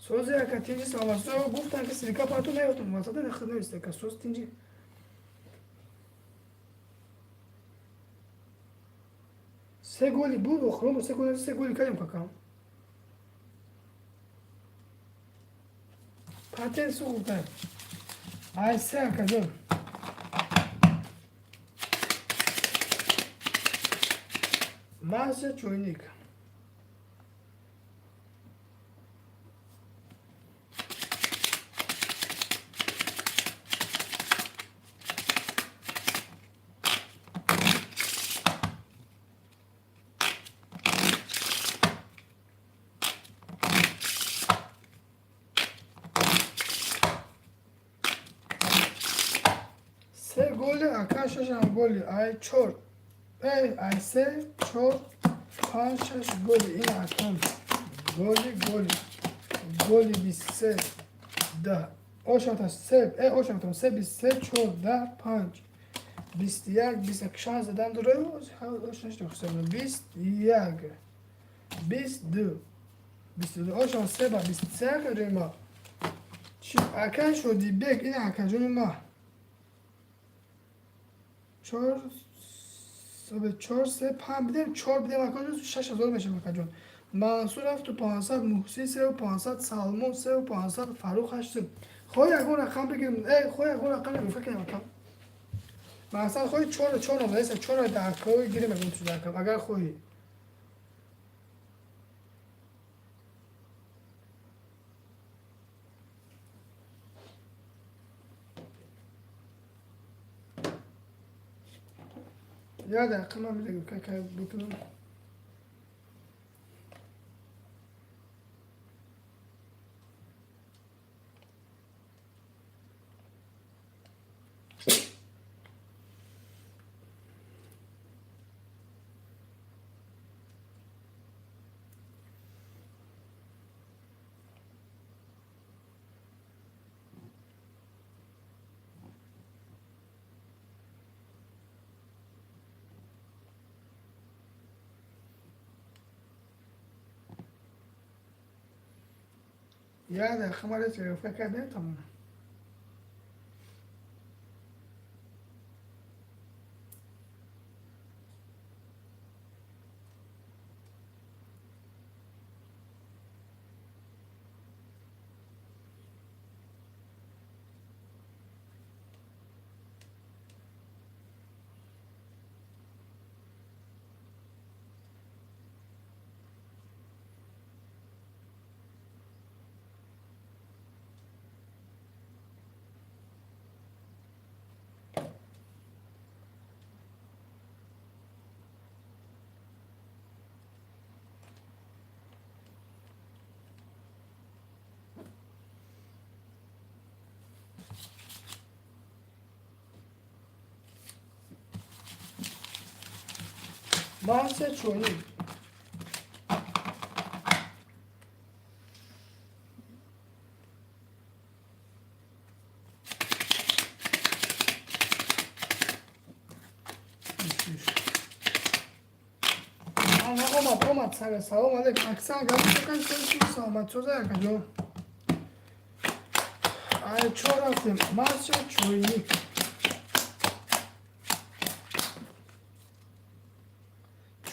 Сози, ака, тинҷи, саломатсо. Гуфтан, ки слика парату наёфтам, васата нахд нест, ака, соз, тинҷи. Се голи буд, охирон се голи, се голи кардем, какам. Патент су гуфтан. Ай се, акаҷон. Маза чойник. Се голи, ака, шашам голи, ай чор. Эй, ай се, чор, панҷ, шаш голи. Ин акам. Голи, голи. Голи 23, 10. Ошата се, ошатам се, 23, 14, панҷ. 21, 21, шанс задан дора, ошаш 21, 22, 22, ошам се ба 23, акаҷони ма. Чи, ака Шодибек, ин акаҷони ма. Чор, чор, се, панҷ бидем, чор бидем, акаҷон, 6000 мешавад, акаҷон. Мансур ҳафту пансад, Муҳсин сеу пансад, Салмон сеу пансад, Фаррух ҳашту. Хоҳ ягон рақам бигирем, хоҳ ягон рақам гуфта кунем, акам. Мақсад хоҳи чор, чор номзаеса, чор даҳкаҳои гирем, ягон чиз, акам, агар хоҳӣ. Як дақиқа ман бигирем, бикунам. Як дақиқа ман рефка кардем, тамом. Марсия чойник. Омад, омад, салом алейкум. Аксан саломат соза, акаҷон. Ай, чор рафтем. Марсия чойник.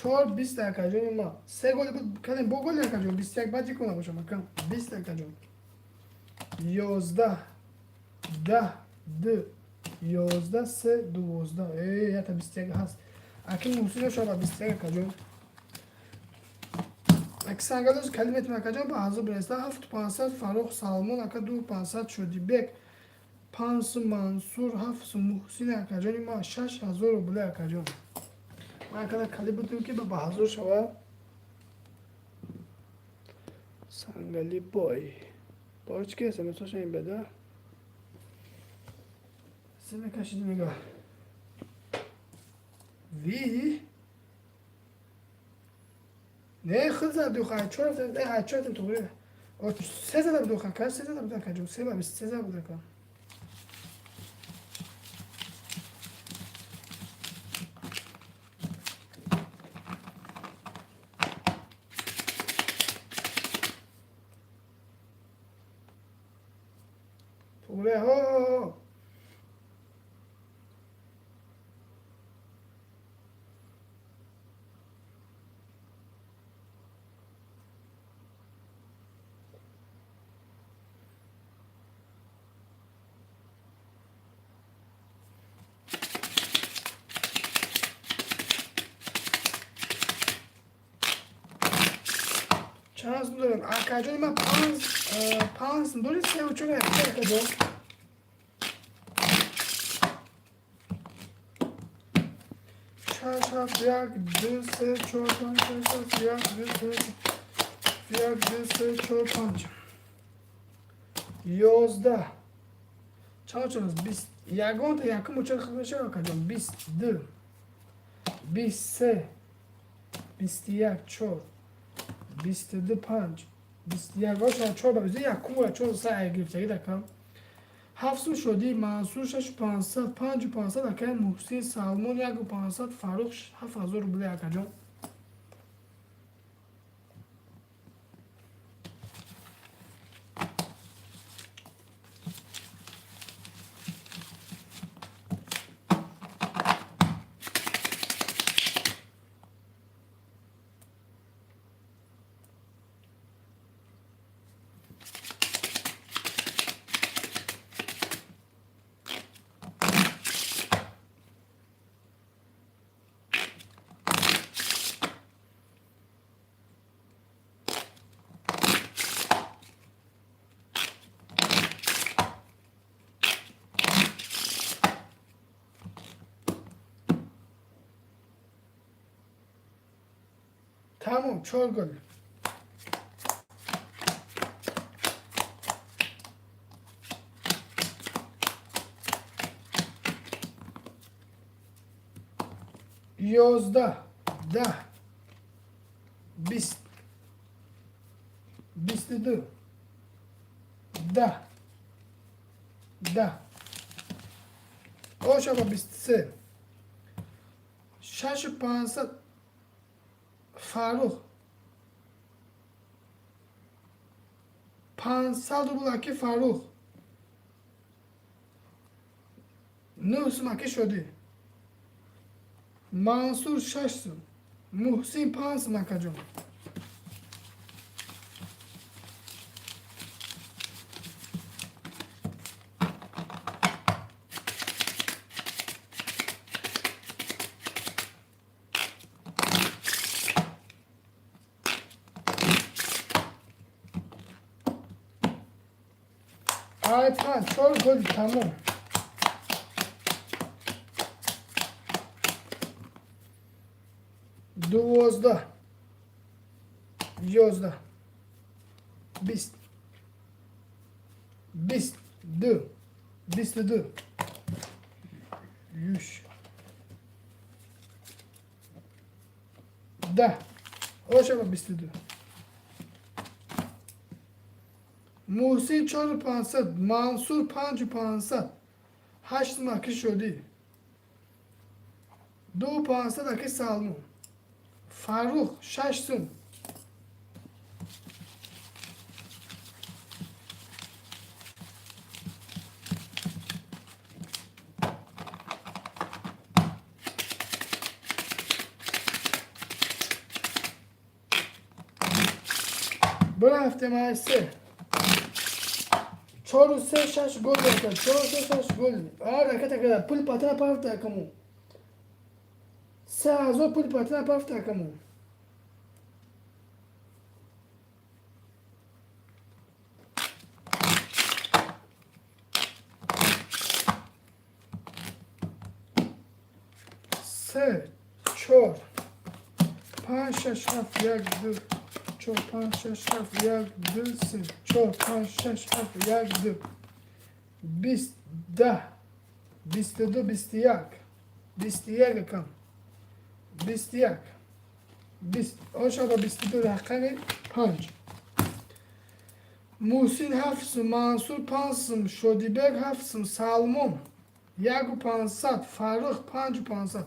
4:20, акаҷони ма. Се голи буд кардем, бо голи, акаҷон. 21 баъд икона бошам, акам. 20, акаҷон. 11, 10, 2, 11, 3, 12. Э, ята 21 ҳаст. Аки Муҳсин шава 21, акаҷон. Аки Сангалоз калиметм, акаҷон, ба ҳазор бинеста. 7500 Фаррух Салмон, ака, 2500 Шодибек, 5 Мансур, 7 Муҳсин, акаҷони ма, 6000 рубля, акаҷон. Ман акада кали будем, ки ба ҳазор шава. Сангали бой. Бори чӣ ки смсоша ин беда? Се мекашиди мега. Ви? Не, худ зад духа, чор рафтем, чор рафтем туғри. Се зада буд духа, ка се зада буд, акаҷон, се ба 23 зада буд, ака. Туғри, ҳо. Чанд сум дорем? Акаҷони ман, 5 сум дорем, сеу чор, акаҷон. Шаш, ҳафт, як, ду, се, чор, панҷ, шаш, ҳафт, як, ду, се, як, ду, се, чор, панҷ. 11. Чанд чор аст? 20. Ягонта якум очар хат мешава, акаҷон. 22. 23. 21, чор. 22, панҷ. 21, оша чор ба 21, якум бора чор сай гирифтагӣ дакам. 7 сум Шодӣ Мансур, 6500, 5500, акай Муҳсин Салмон, 1500 Фаррух, 7000 рубли, акаҷон. Тамом, чор гол. 11, 10, 20, 22, 10, 10, ошаба 23, 6500 Фаррух, 500 рубл, аки Фаррух, 9 сум, аки Шодӣ Мансур, 6 сум, Муҳсин, 5 сум, акаҷон. Ай, панҷ, чор гол, тамом. 12, 11, 20, 22, 22, юш. Даҳ ошава 22. Муҳсин 4500, Мансур 5500, ҳашт сум аки Шодӣ, 2500 аки Салмон, Фаррух 6 сум. Бирафтем ай се чору се шаш гол дошта, чору се шаш гол. Ракета када пул патра пафта акаму, 3000 пул патра пафта акаму. Се чор панҷ шаш ҳафт як ду чор панҷ шаш ҳафт як ду се чор панҷ шаш ҳафт як ду 20 10 22 21 21 акам 21 20 ошава 22 рақами панҷ. Муҳсин 7 сум, Мансур 5 сум, Шодибек 7 сум, Салмон 1500, Фаррух 5500.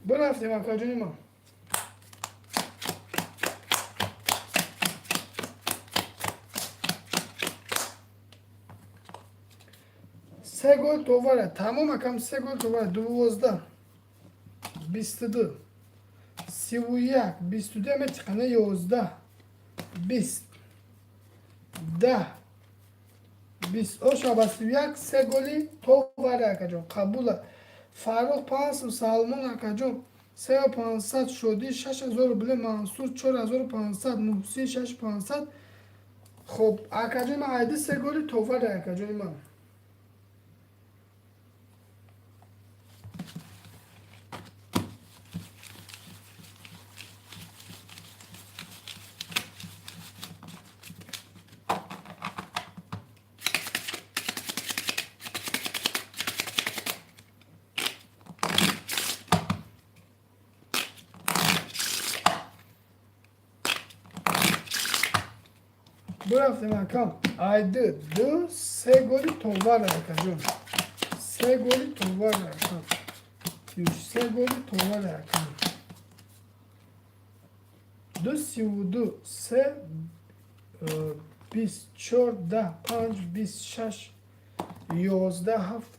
Бирафтем, акаҷони ман. Се гол товара тамом акам, се гол товара. 12 22 31 22 метиқана 11 20 10 20 ошаба 31 се голи товара акаҷон қабула. Фаррух 5 сум, Салмон акаҷон 3500, Шодӣ 6000 рубле, Мансур 4500, Муҳсин 6500. Хоб, акаҷони ман, айди се голи товаре, акаҷони ман. Бирафтем, акам, айди ду се голи товар, акаҷон, се голи товар, акам, се голи товар, акам. Ду 32 се 24 10 панҷ 26 11 ҳафт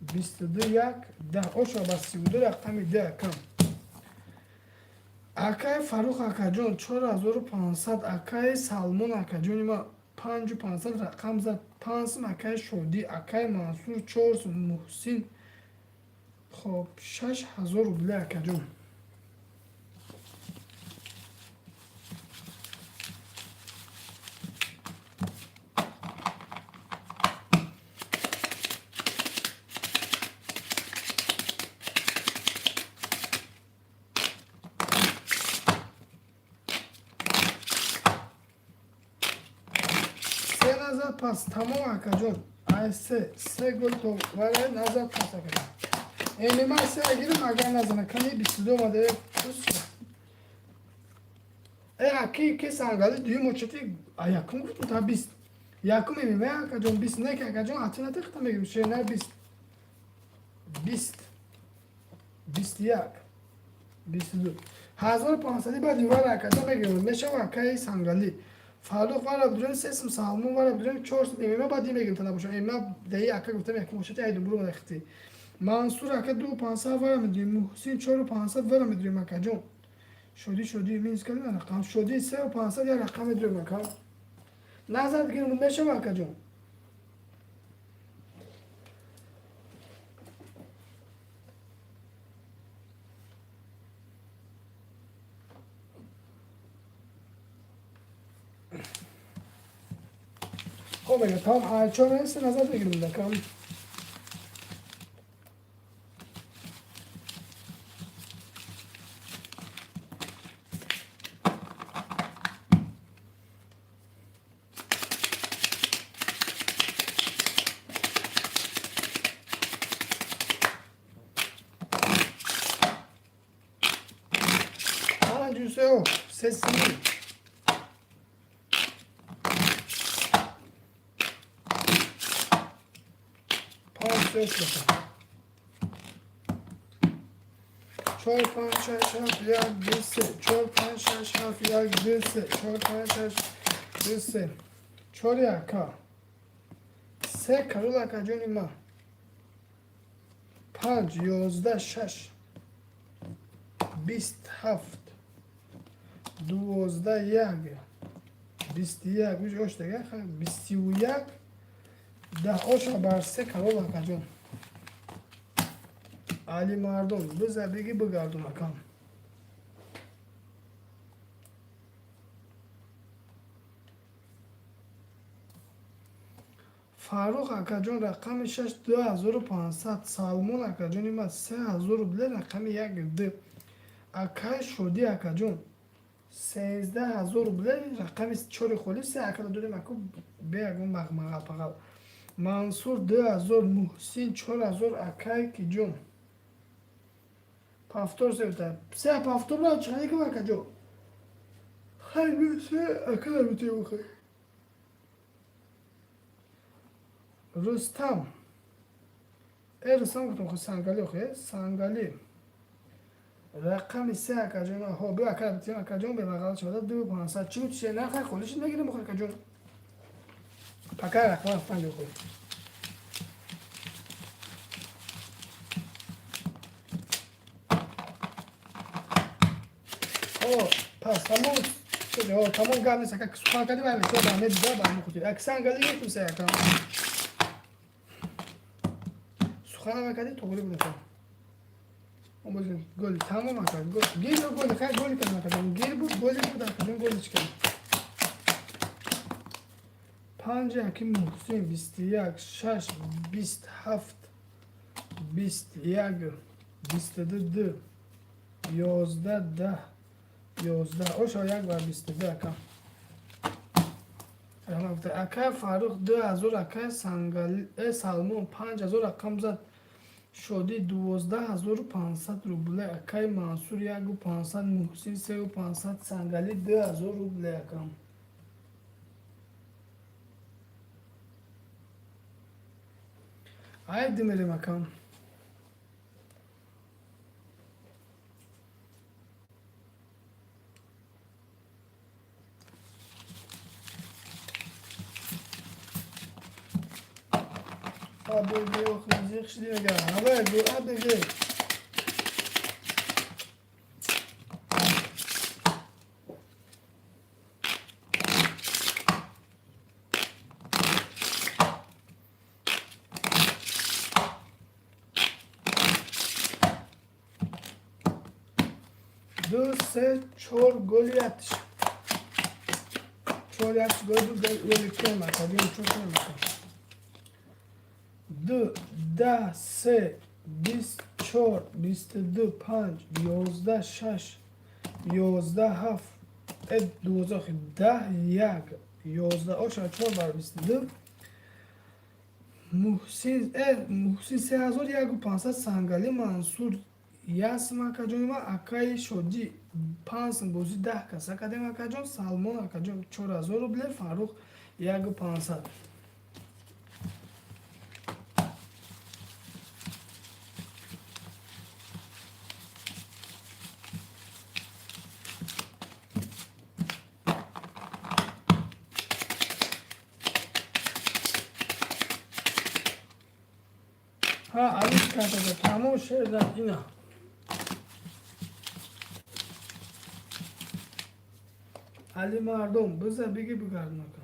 22 як 10 ошо ба 32 рақами д акам. Акаи Фаррух акаҷон 4500, акаи Салмон акаҷони ма 5500 рақам зад, 5 сум акаи Шодӣ, акаи Мансур 4 сум, Муҳсин хоб 6000 рубле, акаҷон. Се назад пас тамом, акаҷон, ай се се гол товара назад пас, акаҷон. Эми ман се гирим, агар назана кани 22 омада. Э аки ки сангали дуюм очати якум гуфтум та 20 якум эми ман, акаҷон, 20 не ки, акаҷон, атина тихта мегирим шена 20 20 21 22 1500 баъд ювара, акаҷон, мегирим мешава. Акаи сангалӣ Фаррух вара бидурем 3 сум, Салмон вара бидурем 4 сум. Эмима баъд мегирим та набошам эмима даи ака гуфтам якум очати айдум буру мадахти. Мансур ака 2500 вара медурем, Муҳсин 4500 вара медурем, акаҷон. Шодӣ, Шодӣ минус кардем рақам, Шодӣ 3500 як рақам медурем, ака. Назар гирим мешава, акаҷон. Хоб мега тамом чор нест назар бигирем дакам. Панҷу се сими. Панҷ се чор панҷ шаш ҳафт як ду се чор панҷ шаш ҳафт як ду се чор панҷ шаш ду се чор яка се карул акаҷони ман панҷ ёздаҳ шаш бист ҳафт дувоздаҳ як бисту як уж ош дега бисту як даҳ оша бар се карол акаҷон. Али мардум биза биги бигардум акам. Фаррух акаҷон рақами шаш 2500 Салмон акаҷони ман 3000 рубле рақами як д акай Шодӣ акаҷон 13 000 рубле рақами чори холи се акада дорем аку бе ягон мағмағал пағал. Мансур 2000 Муҳсин 4000 акай киҷон пафтор севта се пафтор ра чиқади кам акаҷон хай се акада битем хай. Рустам Рустам гуфтам хо Сангали охе Сангали рақами се акаҷон ҳо биё ака битем акаҷон бемағал шуда 2500 чӣ чӣ нархи холиш нагирем охе акаҷон пока рақам панҷ охе. Пас тамом тамом гап нест ака сухан кардем ай ба медида ба ҳамин хотир ак Сангали гирифтем се ака сухана мекардем тоғри буд ака. Гол тамом ака гир гол хай голи кардем ака гир буд голи буд ака голи чӣ кардем панҷ яки Муҳсин бисту як шаш бист ҳафт бист як бисту ду ду ёздаҳ даҳ ёздаҳ оша як бар бисту ду ака. Акай Фаррух 2000 акай Салмон 5000 рақам зад Шодӣ 12 500 рубле акай Мансур яку пансад Муҳсин сеу пансад Сангали 2000 рубле акам. Ай димерем акам. АБГ охи шиди мега АБГ АБГ ду се чор голи ятиш чор ятиш гол ду голи кем ака бин чор кем ака ду даҳ се бист чор бисту ду панҷ ёздаҳ шаш ёздаҳ ҳафт дувоздаҳ даҳ як ёздаҳ оша чор бар бисту ду Муҳсин Муҳсин 3000 яку 500 Сангали Мансур ясм акаҷони ман акаи Шодӣ панҷ бозӣ даҳ каса кардем акаҷон Салмон акаҷон 4000 рубле Фаррух яку пансад. Ҳа алиш кардага тамом шердан ина. Али мардум биза биги бигардон ака.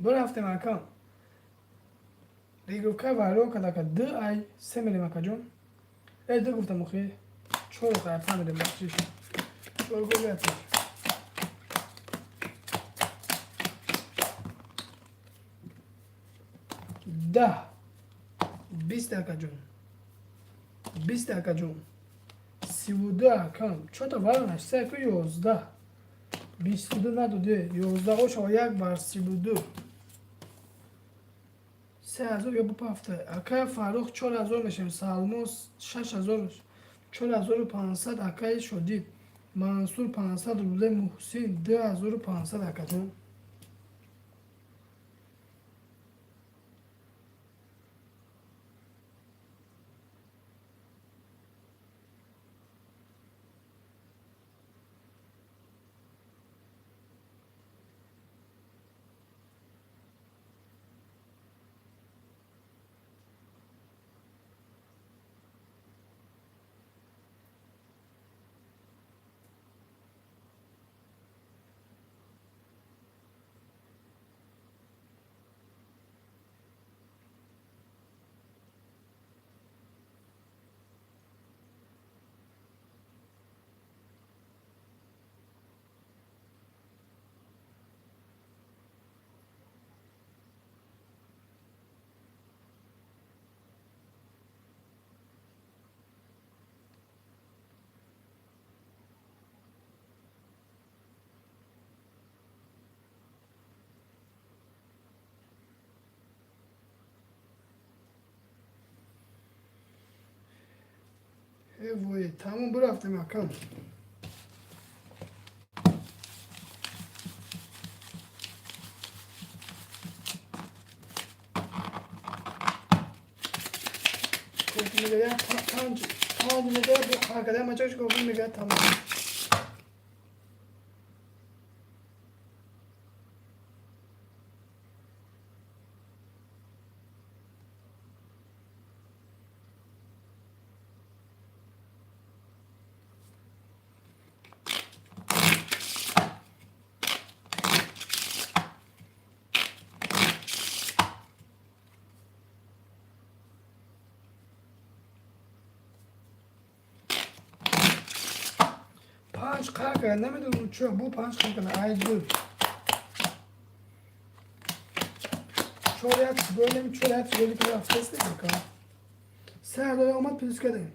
Бирафтем, акам. Регровка вайрон кард, ака. Ду ай се мерем, акаҷон. Э, ду гуфтам, охи. Чор ай панҷ мерем, бахшиш. Чор гол ятиш. 10, 20, акаҷон. 20, акаҷон. 32, акам. Чота вайронаш, се ку 11. 22 надоде, 11 ошава як бар 32. 3000 ё бупафта. Акай Фаррух, 4000 мешавем. Салмон, 6000, 4500, акай Шодӣ. Мансур, 500 рубле, Муҳсин, 2500, акаҷон. Э вой, тамом, бирафтем, акам. Мега панҷ панҷ мега ҳаркада мачаш кофи мега, тамом. Панҷ қар кард, намедонам чо бу панҷ қар кард. Ай ду чор як голем, чор як голи ки рафтаст, ака. 3000 омад, плюс кардем.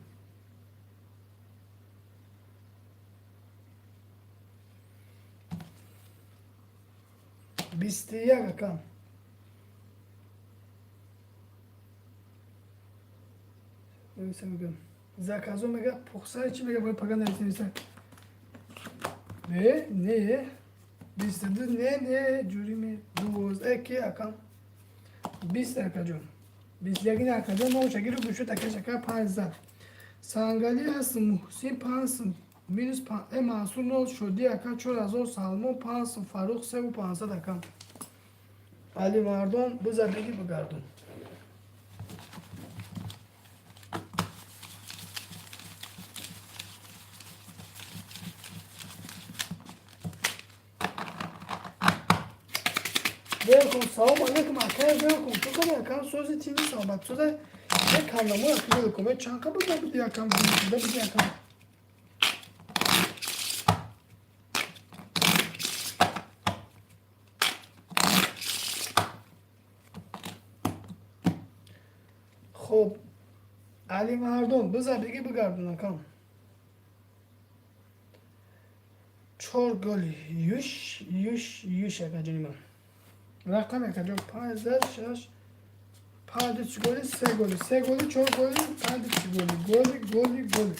21, акам. Заказо мега, пухсари чӣ мега, бояд пага нависем. Не, не, 22, не, не, ҷуриме 12 ки, акам. 20, акаҷон. 21, акаҷон. Ношагиру гӯшуд, акаш, ака, панҷ зад. Сангалӣ ҳаст, Муҳсин, панҷ минус э Мансур нол, Шодӣ, ака, 4000, Салмон, панҷ, Фаррух, севу пансад, акам. Али Мардон, биза, беги, бигардон. Велком, салом алейкум, акай, велком. Ту кади, акам, сози тини, саломат. Сози як кандамо, ака, велком. Э, чанд ка буда буди, акам, буда буди, акам. Хоб, Али Мардон, биза, беги, бигардон, акам. Чор голи, юш, юш, юш, акаҷони ман. Рақам, акаҷон, панҷ зад, шаш, панҷ голи, се голи, се голи, чор голи, панҷ голи, голи, голи, голи,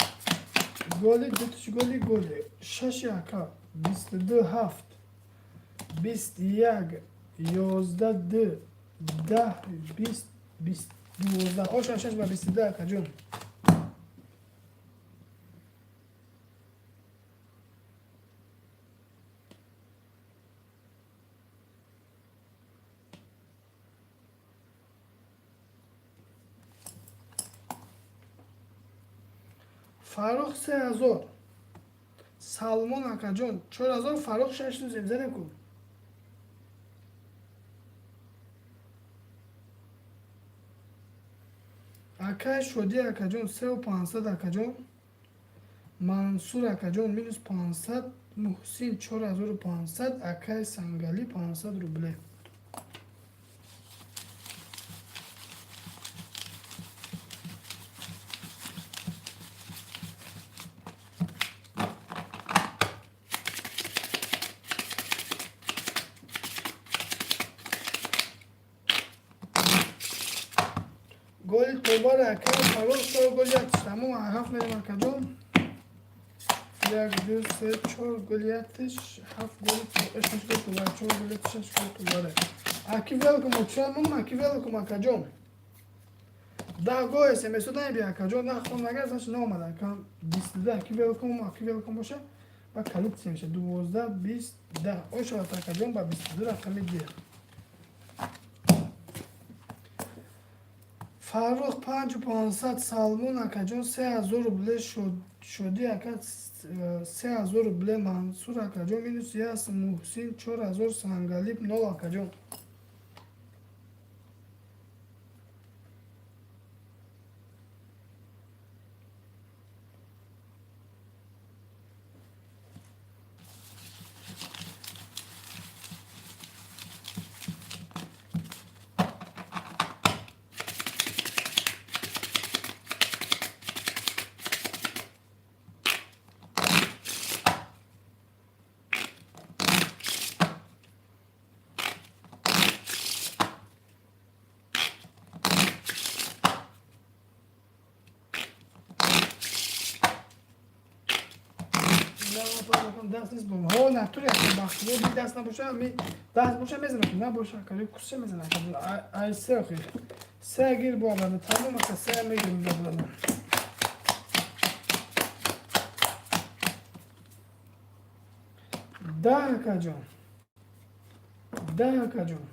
голи, дутиш голи, голи, шаши, ака, 22, ҳафт, 21, 11, ду, 10, 20, 20, 12, оша шаш ба 22, акаҷон. Фаррух, 3000, Салмон, акаҷон, 4000, Фаррух, шаш рӯзем задем ку. Акай Шодӣ акаҷон, 3500 акаҷон. Мансур акаҷон, минус 500. Муҳсин, 4500. Акай Сангалӣ, 500 рубле. Голи тобар, акай Фаррух, чор голи ятиш. Тамом, ҳафт мерем, акаҷон. Як, ду, се, чор голи ятиш, ҳафт голи, шаш гол тобар, чор голи, шаш гол тобаре. Аки велком, очамум, аки велком, акаҷон. 10 гол смсо наби, акаҷон, нахон, агар значит наомада, акам. 22, аки велком, аки велком боша ба коллекция меша. 12, 20, 10 ошавад, акаҷон, ба 22 рақами дия. Фаррух, 5500. Салмон акаҷон, 3000 рубле. Шодӣ ака, 3000 рубле. Мансур акаҷон, минус яс. Муҳсин, 4000. Сангалиб, нол, акаҷон. Даст нест ҳо натури бахтиёр би даст набоша, ми даст боша мезанам, набоша, акаҷон, кусша мезанам. Ай се охи се гир бо абрана, тамом, ака, се мегирим абрана. 10, акаҷон, 10, акаҷон,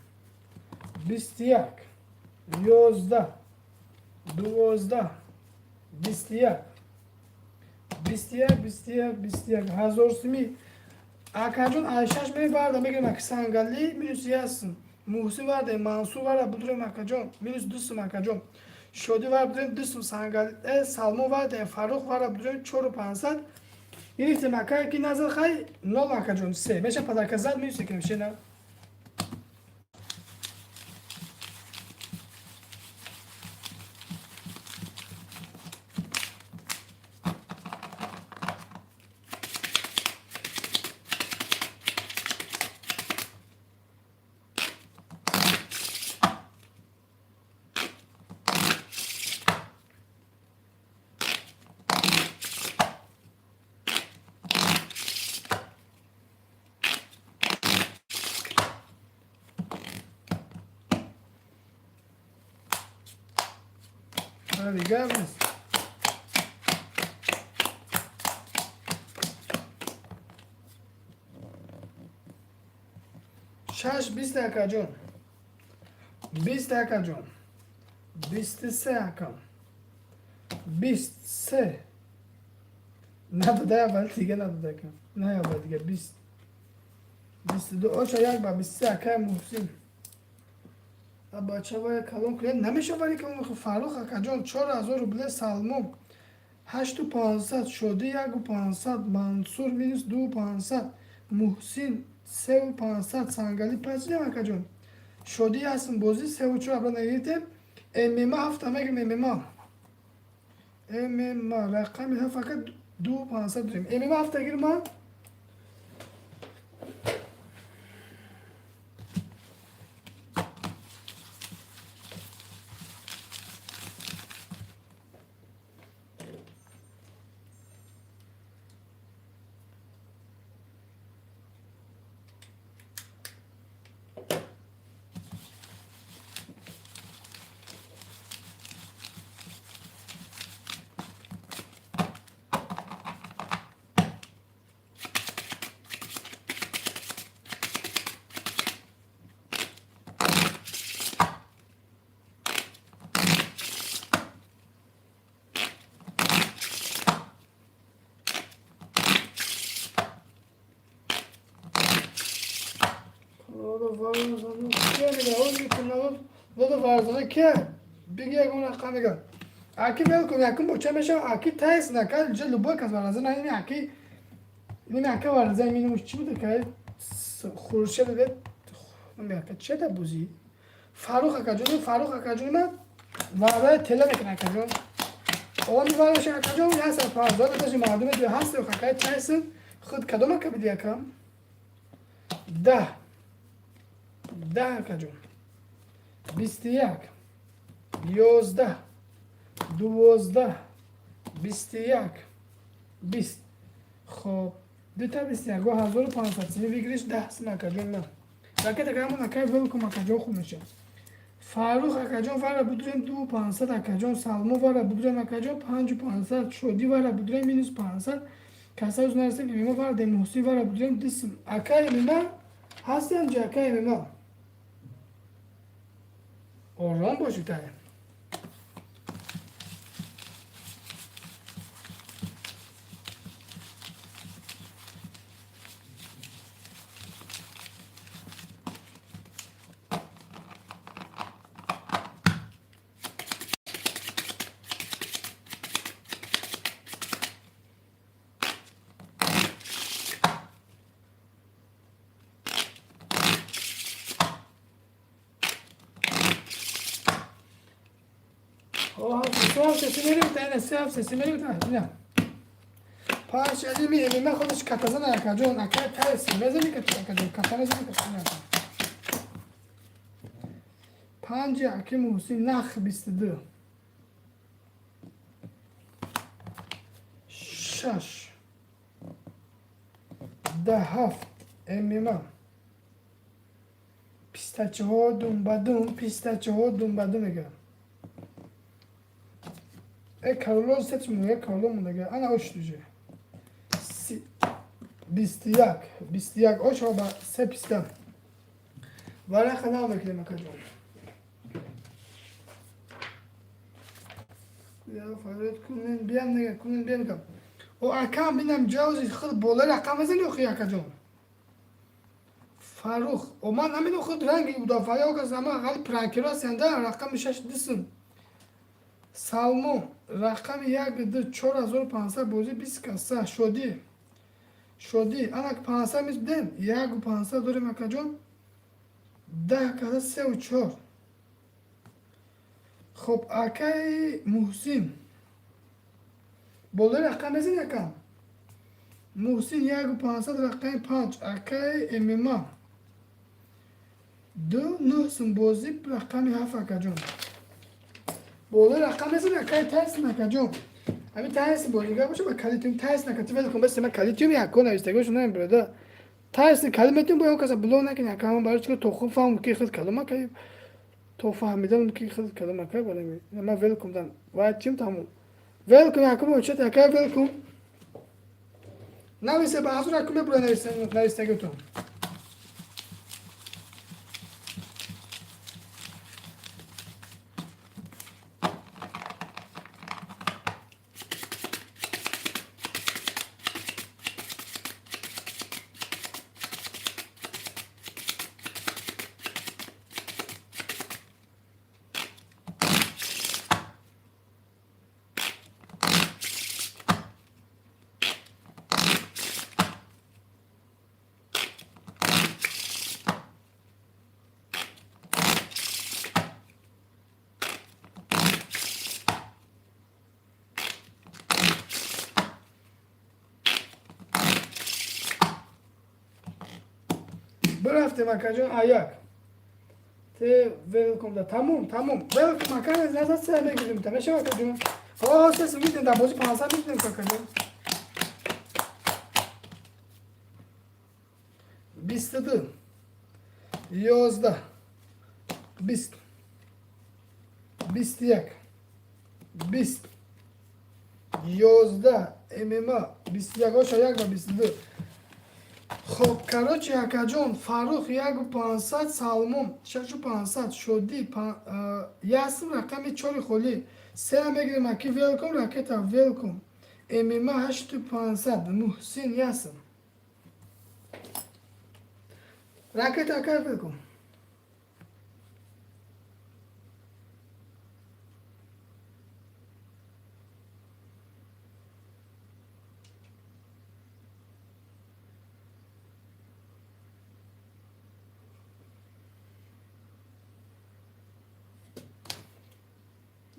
21, 11, 12, 21, 21, 21, 21 ҳазор суми, акаҷон. Ай шаш мебарда мегирем, аки Сангалӣ, минус ясм. Муҳсин варда, Мансур варда будурем, акаҷон, минус 2 сум, акаҷон. Шодӣ варда будурем, 2 сум. Сангали Салмон варда, Фаррух варда будурем, 4500 гирифтем, ака. Ки назар хай нол, акаҷон, се меша подарка зад, минус екем шена. Дигар нест. Шаш, 20, акаҷон, 20, акаҷон, 23, акам, 23 надода, аввал дига надода, акам, на, аввал дига 20, 22, оша як ба 23, акай Муҳсин. Бача вая калон кунед, намеша вари калон. Фаррух акаҷон, 4000 рубле. Салмон, 8500. Шодӣ, 1500. Мансур, минус 2500. Муҳсин, 3500. Сангалӣ пасидем, акаҷон. Шодӣ ҳастм, бозӣ севу чор абра нагирифтем. ММА ҳафта мегирем, ММА, ММА рақами ҳафт, ака, 2500 дорем. ММА ҳафта гирма. Лода Фарзона ке биги, ягон рақам меган. Аки велком якум боча мешава, аки тайс нака ҷа любой кас вараза на ини аки ини ака вараза минимум чӣ буда кай хуршед бед ака чеда бузӣ Фарух акаҷон, Фарух акаҷон ма вараи тела мекунад акаҷон. Он вараша акаҷон яса пазда даже мардуме ду ҳаст акай тайс худ кадом ака биди ака? 10 10 акаҷон. 21 11 12 21 20. Хоб, дута 21 1500 сими выигрыш 10 сим акаҷон на. Ракета камон акай велком акаҷон хуб мешавад. Фаррух акаҷон вара будурем 2500 акаҷон, Салмо вара будурем акаҷон 5500, Шодӣ вара будурем минус 500, касауз нарасем имима вара дем Муҳсин вара будурем 2 сим. Акай имима ҳастем ҷа акай имима. Ором бошед тай. Се ҳафт сеси мерем та не. Панҷ алими эмима худаш катазана акаҷон, акай тайс мезани акаҷон, ката мезани ката. Панҷ аки Муҳсин нах 22. 6 10 7 эмима. Пистачиҳо думбадум, пистачиҳо думбадум мегӯям. Кароло сеч муя кароло мундага. Ана ош дуже. 21 21 ош ба се писта. Варақа нав мекунем акаҷон. Я фарёд кунен биям нега кунен биям гап. О акам бинам ҷавзи худ болаи рақам мезани охи акаҷон. Фаррух, о ман намедонам худ ранги мудофаъи окас ама ғали пранкеро ҳастанда рақами 6 дисм. Салмон рақами 1 2 4500 бозӣ 20 каса шодӣ. Шодӣ анак 500 миз бидем 1 500 дорем акаҷон. 10 каса 3 ва 4. Хоб акаи Муҳсин. Болои рақам мезани акам. Муҳсин 1 500 рақами 5 акаи ММА. 2 9 сум бозӣ рақами 7 акаҷон. Болои рақам мезани акаи тайс акаҷон. Ҳамин тайс бозига боша ба калитум тайс нака ти велком баси ма калитум яко навистагош наем брада. Тайс калиметум бо каса бло накини акам барои чико то худ фаҳм ки худ калима кай то фаҳмидам ки худ калима кай барами. Ма велком дан. Вай чим тамом. Велком якум очет акай велком. Нависе ба ҳазур якум мебура навистагитон. Бирафтем акаҷон аяк. Те велком да тамом тамом. Велком ака назад се мегирем та мешава акаҷон. Ҳо се мидем да бозӣ 500 мидем акаҷон. 22 11 20 21 20 11 ММА 21 оша 1 ба 22. Хоб, короче, акаҷон, Фаррух 1500, Салмон 6500, Шодӣ ясм рақами 4 холӣ. Сеа мегирем аки велком, ракета велком. ММА 8500, Муҳсин ясм. Ракета ака велком.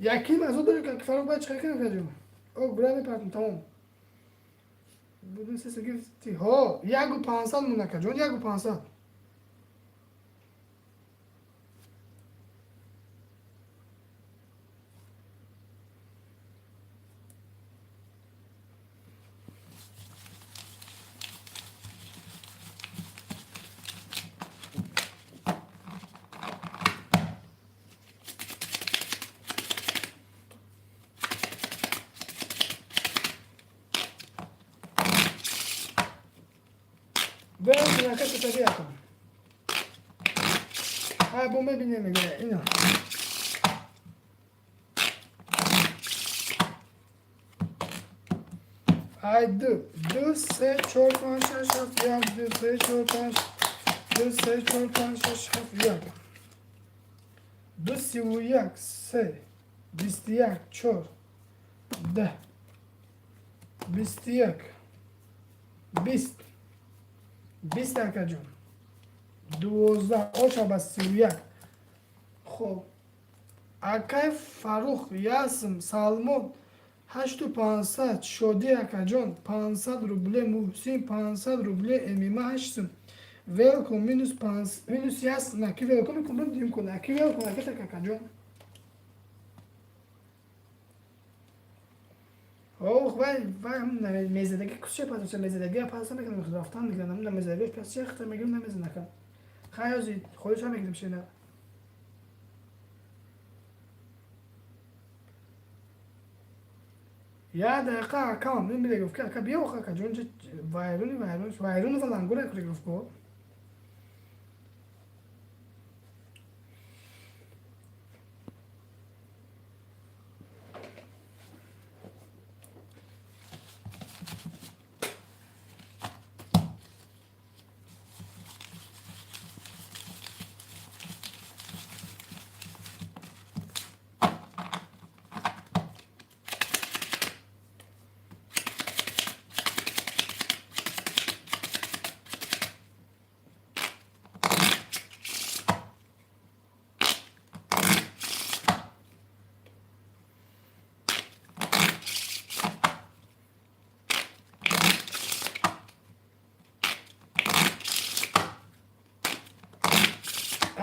Яким азо дори ки Фарух баъд чиқар кардам каҷо? О, бура мепартам, тамом. Будун се гифти. Ҳо, 1500 мон акаҷон, 1500. Берем ракета табиатам. Ҳай, бо мебинем, мега ина. Ай, ду, ду, се, чор, панҷ, шаш, ҳафт, як, ду, се, чор, панҷ, ду, се, чор, панҷ, шаш, ҳафт, як. Ду, 31, се, 21, чор, 10, 21, 20, 20 акаҷон. 12, оша ба 31. Хоб. Акай Фарух, Ясм, Салмон, 8500, Шодӣ акаҷон, 500 рубле, Муҳсин, 500 рубле, Эмима 8 сум. Велком, минус панс, минус яс, наки велком, кумрум дим кун, наки велком, наки так акаҷон. Ох, вай, вай, мезадаги кусча пас, мезадаги пас мекунам, рафтан мекунам, нам мезадаги пас чӣ хата мегирам, намезанакам. Хай, ози, ходиша мегирам шена. Я дақиқа акам, мин биле гуфт, ки ака биё, ака ҷон, вайруни вайрун, вайруни ва лангура кури гуфт ко.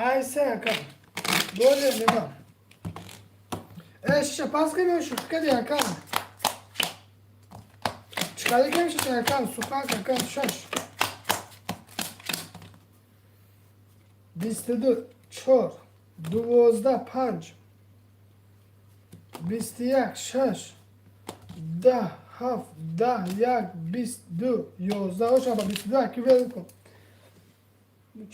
Ай, се, ака. Доре, нема. Э, шиша пас кардем, шухӣ кардем, ака. Чикари кардем, шиша, ака, сухак, ака, шаш. 22, чор, 12, панҷ, 21, шаш, 10, ҳафт, 10, як, 20, ду, 11, оша ба 22, аки велком.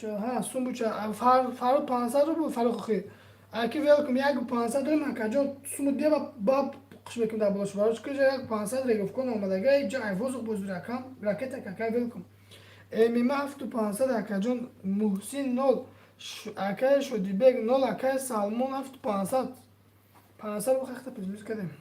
Ҳа, сум буча, Фарух 500 рубл, Фарух охи. Аки велком, 1500 дорем, акаҷон, суму бия ба қиш мекунем дар болош. Барош куҷа 1500 реговкон омадага, иҷа айвозуқ бозур акам, ракета какай велком. Эмима 7500 акаҷон, Муҳсин нол, акай Шодибек нол, акай Салмон 7500. 500 рубл хахта плюс кардем.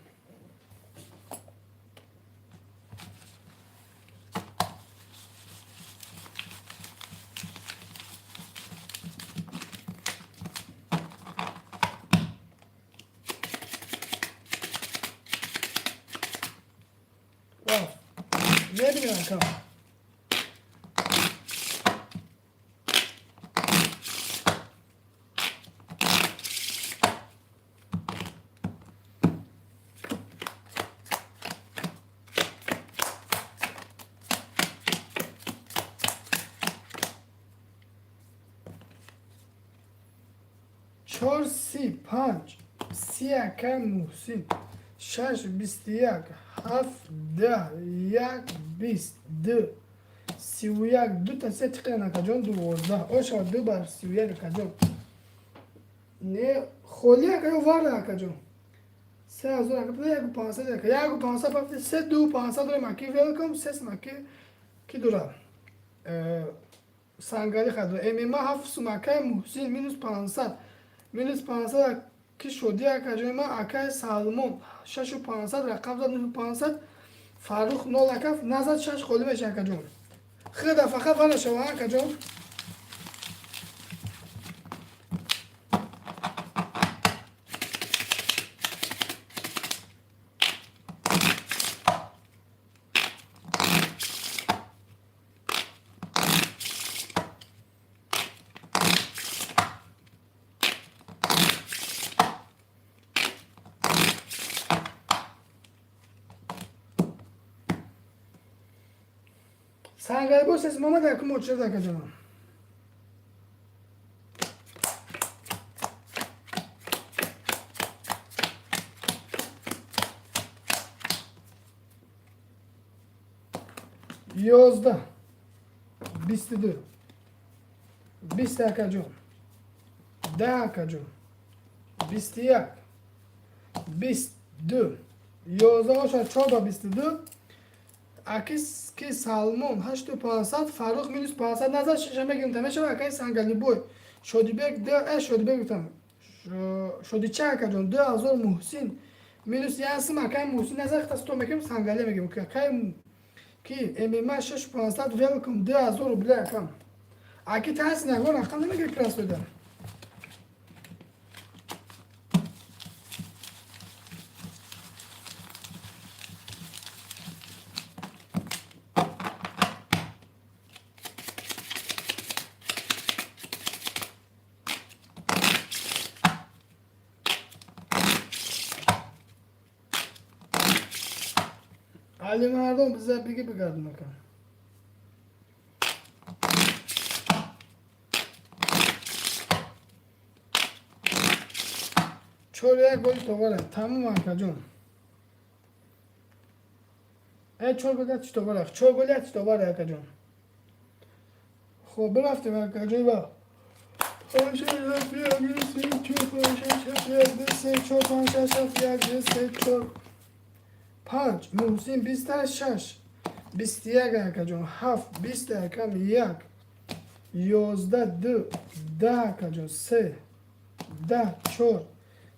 Рафт. Мебинем акам. Чор, си, панҷ, си, акай Муҳсин, шаш, 21, ҳафт, 10, як, 20, ду, 31, дута се тиқидан акаҷон, 12, ошава ду бар 31 акаҷон. Не, холи ака ё варда акаҷон. 3000 ака, 1500 ака, 1500 пафти, се, ду, 500 дорем, аки велком, се смаки ки дора. Сангари хадо. Мма 7 сум акай Муҳсин, минус 500. Минус 500 ки шодӣ акаҷои ман, акай Салмон 6500 рақам зад 9500, Фаррух нол ака назад шаш холӣ меша акаҷон. Хеда фақат вара шава акаҷон. Сангалибо сес омад, якум очеред, акаҷонам. 11, 22, 20, акаҷон, 10, акаҷон, 21, 22, 11 бошад, чор ба 22. Акис ки Салмон ҳашту 500, Фаррух минус 500 назар шиша мегирем, та мешава. Акаи Сангалибой, Шодибек, Шодибек гуфтам, Шодича, акаҷон, 2000. Муҳсин минус як сим, акаи Муҳсин назар хта сто мекунем, Сангале мегирем. Акаи ки ММА шаш 500, велком, 2000 рубля, акам. Аки таҳсин, ягон рақам намегири красода. Алимардон биза биги бигардон, ака. Чор як голи товара тамом, акаҷон. Чор гол чи товара, чор голи чи товара, акаҷон. Хоб, бирафтем, акаҷон, ва панҷ, шаш, ҳафт, як, ду, се, чор, панҷ, шаш, ҳафт, як, ду, се, чор, панҷ, шаш, ҳафт, як, ду, се, чор, панҷ. Муҳсин биста шаш, 21, акаҷон, ҳафт, 20, акам, як, 11, ду, 10, акаҷон, се, 10, чор,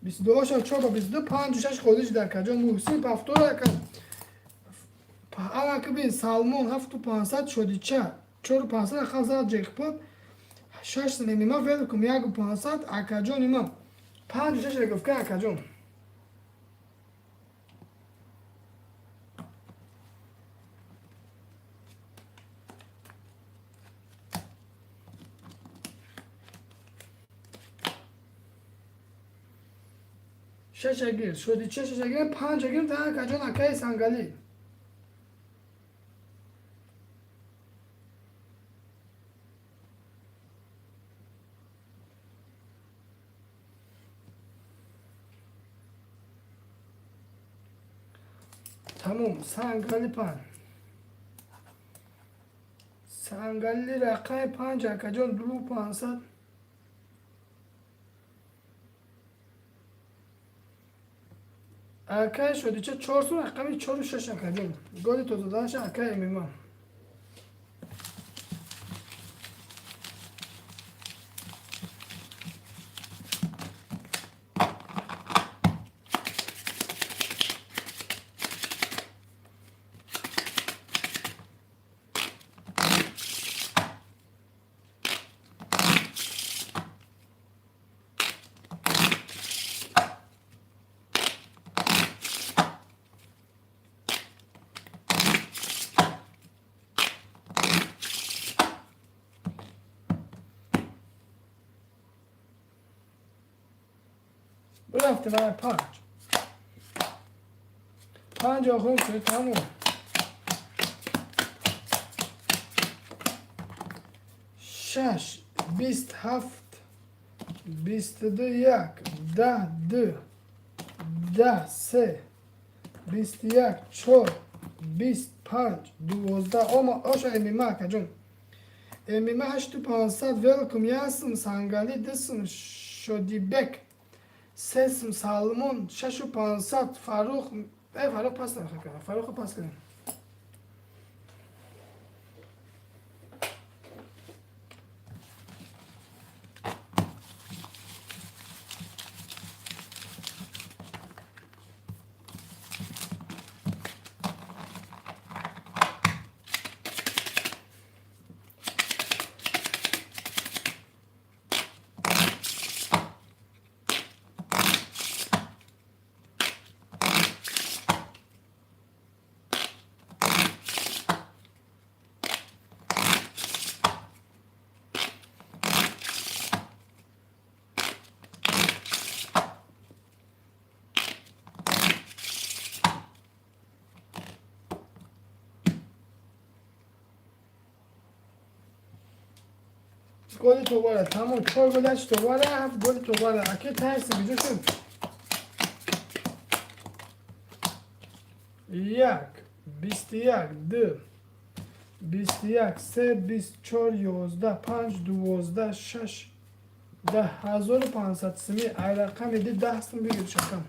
22 оша, чор ба 22, панҷу шаш холиҷ да, акаҷон. Муҳсин повтор, акам. Алака бин, Салмон ҳафту 500, Шодича чору 500, акам зад джекпот шаш нима, велкум яку 500, акаҷон, има панҷу шаш реговка, акаҷон. Шаша гир, Шодича шаша гир, панҷа гир, та, акаҷон, акаи Сангалӣ. Тамом, Сангали панҷ. Сангали рақами панҷ, акаҷон, ду 500. Акаи Шодича чор сум, рақами чору шаш, акаҷон. Голи тозаданаша, акаи ММА. Рафтем ай панҷ. Панҷ охирон шуд, тамом. Шаш, 20, ҳафт, 22, як, 10, ду, 10, се, 21, чор, 20, панҷ, 12. Ома оша ММА, акаҷон. ММА ҳашту 500, велкум ясм, Сангали дусм, Шодибек сесм, Салмон шашу 500, Фаррух, Фаррух пас, Фарруху пас кардем. Голи товара, тамом, чор гол ҳашт товара, ҳафт голи товара. Аки тарси биҷо шуд. Як, 21, ду, 21, се, 24, 11, панҷ, 12, шаш, 10 500 сими. Ай рақами ди 10 сум бигир шакам.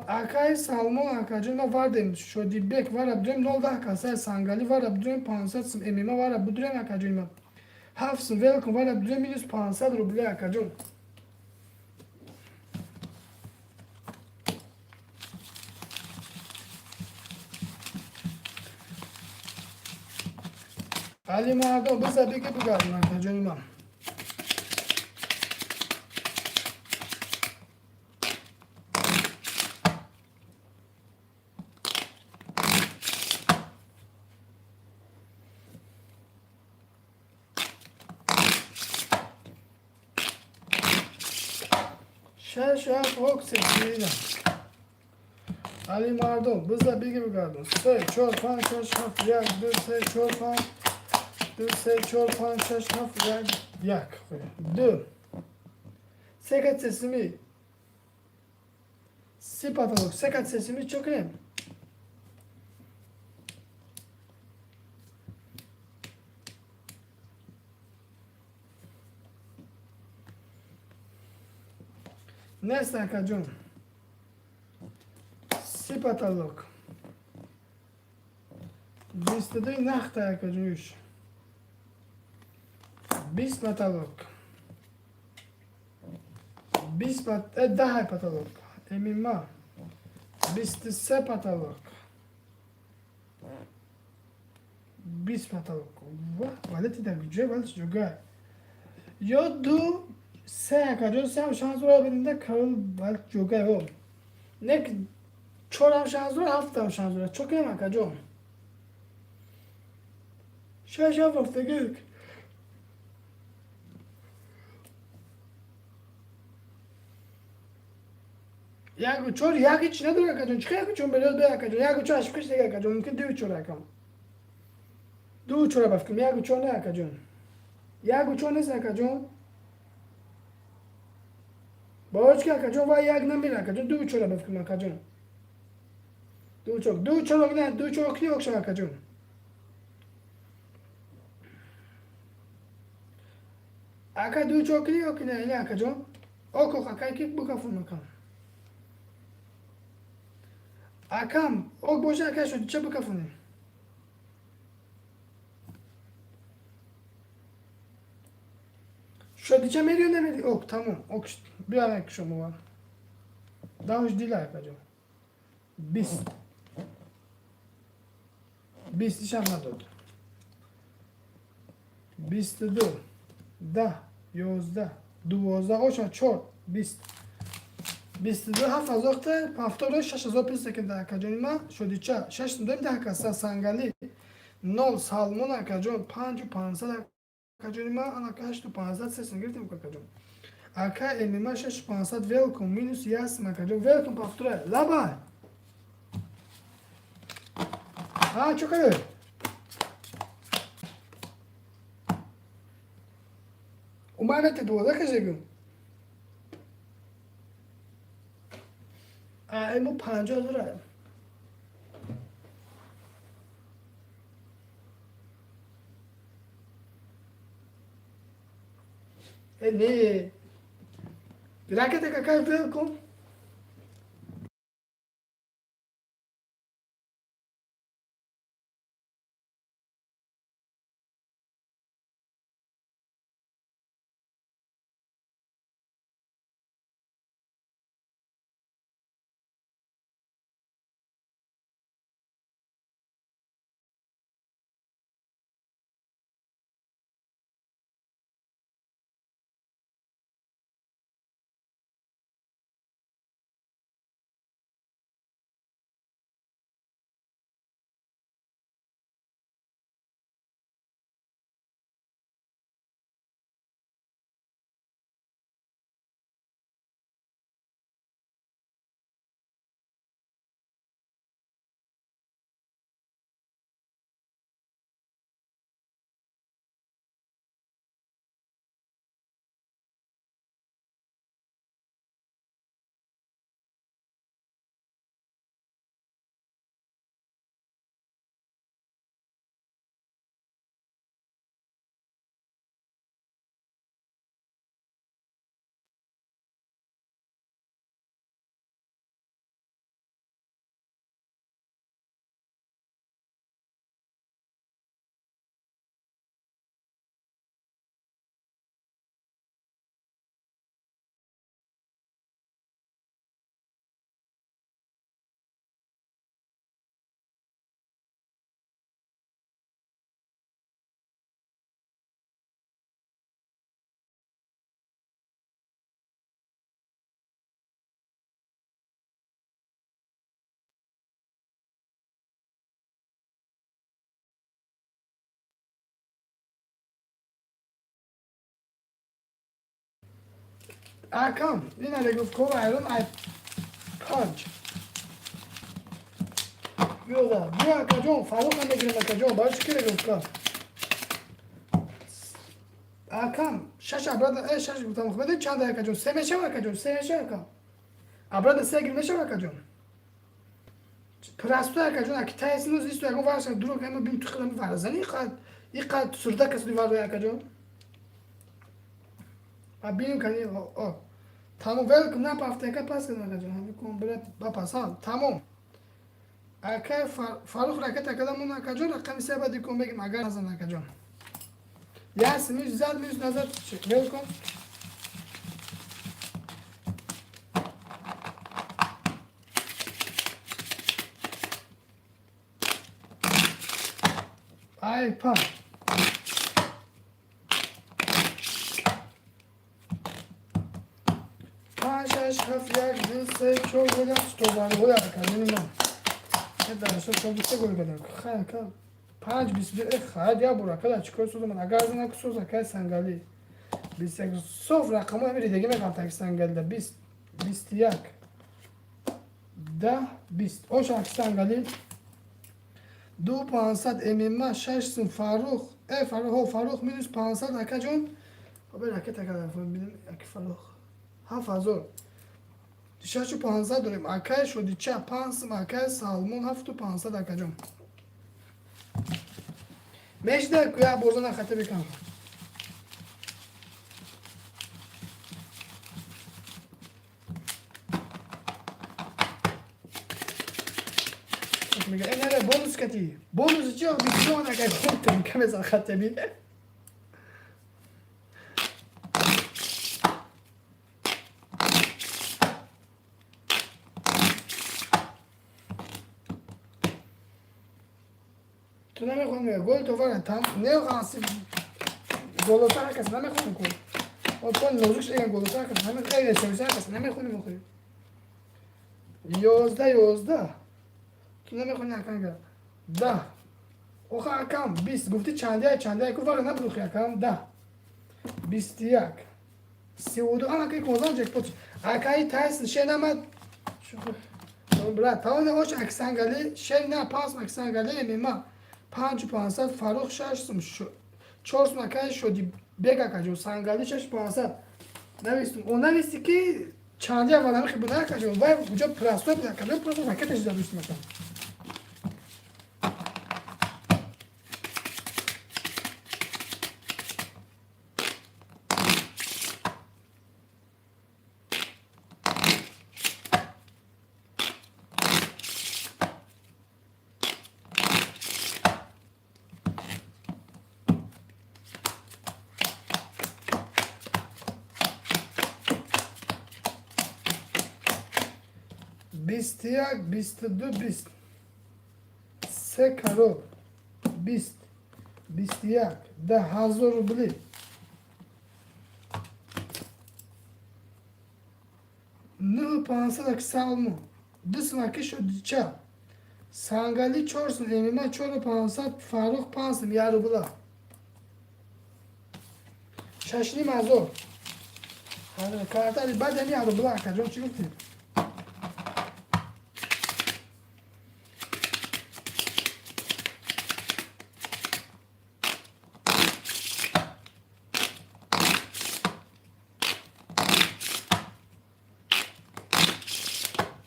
Акаи Салмон, акаҷон, ма вардем Шодибек вара бидурем нол даҳ касаи Сангалӣ вара бидурем 500 сум эмима вара бидурем акаҷон ма. Ҳафт сум велком вара бидурем минус 500 рубля акаҷон. Али мардон биза беги бигардон акаҷони ман. Шаш ҳафт ок сесида. Али мардон биза беги бигардон. Се, чор, панҷ, шаш, ҳафт, як, ду, се, чор, панҷ, ду, се, чор, панҷ, шаш, ҳафт, як, як. Ду. Се кат сесими. Си потолок. Се кат сесими чо кунем? Нест акаҷон. Си потолок. 22 нахта акаҷон юш. 20 потолок. 20 10 потолок. Эмима. 23 потолок. 20 потолок. Ва, валети дар куҷо, валети ҷугай. Ё ду, се акаҷон, се ҳам шанс дора бинда карол валет ҷугай о. Нек чор ҳам шанс дора, ҳафт ҳам шанс дора. Чо кунем акаҷон? Шаш ҳафт рафтагик. Яку чор, як ҳеч надора акаҷон. Чӣ яку чор миллион бе акаҷон? Яку чор ашкаш дега акаҷон. Мумкин ду чор акам. Ду чора бафкам, яку чор не акаҷон. Яку чор нест акаҷон. Бовар ки акаҷон ва як намера акаҷон. Ду чора бафкам акаҷон. Ду чор, ду чор не, ду чор ки окша акаҷон. Ака ду чор ки ок не, не акаҷон. Ок ок акай ки букафун акам. Акам, ок боша ака шуд, ча букафунем? Шодича мери ё намери? Ок, тамом, ок, биё як шумо ва. Давш дила акаҷон. 20. 20 ишам надод. 22, 10, 11, 12, оша чор, 20. 22, 7000 та, ҳафтоду 6000 плюс кунда акаҷони ман, шодича, шаш дорем даҳ каса, Сангалӣ, нол, Салмон акаҷон, панҷу пансад акаҷони ман, анака ҳашту пансад, се сум гирифтем акаҷон. Ака эмима шашу пансад, велком, минус ясм акаҷон, велком пафтура, лабай. А, чо кардӣ? Умагате 12 кажегу. А, емо 50 000. Э, не. Ракета какая велком? Акам, ина регровкаҳоро айрон ай панҷ. Биёда, биё акаҷон, Фарруха мегирем акаҷон, барои чӣ ки регровка? Акам, шаш абрада, э, шаш гуфтам, медони чанда акаҷон? Се мешава акаҷон, се мешава акам. Абрада се гир мешава акаҷон. Простой акаҷон, аки тайсинус исто ягон варша дуруг ама бим ту хилам варзани иқад, иқад сурда касуди варзани акаҷон. А бинем кани, о. Тамом, велком на пафтака пас кардам акаҷон. Ҳамин кун бира ба пасан, тамом. Акай Фаррух ракета кардам акаҷон, рақами се бади кун бегим агар назан акаҷон. Яс минус зад минус назад велком. Ай па. Панҷ, шаш, ҳафт, як, ду, се, чор гол ҳафт, гол акаҷони ман. Дарашо чор ду се гол кардам. Хай ака. Панҷ бист ду, э хай як бор ака чӣ кор созам? Агар зана ку соз акай Сангалӣ. 21 соф рақамҳо ҳамин ридагӣ меғалтак Сангалида. 20, 21, 10, 20. Ош аки Сангалӣ. Ду 500 ММА шаш сум Фаррух. Э Фаррух, ҳо Фаррух минус 500 акаҷон. Хоб ракета кардам, бинем аки Фаррух. 7000. Шашу 500 дорем. Акай Шодича панҷ сум, акай Салмон ҳафту 500 акаҷон. Мешда ку як борзана хата бикам. Мега, э не, бонус кати. Бонус чӣ? Бисён акай хуртем, каме зан хата би. Ту намехоҳӣ мега гол товара там не голота ҳар кас намехонем ку. О то нозук шуда голота ҳар кас намехоҳем, шависа ҳар кас намехонем охи. 11 11. Ту намехоҳӣ акам 10. Оха акам 20 гуфти чандия чандия ку вара набудухи акам 10. 21. 32 ана ки козан ҷекпот. Акаи тайс шенамад. Брат, тавоне ош аксангали шен на пас аксангали мема. Панҷу 500 Фаррух шаш сум чор сум акаи Шоди бег акаҷон Сангалӣ шаш 500 навистум. О нависти ки чанди аввал ҳамихи буда акаҷон вай куҷо простой буд акаҷон просто ракеташ задустим акам. 21, 22, 20. Се кароб. 20, 21, 10,000 рубли. Нӯҳу 500 аки Салмон. Ду сум аки Шодича. Сангалӣ чор сум, Эмима чору 500, Фаррух панҷ сум, як рубла. Шашним ҳазор. Картари баъд ҳами як рубла акаҷон чӣ гуфтӣ?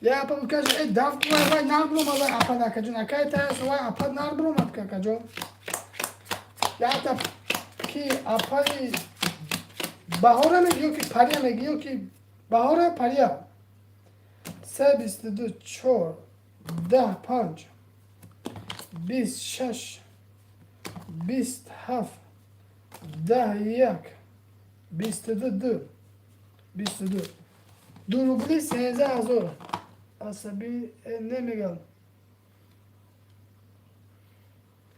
Я апа мукажа, э дафт вай вай нар бромад вай апа акаҷон, акай таяс вай апа нар бромад акаҷон. Я та ки апаи Баҳора меги ё ки Пария меги ё ки Баҳора Пария. Се 22 чор 10 панҷ 20 шаш 20 ҳафт 10 як 22 ду 22 ду рубли 13,000. Асабӣ немегам.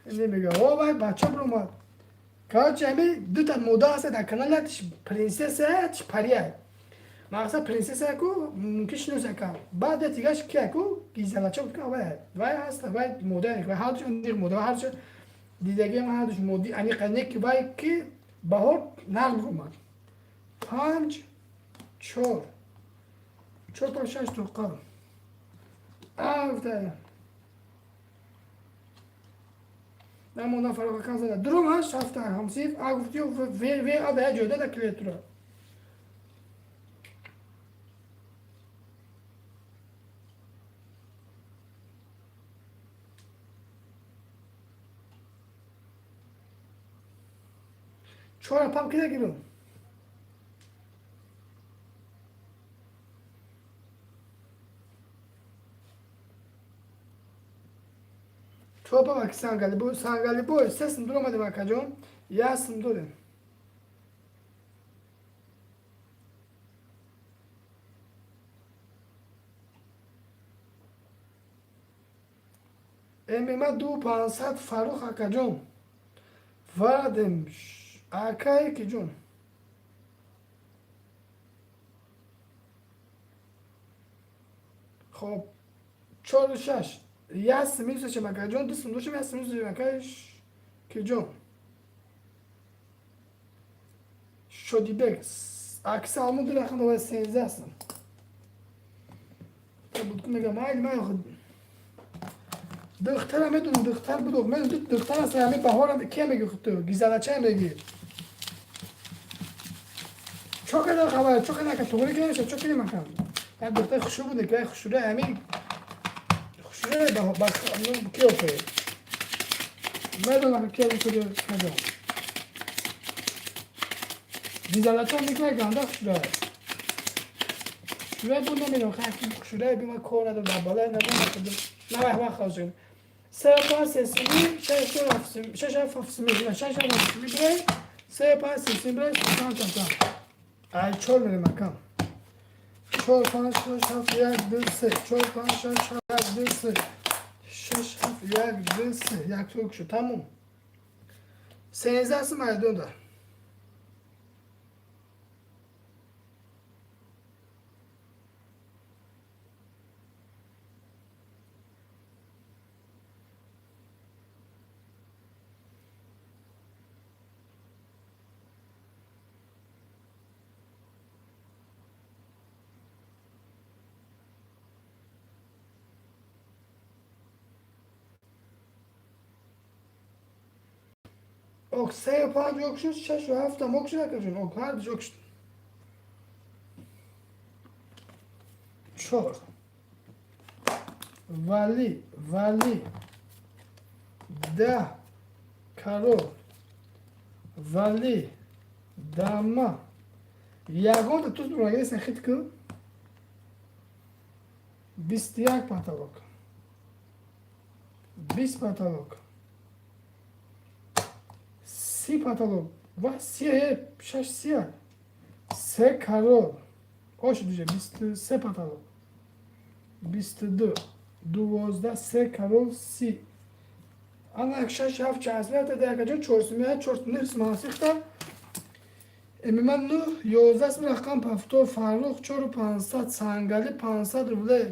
Немегам. О вай бача бромад. Короче, ҳами дута мода ҳаста дар канал якш принсесса, якш пария. Мақсад принсесса ку мумкин шиноса ка. Баъд дигаш кия ку гизалача буд ка вай вай ҳаста вай мода вай ҳардуш ниқ мода вай ҳардуш дидагиам ҳардуш моди аниқа не ки вай ки Баҳор нағл омад. Панҷ Чор. Чор панҷ шаш тоқа. Афта. Намона Фаррух акам зада. Дурум ҳашт ҳафта ҳамсиф а гуфти в в а да ҷода да клиентура. Чора пам кида гирум. Чопа ваки сангали бой, сангали бой, сесим дуромадем акаҷон, ясим дорем. ММА 2500 Фаррух акаҷон. Варадем акае ки ҷон. Хоб, чору шаш. Яс минусашем акаҷон, дусм дошем, яс минусашем акаи ки ҷон. Шодибек, акси алмон ду рақам давай сенздаҳ сум. Буд мегам, майли май духтара медонам, духтар буд, медонам духтар аст, ҳами баҳорам ки меги ту, гизалача меги. Чо кадар хабар, чо кадар ка туғри кардем, чо кардем акам. Як духтари хушрӯ буде, ки хушрӯ ҳами хушрӯ ба ки офе. Медонам ки офе кадом. Гизалача меги ганда хушрӯ аст. Хушрӯ буд намедонам, хушрӯ би ма кор надорам, дар балай надорам. На вай вай хозим. Се панҷ се сими, шаш чор ҳафт сими, шаш ҳафт ҳафт сими, шаш ҳафт ҳафт сими бирай, се панҷ се сими бирай, панҷ панҷ панҷ. Ай чор мерем акам. Чор панҷ шаш ҳафт як ду се, чор панҷ шаш ҳафт як ду се, шаш ҳафт як ду се, як тук шуд, тамом. 13 сум айдон да. Ок, се панҷ ок шуд, шашу ҳафтам ок шуд акаҷон, ок, ҳардуш ок шуд. Чор. Вали, вали, даҳ, карол, вали, дама. Ягонта туз бурагиресан хит ку. 21 потолок. 20 потолок. 30 потолок. Ва си шаш сия. Се карол. Ош дуже 23 потолок. 22. 12 се карол 30. Ана шаш ҳафт чаҳсмията дакаҷо чорсумия чор нифс мансихта. Эмиман ну 11 сум рақам пафто Фаррух чору пансад Сангали 500 рубле.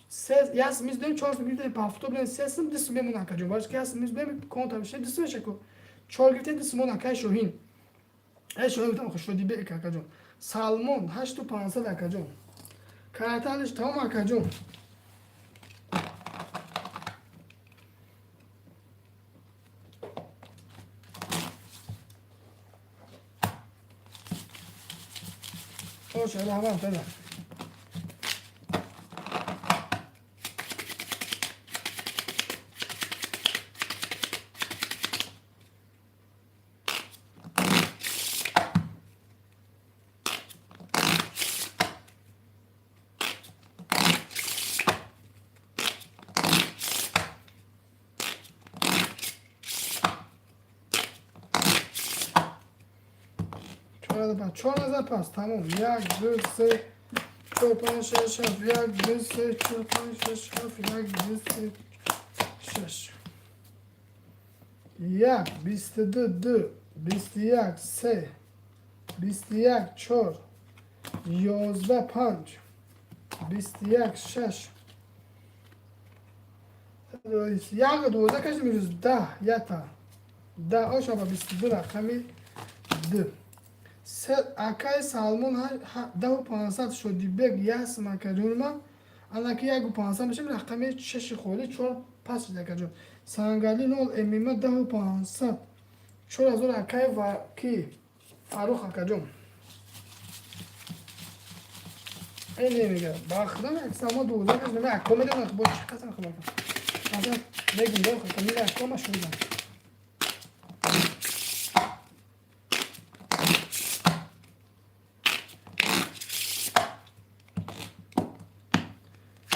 Се яс миз дем чор сум гирифтем пафто блен се сум ду сум мемон акаҷо. Баш ки яс миз дем конта мише ду сум мешаку. Чор гирифтем ду сумон акай Шоҳин. Ай Шоҳин гуфтам Шодибек акаҷон. Салмон 8500 акаҷон. Караталиш тамом акаҷон. Ош, раҳмат, бада. Чор назар пас, тамом. Як, ду, се, чор, панҷ, шаш, ҳафт, як, ду, се, чор, панҷ, шаш, ҳафт, як, ду, се, шаш. Як, 22, ду, 21, се, 21, чор, 11, панҷ, 21, шаш. Як 12 каши мирӯз 10, ята. 10, ошаба 22 рақами ду. Акай Салмон 10 500, Шодибек ясм, акаҷонма, анаки 1 500 мешам, рақами шаши холи, чор пас шид, акаҷон. Сангали нол, эмима 10 500, 4000, акай ва ки Фарух, акаҷон. Э, немега, ба худам як само 12 кас мега, ако медонам, бо чӣ қасам хабар масалан мегум, дор мега, ако ма шудам.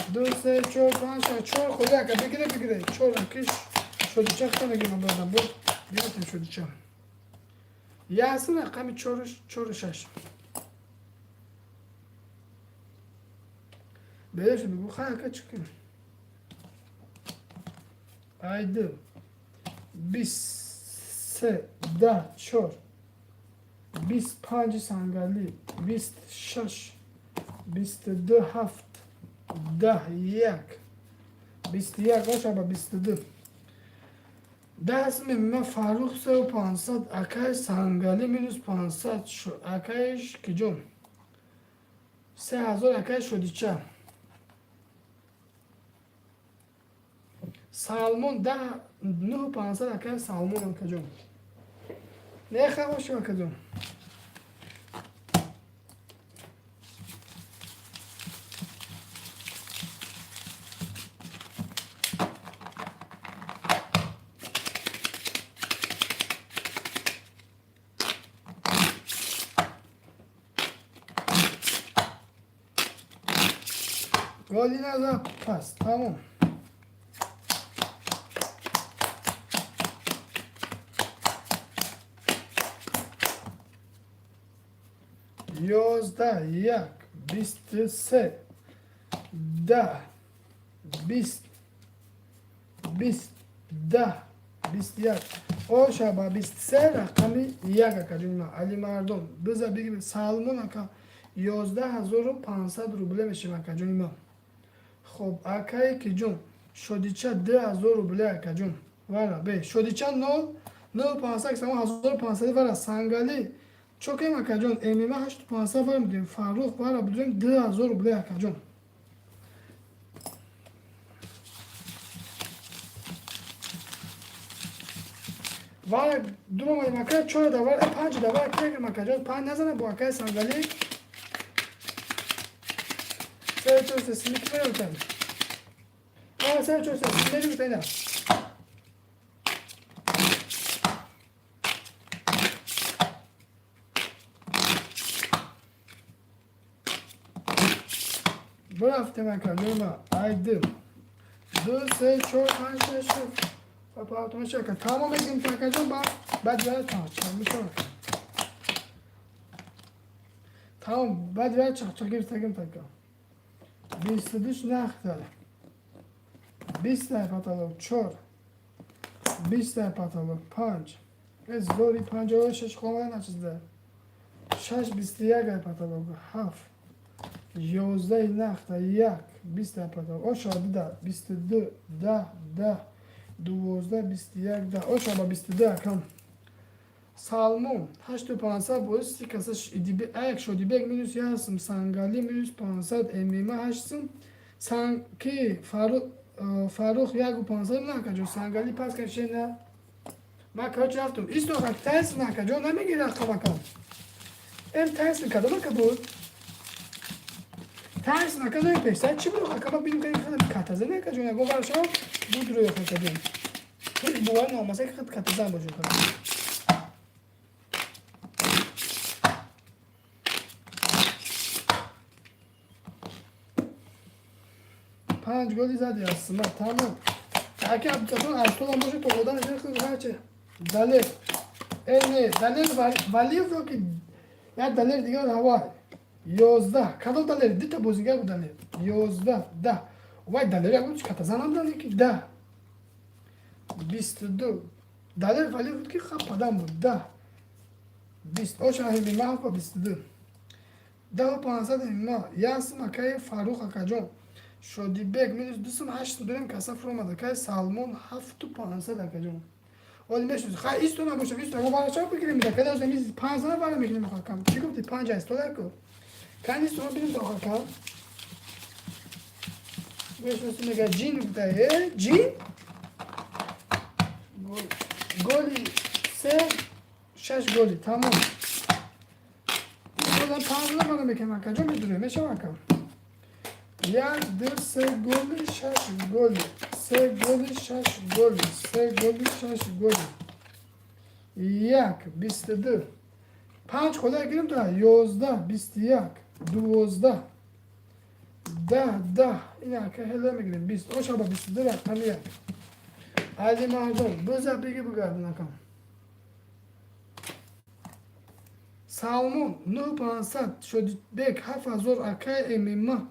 Ду, се, чор, панҷ, шаш, чор холи, ака, бигире, бигире, чор акиш шодича хто мегирам, додам, бо гирифтем шодича. Ясин рақами чору шаш. Береш бигу, хай, ака, чӣ кунем? Ай, ду, 23, 10, чор, 25, Сангалӣ, 26, 22, ҳафт, 10, як, 21, оша ба 22. Даст мема Фаррух 3 500, акай Сангалӣ минус 500, акай киҷон 3000, акай Шодича. Салмон 10, 9 500, акай Салмон, акаҷон. Не хабоши, акаҷон. Голи назад, пас, тамом. 11, як, 23, 10, 20, 20, 10, 21. Оша ба 23, рақами як, акаҷон Алимардон. Биза бигирем Салмон, ака, 11 500 рубле мешем, акаҷони ман. Хоб, акае киҷон, Шодича 2000 рубле, акаҷон. Вара бе Шодича нол нол пансад само 1500. Вара Сангалӣ чокем, акаҷон, эмима 8500 вара будем. Фаррух вара будем 2000 рубле, акаҷон. Вара дуромадем, ака, чор давар, панҷ давар кегем, акаҷон, панҷ назана бо акаи Сангалӣ. Се, чор, се, сими ки меравтам. Се, чор, се, сими меравтам ина. Бурафтем, акаҷон, ай, ду, ду, се, чор, панҷ, шаш, ҳафт, ака, тамом мегирем, акаҷон, баъд чақчақ мешавад. Тамом, баъд чақчақ гирифтагим, така. 22 нахта, 20 потолок, чор, 20 потолок, панҷ, зори 56 хомада начизда, шаш, 21 потолок, ҳафт, 11 нахта, як, 20 потолок, оша дуда, 22, 10, 10, 12, 21, 10, оша ба 22, акам Салмон 8500 боиси си каса. Як Шодибек минус ясм, Сангалӣ минус 500, мма ҳаштсум, ки Фаррух 1 500 на, акаҷон. Сангалӣ пас кашена. Ма, короче, рафтум исто, тайс, акаҷон, намегира қабакам. Эм тайс кадом ака буд? Тайс акаҷон пешсай чӣ буд, ака? Ма бинем, катазан, акаҷон, ягон варшо буд рӯй, акаҷон. Бовар номаса, ки катазан бошад. Панҷ голи зади асма, тамом. Аки Абдусатон аз толам боша, то одан ҳарчи. Далер, э, не, Далер Валиев ёки як Далер дигар ҳавай. 11, кадом Далер? Дита бозигар буд Далер. 11, 10, вай Далер ягон катазанам дане ки 10, 22. Далер Валиев буд ки хападам буд. 10, 20, оша ҳимима 22, 10 500 ҳимима ясм, акаи Фаррух, акаҷон. Шодибек минус дусум, ҳашт дорем, каса фуромад. Акаи Салмон 7500, акаҷон. Оли мешнос. Хай исто набошам, исто мо вара чаро бигирем да када зами панҷ зана вара мекунем хакам. Чӣ гуфти панҷ аст тодаку. Кан исто мо бинем то хакам. Мешноси мега ҷин гуфта. Э, ҷин? Голи се шаш голи тамом. Одам панҷ зана вара мекунем ака. Ҷо медурем, мешава ака. Як, ду, се голи, шаш голи. Се голи, шаш голи. Се голи, шаш голи. Як, 22. Панҷ хола гирим та 11, 21, 12. 10, 10. Ин ака ҳела мегирем. 20. Оша ба 22 рақами як. Али Мардон, биза биги бигардон акам. Салмон, 9500, Шодибек, 7000, акай ММА,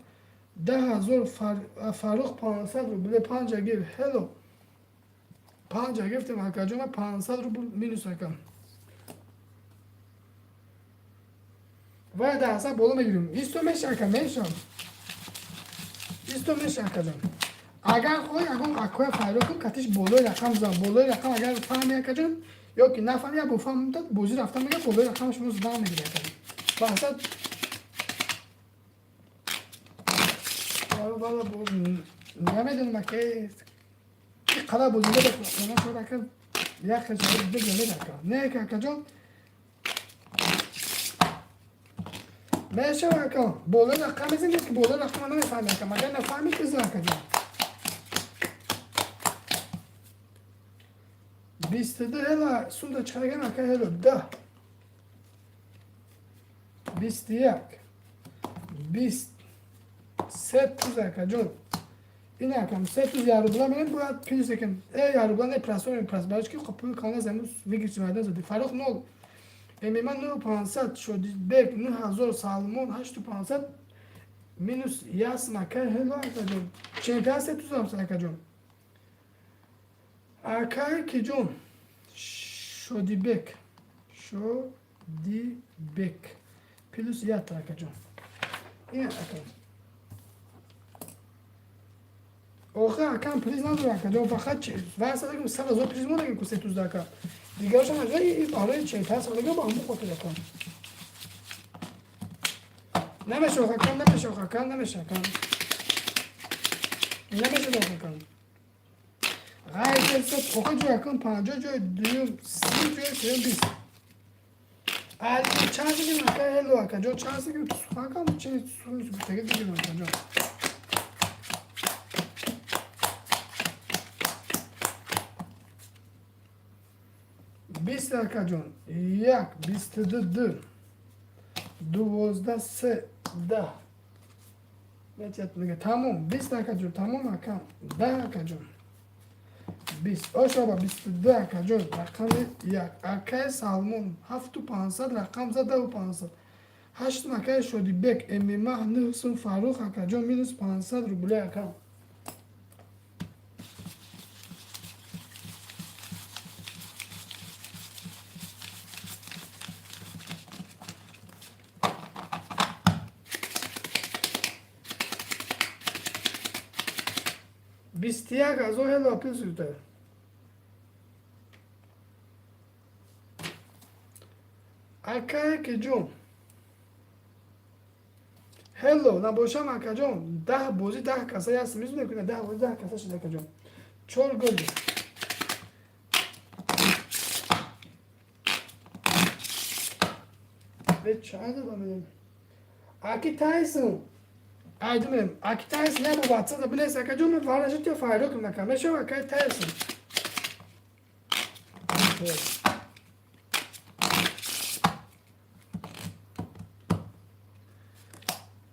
10 000, Фаррух 500 рубле, панҷа гир, ҳело. Панҷа гирифтем акаҷона, 500 рубл минус акам. Вай даҳса боло мегирем. Исто меша ака, мешам. Исто меша акаҷон. Агар хоҳӣ ягон акоя файро кун, катиш болои рақам зан. Болои рақам агар фаҳми акаҷон, ё ки нафаҳми, я бо фаҳм дод, бозӣ рафта мега, болои рақам шумо зан мегиред акаҷон. Баҳсад намедонам ака, ки қадар бозига дошт, шуд ака, як хел шуд бигем ака. Не ака, акаҷон. Мешава ака, болои рақам мезанед ки болои рақам намефаҳми ака, магар нафаҳми бизан акаҷон. 22 ҳела сумда чиқарган ака ҳело 10. 21. 20. Се туз акаҷон. Ин акам се туз як рубла менем бояд плюс екем. Э як рубла не прасо прас барои ки пул калона замин выигрыш майдан зади. Фаррух 0. ММА 9500, Шодибек 9000, Салмон 8500 минус ясм ака ҳело акаҷон. Чемпион се туз ам акаҷон. Акай киҷон Шодибек. Шодибек. Плюс ята акаҷон. Ин ака. Охе акам приз надора акаҷон, фақат васадагим 100 000 приз монагим ку се тузда ака. Дигарашам ага и барои чемпион садага ба ҳамон хотир ака. Намеша акам, намеша акам, намеша акам. Намеша акам. Ғайр сад охе ҷой акам 50 ҷой дуюм, 30 ҷой сеюм 20. Али чанд сигим ака ҳело акаҷон, чанд сигим сухакам чи сум гуфтаги бигирам акаҷон. Бист акаҷон, як, 22, ду, 12, се, 10. Метият мега тамом, 20 акаҷон, тамом акам, 10 акаҷон. 20. Ошоба 22 акаҷон, рақами як. Акай Салмон 7500 рақам за 10500. Ҳаштум акай Шодибек, ММА 9 сум Фаррух акаҷон минус 500 рубле акам. 21 000 ҳело плюс юта. Акай киҷон. Ҳело, набошам акаҷон, 10 бозӣ 10 каса яст мизуне куна 10 бозӣ 10 каса шуд акаҷон. Чор голи. Бе чанд додам? Аки Тайсон. Айдумем, аки Тайсон не бо WhatsApp бинес акаҷон, ме вараши тё файро кун ака. Мешава акай Тайсон.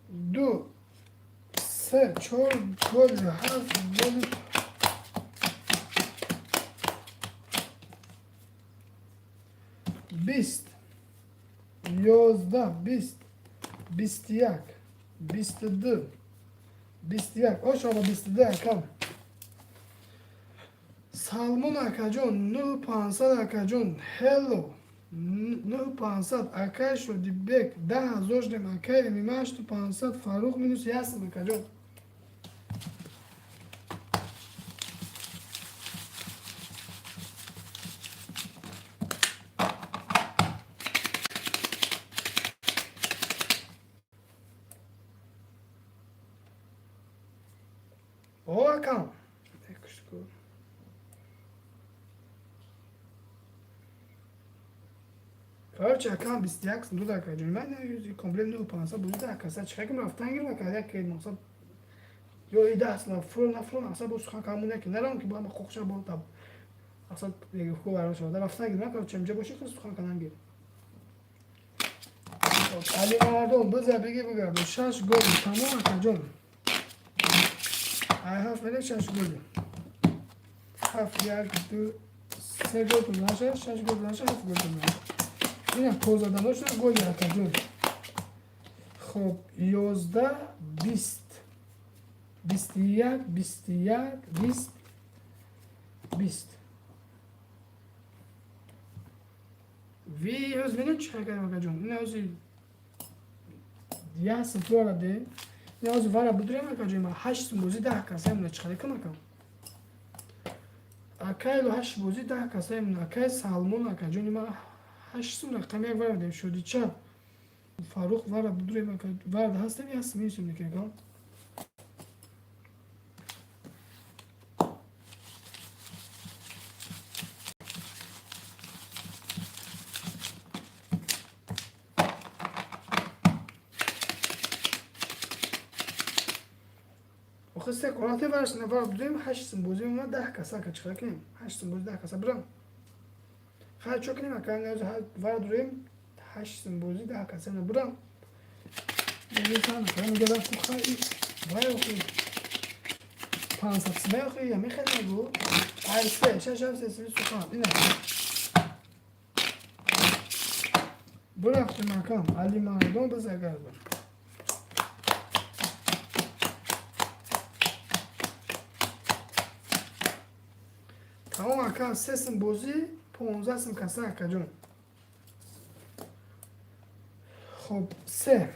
Ду, се, чор голи, ҳафт голи. 20, 11, 20, 21, 22, 21. Ошоба 22 акам. Салмон акаҷон, 9500 акаҷон, ҳело. 9500 акай Шодибек, 10 000 шудем акай ММА 8500, Фаррух минус ясм акаҷон. Короче, акам 21 сум дод, акаҷон. Ман комплект 9500 буд, 10 каса. Чӣ кам рафтан гирм, ака, як мақсад ё и 10 сум фуро нафуро, мақсад бо сухан камон яке нарам ки бо ҳама қоқша бо таб мақсад хуб вайрон шавад. Рафтан гирм, короче, инҷа боши, сухан канан гир. Али мардон, биза биги бигарду, шаш гол тамом, акаҷон. Ай ҳафт меле шаш гол. Ҳафт, як, ду, се гол наша, шаш гол наша, ҳафт гол наша. Ина тозаданошна голи, акаҷон. Хоб, 11, 20, 21, 21, 20, 20. Ви ҳоз бинед чӣ кардем, акаҷон. Ина ҳози як сум пулара де. Ина ҳози вара будурем, акаҷон. Ма ҳашт сум бозӣ 10 каса имна чӣ қадар кам, акам. Акайло ҳашт бозӣ 10 каса имна. Акай Салмон, акаҷони ма, ҳашт сум рақами як вара дем. Шодича Фарух, вара будурем, ака, варда ҳастем, як сум минусем мекунем. Охи се корате вараш на вара будурем, ҳашт сум бозӣ ма 10 каса, ака, чӣ кунем? Ҳашт сум бозӣ 10 каса бурам. Хай, чо кунем, ака? Вара дурем, ҳашт сум бозӣ 10 каса на бурам. Вай, охи 500 сумай, охи мехеле гу. Ай се, шаш, ҳафт, се сими сухан. Ина. Бурафтем, акам. Али мардон, бизагардам. Тамом, ака, се сум бозӣ, 15 сум каса, акаҷон. Хоб, се,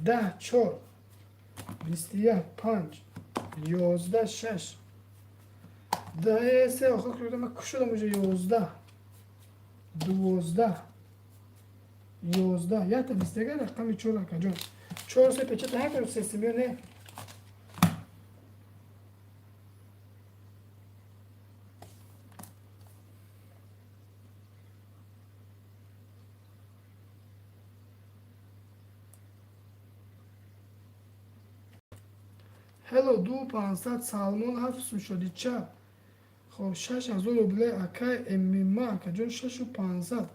10, чор, 21, панҷ, 11, шаш, даҳ, се, охир кардам, ман кушодам уже, 11, 12, 11, якта 21, рақами чор, акаҷон. Чор, се печата ҳакар, се сум ё не? Ҳело, ду 500, Салмон ҳафт сум, шодича. Хоб, 6000 рубле, акай Эмима, акаҷон, шашу 500.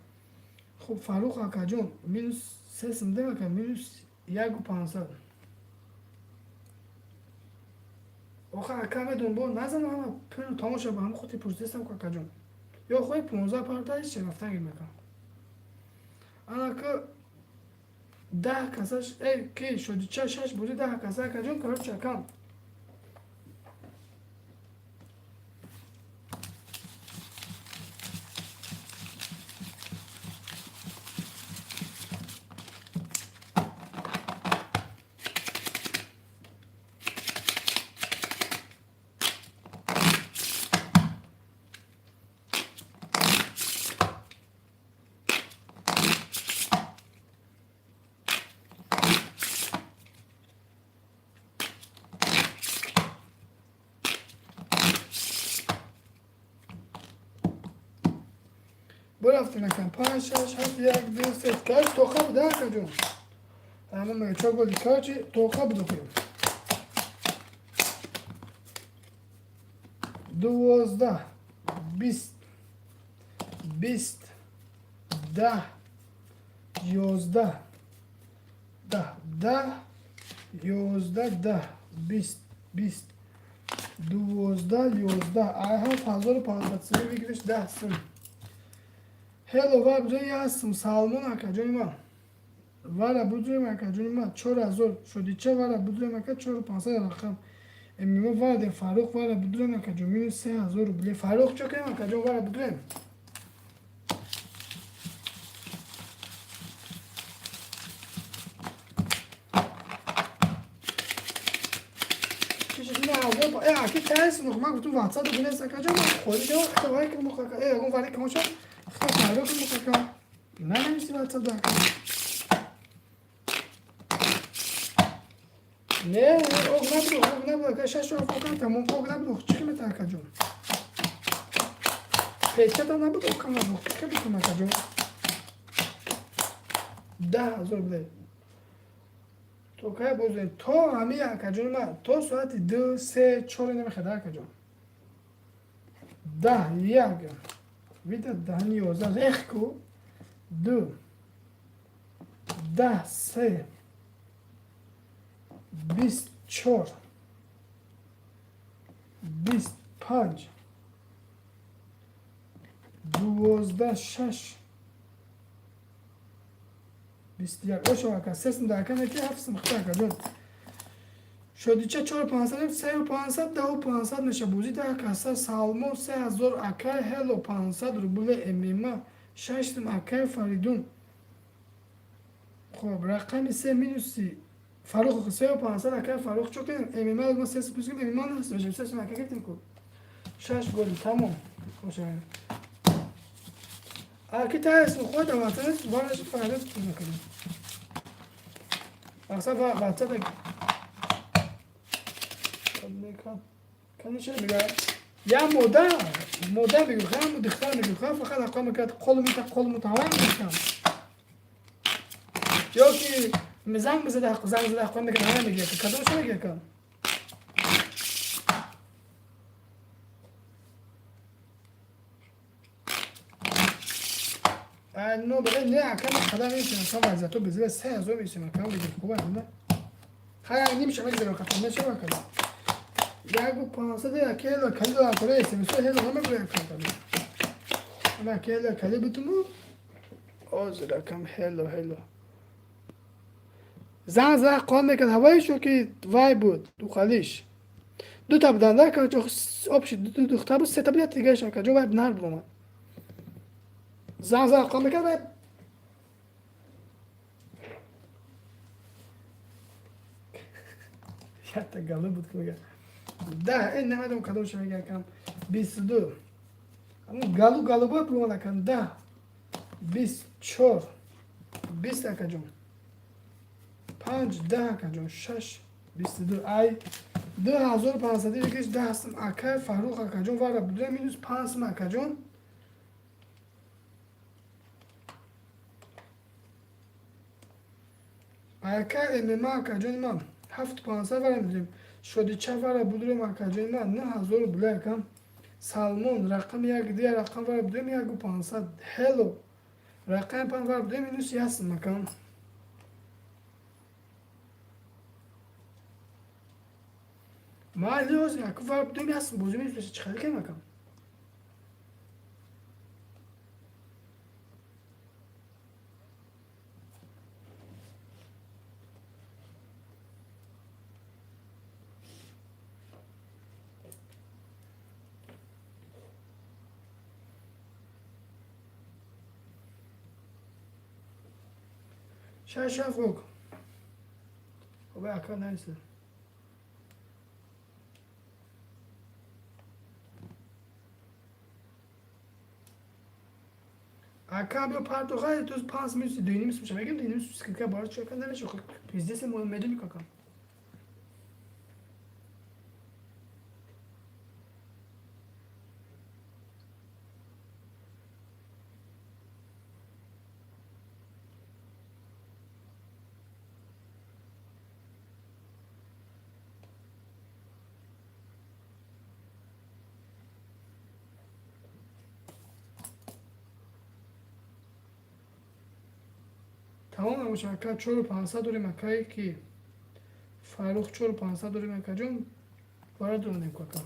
Хоб, Фарух, акаҷон, минус се сум дем, ака, минус яку 500. Оха, ака, медон, бо назанам, ҳама пулу тамом шуда, ба ҳама хотир пурсидастам ку, акаҷон. Ё хоҳи 15 парта ҳеч рафтан гирм, ака. Анака 10 каса, э ки шодича, шаш бозӣ 10 каса, акаҷон, короче, акам. Бурафтем, акам, панҷ, шаш, ҳафт, як, ду, се. Короче, тоқа буда, акаҷон. Ама мага чор голи, короче, тоқа буд, охир. 12, 20, 20, 10, 11, 10, 10, 11, 10, 20, 20, 12, 11. Ай 7500 сум выигрыш, 10 сум. Ҳело, ва буҷои як сум, Салмон, акаҷони ман. Вара буҷоем, акаҷони ман, 4000, шодича, вара буҷоем, ака, чору 500 рақам. Эмима вара, Фарух, вара буҷоем, акаҷон, минус 3000 рубле. Фарух, чо кунем, акаҷон, вара буҷоем? Э, аки тайс, ман гуфтум ватсап бинес, акаҷон, ман ходи ҷавоб хто вай кунам, ака. Э, ягон вари камоша, хто фарух кунам, ака. Нанависи ватсап да, ака. Не, ог набуд, ог набуд, ака, шаш ог, тамом, ог набуд, чӣ қимата, акаҷон? Печата набуд, окам набуд. Ка бикун, акаҷон. 10 000 буде. То кай бозем? То ҳами, акаҷони ман, то соати 2, 3, 4 намехеда, акаҷон. 10, 1. Вида даҳни 11 рехку. 2. 10, 3. 24. 25. 12, 6. 21. Ошо, ака, сесм да ака неки ҳафтсм хта, акаҷон. Шодича чор пансад, сею пансад, даҳу пансад меша бозӣ даҳ каса. Салмон 3000, акай Ҳело 500 рубле, ММА шашсм, акай Фаридун. Хоб, рақами се минуси Фарух сею пансад, акай Фарух чо кардем? ММА ма сесм плюс кардем, ММА наст мешем, сесм ака гирифтем ку. Шаш голи, тамом. Хоша. Аки таесм худ аватанес вараш фаҳмед накардем. Аксар ватсап каниша мега, я модар модар мегӯ, ҳам духтар мегӯ, ҳам фақат ақо мекард, қол мета, қол мутаван мекам. Ё ки занг мезада, занг зада ақо мекард, ҳама мегӯяд, кадомша мегӯяд кам. Но бе не, ака, қадар мешем, ака, вазиятҳо безира 3000 мешем, ака, бигир хуб аст, не? Хай, нимша мегзарем, ака, мешава, ака. Ягу пансад ака ҳело кали дорам, кора смс ҳело намегӯяд, ака. Ама ака ҳело кали бутуму. Ҳозир, акам, ҳело ҳело. Зан зан қон мекард, ҳавои ки вай буд, духалиш. Дута буданд, ака, общий ду духтар буд, сета буд, дигараш, ака, ҷо вай нар буд. Зан зан қон мекард вай. Якта гало буд ки мега. Да, ин намедонам кадомша мега, акам. 22. Ҳамун галу галубой буд, акам, 10. 24. 20, акаҷон. 5, 10, акаҷон, 6, 22. Ай 2500 икиш 10 сум, акай Фаррух, акаҷон, вара буда минус 5 сум, акаҷон. Ака ММА, акаҷони ман, ҳафту пансад вара медорем. Шодича вара будурем, акаҷони ман, 9000 рубля, акам. Салмон рақами як дигар рақам вара будурем ягу пансад. Ҳело рақами панҷ вара будурем минус як сум, акам. Майли, ҳозир аку вара будурем як сум бозӣ минус чӣ хеле кем, акам. Шаш ҳафт ок. Хоб, ака, наиса. Ака, биё пардохай, ту панҷ минути дуюним сум мегем, дуюним сум скидка бара чӣ, ака, намеша, пиздец, мо медонӣ, ака. Тамом набошад, ака, чору пансад дорем, акае ки Фаррух, чору пансад дорем, акаҷон, вара донем, ака.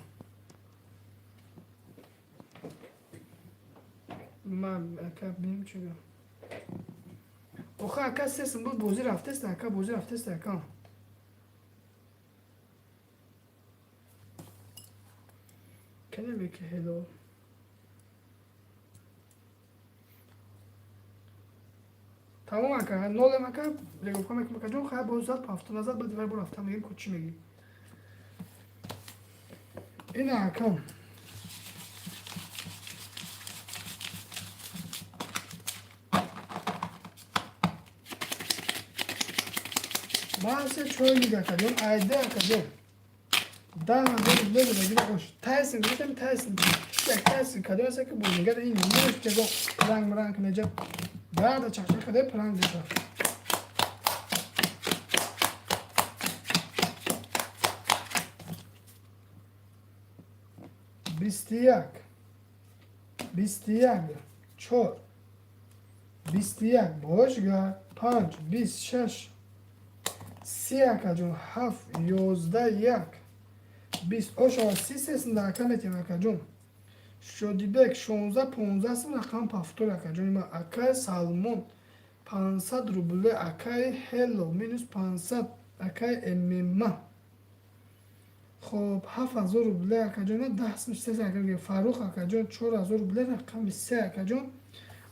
Ман, ака, бинем чӣ гӯям. Оха, ака, се сум буд, бозӣ рафтест, ака, бозӣ рафтест, ака. Can I make a hello? Тамом, ака, нолем, ака, регофка мекунам, акаҷон, хай, боз зад, ҳафта назад, баъд дивар бо рафта мегим, ку чӣ мегӣ. Ина, ака. Баъзе чой лига, акаҷон, айда, акаҷон. 10 000 рубле додагиро ош. Тайсон гирифтем, Тайсон. Як Тайсон кадом аст, ки бозингар ин муш ягон пранк мранк неҷа. Баъда чақчақ каде пранк деша. 21, 21, чор, 21, бошгар, панҷ, 26, 30, акаҷон, ҳафт, 11, як, 20, ошава, 33 сум дар ака метиҳам, акаҷон. Шодибек, 16, 15 сум рақам повтор, акаҷони ман. Акаи Салмон, 500 рубле, акаи Ҳелло, минус 500, акаи ММА. Хоб, 7000 рубле, акаҷон, 10 сум се ака. Фаррух акаҷон, 4000 рубле, рақами се, акаҷон.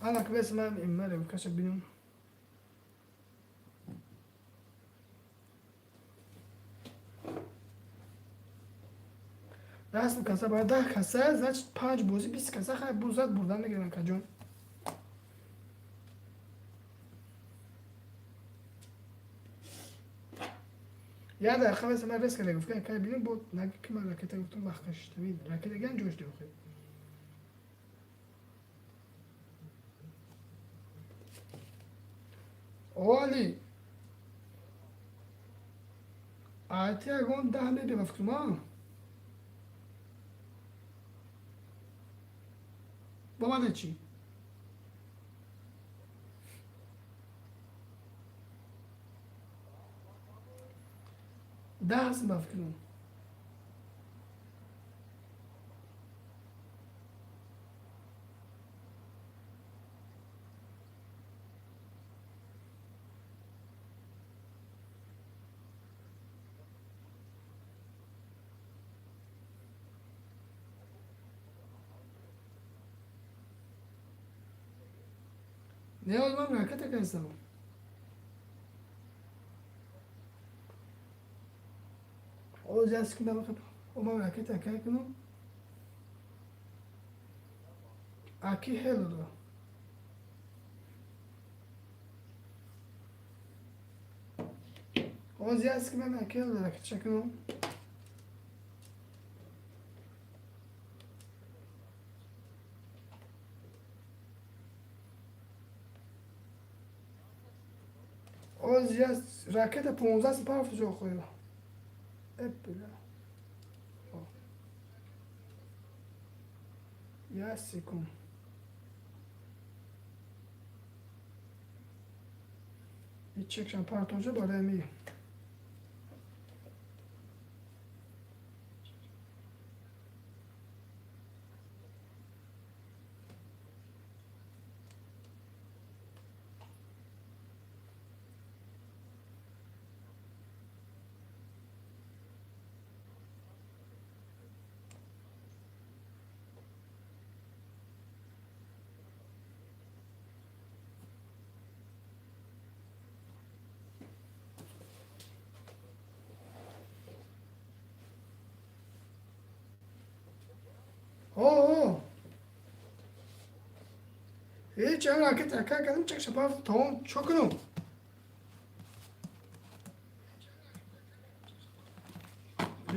Анак бес ман иммаре каша бинам. Расм каса бояд 10 каса, значит панҷ бозӣ 20 каса, хай бузад бурдан мегирам, акаҷон. Як дақиқа бес ман резко гуфтам, кай бинам, бо наги ки ман ракета гуфтам, вақт кашиштам. Ракета ган ҷош дохи. Оли. Айти ягон 10 мебима фикрам, бо мана чӣ? 10 сум ба фикрам. Не, ман ракета кардам. Оз як секунда бахаб. Ман ракета кай кунам. Аки хело. Оз як секунда ман аки хело ракета кунам. Оз як ракета 15 сум парафт ҷо хоҳем. Эпила. Як секунд. И чекшам партонҷо барои ми. О, ҳеҷ ам ракета ака кардам, чекша парафт, тамом, чо кунам?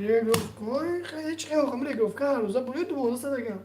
Регровкаҳои ҳеҷ хел регровка ҳар рӯза бояд 12 садага.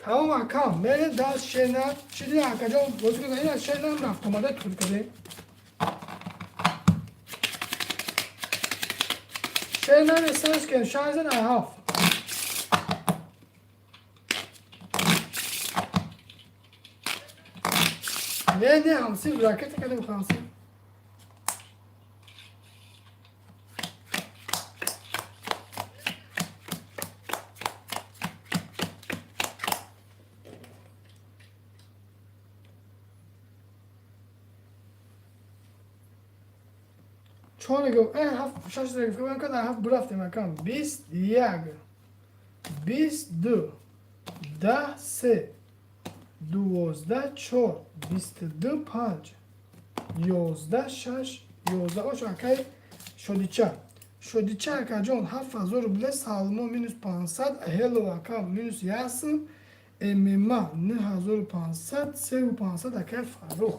Тамом, акам, мерем даст шена чиди, акаҷон, бозӣ кунем. Ина шенам рафтомада тур кардем. Шенам эсамс кардем, шанзан ай ҳафт. Не, не, ҳамсиф ракета кардем, ҳамсиф. Чор гуфт, ҳафт, шаш гуфт, кад ҳафт бурафтем, акам. 21, 22, 10, се, 12, чор, 22, панҷ, 11, шаш, 11. Ош, акай Шодича, Шодича, акаҷон, 7000 рубле. Салмо минус 500. Ҳело, ака, минус ясм. Мма 9500, севу 500. Акай Фаррух.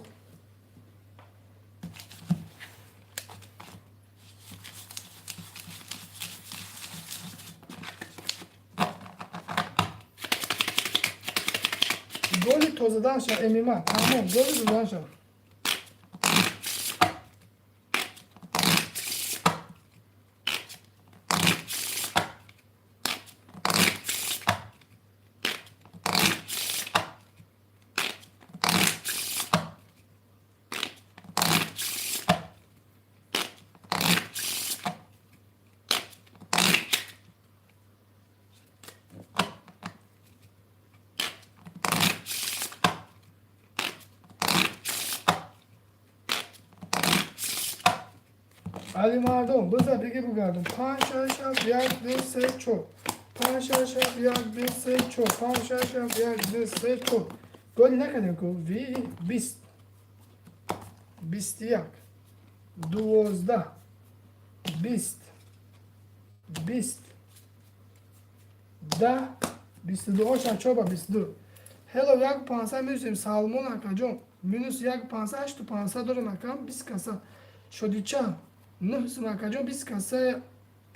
Голи тозадан ша, мма, тамом, голи тозадан ша. Алимардон, биза биги бугардум. Панҷ, шаш, ҳафт, як, ду, се, чор, панҷ, шаш, ҳафт, як, ду, се, чор, панҷ, шаш, ҳафт, як, ду, се, чор. Голи накардем ку. Ви 20, 21, 12, 20, 20, 10, 22. Оша, чор ба 22. Ҳело, як 500 минусем. Салмон, акаҷон, минус як 500, ҳашту 500 дорем, акам, 20 каса. Шодича, нӯҳ сум, акаҷон, 20 каса.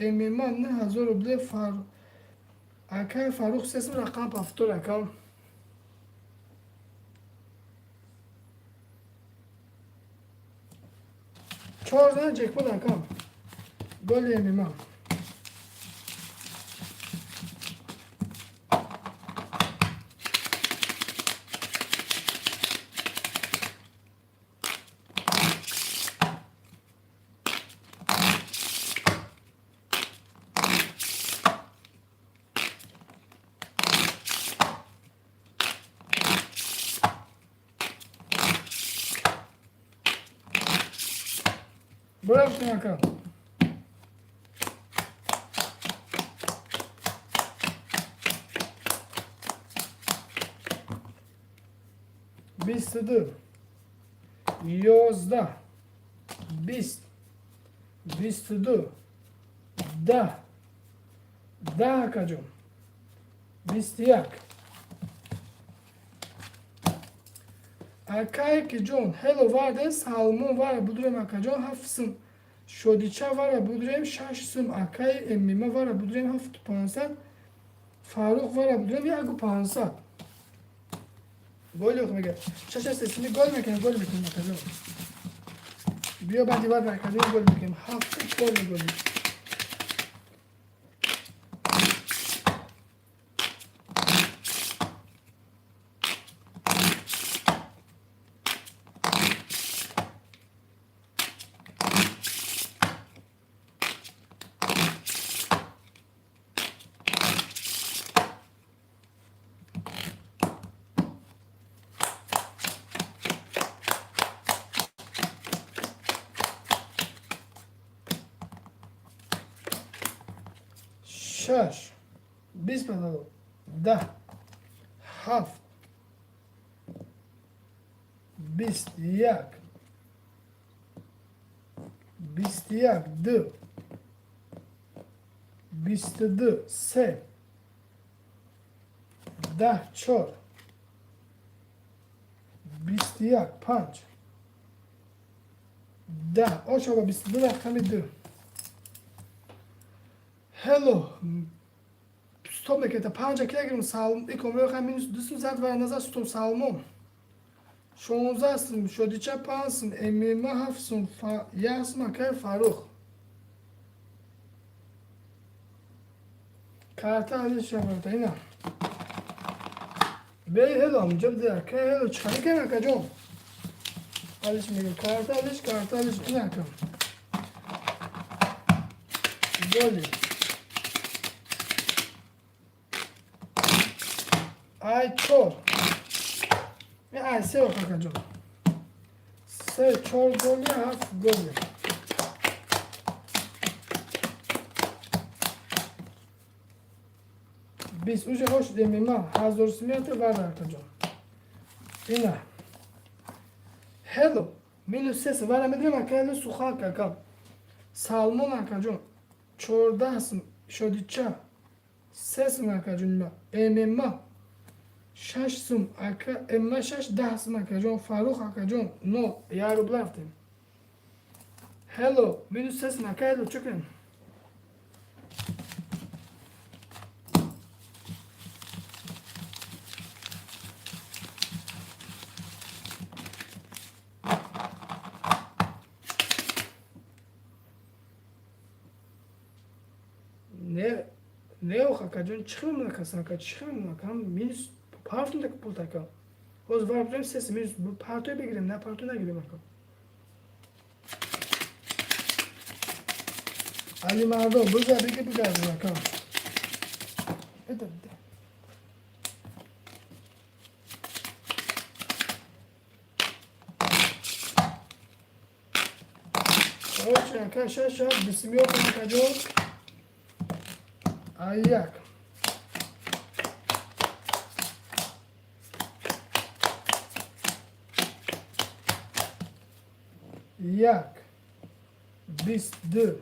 Мма, 9000 рубле. Фар акай Фаррух, се сум, рақам повтор, акам. Чор зан ҷекпот, акам, голи мма. Бурафтем, ака. 22, 11, 20, 22, 10, 10, акаҷон, 21. Акае ки ҷон, ҳело, варде Салмон, вара будурем, акаҷон, ҳафт сум. Шодича, вара будурем, шаш сум. Акаи Мма, вара будурем, ҳафту 500. Фаррух, вара будурем, яку 500. Голи мега, шаша сесими гол мекунем, гол мекунем, акаҷон. Биё, баъди вар акаҷон, гол мекунем, ҳафту чор меголи. Шаш, 20 панало, 10, ҳафт, 21, 21, ду, 22, се, 10, чор, 21, панҷ, 10. Ошоба, 22, рақами ду. Ҳело. Стоп мекета панҷа килограмм салм икомрёха минус 2 сум зад ва назар стоп салмон. 16 сум шодича 5 сум ММА 7 сум 1 сум акай Фарух. Карта алиш шавата ина. Бей хело амҷа биде акай хело чӣ кем акаҷон? Алиш мега карта алиш карта алиш ина акам. Голи. Ай чор. Ай се акаҷон. Се чор голи ҳафт голи. Бист уже хош ММА ҳазор сумията варда акаҷон. Ина. Хело минус се сум вара медирем ака хело сухак ака. Салмон акаҷон 14 сум шодича 3 сум акаҷон ММА 6 сум ака ММА 6 10 сум акаҷон Фарух акаҷон 0 1 рубл рафтем. Хело минус 3 сум ака хело чӣ кунем? Не не акаҷон чӣ хел мемонад ака чӣ хел мемонад ака минус партун так пул така. Ҳозир вар бирем се минус партой бигирем на партой нагирем ака. Али мардон бизар биги бигардем ака. Это Короче, ака шаш шаш бисмиёк акаҷон. Ай як. Як. 22.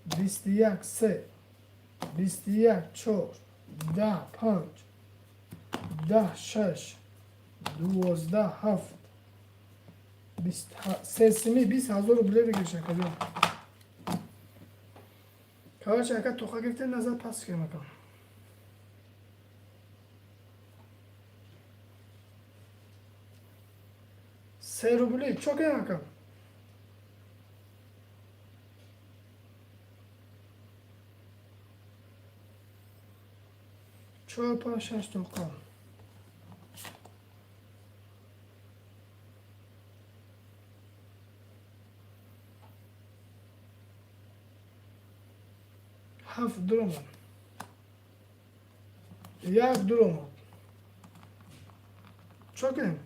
21 се. 21 чор. 10 панҷ. 10 шаш. 12 ҳафт. Се сими 20 000 рубле бигириш акаҷон. Короче, ака тоқа гирифтем назар пас кунем ака. Се рубли чо кунем ака? Чор панҷ шаш тоқа. Ҳафт дуромад. Як дуромад. Чо кунем?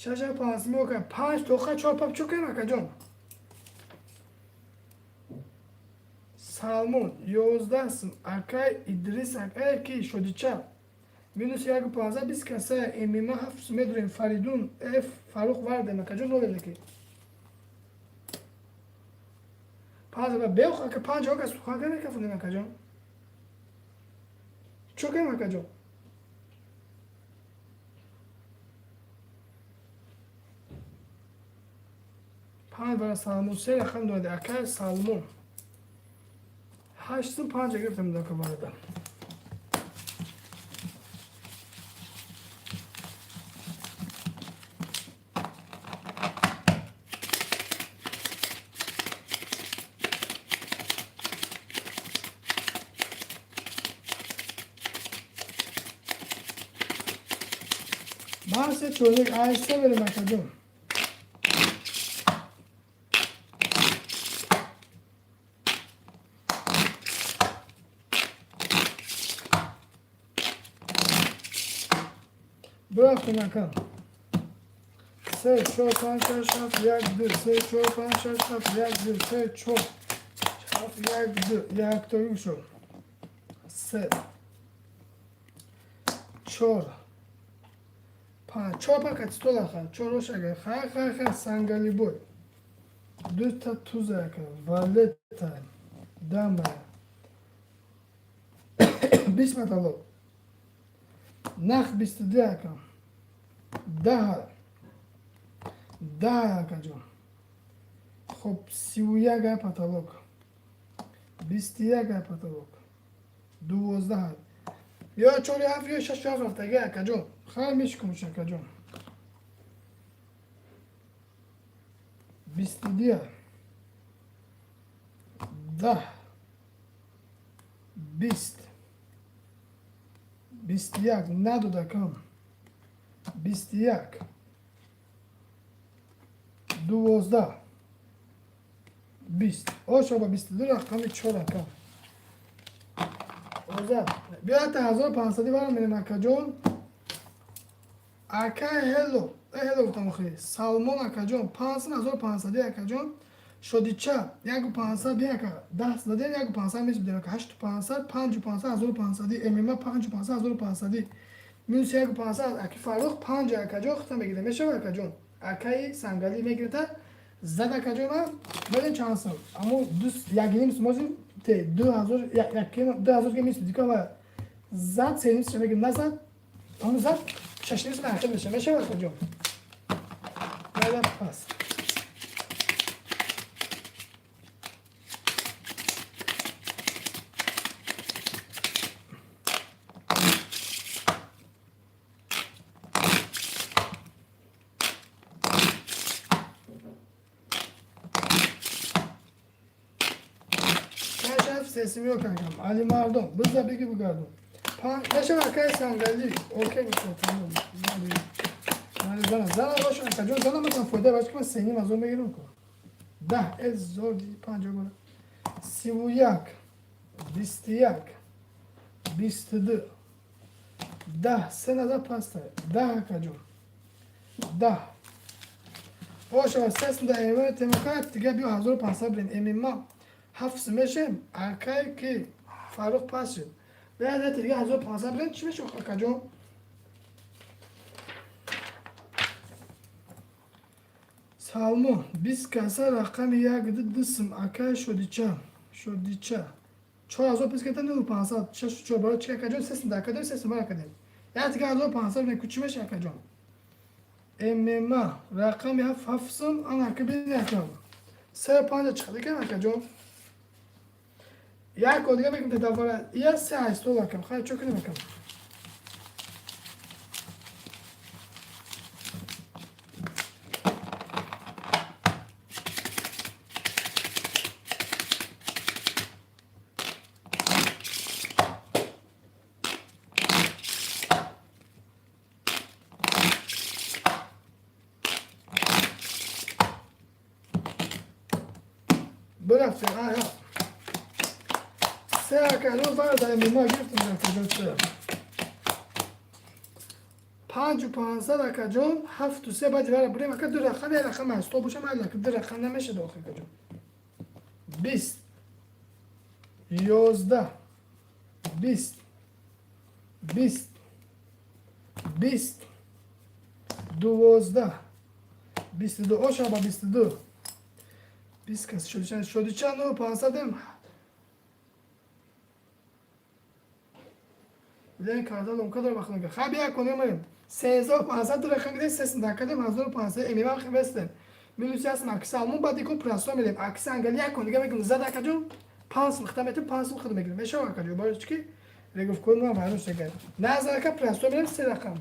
Шаша панҷ ока панҷ тоқа чор пап чо кунем акаҷон? Салмон 11 сум акай Идрис акай ки шодича минус яку 15 20 каса ММА 7 сум медурем Фаридун Ф Фарух вардем акаҷон ноледаки. Панҷ ба беох ака панҷ ока сухан кунем кафунем акаҷон. Чо кунем акаҷон? Панҷ бара Салмон се рақам дорад акай Салмон. 8 сум панҷа гирифтам дака варда. Ман се чорник ай се берем акаҷон. Бурафтем ака. Се чор панҷ шаш ҳафт як ду се чор панҷ шаш ҳафт як ду се чор ҳафт як ду яктоӣ шуд. Се Чор, панҷ, чор пакат стола ха, чорош агар хай хай хай сангалибой. Дута туза ака, валета, дама. 20 потолок. Нах 22 ака. 10. 10 акаҷон. Хоб 31 ай потолок. 21 ай потолок. 12. Ё 4 7 ё 6 7 рафтаги акаҷон. Хай мешикумш акаҷон. 22. 10. 20. 21 надод акам. 21. 12. 20. Ошо ба 22 рақами 4 акам. Озад. Биё та 1500 барам мерем акаҷон. Ака ҳело. Ҳело гуфтам охи. Салмон акаҷон 5500 акаҷон. Шодича 1500 бия ака. 10 задем 1500 мешидем ака. 8500, 5500, 1500, ММА 5500, 1500. Минус 1500 аки Фаррух 5 акаҷон худта мегирем. Мешава акаҷон. Акаи сангалӣ мегирета. Зад акаҷон ма баден чанд сом. Аммо ду як ним сомозим те 2000 як 2000 ке минус дика ва зад се ним мегирем назад. Аммо зад шаш ним сом ахир меша. Мешава акаҷон. Баъд пас. Sesim yok kankam. Ali Mardon. Bızda bigi bu Neşe akay sangali. Okey mi tamam. Hadi zana. Zana boş akacon. Zana mesela foyda başka senin az megirim ko. 10 ez zor 5 bora. 31. 21. 22. 10 sena da pasta. 10 akacon. 10. Oşa ses da evet temakat diye bir 1500 bin MMA. 7 мешем акай ки Фаррух пас шуд. Баъд дига 1500 бирем чӣ мешавад акаҷон? Салмон 20 каса рақами 1 2 сум акай Шодича. Шодича. 4000 пас кардам 9500 6 4 барои чӣ акаҷон? 3 сум акаҷон 3 сум академ. Як дига 1500 бирем чӣ мешавад акаҷон? ММА рақами 7 7 сум ана ака бин акам. 3 5 чиқад экан акаҷон. Як дига мегим тадаввара. Я се ҳаштол акам. Хай чо кунем акам? Бирафтем. Ай се акаҷон варда ММА гирифтем акаҷон се. 5500 акаҷон 7 3 баъд вара бурем ака ду рақам як рақам аст. То бошам ай ду рақам намешад охир акаҷон. 20 11 20 20 20 12 22 оша ба 22 20 кас шодича шодича 9500 ем. Лен карда лом кадар бахнага. Хай бия конем марем. 3500 рақам гиде сесн дакадем 1500 эмиван хевестем. Минус ясм аки Салмон баъд икун прасо мерем. Аки сангали як кон дига мегум зад акаҷон 5 сум хита метем 5 сум хита мегирем. Мешава акаҷон барои чӣ ки регуфкои мо вайрон шуда. Назар ака прасо мерем се рақам.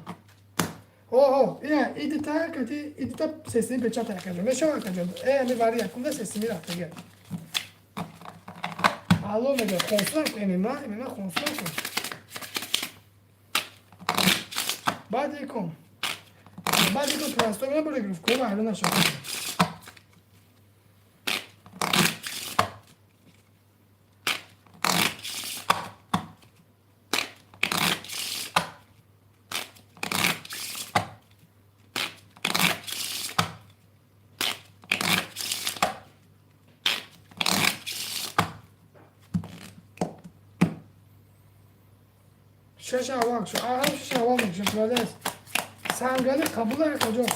Охо, ина идита кати идита сесни печата акаҷон. Мешава акаҷон. Ами вари якунда сесни рафтага. Алло мега хонсулан эмима, эмима хонсулан кун. Баъд икун. Баъд икун прасто мерем бо регуфкои вайрон нашава. Шаш аввал шо. Ҳам шаш аввал мекушам. Молодец. Сангали қабул акаҷон.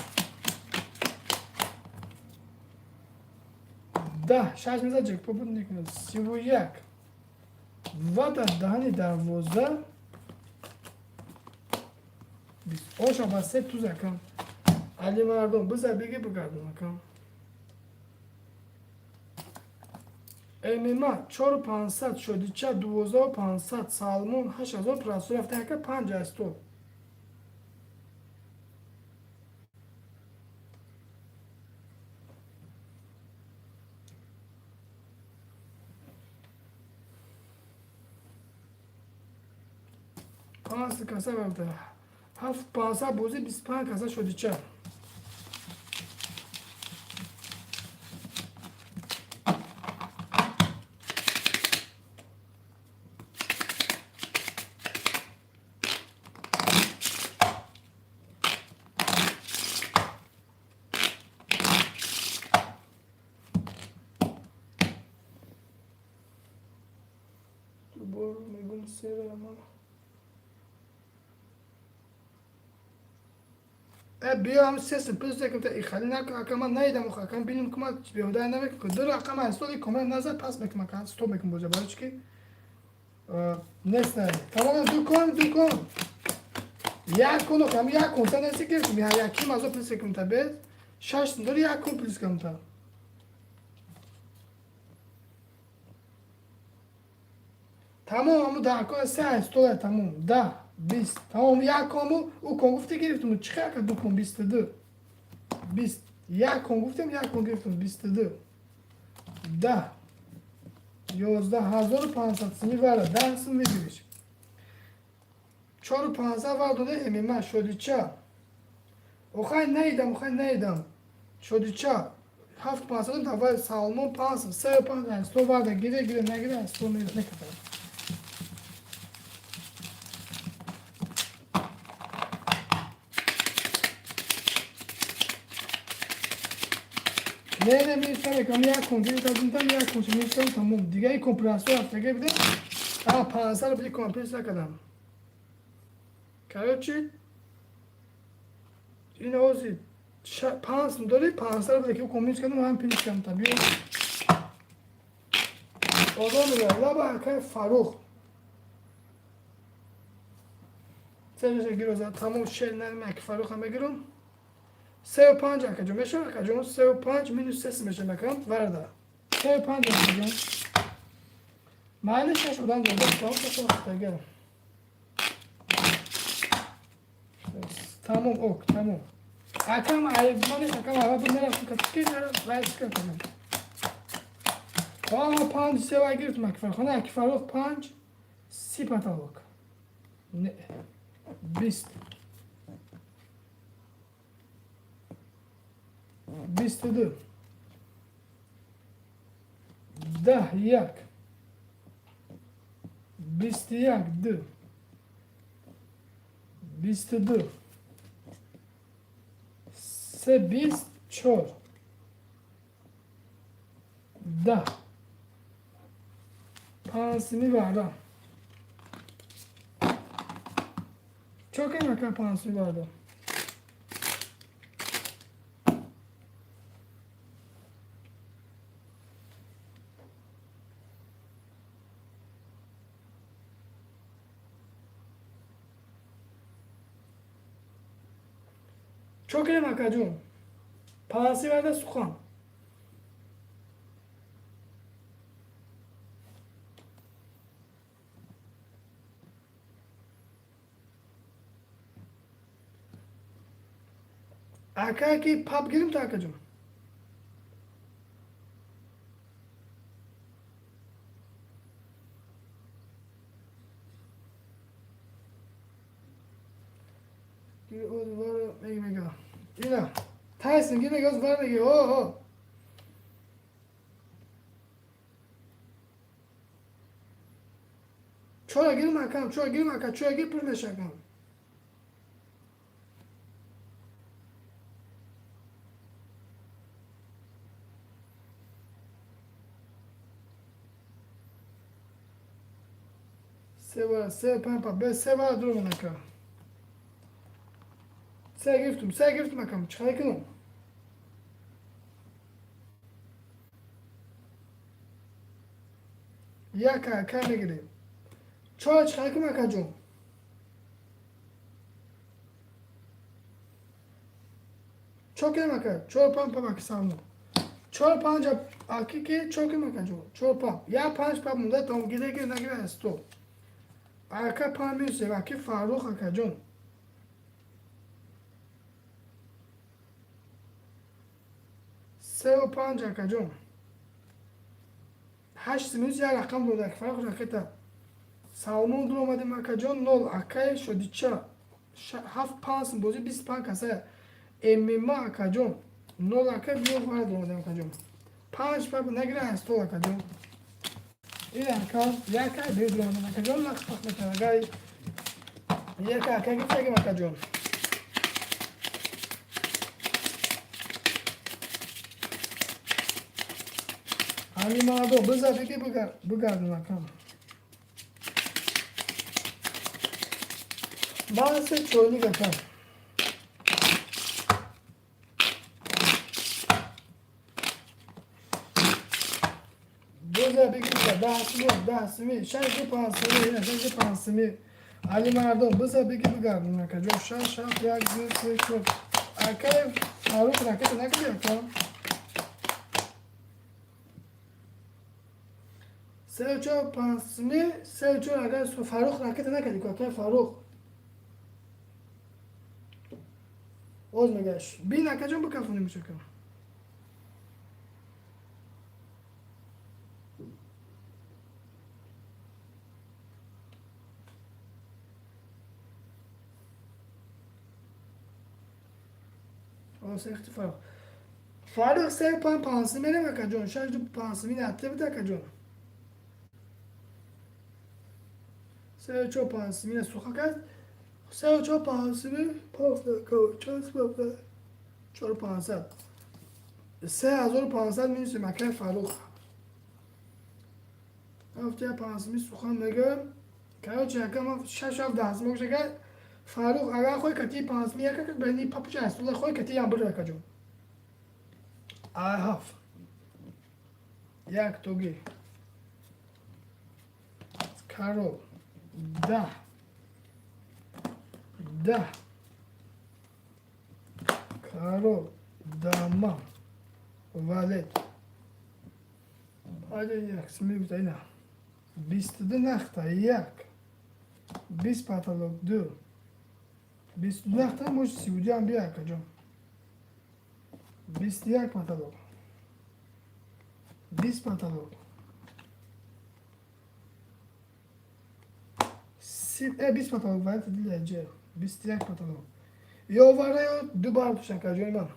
10 шаш мезад ҷекпот буд мекунад. 31 ва дар даҳани дарвоза оша ба се туз акам. Али мардум биза биги бигардон акам. ММА 4500 шодича 12500 Салмон 8000 прасу рафта яка 5 аз то. Панҷ каса рафта. Ҳафт пансад бозӣ 25 каса шодича. Дубор мегум северама. Биё ҳам сесм плюс якм та ихали нак акама наидам ох акам биним кума беҳуда намекун. Ду рақам аз столи комент назад пас мекунам акам стоп мекунам боза барои чи ки нест тамом ду кон ду кон як кон ох ам як кон та нест гирифтем я яким азо плюс якм та без шаш дори як кон плюс кам та тамом аму даҳ кон се аз стола тамом 10 20 тамом як кому ӯ кон гуфте гирифтем чӣ хел ду кон 22 20 як кон гуфтем як кон гирифтем 22 10 11500 сими вара 10 сум мегириш 4500 вар дода ММА шодича охай наидам охай наидам шодича 7500 тавар Салмон 5 3 5 сто варда гире гире нагире сто мекатам. Не, не, мешам якам як кон гирифтам як кон мешам тамом. Дига ин компрессор рафтага бидем. А 500 били компресс накардам. Короче, ин ози 5 дори 500 били ки компресс кардам ҳам плюс кардам та биё. Одам лаба акай Фарух. Сержа гироза тамом шел нами аки Фарух ҳам мегирам. 3 5 акаҷон мешавад акаҷон 3 5 минус 3 мешавад акам варда 3 5 акаҷон майли шаш одам дода тамом тамом ок тамом акам айбмани акам ава бимерафтам катики вайска тамом а 5 се вай гирифтам аки Фархона аки Фарух 5 30 потолок не 20 22 10 1 21 2 22 3 24 10 пансими варда чокем ака пансими варда. Чокерем акаҷон. Паси варда сухан. Ака ки пап гирим та акаҷон. Ина Тайсон ги мега вар меги о о. Чора гирим акам, чора гирим ака, чора гир пур меша акам. Се бара, се панҷ па, бе се бара дуромад ака. Се гирифтум, се гирифтум акам, чӣ хеле кунам? Як ака мегирем. Чора чӣ хеле кунам акаҷон? Чор кунем ака, чор панҷ па аки савно. Чор панҷ аки ки чор кунем акаҷон, чор панҷ. Як панҷ па монда там гире гире нагире стоп. Ака панҷ минус аки Фаррух акаҷон. Сеу панҷ акаҷон. Ҳашт минус як рақам дода аки Фаррух ракета. Салмон дуромадем акаҷон нол акай шодича. Ҳафт панҷ бозӣ бист панҷ каса. ММА акаҷон. Нол ака биё фара дуромадем акаҷон. Панҷ па нагира аз стол акаҷон. Ин ака як ай биё дуромадем акаҷон нақш пах мекунад агар як ака гирифтагим акаҷон. Али мардо бизар биги бигардон акам. Ман се чойник акам. Бизар биги бигар даҳ сими даҳ сими шаш ду панҷ сими ина шаш ду панҷ сими. Али мардо бизар биги бигардон акаҷон шаш ҳафт як ду се чор. Акай Фарух ракета накарди ака? Се чор панҷ сими се чор агар Фарух ракета накарди ку акай Фарух. Оз мегаш. Бин акаҷон бикафонем ака. Сехти Фарух. Фарух се панҷ панҷ сими мерем акаҷон. Шаш ду панҷ сими натте буда акаҷон. Се чор панҷ сими суха кард. Се чор панҷ сими чор чор панҷсад. Се ҳазору панҷсад минусем акай Фарух. Ҳафт як панҷ сими сухан мегӯям. Короче ака ман шаш ҳафт даҳ сими агар Фарух агар хоҳӣ кати панҷ сими як ака бани папуча аст. Хоҳӣ кати ям бир акаҷон. Ай ҳафт. Як тоги. Карол. Даҳ. Даҳ. Карол. Дама. Валет. Панҷ як сими гуфта ина. Бисту ду нахта як. Бист паталок ду. Бисту ду нахта может сиву дуам бия акаҷон. Бисту як паталок. Бист паталок. Бист паталок валет дили ҷе. Бисту як паталок. Ё вара ё ду бар туш акаҷони ман.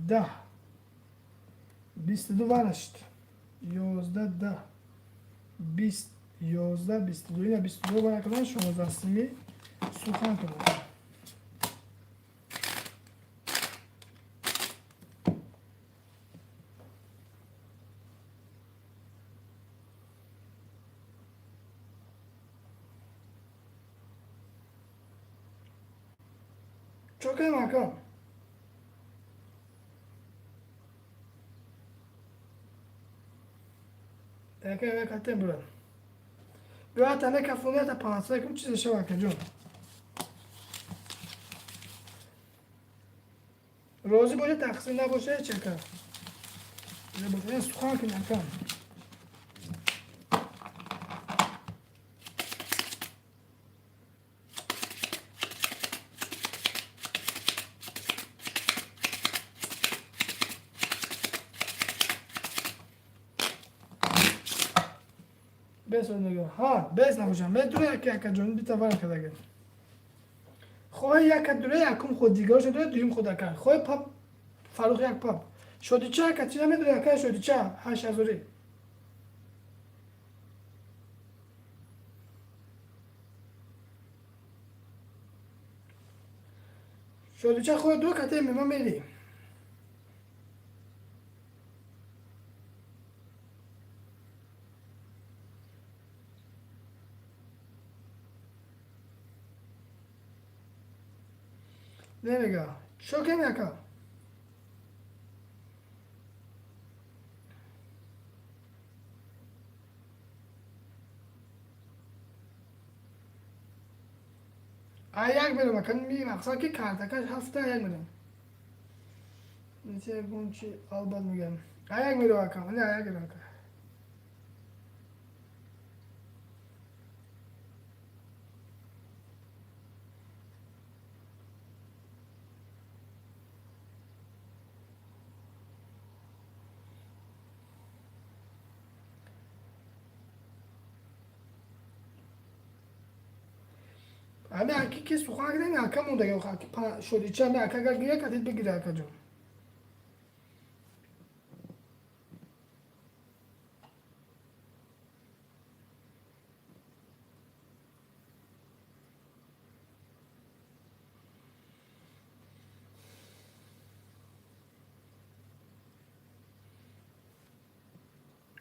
Даҳ. Бисту ду варашт. Ёздаҳ даҳ. Бист ёздаҳ бисту ду. Ина бисту ду вара кардан шонздаҳ сими сухан кунам. Чо кунем ака? Ака як ҳаттем бура. Биё ҳатта мекафони ҳатта панҷсад кум чизе шава акаҷон. Розӣ боша тақсим набоша ҳеч ака. Сухан кун ака. Бес мегӯям. Ҳа, бес набошам. Медура яке акаҷон бита вара кардага. Хоҳи яка дура якум худ дигарша дура дуюм худ ака. Хоҳи пап Фарух як пап. Шодича ака чи намедура ака шодича ҳашт ҳазорӣ. Шодича хоҳи дура кате мема мери. Немега. Чо кем яка? А як мерам ака, ми мақсад ки картакаш ҳафта як мерам. Нече гунчи албат мегам. А як мерам ака, не як мерам ака. Ами аки ки сухан кардем, ака мондаги аки шодича ами ака гар гиря кардед бигира акаҷон.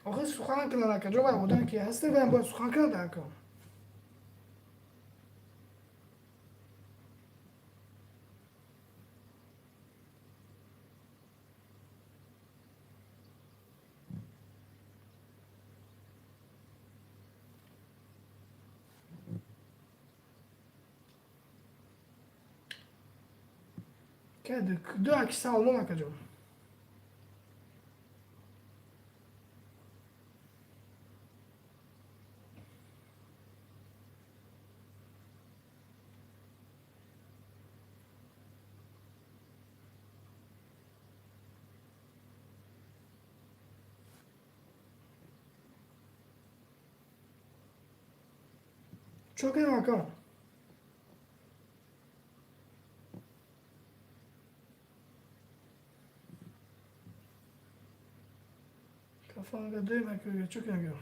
Охир сухан кунад акаҷон, вай одаме ки ҳасте, ваям бояд сухан кунад ака. Ду аки салмон акаҷон. Чо кардем ака? Кафанга дуем ака, чо кардем?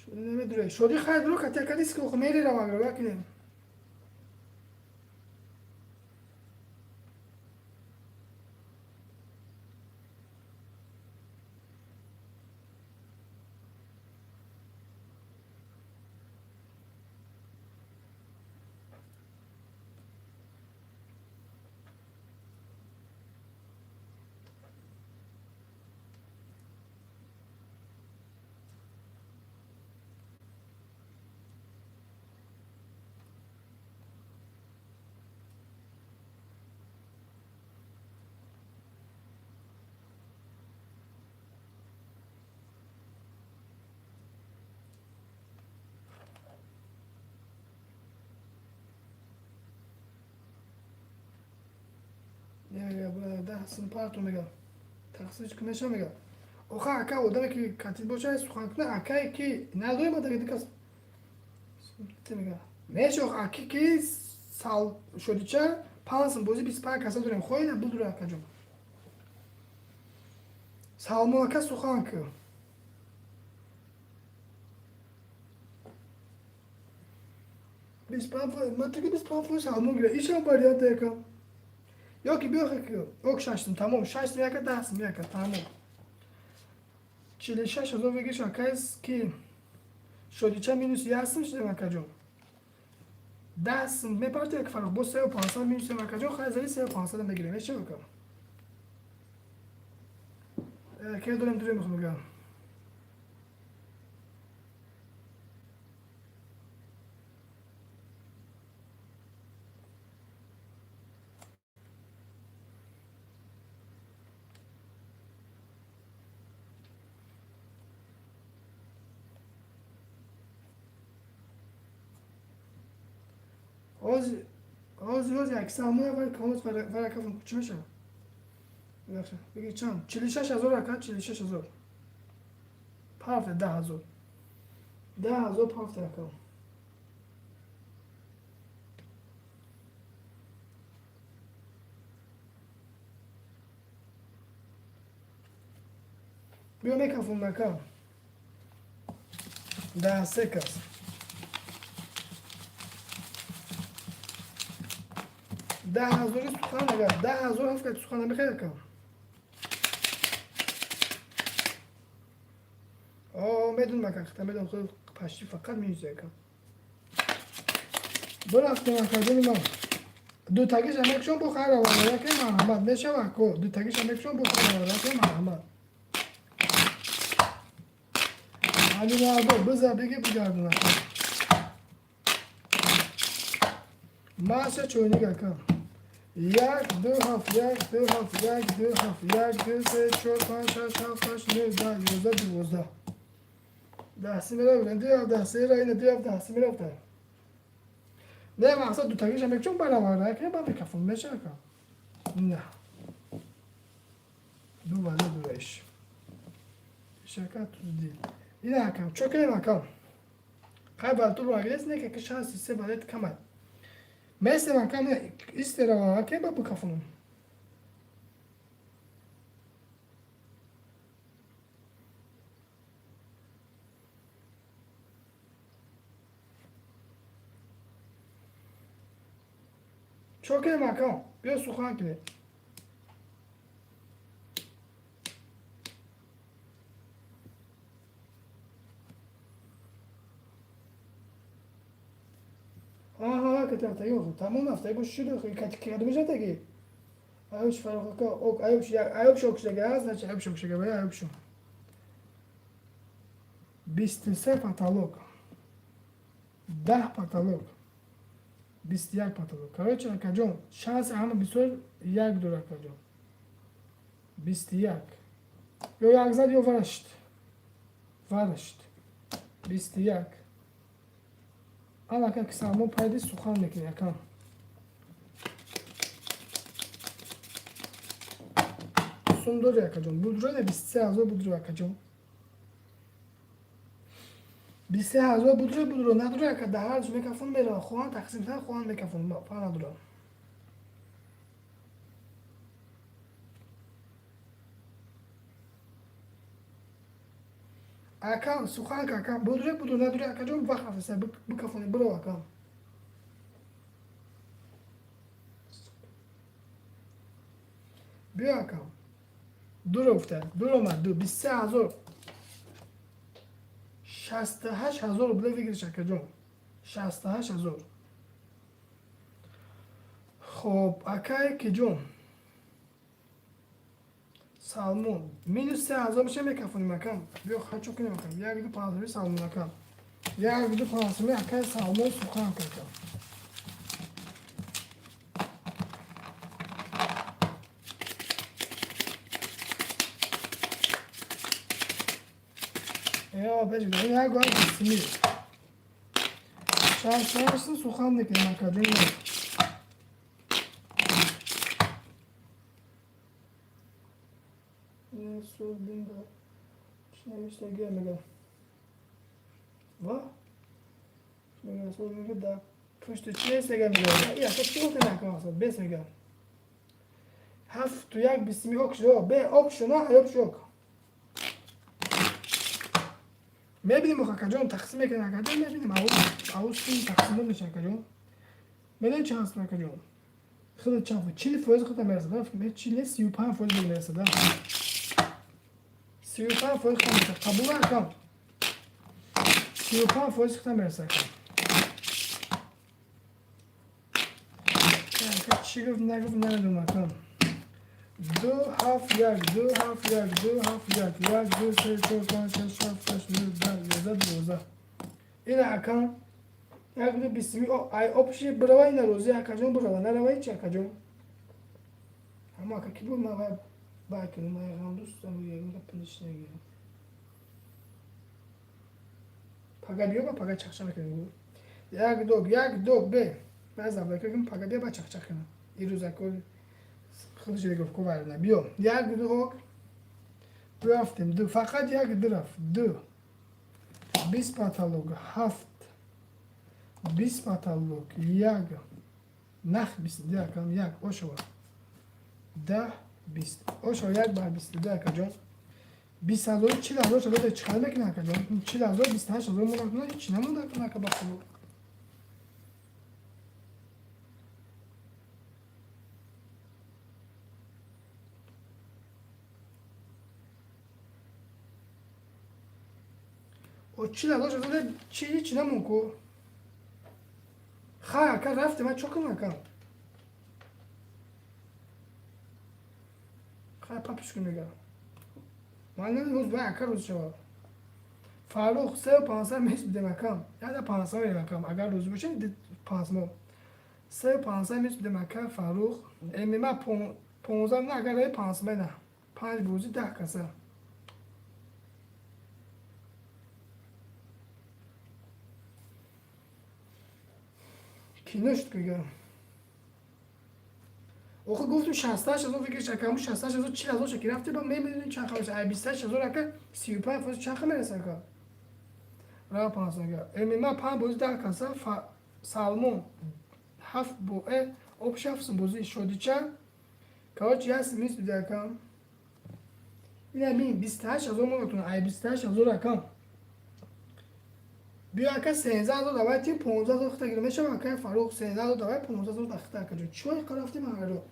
Шоди намедуре. Шоди хайр дуро катя кадис ки мери равагро якинем. Мега 10 сум парту мега. Тақсимш ки меша мега. Оха ака одаме ки катид боша сухан куна акае ки надорем ада дикас. Мега. Меша ох аки ки сал шодича 5 сум бози 25 каса дорем. Хоҳи на будура акаҷон. Салмон ака сухан ку. 25 , ман таки 25% салмон гира. Ишам вариант яка. Ёки биёхе ки ок 6 сум тамом, 6 сум яка, 10 сум яка тамом. 46 000 бигирш акайс ки шодича минус 1 сум шудем акаҷон. 10 сум мепарти як фарқ бо сеу 500 минус акаҷон, хай зари сеу 500 мегирем. Эча ака? Ке дорем дурем мехом мегам. Ҳозир ҳозир ҳозир як салмон вар камоз варакафон чӣ мешавад? Бигир чанд? 46 000 ака, 46 000. Парфе 10 000. 10 000 парфе ака. Биё мекафон ака. 13 кас. 10 ҳазори сухан агар 10 000 ҳафт кати сухан намехоҳед, акам? О, медонам, ака, хита медонам, худ пашти фақат минуси, акам. Бирафтем, акаҷони ман. Дутагиша мекушон, бо хайр аввалаяке, марҳамат, мешава, ко дутагиша мекушон, бо хайр аввалаяке, марҳамат. Алимардо, биза, беги, бигардон, ака. Маша чойник, ака. Як, ду, ҳафт, як, ду, ҳафт, як, ду, ҳафт, як, ду, се, чор, панҷ, шаш, ҳафт, ҳашт, нӯ, 10, 11, 12. Даҳси мерафтан, ду, ҳафт, даҳси ра, ина ду, ҳафт, даҳси мерафтан. Не, мақсад дутагиша мекушон, бараварда, ака, ба микрофон меша, ака. На. Ду ваза дураиш. Шака тузди. Ина, акам, чо кунем, акам? Хай, балту рагрес не, ки шанси се валет камад. Месем, акам, истера, ака, ба бикафонам. Чо кунем, акам? Биё, сухан кунем. Аҳа, кати ҳафтаги тамом ҳафтаги бош шуд, кати кадомиш ҳафтаги? Аюб Фарух ака, ок, аюб аюб шокшага аст, значит, аюб шокшага, бая аюб шо. 23 потолок. 10 потолок. 21 потолок. Короче, акаҷон, шанси ҳама бисёр як дор, акаҷон. 21. Ё як зад, ё варашт. Варашт. 21. Алака ки Салмон пайди сухан мекунӣ, акам. Сум дори, акаҷон. Будро 23 000 будро, акаҷон. 23 000 будро, будро надори, ака, дар ҳар ҷо микрофон мерава, хоҳанд тақсимтар, хоҳанд микрофон, фарқ надорам. Акам, сухан ка, акам, будро, будро надори, акаҷон, вақт рафтаста, бикафони, биро, акам. Биё, акам. Дуро гуфта, дур омад, ду, 23 000. 68 000 рубле выигрыш, акаҷон. 68 000. Хоб, акай киҷон. Салмон. Минус 3000 меша, мекафонем, акам. Биё, хачо кунем, акам. Як ду панҷсами Салмон, акам. Як ду панҷсами, акай Салмон, сухан акам. Я пеш як гуар бисми. Шаш сухан мекунем, акаҷон. Бинга. Чӣ навиштагия мега? Ва? Мега сол мега да пушти чӣ нестага мега? Я чӣ гуфта нака мақсад? Бес мега. Ҳафту як бисми ок шуд. Бе ок шуд, на ок шуд. Мебинем, акаҷон, тақсим мекунем, акаҷон, мебинем, аввал сум тақсимот меша, акаҷон. Медонӣ чанд аст, акаҷон? Хеле чанд, 40% худта мерасад, 40, 35% мерасад. 35% худта мерасад. Қабул, акам. 35% худта мерасад, акам. Чӣ гуфт, нагуфт, намедонам, акам. Ду, ҳафт, як, ду, ҳафт, як, ду, ҳафт, як, як, ду, се, чор, панҷ, шаш, ҳафт, ҳашт, нӯ, 10, 11, 12. Ина, акам, як ду бистими ай опши бирава, ина рӯзи, акаҷон, бирава, нарава чи, акаҷон. Ҳама ака ки буд, ман вай бай кунам, ман ягам дӯстам, ягон пилиш нагирам. Пага биё, ба пага чахчах мекунем. Як дог, як дог, бе. Ман забла кунам, пага биё, ба чахчах кунам. Ирӯз ако худаш гуфт, варна. Биё, як ду ок. Рафтем, ду, фақат як ду рафт, ду. 20 потолок, ҳафт. 20 потолок, як. Нах 22, акам, як, ошова. 10, 20. Ошова, як бар 22, акаҷон. 20 ҳазору 40 ҳазор шуда, чӣ қадар мекунад, акаҷон? 40 ҳазор, 28 ҳазор монда, ҳеч намонда, ака, ба худо. 40 ҳазор шуда, чи ҳеч намон ку. Хай, ака, рафте, ман чо кунам, ака? Хай, папиш кун мега. Ман намедонам, бояд ака рӯз шавад. Фаррух, сеу 500 мест бидем, акам. Яда 500 мерем, акам. Агар рӯз бошем, 500. Сеу 500 мест бидем, ака Фаррух. ММА 15 на, агар раи 500 на. Панҷ бозӣ, 10 каса. Кино шуд кига. Охи, гуфтум, 68 ҳазор фикр акам, 68 ҳазор, 40 ҳазор шаки рафти, ба мемедонӣ чанд хабар, ай 28 ҳазор, ака, 35% чанд мераса, ака? Ра 500. ММА панҷ бозӣ, 10 каса, Салмон ҳафт бо об шафт бозӣ, шодича. Короче, як мис биде, акам. Ина бин, 28 ҳазор монатон, ай 28 ҳазор, акам. Биё, ака, 13 ҳазор давай тим, 15 ҳазор хита гира мешава, ака Фаррух, 13 ҳазор давай, 15 ҳазор да хита, акаҷон. Чиҳо иқа рафтем ҳайро?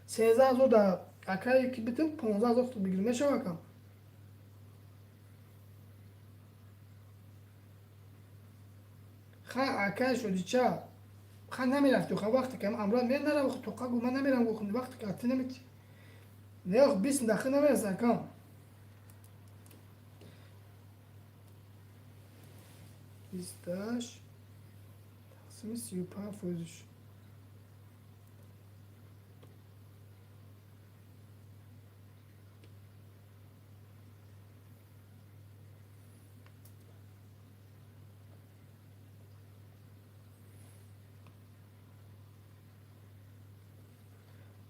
13 ҳазор да акае ки битим, 15 ҳазор хита бигир мешава, акам. Ха, акай шодича, ха, намерафти, ха, вақте ки амрад менарав, тоқа гу, ман намерам, гу, вақте ки ати намети. Не, 20 дахи намераса, акам. 28 тақсими 35 фоизш.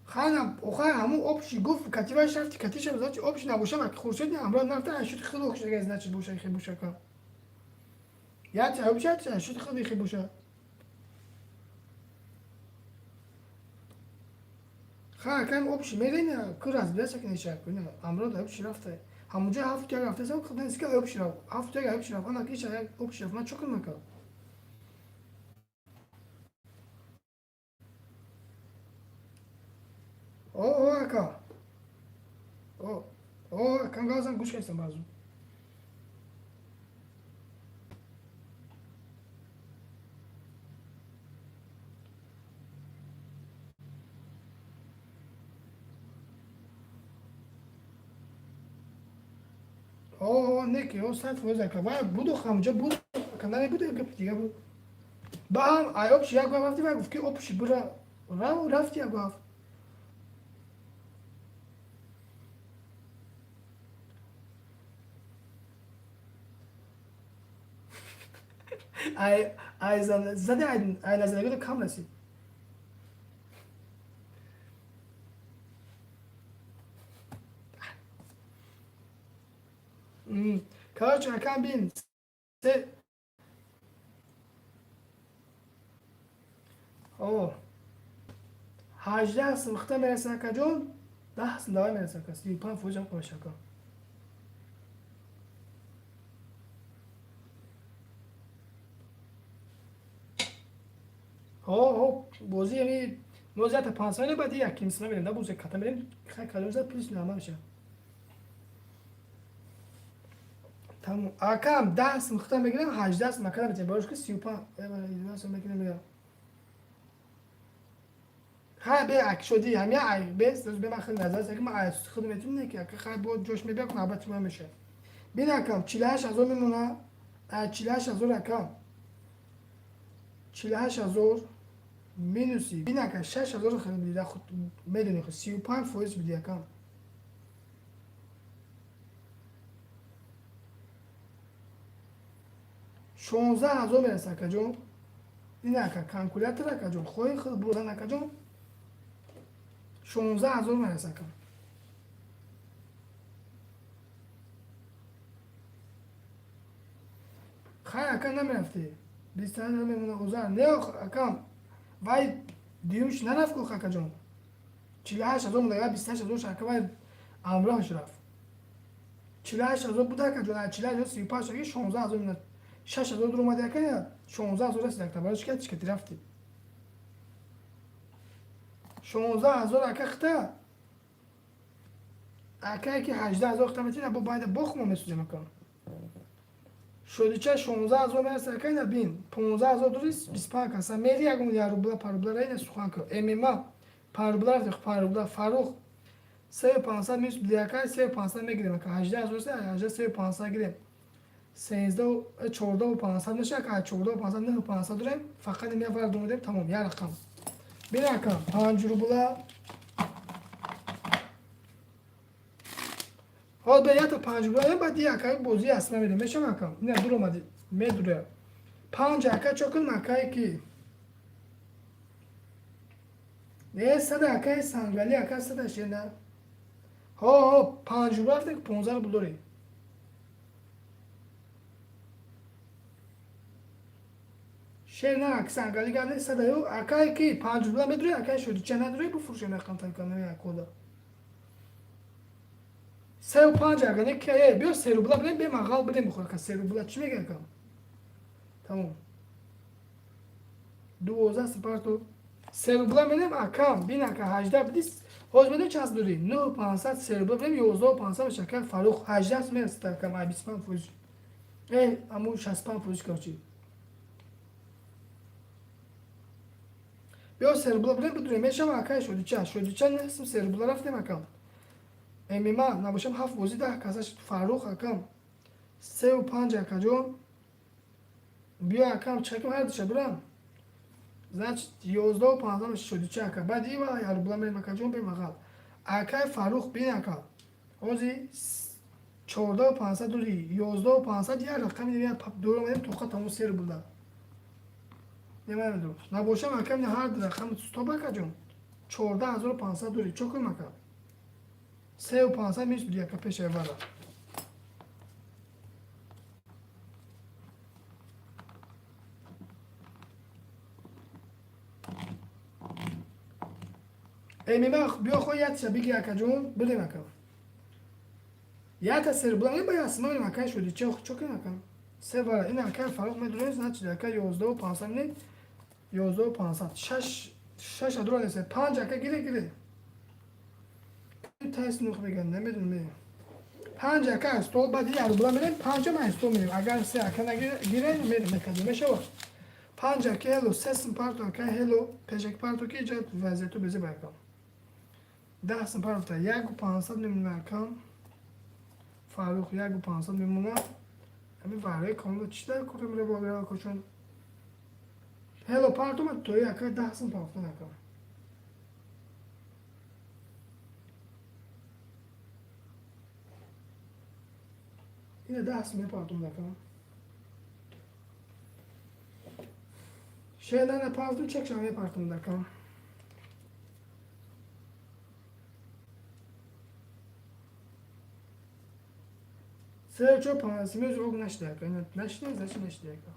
Хана, охай, ҳамун общий гуфт, кативаш рафти, катиша, значит, общий набошам, аки Хуршед ҳамроҳ нарафта, ашуд хеле охшага, значит, боша, хе боша ка. Я ти общий, ашуд хеле хе боша. Ха, акам, общий мерена, ку разбираться кунеша, куна, ҳамроҳ общий рафта. Ҳамунҷо ҳафт як рафта, сам худан ска общий рафт, ҳафт як общий рафт, ана киша як общий рафт, ман чо кунам, ака? О, о, ака. О, о, акам, газам гӯш кардам баъзу. О, не ки, о, 100%, ака. Вай буду ҳамҷо буду, ака, намебуду, гап дига буд. Ба ҳам ай общий як бор рафти, вай гуфт ки общий бура рафти як ҳафт. Ай ай заде, ай назарагиро кам расид. Короче, акам, бин, се о 18 сумхта мераса, акаҷон, 10 сум давай мераса, ака, 35% ам қош, ака. О, бозӣ яъни мо зията 500 баъди яким сина мерем, да, бози ката мерем, хай, кадом зад плюс нама меша. Тамом, акам, 10 сум хита мегирам, 18 сум ака метем, барош ки 35 сум мекунем, мегирам. Хай, бе ак шуди, ҳамя ай бес, бе ман хеле назар ки ман ай худ метунам, не ки ака, хай, бо ҷош мебия кун, албатта ма меша. Бин, акам, 48 ҳазор мемона, 48 ҳазор, акам. 48 ҳазор минуси, бин, ака, 6 ҳазор хеле бидида, худ медони, худ 35% биди, акам. 16 ҳазор мераса, акаҷон. Ин, ака, калькулятор, акаҷон, хоҳи худ бурдан, акаҷон. 16 ҳазор мераса, акам. Хай, ака, намерафтӣ. 28 мемона озар. Не, акам, вай дуюмш нарафт ку, акаҷон. 48 ҳазор монда, 28 ҳазор, ака, вай амроҳаш рафт. 48 000 буда, акаҷон. 48 000 35 аки 16 000, 6000 дуромади, ака, 16 000 расид, ака. Барои чӣ ки чикати рафти 16 000, ака, хита акае ки 18 000 хита метина бо байда бохмо месӯзем, ака. Шодича 16 000 мераса, ака, ина бин, 15 000 дори, 25 каса мери, ягон я рубла парубла ра, ина сухан ка мма 5 рубла рафти, 5 рубла. Фарух, 3500 минус буди, ака, 3500 мегирем, ака. 18 000, ҳаждаҳ, 3500 гирем, сенздаҳ, 14 500 меша, ака. 14 500, 9500 дорем, фақат ин вар домадем, тамом. Як рақам бин, ака, 5 рубла. Ҳол бе ята 5 рубла, баъд ака бозӣ аст, намедем, мешава, ака. Ина дуромади, медуре панҷ, ака. Чо кунем, акае ки не сада, акаи сангали, ака, сада шена. Ҳо, ҳо, 5 рубла рафтем, 15 рубл дорӣ. Шер на, ак сангали гап нест, сада ю, акае ки 5 рубла медурӣ, акаи шодича надурӣ, буфурӯшем рақам. Сеу панҷ, ага, не ки биё 3 рубла бирем, бемағал бирем, бихӯр, ака, 3 рубла. Чӣ мега, ака? Тамом, 12 сипарту 3 рубла мерем, акам. Бин, ака, 18 биди, ҳозир медони чанд дорӣ? 9500. 3 рубла бирем, 11 500 меша, ака. Фарух, 18 мерасад, акам, ай 25%, аму 65%. Короче, биё 3 рубла бирем, бидурем, мешава, акай шодича. Шодича нестм, 3 рубла рафтем, акам. Мма набошам, ҳафт бозӣ, 10 каса. Фаррух, акам, сеу панҷ, акаҷон. Биё, акам, чакам, ҳар душа бирам, значит, 11 500 шодича, ака. Баъд ива 1 рубла мерем, акаҷон, бемағал. Акай Фаррух, бин, ака, ҳози 14 500 дори, 11 500, як рақами дуромадем, тоқа тамом, 3 рубла. Немамедонам, набошам, акам, ҳар рақами стоп, акаҷон, 14 500 дори. Чо кунем, ака? 3500 минус буди, ака, пеша вара. Мма, биё, хо ятша биги, акаҷон, бирем, ака. Ята 3 рубла ба ясма мерем, ака шуди. Чо, чо кунем, ака? Се вара ин, ака Фарух, медонем, значит, ака, 11 500, не, 11 500, шаш, шаш адура нест, панҷ, ака, гире, гире. Тайс нух меган, намедонам. Панҷ, ака, стол. Баъд 1 рубла мерем, панҷа ман стол мерем. Агар се, ака, нагире, мерем, мекадем, мешава. Панҷ, ака, ҳело, се сим парто, ака, ҳело, пешак парто, ки иҷа вазияту безе ба, ака. 10 сим парто, 1500 мемона, ака. Фарух, 1500 мемона. Ами вараи комила чӣ дар кора мера бо акачон? Ҳело парто ма тои, ака, 10 сим партон, ака. Ина 10 сим мепартом, ака. Шелана партум, чекша мепартум, ака. Се, чо, панҷ мез ог нашда, ака. Нашда, значит, нашда, ака.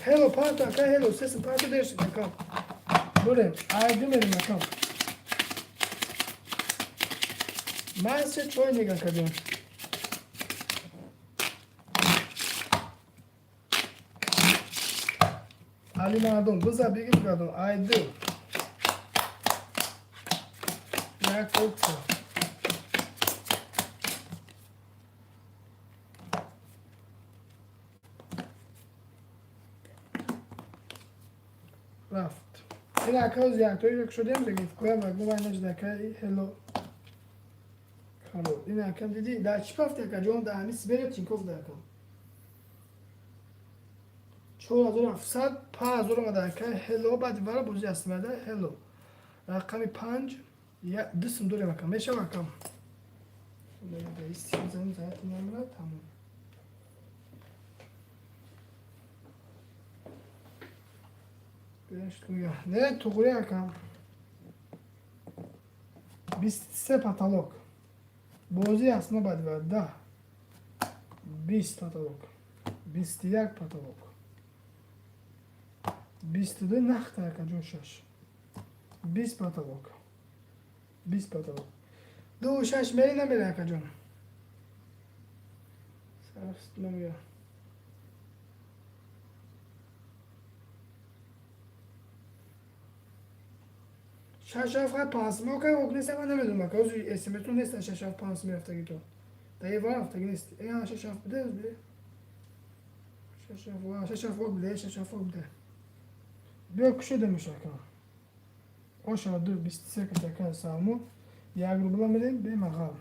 Ҳело парто, ака, ҳело, сесим парто, дершид, ака. Бурем, айду мерем, ака. Ман се чой нега кардем. Али мардум, биза биги бигардум, айду. Як окса. Рафт. Ин ака яктои шудем, регифкоя вагно вай нашда, ака, ҳело. Харо, ин акам диди, дар чӣ пафти, ака ҷон, дар ҳами Сибирия Тинькофф да, ака. 4700, 5000 омада, ака, ҳело. Баъди вара бозӣ астмада, ҳело. Рақами панҷ, ду сум дорем, ака, мешава, ака. Тамом. Не, туғри, ака. 23 потолок. Бозӣ аст баъди вара 10. 20 потолок. 21 потолок. 22 нахта акаҷон 6. 20 потолок. 20 потолок. 2 6 мери намери акаҷон. Сарф намея. Шаш ҳафт хай панҷ мо кай ок нест, ман намедонам ака. Ҳозир смс-тон нест, шаш ҳафт панҷ мерафтаги то. Да ва рафтаги нест. Шаш ҳафт буде, буде. Шаш ҳафт, ва шаш ҳафт ок буде, шаш ҳафт ок буде. Биё кушодемш ака. Оша 2 23 катака салму. Як рубла медем, бемағал.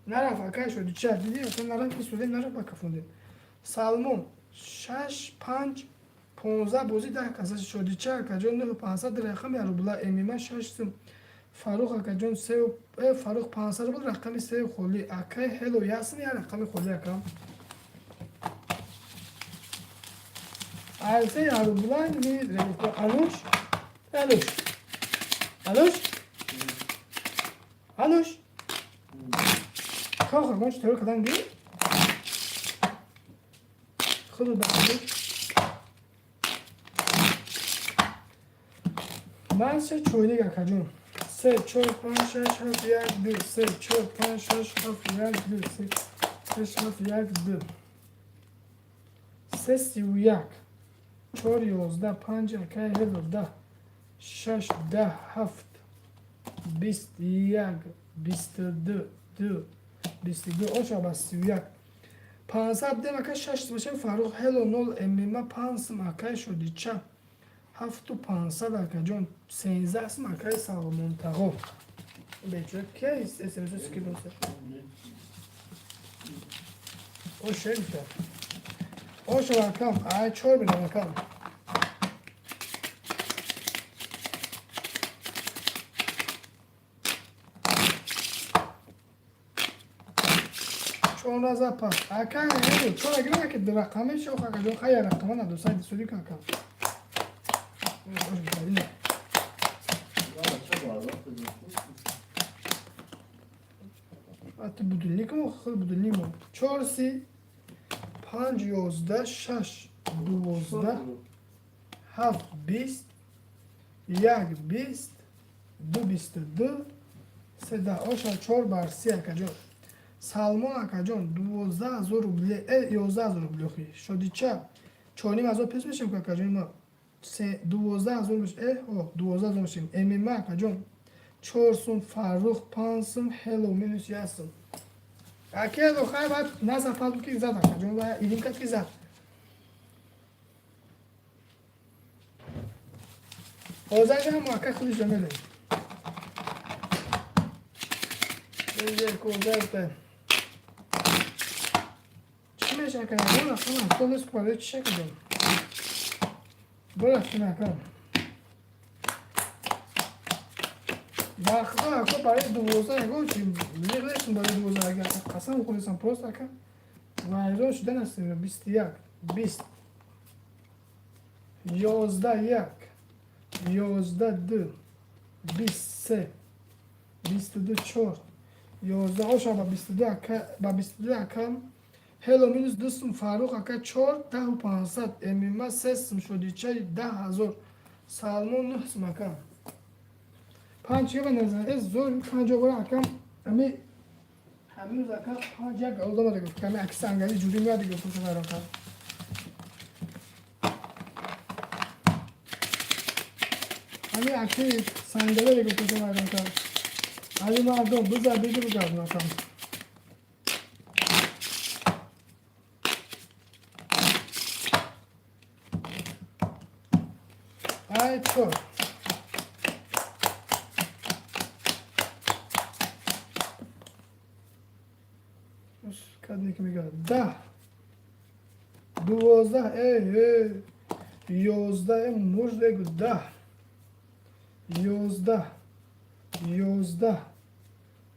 Нарафт акай шуди ча диди, ака нарафт истодем, нарафт ба кафондем. Салмон 6 5 15 бозӣ 10 каса шодича акаҷон 9 500 рақами рубла эмима 6 сум Фарух акаҷон 3 Фарух 500 рубл рақами 3 холӣ акай ҳело ясм я рақами холӣ ака. Айсе я рубла ни Алуш Алуш Алуш Алуш Кохо гонч тор кадан ги худу ба ман се чойник акаҷон 3 4 5 6 7 1 2 3 4 5 6 7 1 2 3 6 7 1 2 3 31 4 11 5 акай ҳело 10 6 10 7 21 22 2 22 оша ба 31 500 дем ака 6 бошем Фарух ҳело 0 эмима 5 сум акай шодича 7 500 акаҷон 13 сум акай Салмонтағо. Бечора ки смс скидоса. Оша гуфта. Оша акам, ай 4 бидам акам. Чор запас. Акай ҳело чор агира ки рақами шох акаҷон хай рақама надосай дисуди акам. Ати будильникмо худ будильникмо. 4 3 5 11 6 12 7 20 1 20 2 22 3 оша 4 бар 3 акаҷон. Салмон акаҷон 12000 рубле, 11000 рубле охи. Шодича 4500 пес мешем ку акаҷон ма. 12000 меш, 12000 мешем. ММА акаҷон 4 сум, Фаррух 5 сум, Hello минус 1 сум. Аке хай баъд назапад ки зад акаҷон ва илим кард ки зад. Озаҷа ҳам ака худиш медем. Чӣ меша ака? Ягон рақам ҳафтод нест барои чӣ шакаҷон? Бурафтем акам. Ба худо ака барои 12 ягон чи меғлесм барои 12 агар қасам хӯресам просто ака вайрон шудан ҳастем. 21 20 11 1 11 2 23 22 4 11 оша ба 22 ака ба 22 акам Hello минус 2 сум Фарух ака 4 10 500 эмима 3 сум шодичаи 10000 Салмон 9 сум акам. 5 ева назар эс зор 5 бора акам ами ҳамин рӯз ака 5 як одам гуфт ками акси ангали ҷури меяд гуфт вайрон кард. Ами акси сангале гуфт вайрон кард. Али мардум бизар биги бигардон акам. Ай чор. Кадне ки мегӯяд 10 12 11 можно эгу 10 11 11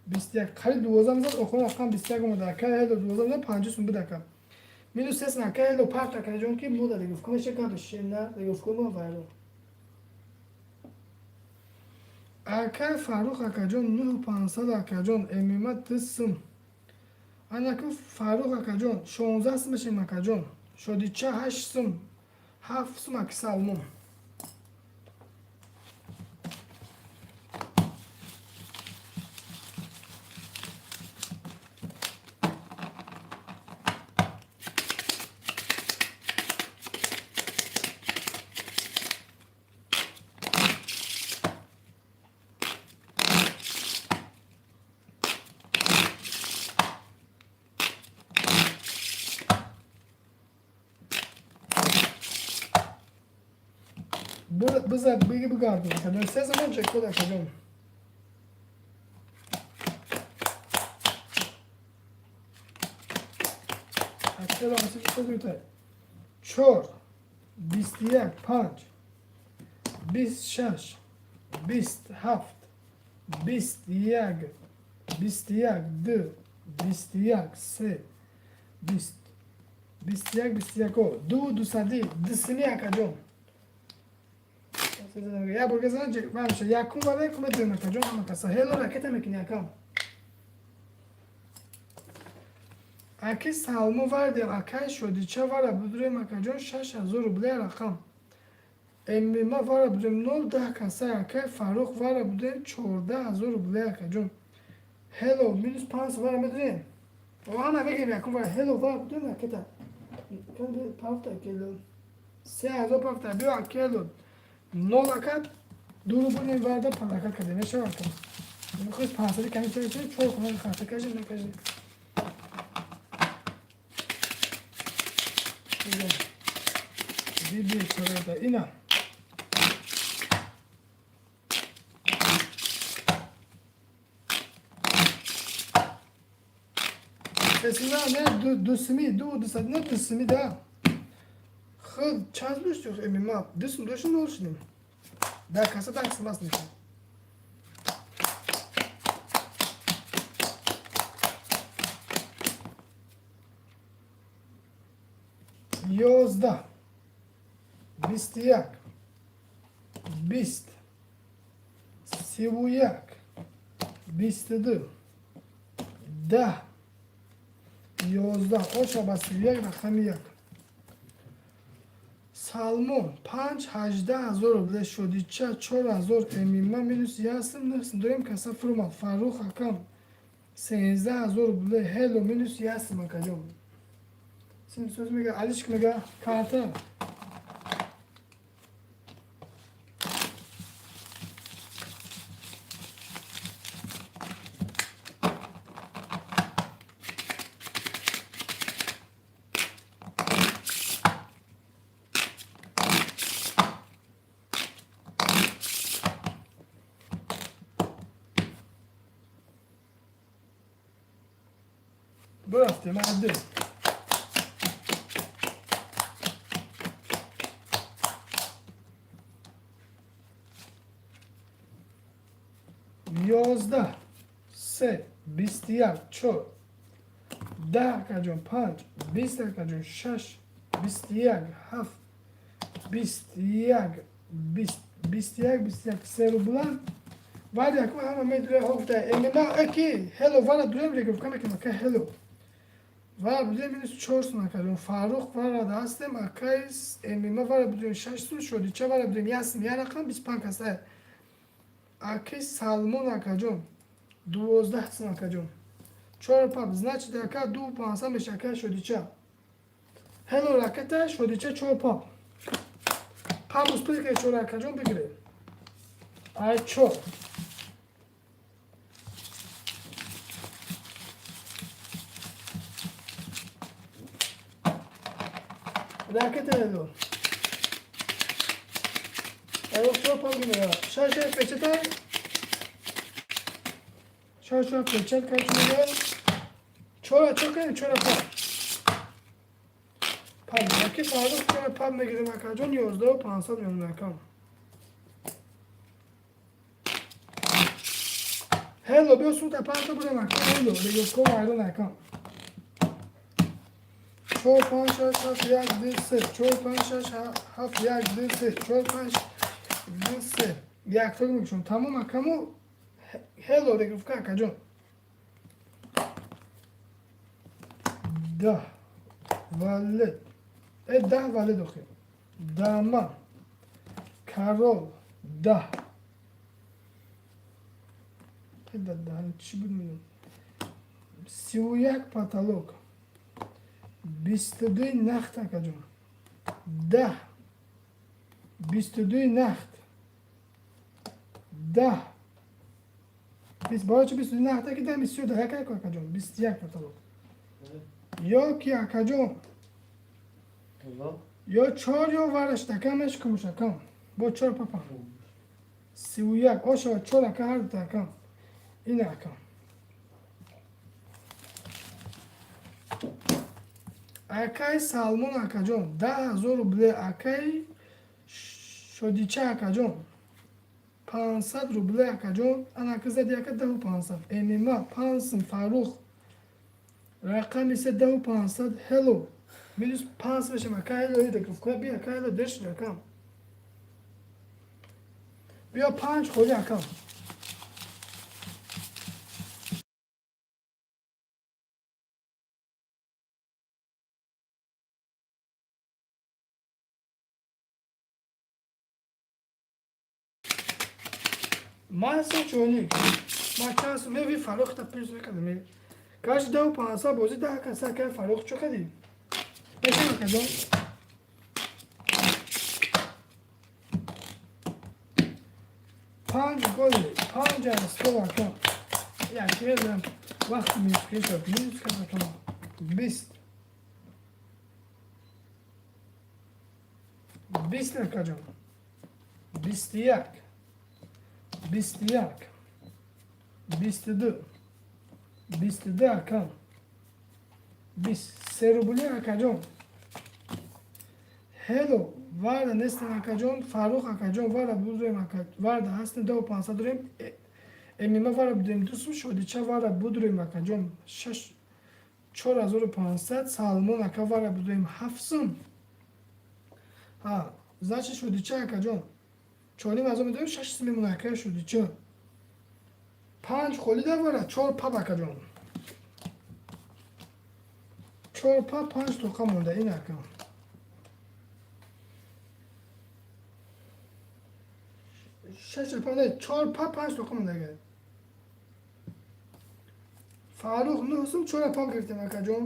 21 қариб 12 мезад охирон рақам 21 омада ака ҳело 12 мезад 50 сум буд ака. Минус 3 ака ҳело парт ака ҷон ки мода дигуфт кунеша кадо шена дигуфт кун вайрон. Ака Фарух акаҷон 9500 акаҷон эмима 2 сум. Анаку Фарух акаҷон 16 сум мешем акаҷон. Шодича ҳашт сум, ҳафт сум аки Салмон. Бизад, биги бигардон. Акаҷон, се замон ҷекпот, акаҷон. Чор, 21, панҷ, 26, 27, 21, 21, ду, 21, се, 20, 21, 21, ду, дусадӣ, дусими, акаҷон. Як бор газан мамша якум вале кумедем, акаҷон, ҳама каса. Ҳело, ракета мекунӣ, акам. Аки Салмо вардем, акай Шодича вара будурем, акаҷон, 6000 рубле рақам. Эмима вара будурем, нол даҳ каса, акай Фаррух вара будурем, 14 000 рубле, акаҷон. Ҳело, минус панҷ вара медурем. Ҳама бегем якум вара. Ҳело, вара будурем ракета. Пафта кело. 3000 пафта, биё акело. Нол ака, ду рубли варда падака кардем, мешава, ака. Мехоҳед пансади ками чор кунад, хаста кажи, накажи. Биби чорада ина. Сесина не дусми, ду дусад не дусми да. Худ чанд дошти эмима? Дусм дошти нол шудем. Да каса так смас нишад. 11, 21, 20, 31, 22, 10, 11, оша ба 31 рақами як. Салмон панҷ 18 000 рубле, Шодича 4000, эмима минус ясм нӯҳсм дорем, каса фурмад. Фаррух акам 13 000 рубле, ҳело минус ясм, акаҷон. Симсоз мега, Алишк мега, карта. Бурафтем, адди. 11, се, 21, чор, 10, акаҷон, панҷ, 20, акаҷон, шаш, 21, ҳафт, 21, 20, 21, 21, се рубла. Вари якум ҳама медуре ҳофта эмима аки ҳело вара дурем регировка мекунем, ака ҳело. Вара будем минус чор сум, акаҷон. Фаррух вара ҳастем, акай эмима вара будем шаш сум, Шодича вара будем ясм, як рақам 25 каса. Аки Салмон, акаҷон, 12 сум, акаҷон. Чор пап, значит, ака ду пансад меша, ака Шодича. Ҳело ракета Шодича чор пап. Пап успел ки чор, акаҷон, бигире. Ай чор. Ракета ҳело. Ай чор пап гире. Шаш печатай. Шаш печат качуга. Чора чор кардем, чора пап. Пап, аки Фаррух чора пап мегирем, акаҷон, 11 500 мемонад, акам. Ҳело, биё сумта панҷта будем, ака, ҳело, регировка вайрон, акам. Чор, панҷ, шаш, ҳафт, як, ду, се, чор, панҷ, шаш, ҳафт, як, ду, се, чор, панҷ, ду, се. Якто мекушам. Тамом, акаму ҳело регировка, акаҷон. 10 валет. Даҳ вале дохил. Дама. Карол. 10. Чӣ буд мегӯям? 31 потолок. 22 нахт акаҷон. 10. 22 нахт. 10. Барои чӣ 22 нахт аки дам 31 акаҷон. 21 потолок. Ё ки акаҷон. Ё чор ё вараштакам кумушакам. Бо чор папа. 31. Ошава чор ака ҳар дута акам. Ин акам. Акаи Салмон акаҷон 10 000 рубле. Акаи Шодича акаҷон 500 рубле акаҷон. Анаки зади ака 10 500. Эмима пансм Фаррух рақами се 10 500. Ҳело минус панс мешам ака ҳело ида би ака ҳело дер шуд акам. Биё панҷ холи акам. Ман се чойник. Ман чанд сум меви Фаррух та пирс мекардам. Каш 10 500 бозӣ даҳ каса акай Фаррух чӣ кардӣ? Мешам акаҷон. Панҷ голи, панҷ астол акам. Як мезанам вақти минус шуд, минус кард акам. 20. 20 акаҷон. 21. 21. 22. 22 акам. 20. Се рубли акаҷон. Ҳело варда нестем акаҷон. Фаррух акаҷон варда будурем ака варда ҳастем 10 500 дорем. Эмима варда будурем ду сум. Шодича варда будурем акаҷон шаш 4500. Салмон ака варда будурем ҳафт сум. Ҳа, значит Шодича акаҷон 4 500 медорем, шаш сум мемона акаи Шодича. Панҷ холи давара чор пап акаҷон. Чор пап панҷ тоқа монда ин ака. Шаш пап не чор пап панҷ тоқа монда агар. Фаррух нӯҳ сум чор пап гирифтем акаҷон.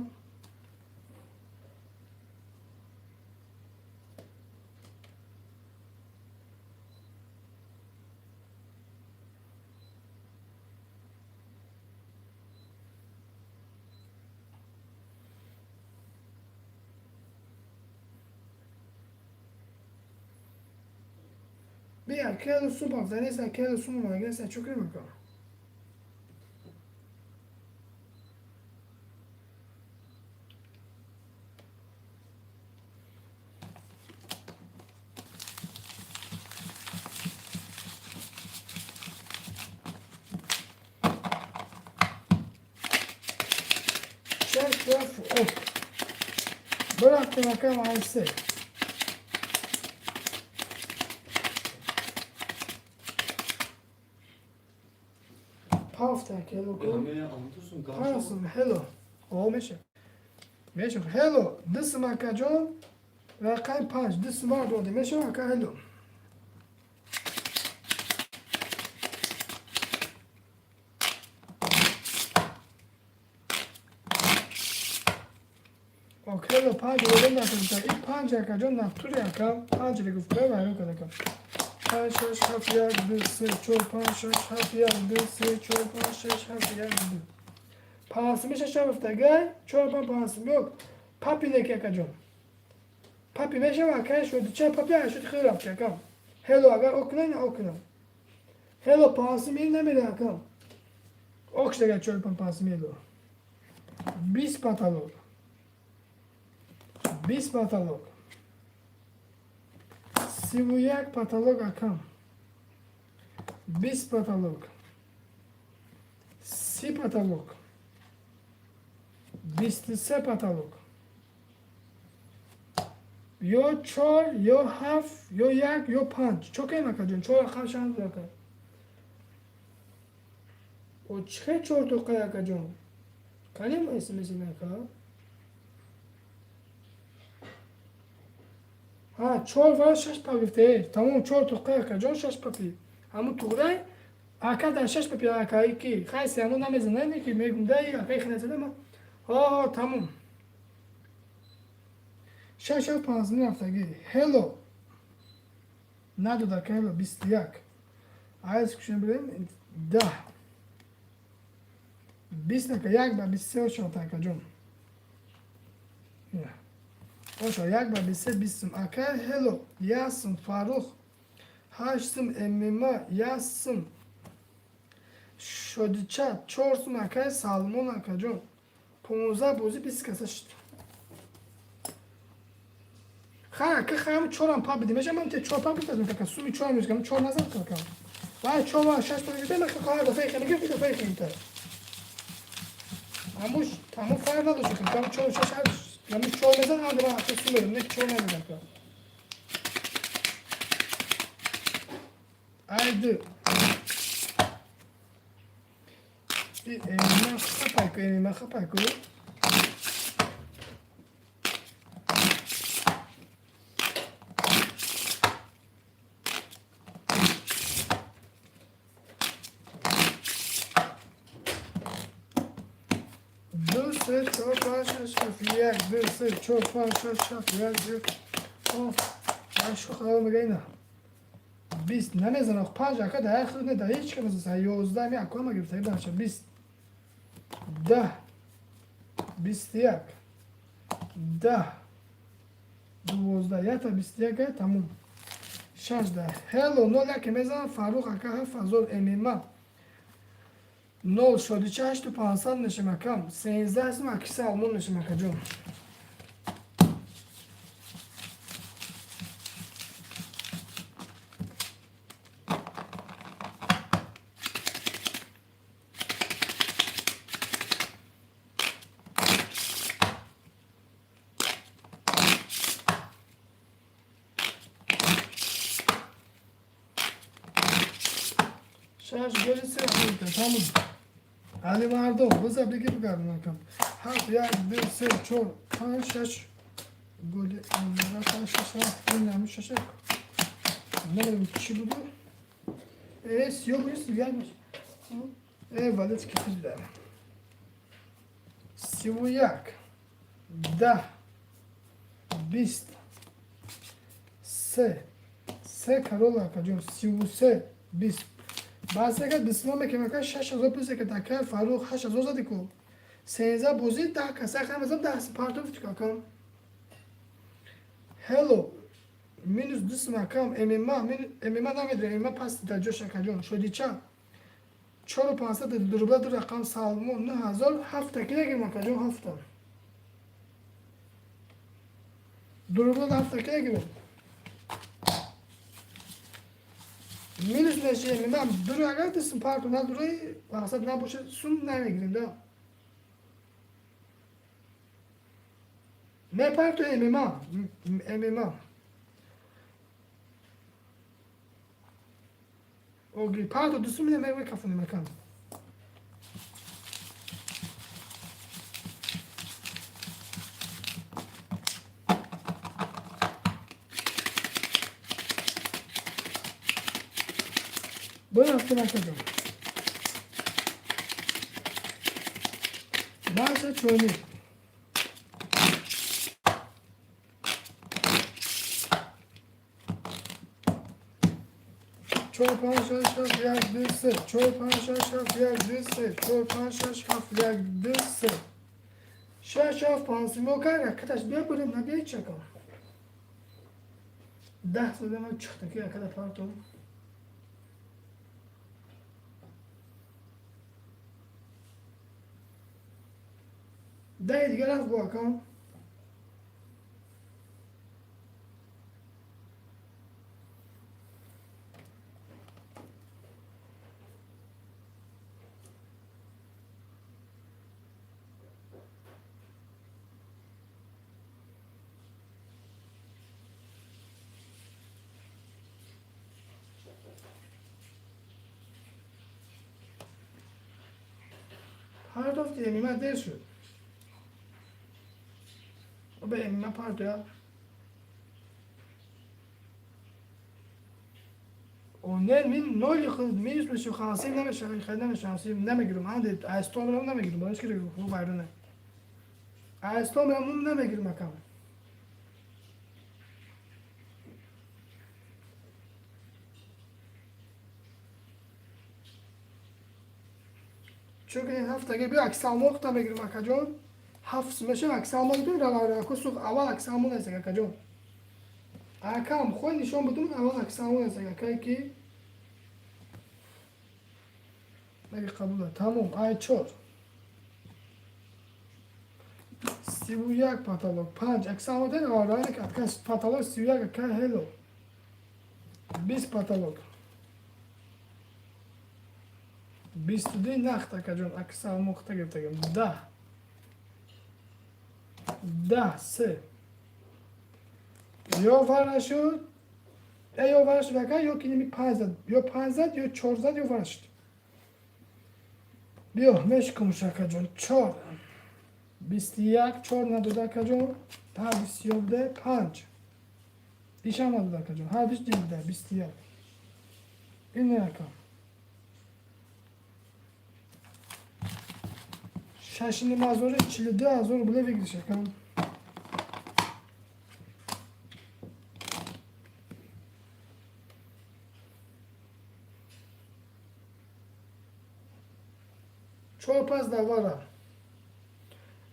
Бия келу сум пафта неста келу сум омада неста чӣ кунем ака? Шаш рафт оп. Бирафтем ака ай се. Пафта кело ку. Пансум ҳело. О меша. Меша ҳело дисм акаҷон рақами панҷ дисм вар додем меша ака ҳело. Ок ҳело панҷ додем накунта. И панҷ акаҷон нафтури ака панҷ регуфта вайрон кард ака. 5 6 7 1 2 3 4 5 6 7 1 2 3 4 5 6 7 1 2. Пансими шаш рафтагай чор пан пансим ёк папи неки акаҷон. Папи мешава акай шуд ча папи шуд хеле рафт акам. Ҳело агар окна на окна. Ҳело пансим ин намере акам. Ок шдага чор пан пансим ҳело. 20 потолок. 20 потолок. 31 потолок акам. 20 потолок. 30 потолок. 23 потолок. Ё чор, ё ҳафт, ё як, ё панҷ. Чо кунем акаҷон? Чор рақам шанд ака. О чӣ чор тоқай акаҷон? Канем смс ака? Ҳа, чор ва шаш па гирифте. Тамом, чор туққа акаҷон, шаш папи. Ҳамун туғрай ака дар шаш папи акаи ки хайси ҳамун намезанад, ки мегум дай акаи хеле ма. Ҳо, тамом. Шаш ҳафт панҷ рафтагӣ. Ҳело. Надод ака ҳело 21. Айс кушем бирем 10. 20 ака як ба 23 шод акаҷон. Оша як ба 23 20 ака ҳело ясм Фарух 8 сум ММА 1 сум Шодича 4 сум акаи Салмон акаҷон. 15 бозӣ 20 каса шуд. Хай ака хаям чорам па бидим. Меша ман те чор па гирифтам кака суми чор мешкам чор назад кака. Вай чор ва шаш па гирифтам ака хай дафъа хеле гирифт дафъа хеле гирифт. Амуш тамом фарқ надошт ки чор шаш ҳашт ҳамун чор мезан ҳам дама ака сум медам не чор назад ака. Айди. Эмима хапайку, эмима хапайку. Ду, се, чор, панҷ, шаш, ҳафт, як, ду, се, чор, панҷ, шаш, ҳафт, як, ду, оф, аш худо мега ина. 20 намезанам, панҷ ака дар як худ не, дар ҳеҷ ка мезанам, 11 ми ака ма гирифта бача 20. 10 21 10 12 ята 21 ая тамом. 16 ҳело нол яке мезанам Фарух ака 7000 ММА нол Шодича 8500 мешем акам 13 сум аки Салмон мешем акаҷон. Шаш гӯли се хӯрда тамом. Али мардум биза биги бигардон акам. Ҳафт як ду се чор панҷ шаш голи панҷ шаш ҳафт ин ҳамин шаш намедонам чӣ буду. Э сиёҳ нест як э валет ки филда. 31 10 20 се се карола акаҷон 33 20 баъзе ка бисмо мекунам ака 6000 плюс ка дака Фарух 8000 зади ку 13 бозӣ 10 каса хам зам 10 партов ту акам. Ҳело минус 2 сум акам ММА ММА намедонам ММА пас дар ҷош акаҷон. Шодича 4500 рубла ду рақам Салмон 9000 ҳафта ки нагирем акаҷон ҳафта. Ду рубла ҳафта ки нагирем. Минус мешем ман дуру агар дисм парту надури мақсад набошад сум намегирем да. Не парту ММА ММА. Оги парту дусум не мегӯй кафони макан. Бурафтем акаҷон. Баша чойник. Чор панҷ шаш ҳафт як ду се чор панҷ шаш ҳафт як ду се чор панҷ шаш ҳафт як ду се шаш ҳафт панҷ симо кар акаташ бия бурем набия чакам. 10 сода ман чиқта ки акада партом. Даҳи дигар рафт бо акам. Партофти ММА дер шуд. Ба ММА партоя. Не, мин ноли худ минус мешим, хансим намешам, хай намешам, хансим намегирам. Анде айстон мерам намегирам. Барои ки хуб байрона. Айстон мерам намегирам акам. Чунки ҳафтаги биё аксалмоқта мегирам акаҷон. Ҳафт мешам аксалмоқ ду сух аввал аксалмон аст акаҷон. Акам хой нишон будум аввал аксалмон аст акае ки наги қабула. Тамом ай чор. 31 потолок 5 аксалмон ден аввал отказ потолок 31 ака хело. 20 потолок. 22 нахт акаҷон аксалмоқта гирифтагим. 10 10 се. Ё вар нашуд, ё вар нашуд ака, ё ки ними 5 зад, ё 5 зад, ё 4 зад, ё вар нашуд. Биё мешкумш акаҷон 4 21 4 надода акаҷон, ҳар 21 5. Ишам надода акаҷон, ҳар 21 21. Ин не ака. 6,5 ҳазори 42 ҳазор рубле выигрыш акам. Чор пас давара.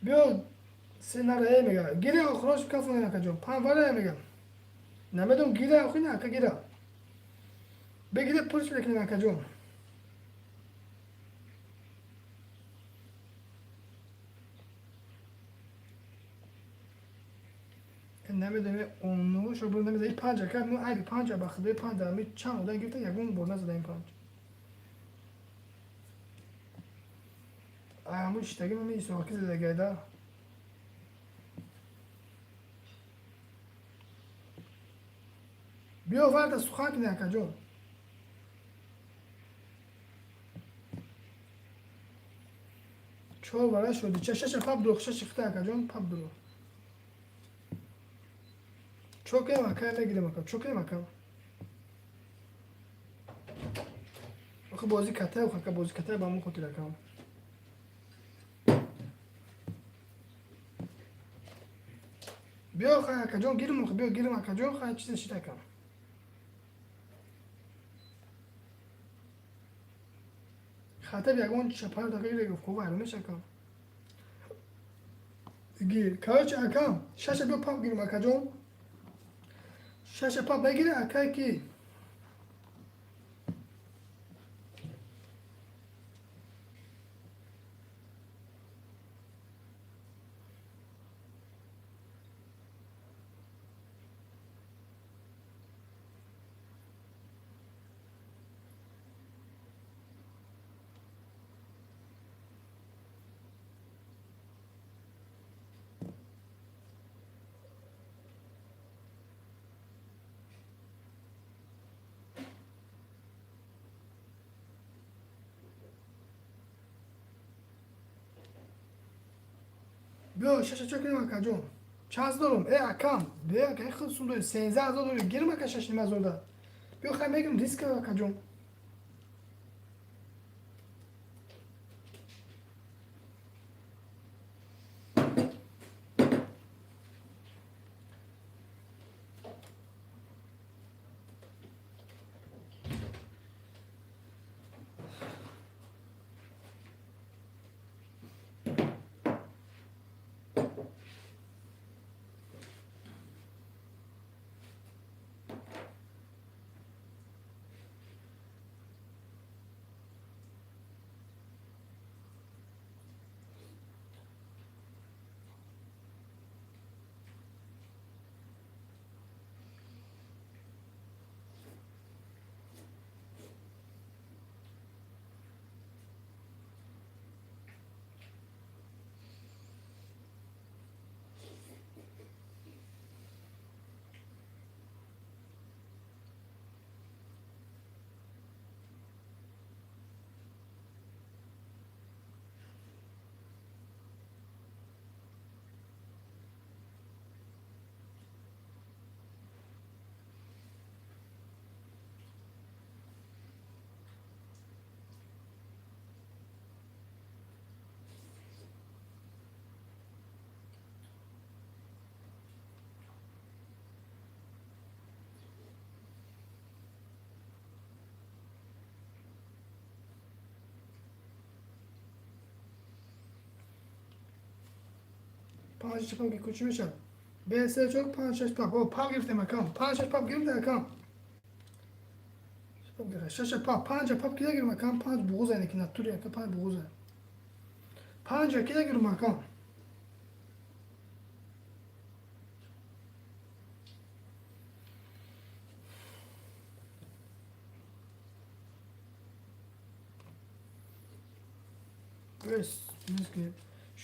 Биё сенарае мега. Гире охирош кафон акаҷон. Панҷ варае мега. Намедонам гире охи на ака гира. Бегире пулш мекунем акаҷон. Намедонем ону шо бур намедонем панҷ ака ну айби панҷ ба худои панҷ ами чанд одам гирифта ягон бор назада ин панҷ. Ҳамун иштаги ман исоқи задагайда. Биё варда сухан кунӣ акаҷон. Чор вара шуди. Шаша пап дурух, шаши хита акаҷон, пап дурух. Чокем ака мегирем ака, чокем ака. Охи бози катай, ака бози катай ба мон хотир ака. Биё хай акаҷон гирим, биё гирим акаҷон, хай чизе шид ака. Хатаб ягон чапар дака гире гуфт, хуб айрон меша ака. Гир. Короче акам, шаша биё пап гирим акаҷон. Шаша пап мегире акай ки биё шаша чо кунем акаҷон. Чанд дорум? Э акам, биё ака худ сум дорӣ 13 ҳазор дорӣ, гирим ака 6,5 ҳазор да. Биё хай мегирим риска акаҷон. Панҷ шаш пап ки чӣ мешавад? Бе се чор панҷ шаш пап. О, пап гирифтем акам. Панҷ шаш пап гирифтем акам. Шаша пап, панҷа пап ки нагирем акам, панҷ буғуза ки натури ака панҷ буғуза. Панҷа ки нагирем акам.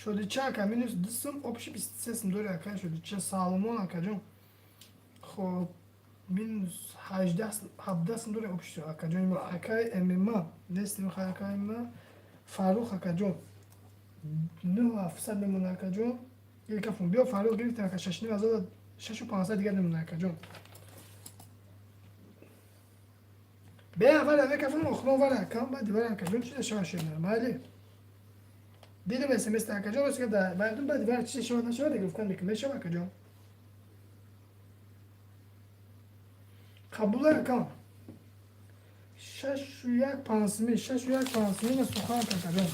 Шодича ака минус 2 сум, общий 23 сум дори ака шодича Салмон акаҷон. Хоб минус 18 17 сум дори общий акаҷони мо акаи ММА нестем хай акаи ММА Фаррух акаҷон 9700 мемона акаҷон. Гирикафун биё Фаррух гирифтем ака 6500 6500 дигар мемона акаҷон. Бе аввал авекафун охирон вара акам баъди вара акаҷон чи нашава шед майли. Дидам смс акаҷон рост карда баъдум баъди вара чи шавад нашавад гуфтан мекунам мешава акаҷон. Қабула акам. 6 1 пансми 6 1 пансми на сухан акаҷон.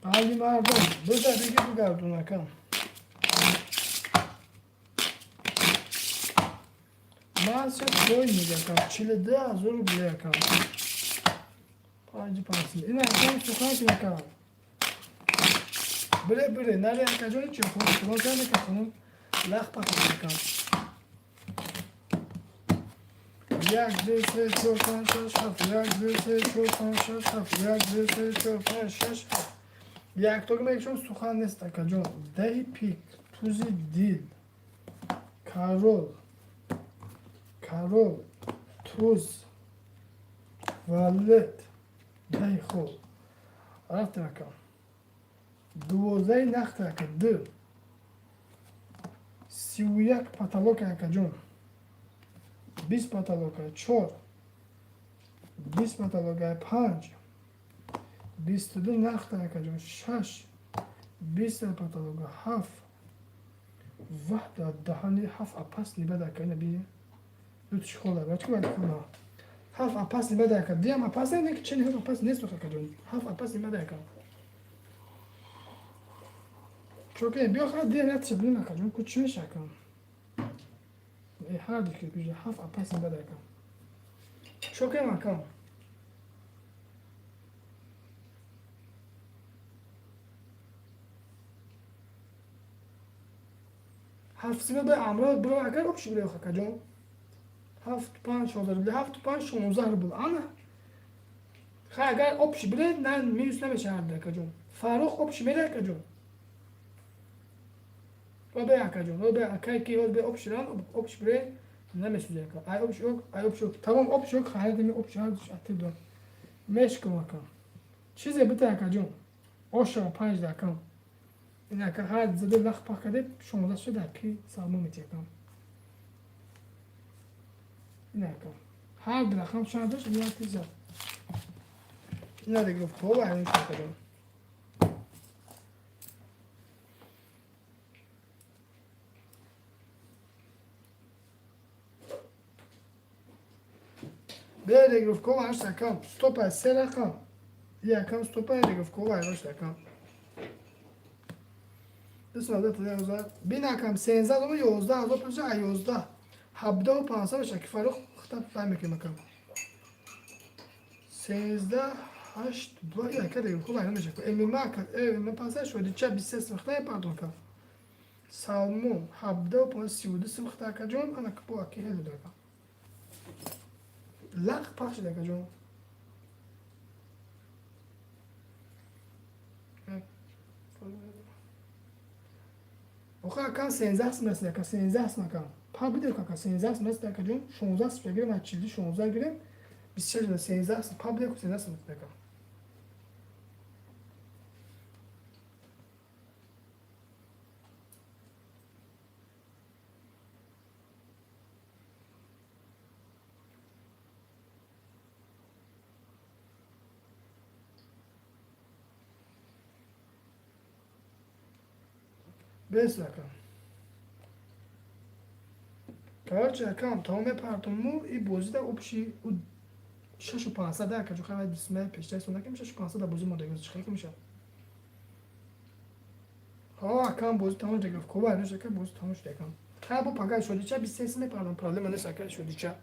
Али мардум, бизар дига бигардун акам. Ман се той мегакам, 42 000 рубли акам. Панҷ панси. Ина акам сухан акам. Бире бире, нари акаҷон чи хун, хун канда ка хун лах пах акам. Як, ду, се, чор, панҷ, шаш, ҳафт. Як, ду, се, чор, панҷ, шаш, ҳафт. Як, ду, се, чор, панҷ, шаш, ҳафт. Яктога мегӯшон сухан нест акаҷон. Даҳи пик, тузи дил, король, король, туз, валет, даҳи хол. Рафтем акам. 12 нахт ака, ду. 31 потолок акаҷон. 20 потолока, чор. 20 потолока, панҷ. 22 нахт акаҷон, шаш. 20 потолока, ҳафт. Ваҳ даҳани ҳафт апас нибад ака, ина бини. Лутши хола, бачки бад хола. Ҳафт апас нибад ака. Диам апас не ки чени ҳафт апас нест акаҷон. Ҳафт апас нибад ака. Чоке, биё ха диам як бинем акаҷон, ку чӣ меша ака? Э ҳар ду ки ҳафт апас нибад ака. Чокем акам. Ҳафт сима ба амро биро агар общий биро акаҷон. Ҳафт панҷ 16 рубл, ҳафт панҷ 16 рубл. Ана. Хай агар общий бире, на минус намешавад акаҷон. Фаррух общий мере акаҷон. Обе акаҷон, обе акай ки обе общий ран, общий бире намесӯзи ака. Ай общий ок, ай общий ок. Тамом общий ок, харидами общий ҳар атиб дор. Мешкам акам. Чизе бита акаҷон. Оша панҷ да акам. Ин ака ҳар заде вақт пах карде 16 шуда ки салмон мети акам. Ин акам. Ҳар ду рақам чанд дошт, ин як зад. Ина дига хоб айрон шуд акаҷон. Бе регировка ҳашт акам. Стопа се рақам. Якам стопа регировка ҳашт акам. Бин акам сенздаҳ дома 11 000 паша 11 17 500 меша ки Фаррух хитаб фаҳм мекунем акам. 13 ҳашт ду яка регировка айрон меша. ММА ака, ММА панса шодича 23 сум хита пардон акам. Салмон 17 500 32 сум хита акаҷон, ана бо аки хеле доракам. Лақ пахш шуда акаҷон. Охир акам 13 сум расид ака, 13 сум акам. Па бидем ака, 13 сум расид акаҷон, 16 сум гирем, аз чилди 16 гирем, 26 13 сум, па бидем 13 сум ака. Бес ака. Короче, акам, тамом, мепартому и бозида общий 6500, акаҷо хай бисмилла, пештар сонакем, 6500 бозӣ мондагӣ чӣ хел мешавад? Ҳо, акам, бозӣ тамом шуд. Кова неш, ака, бозӣ тамом шуд, акам. Хай, бо пага шодича 23 мепардам, проблема нест, ака, шодича.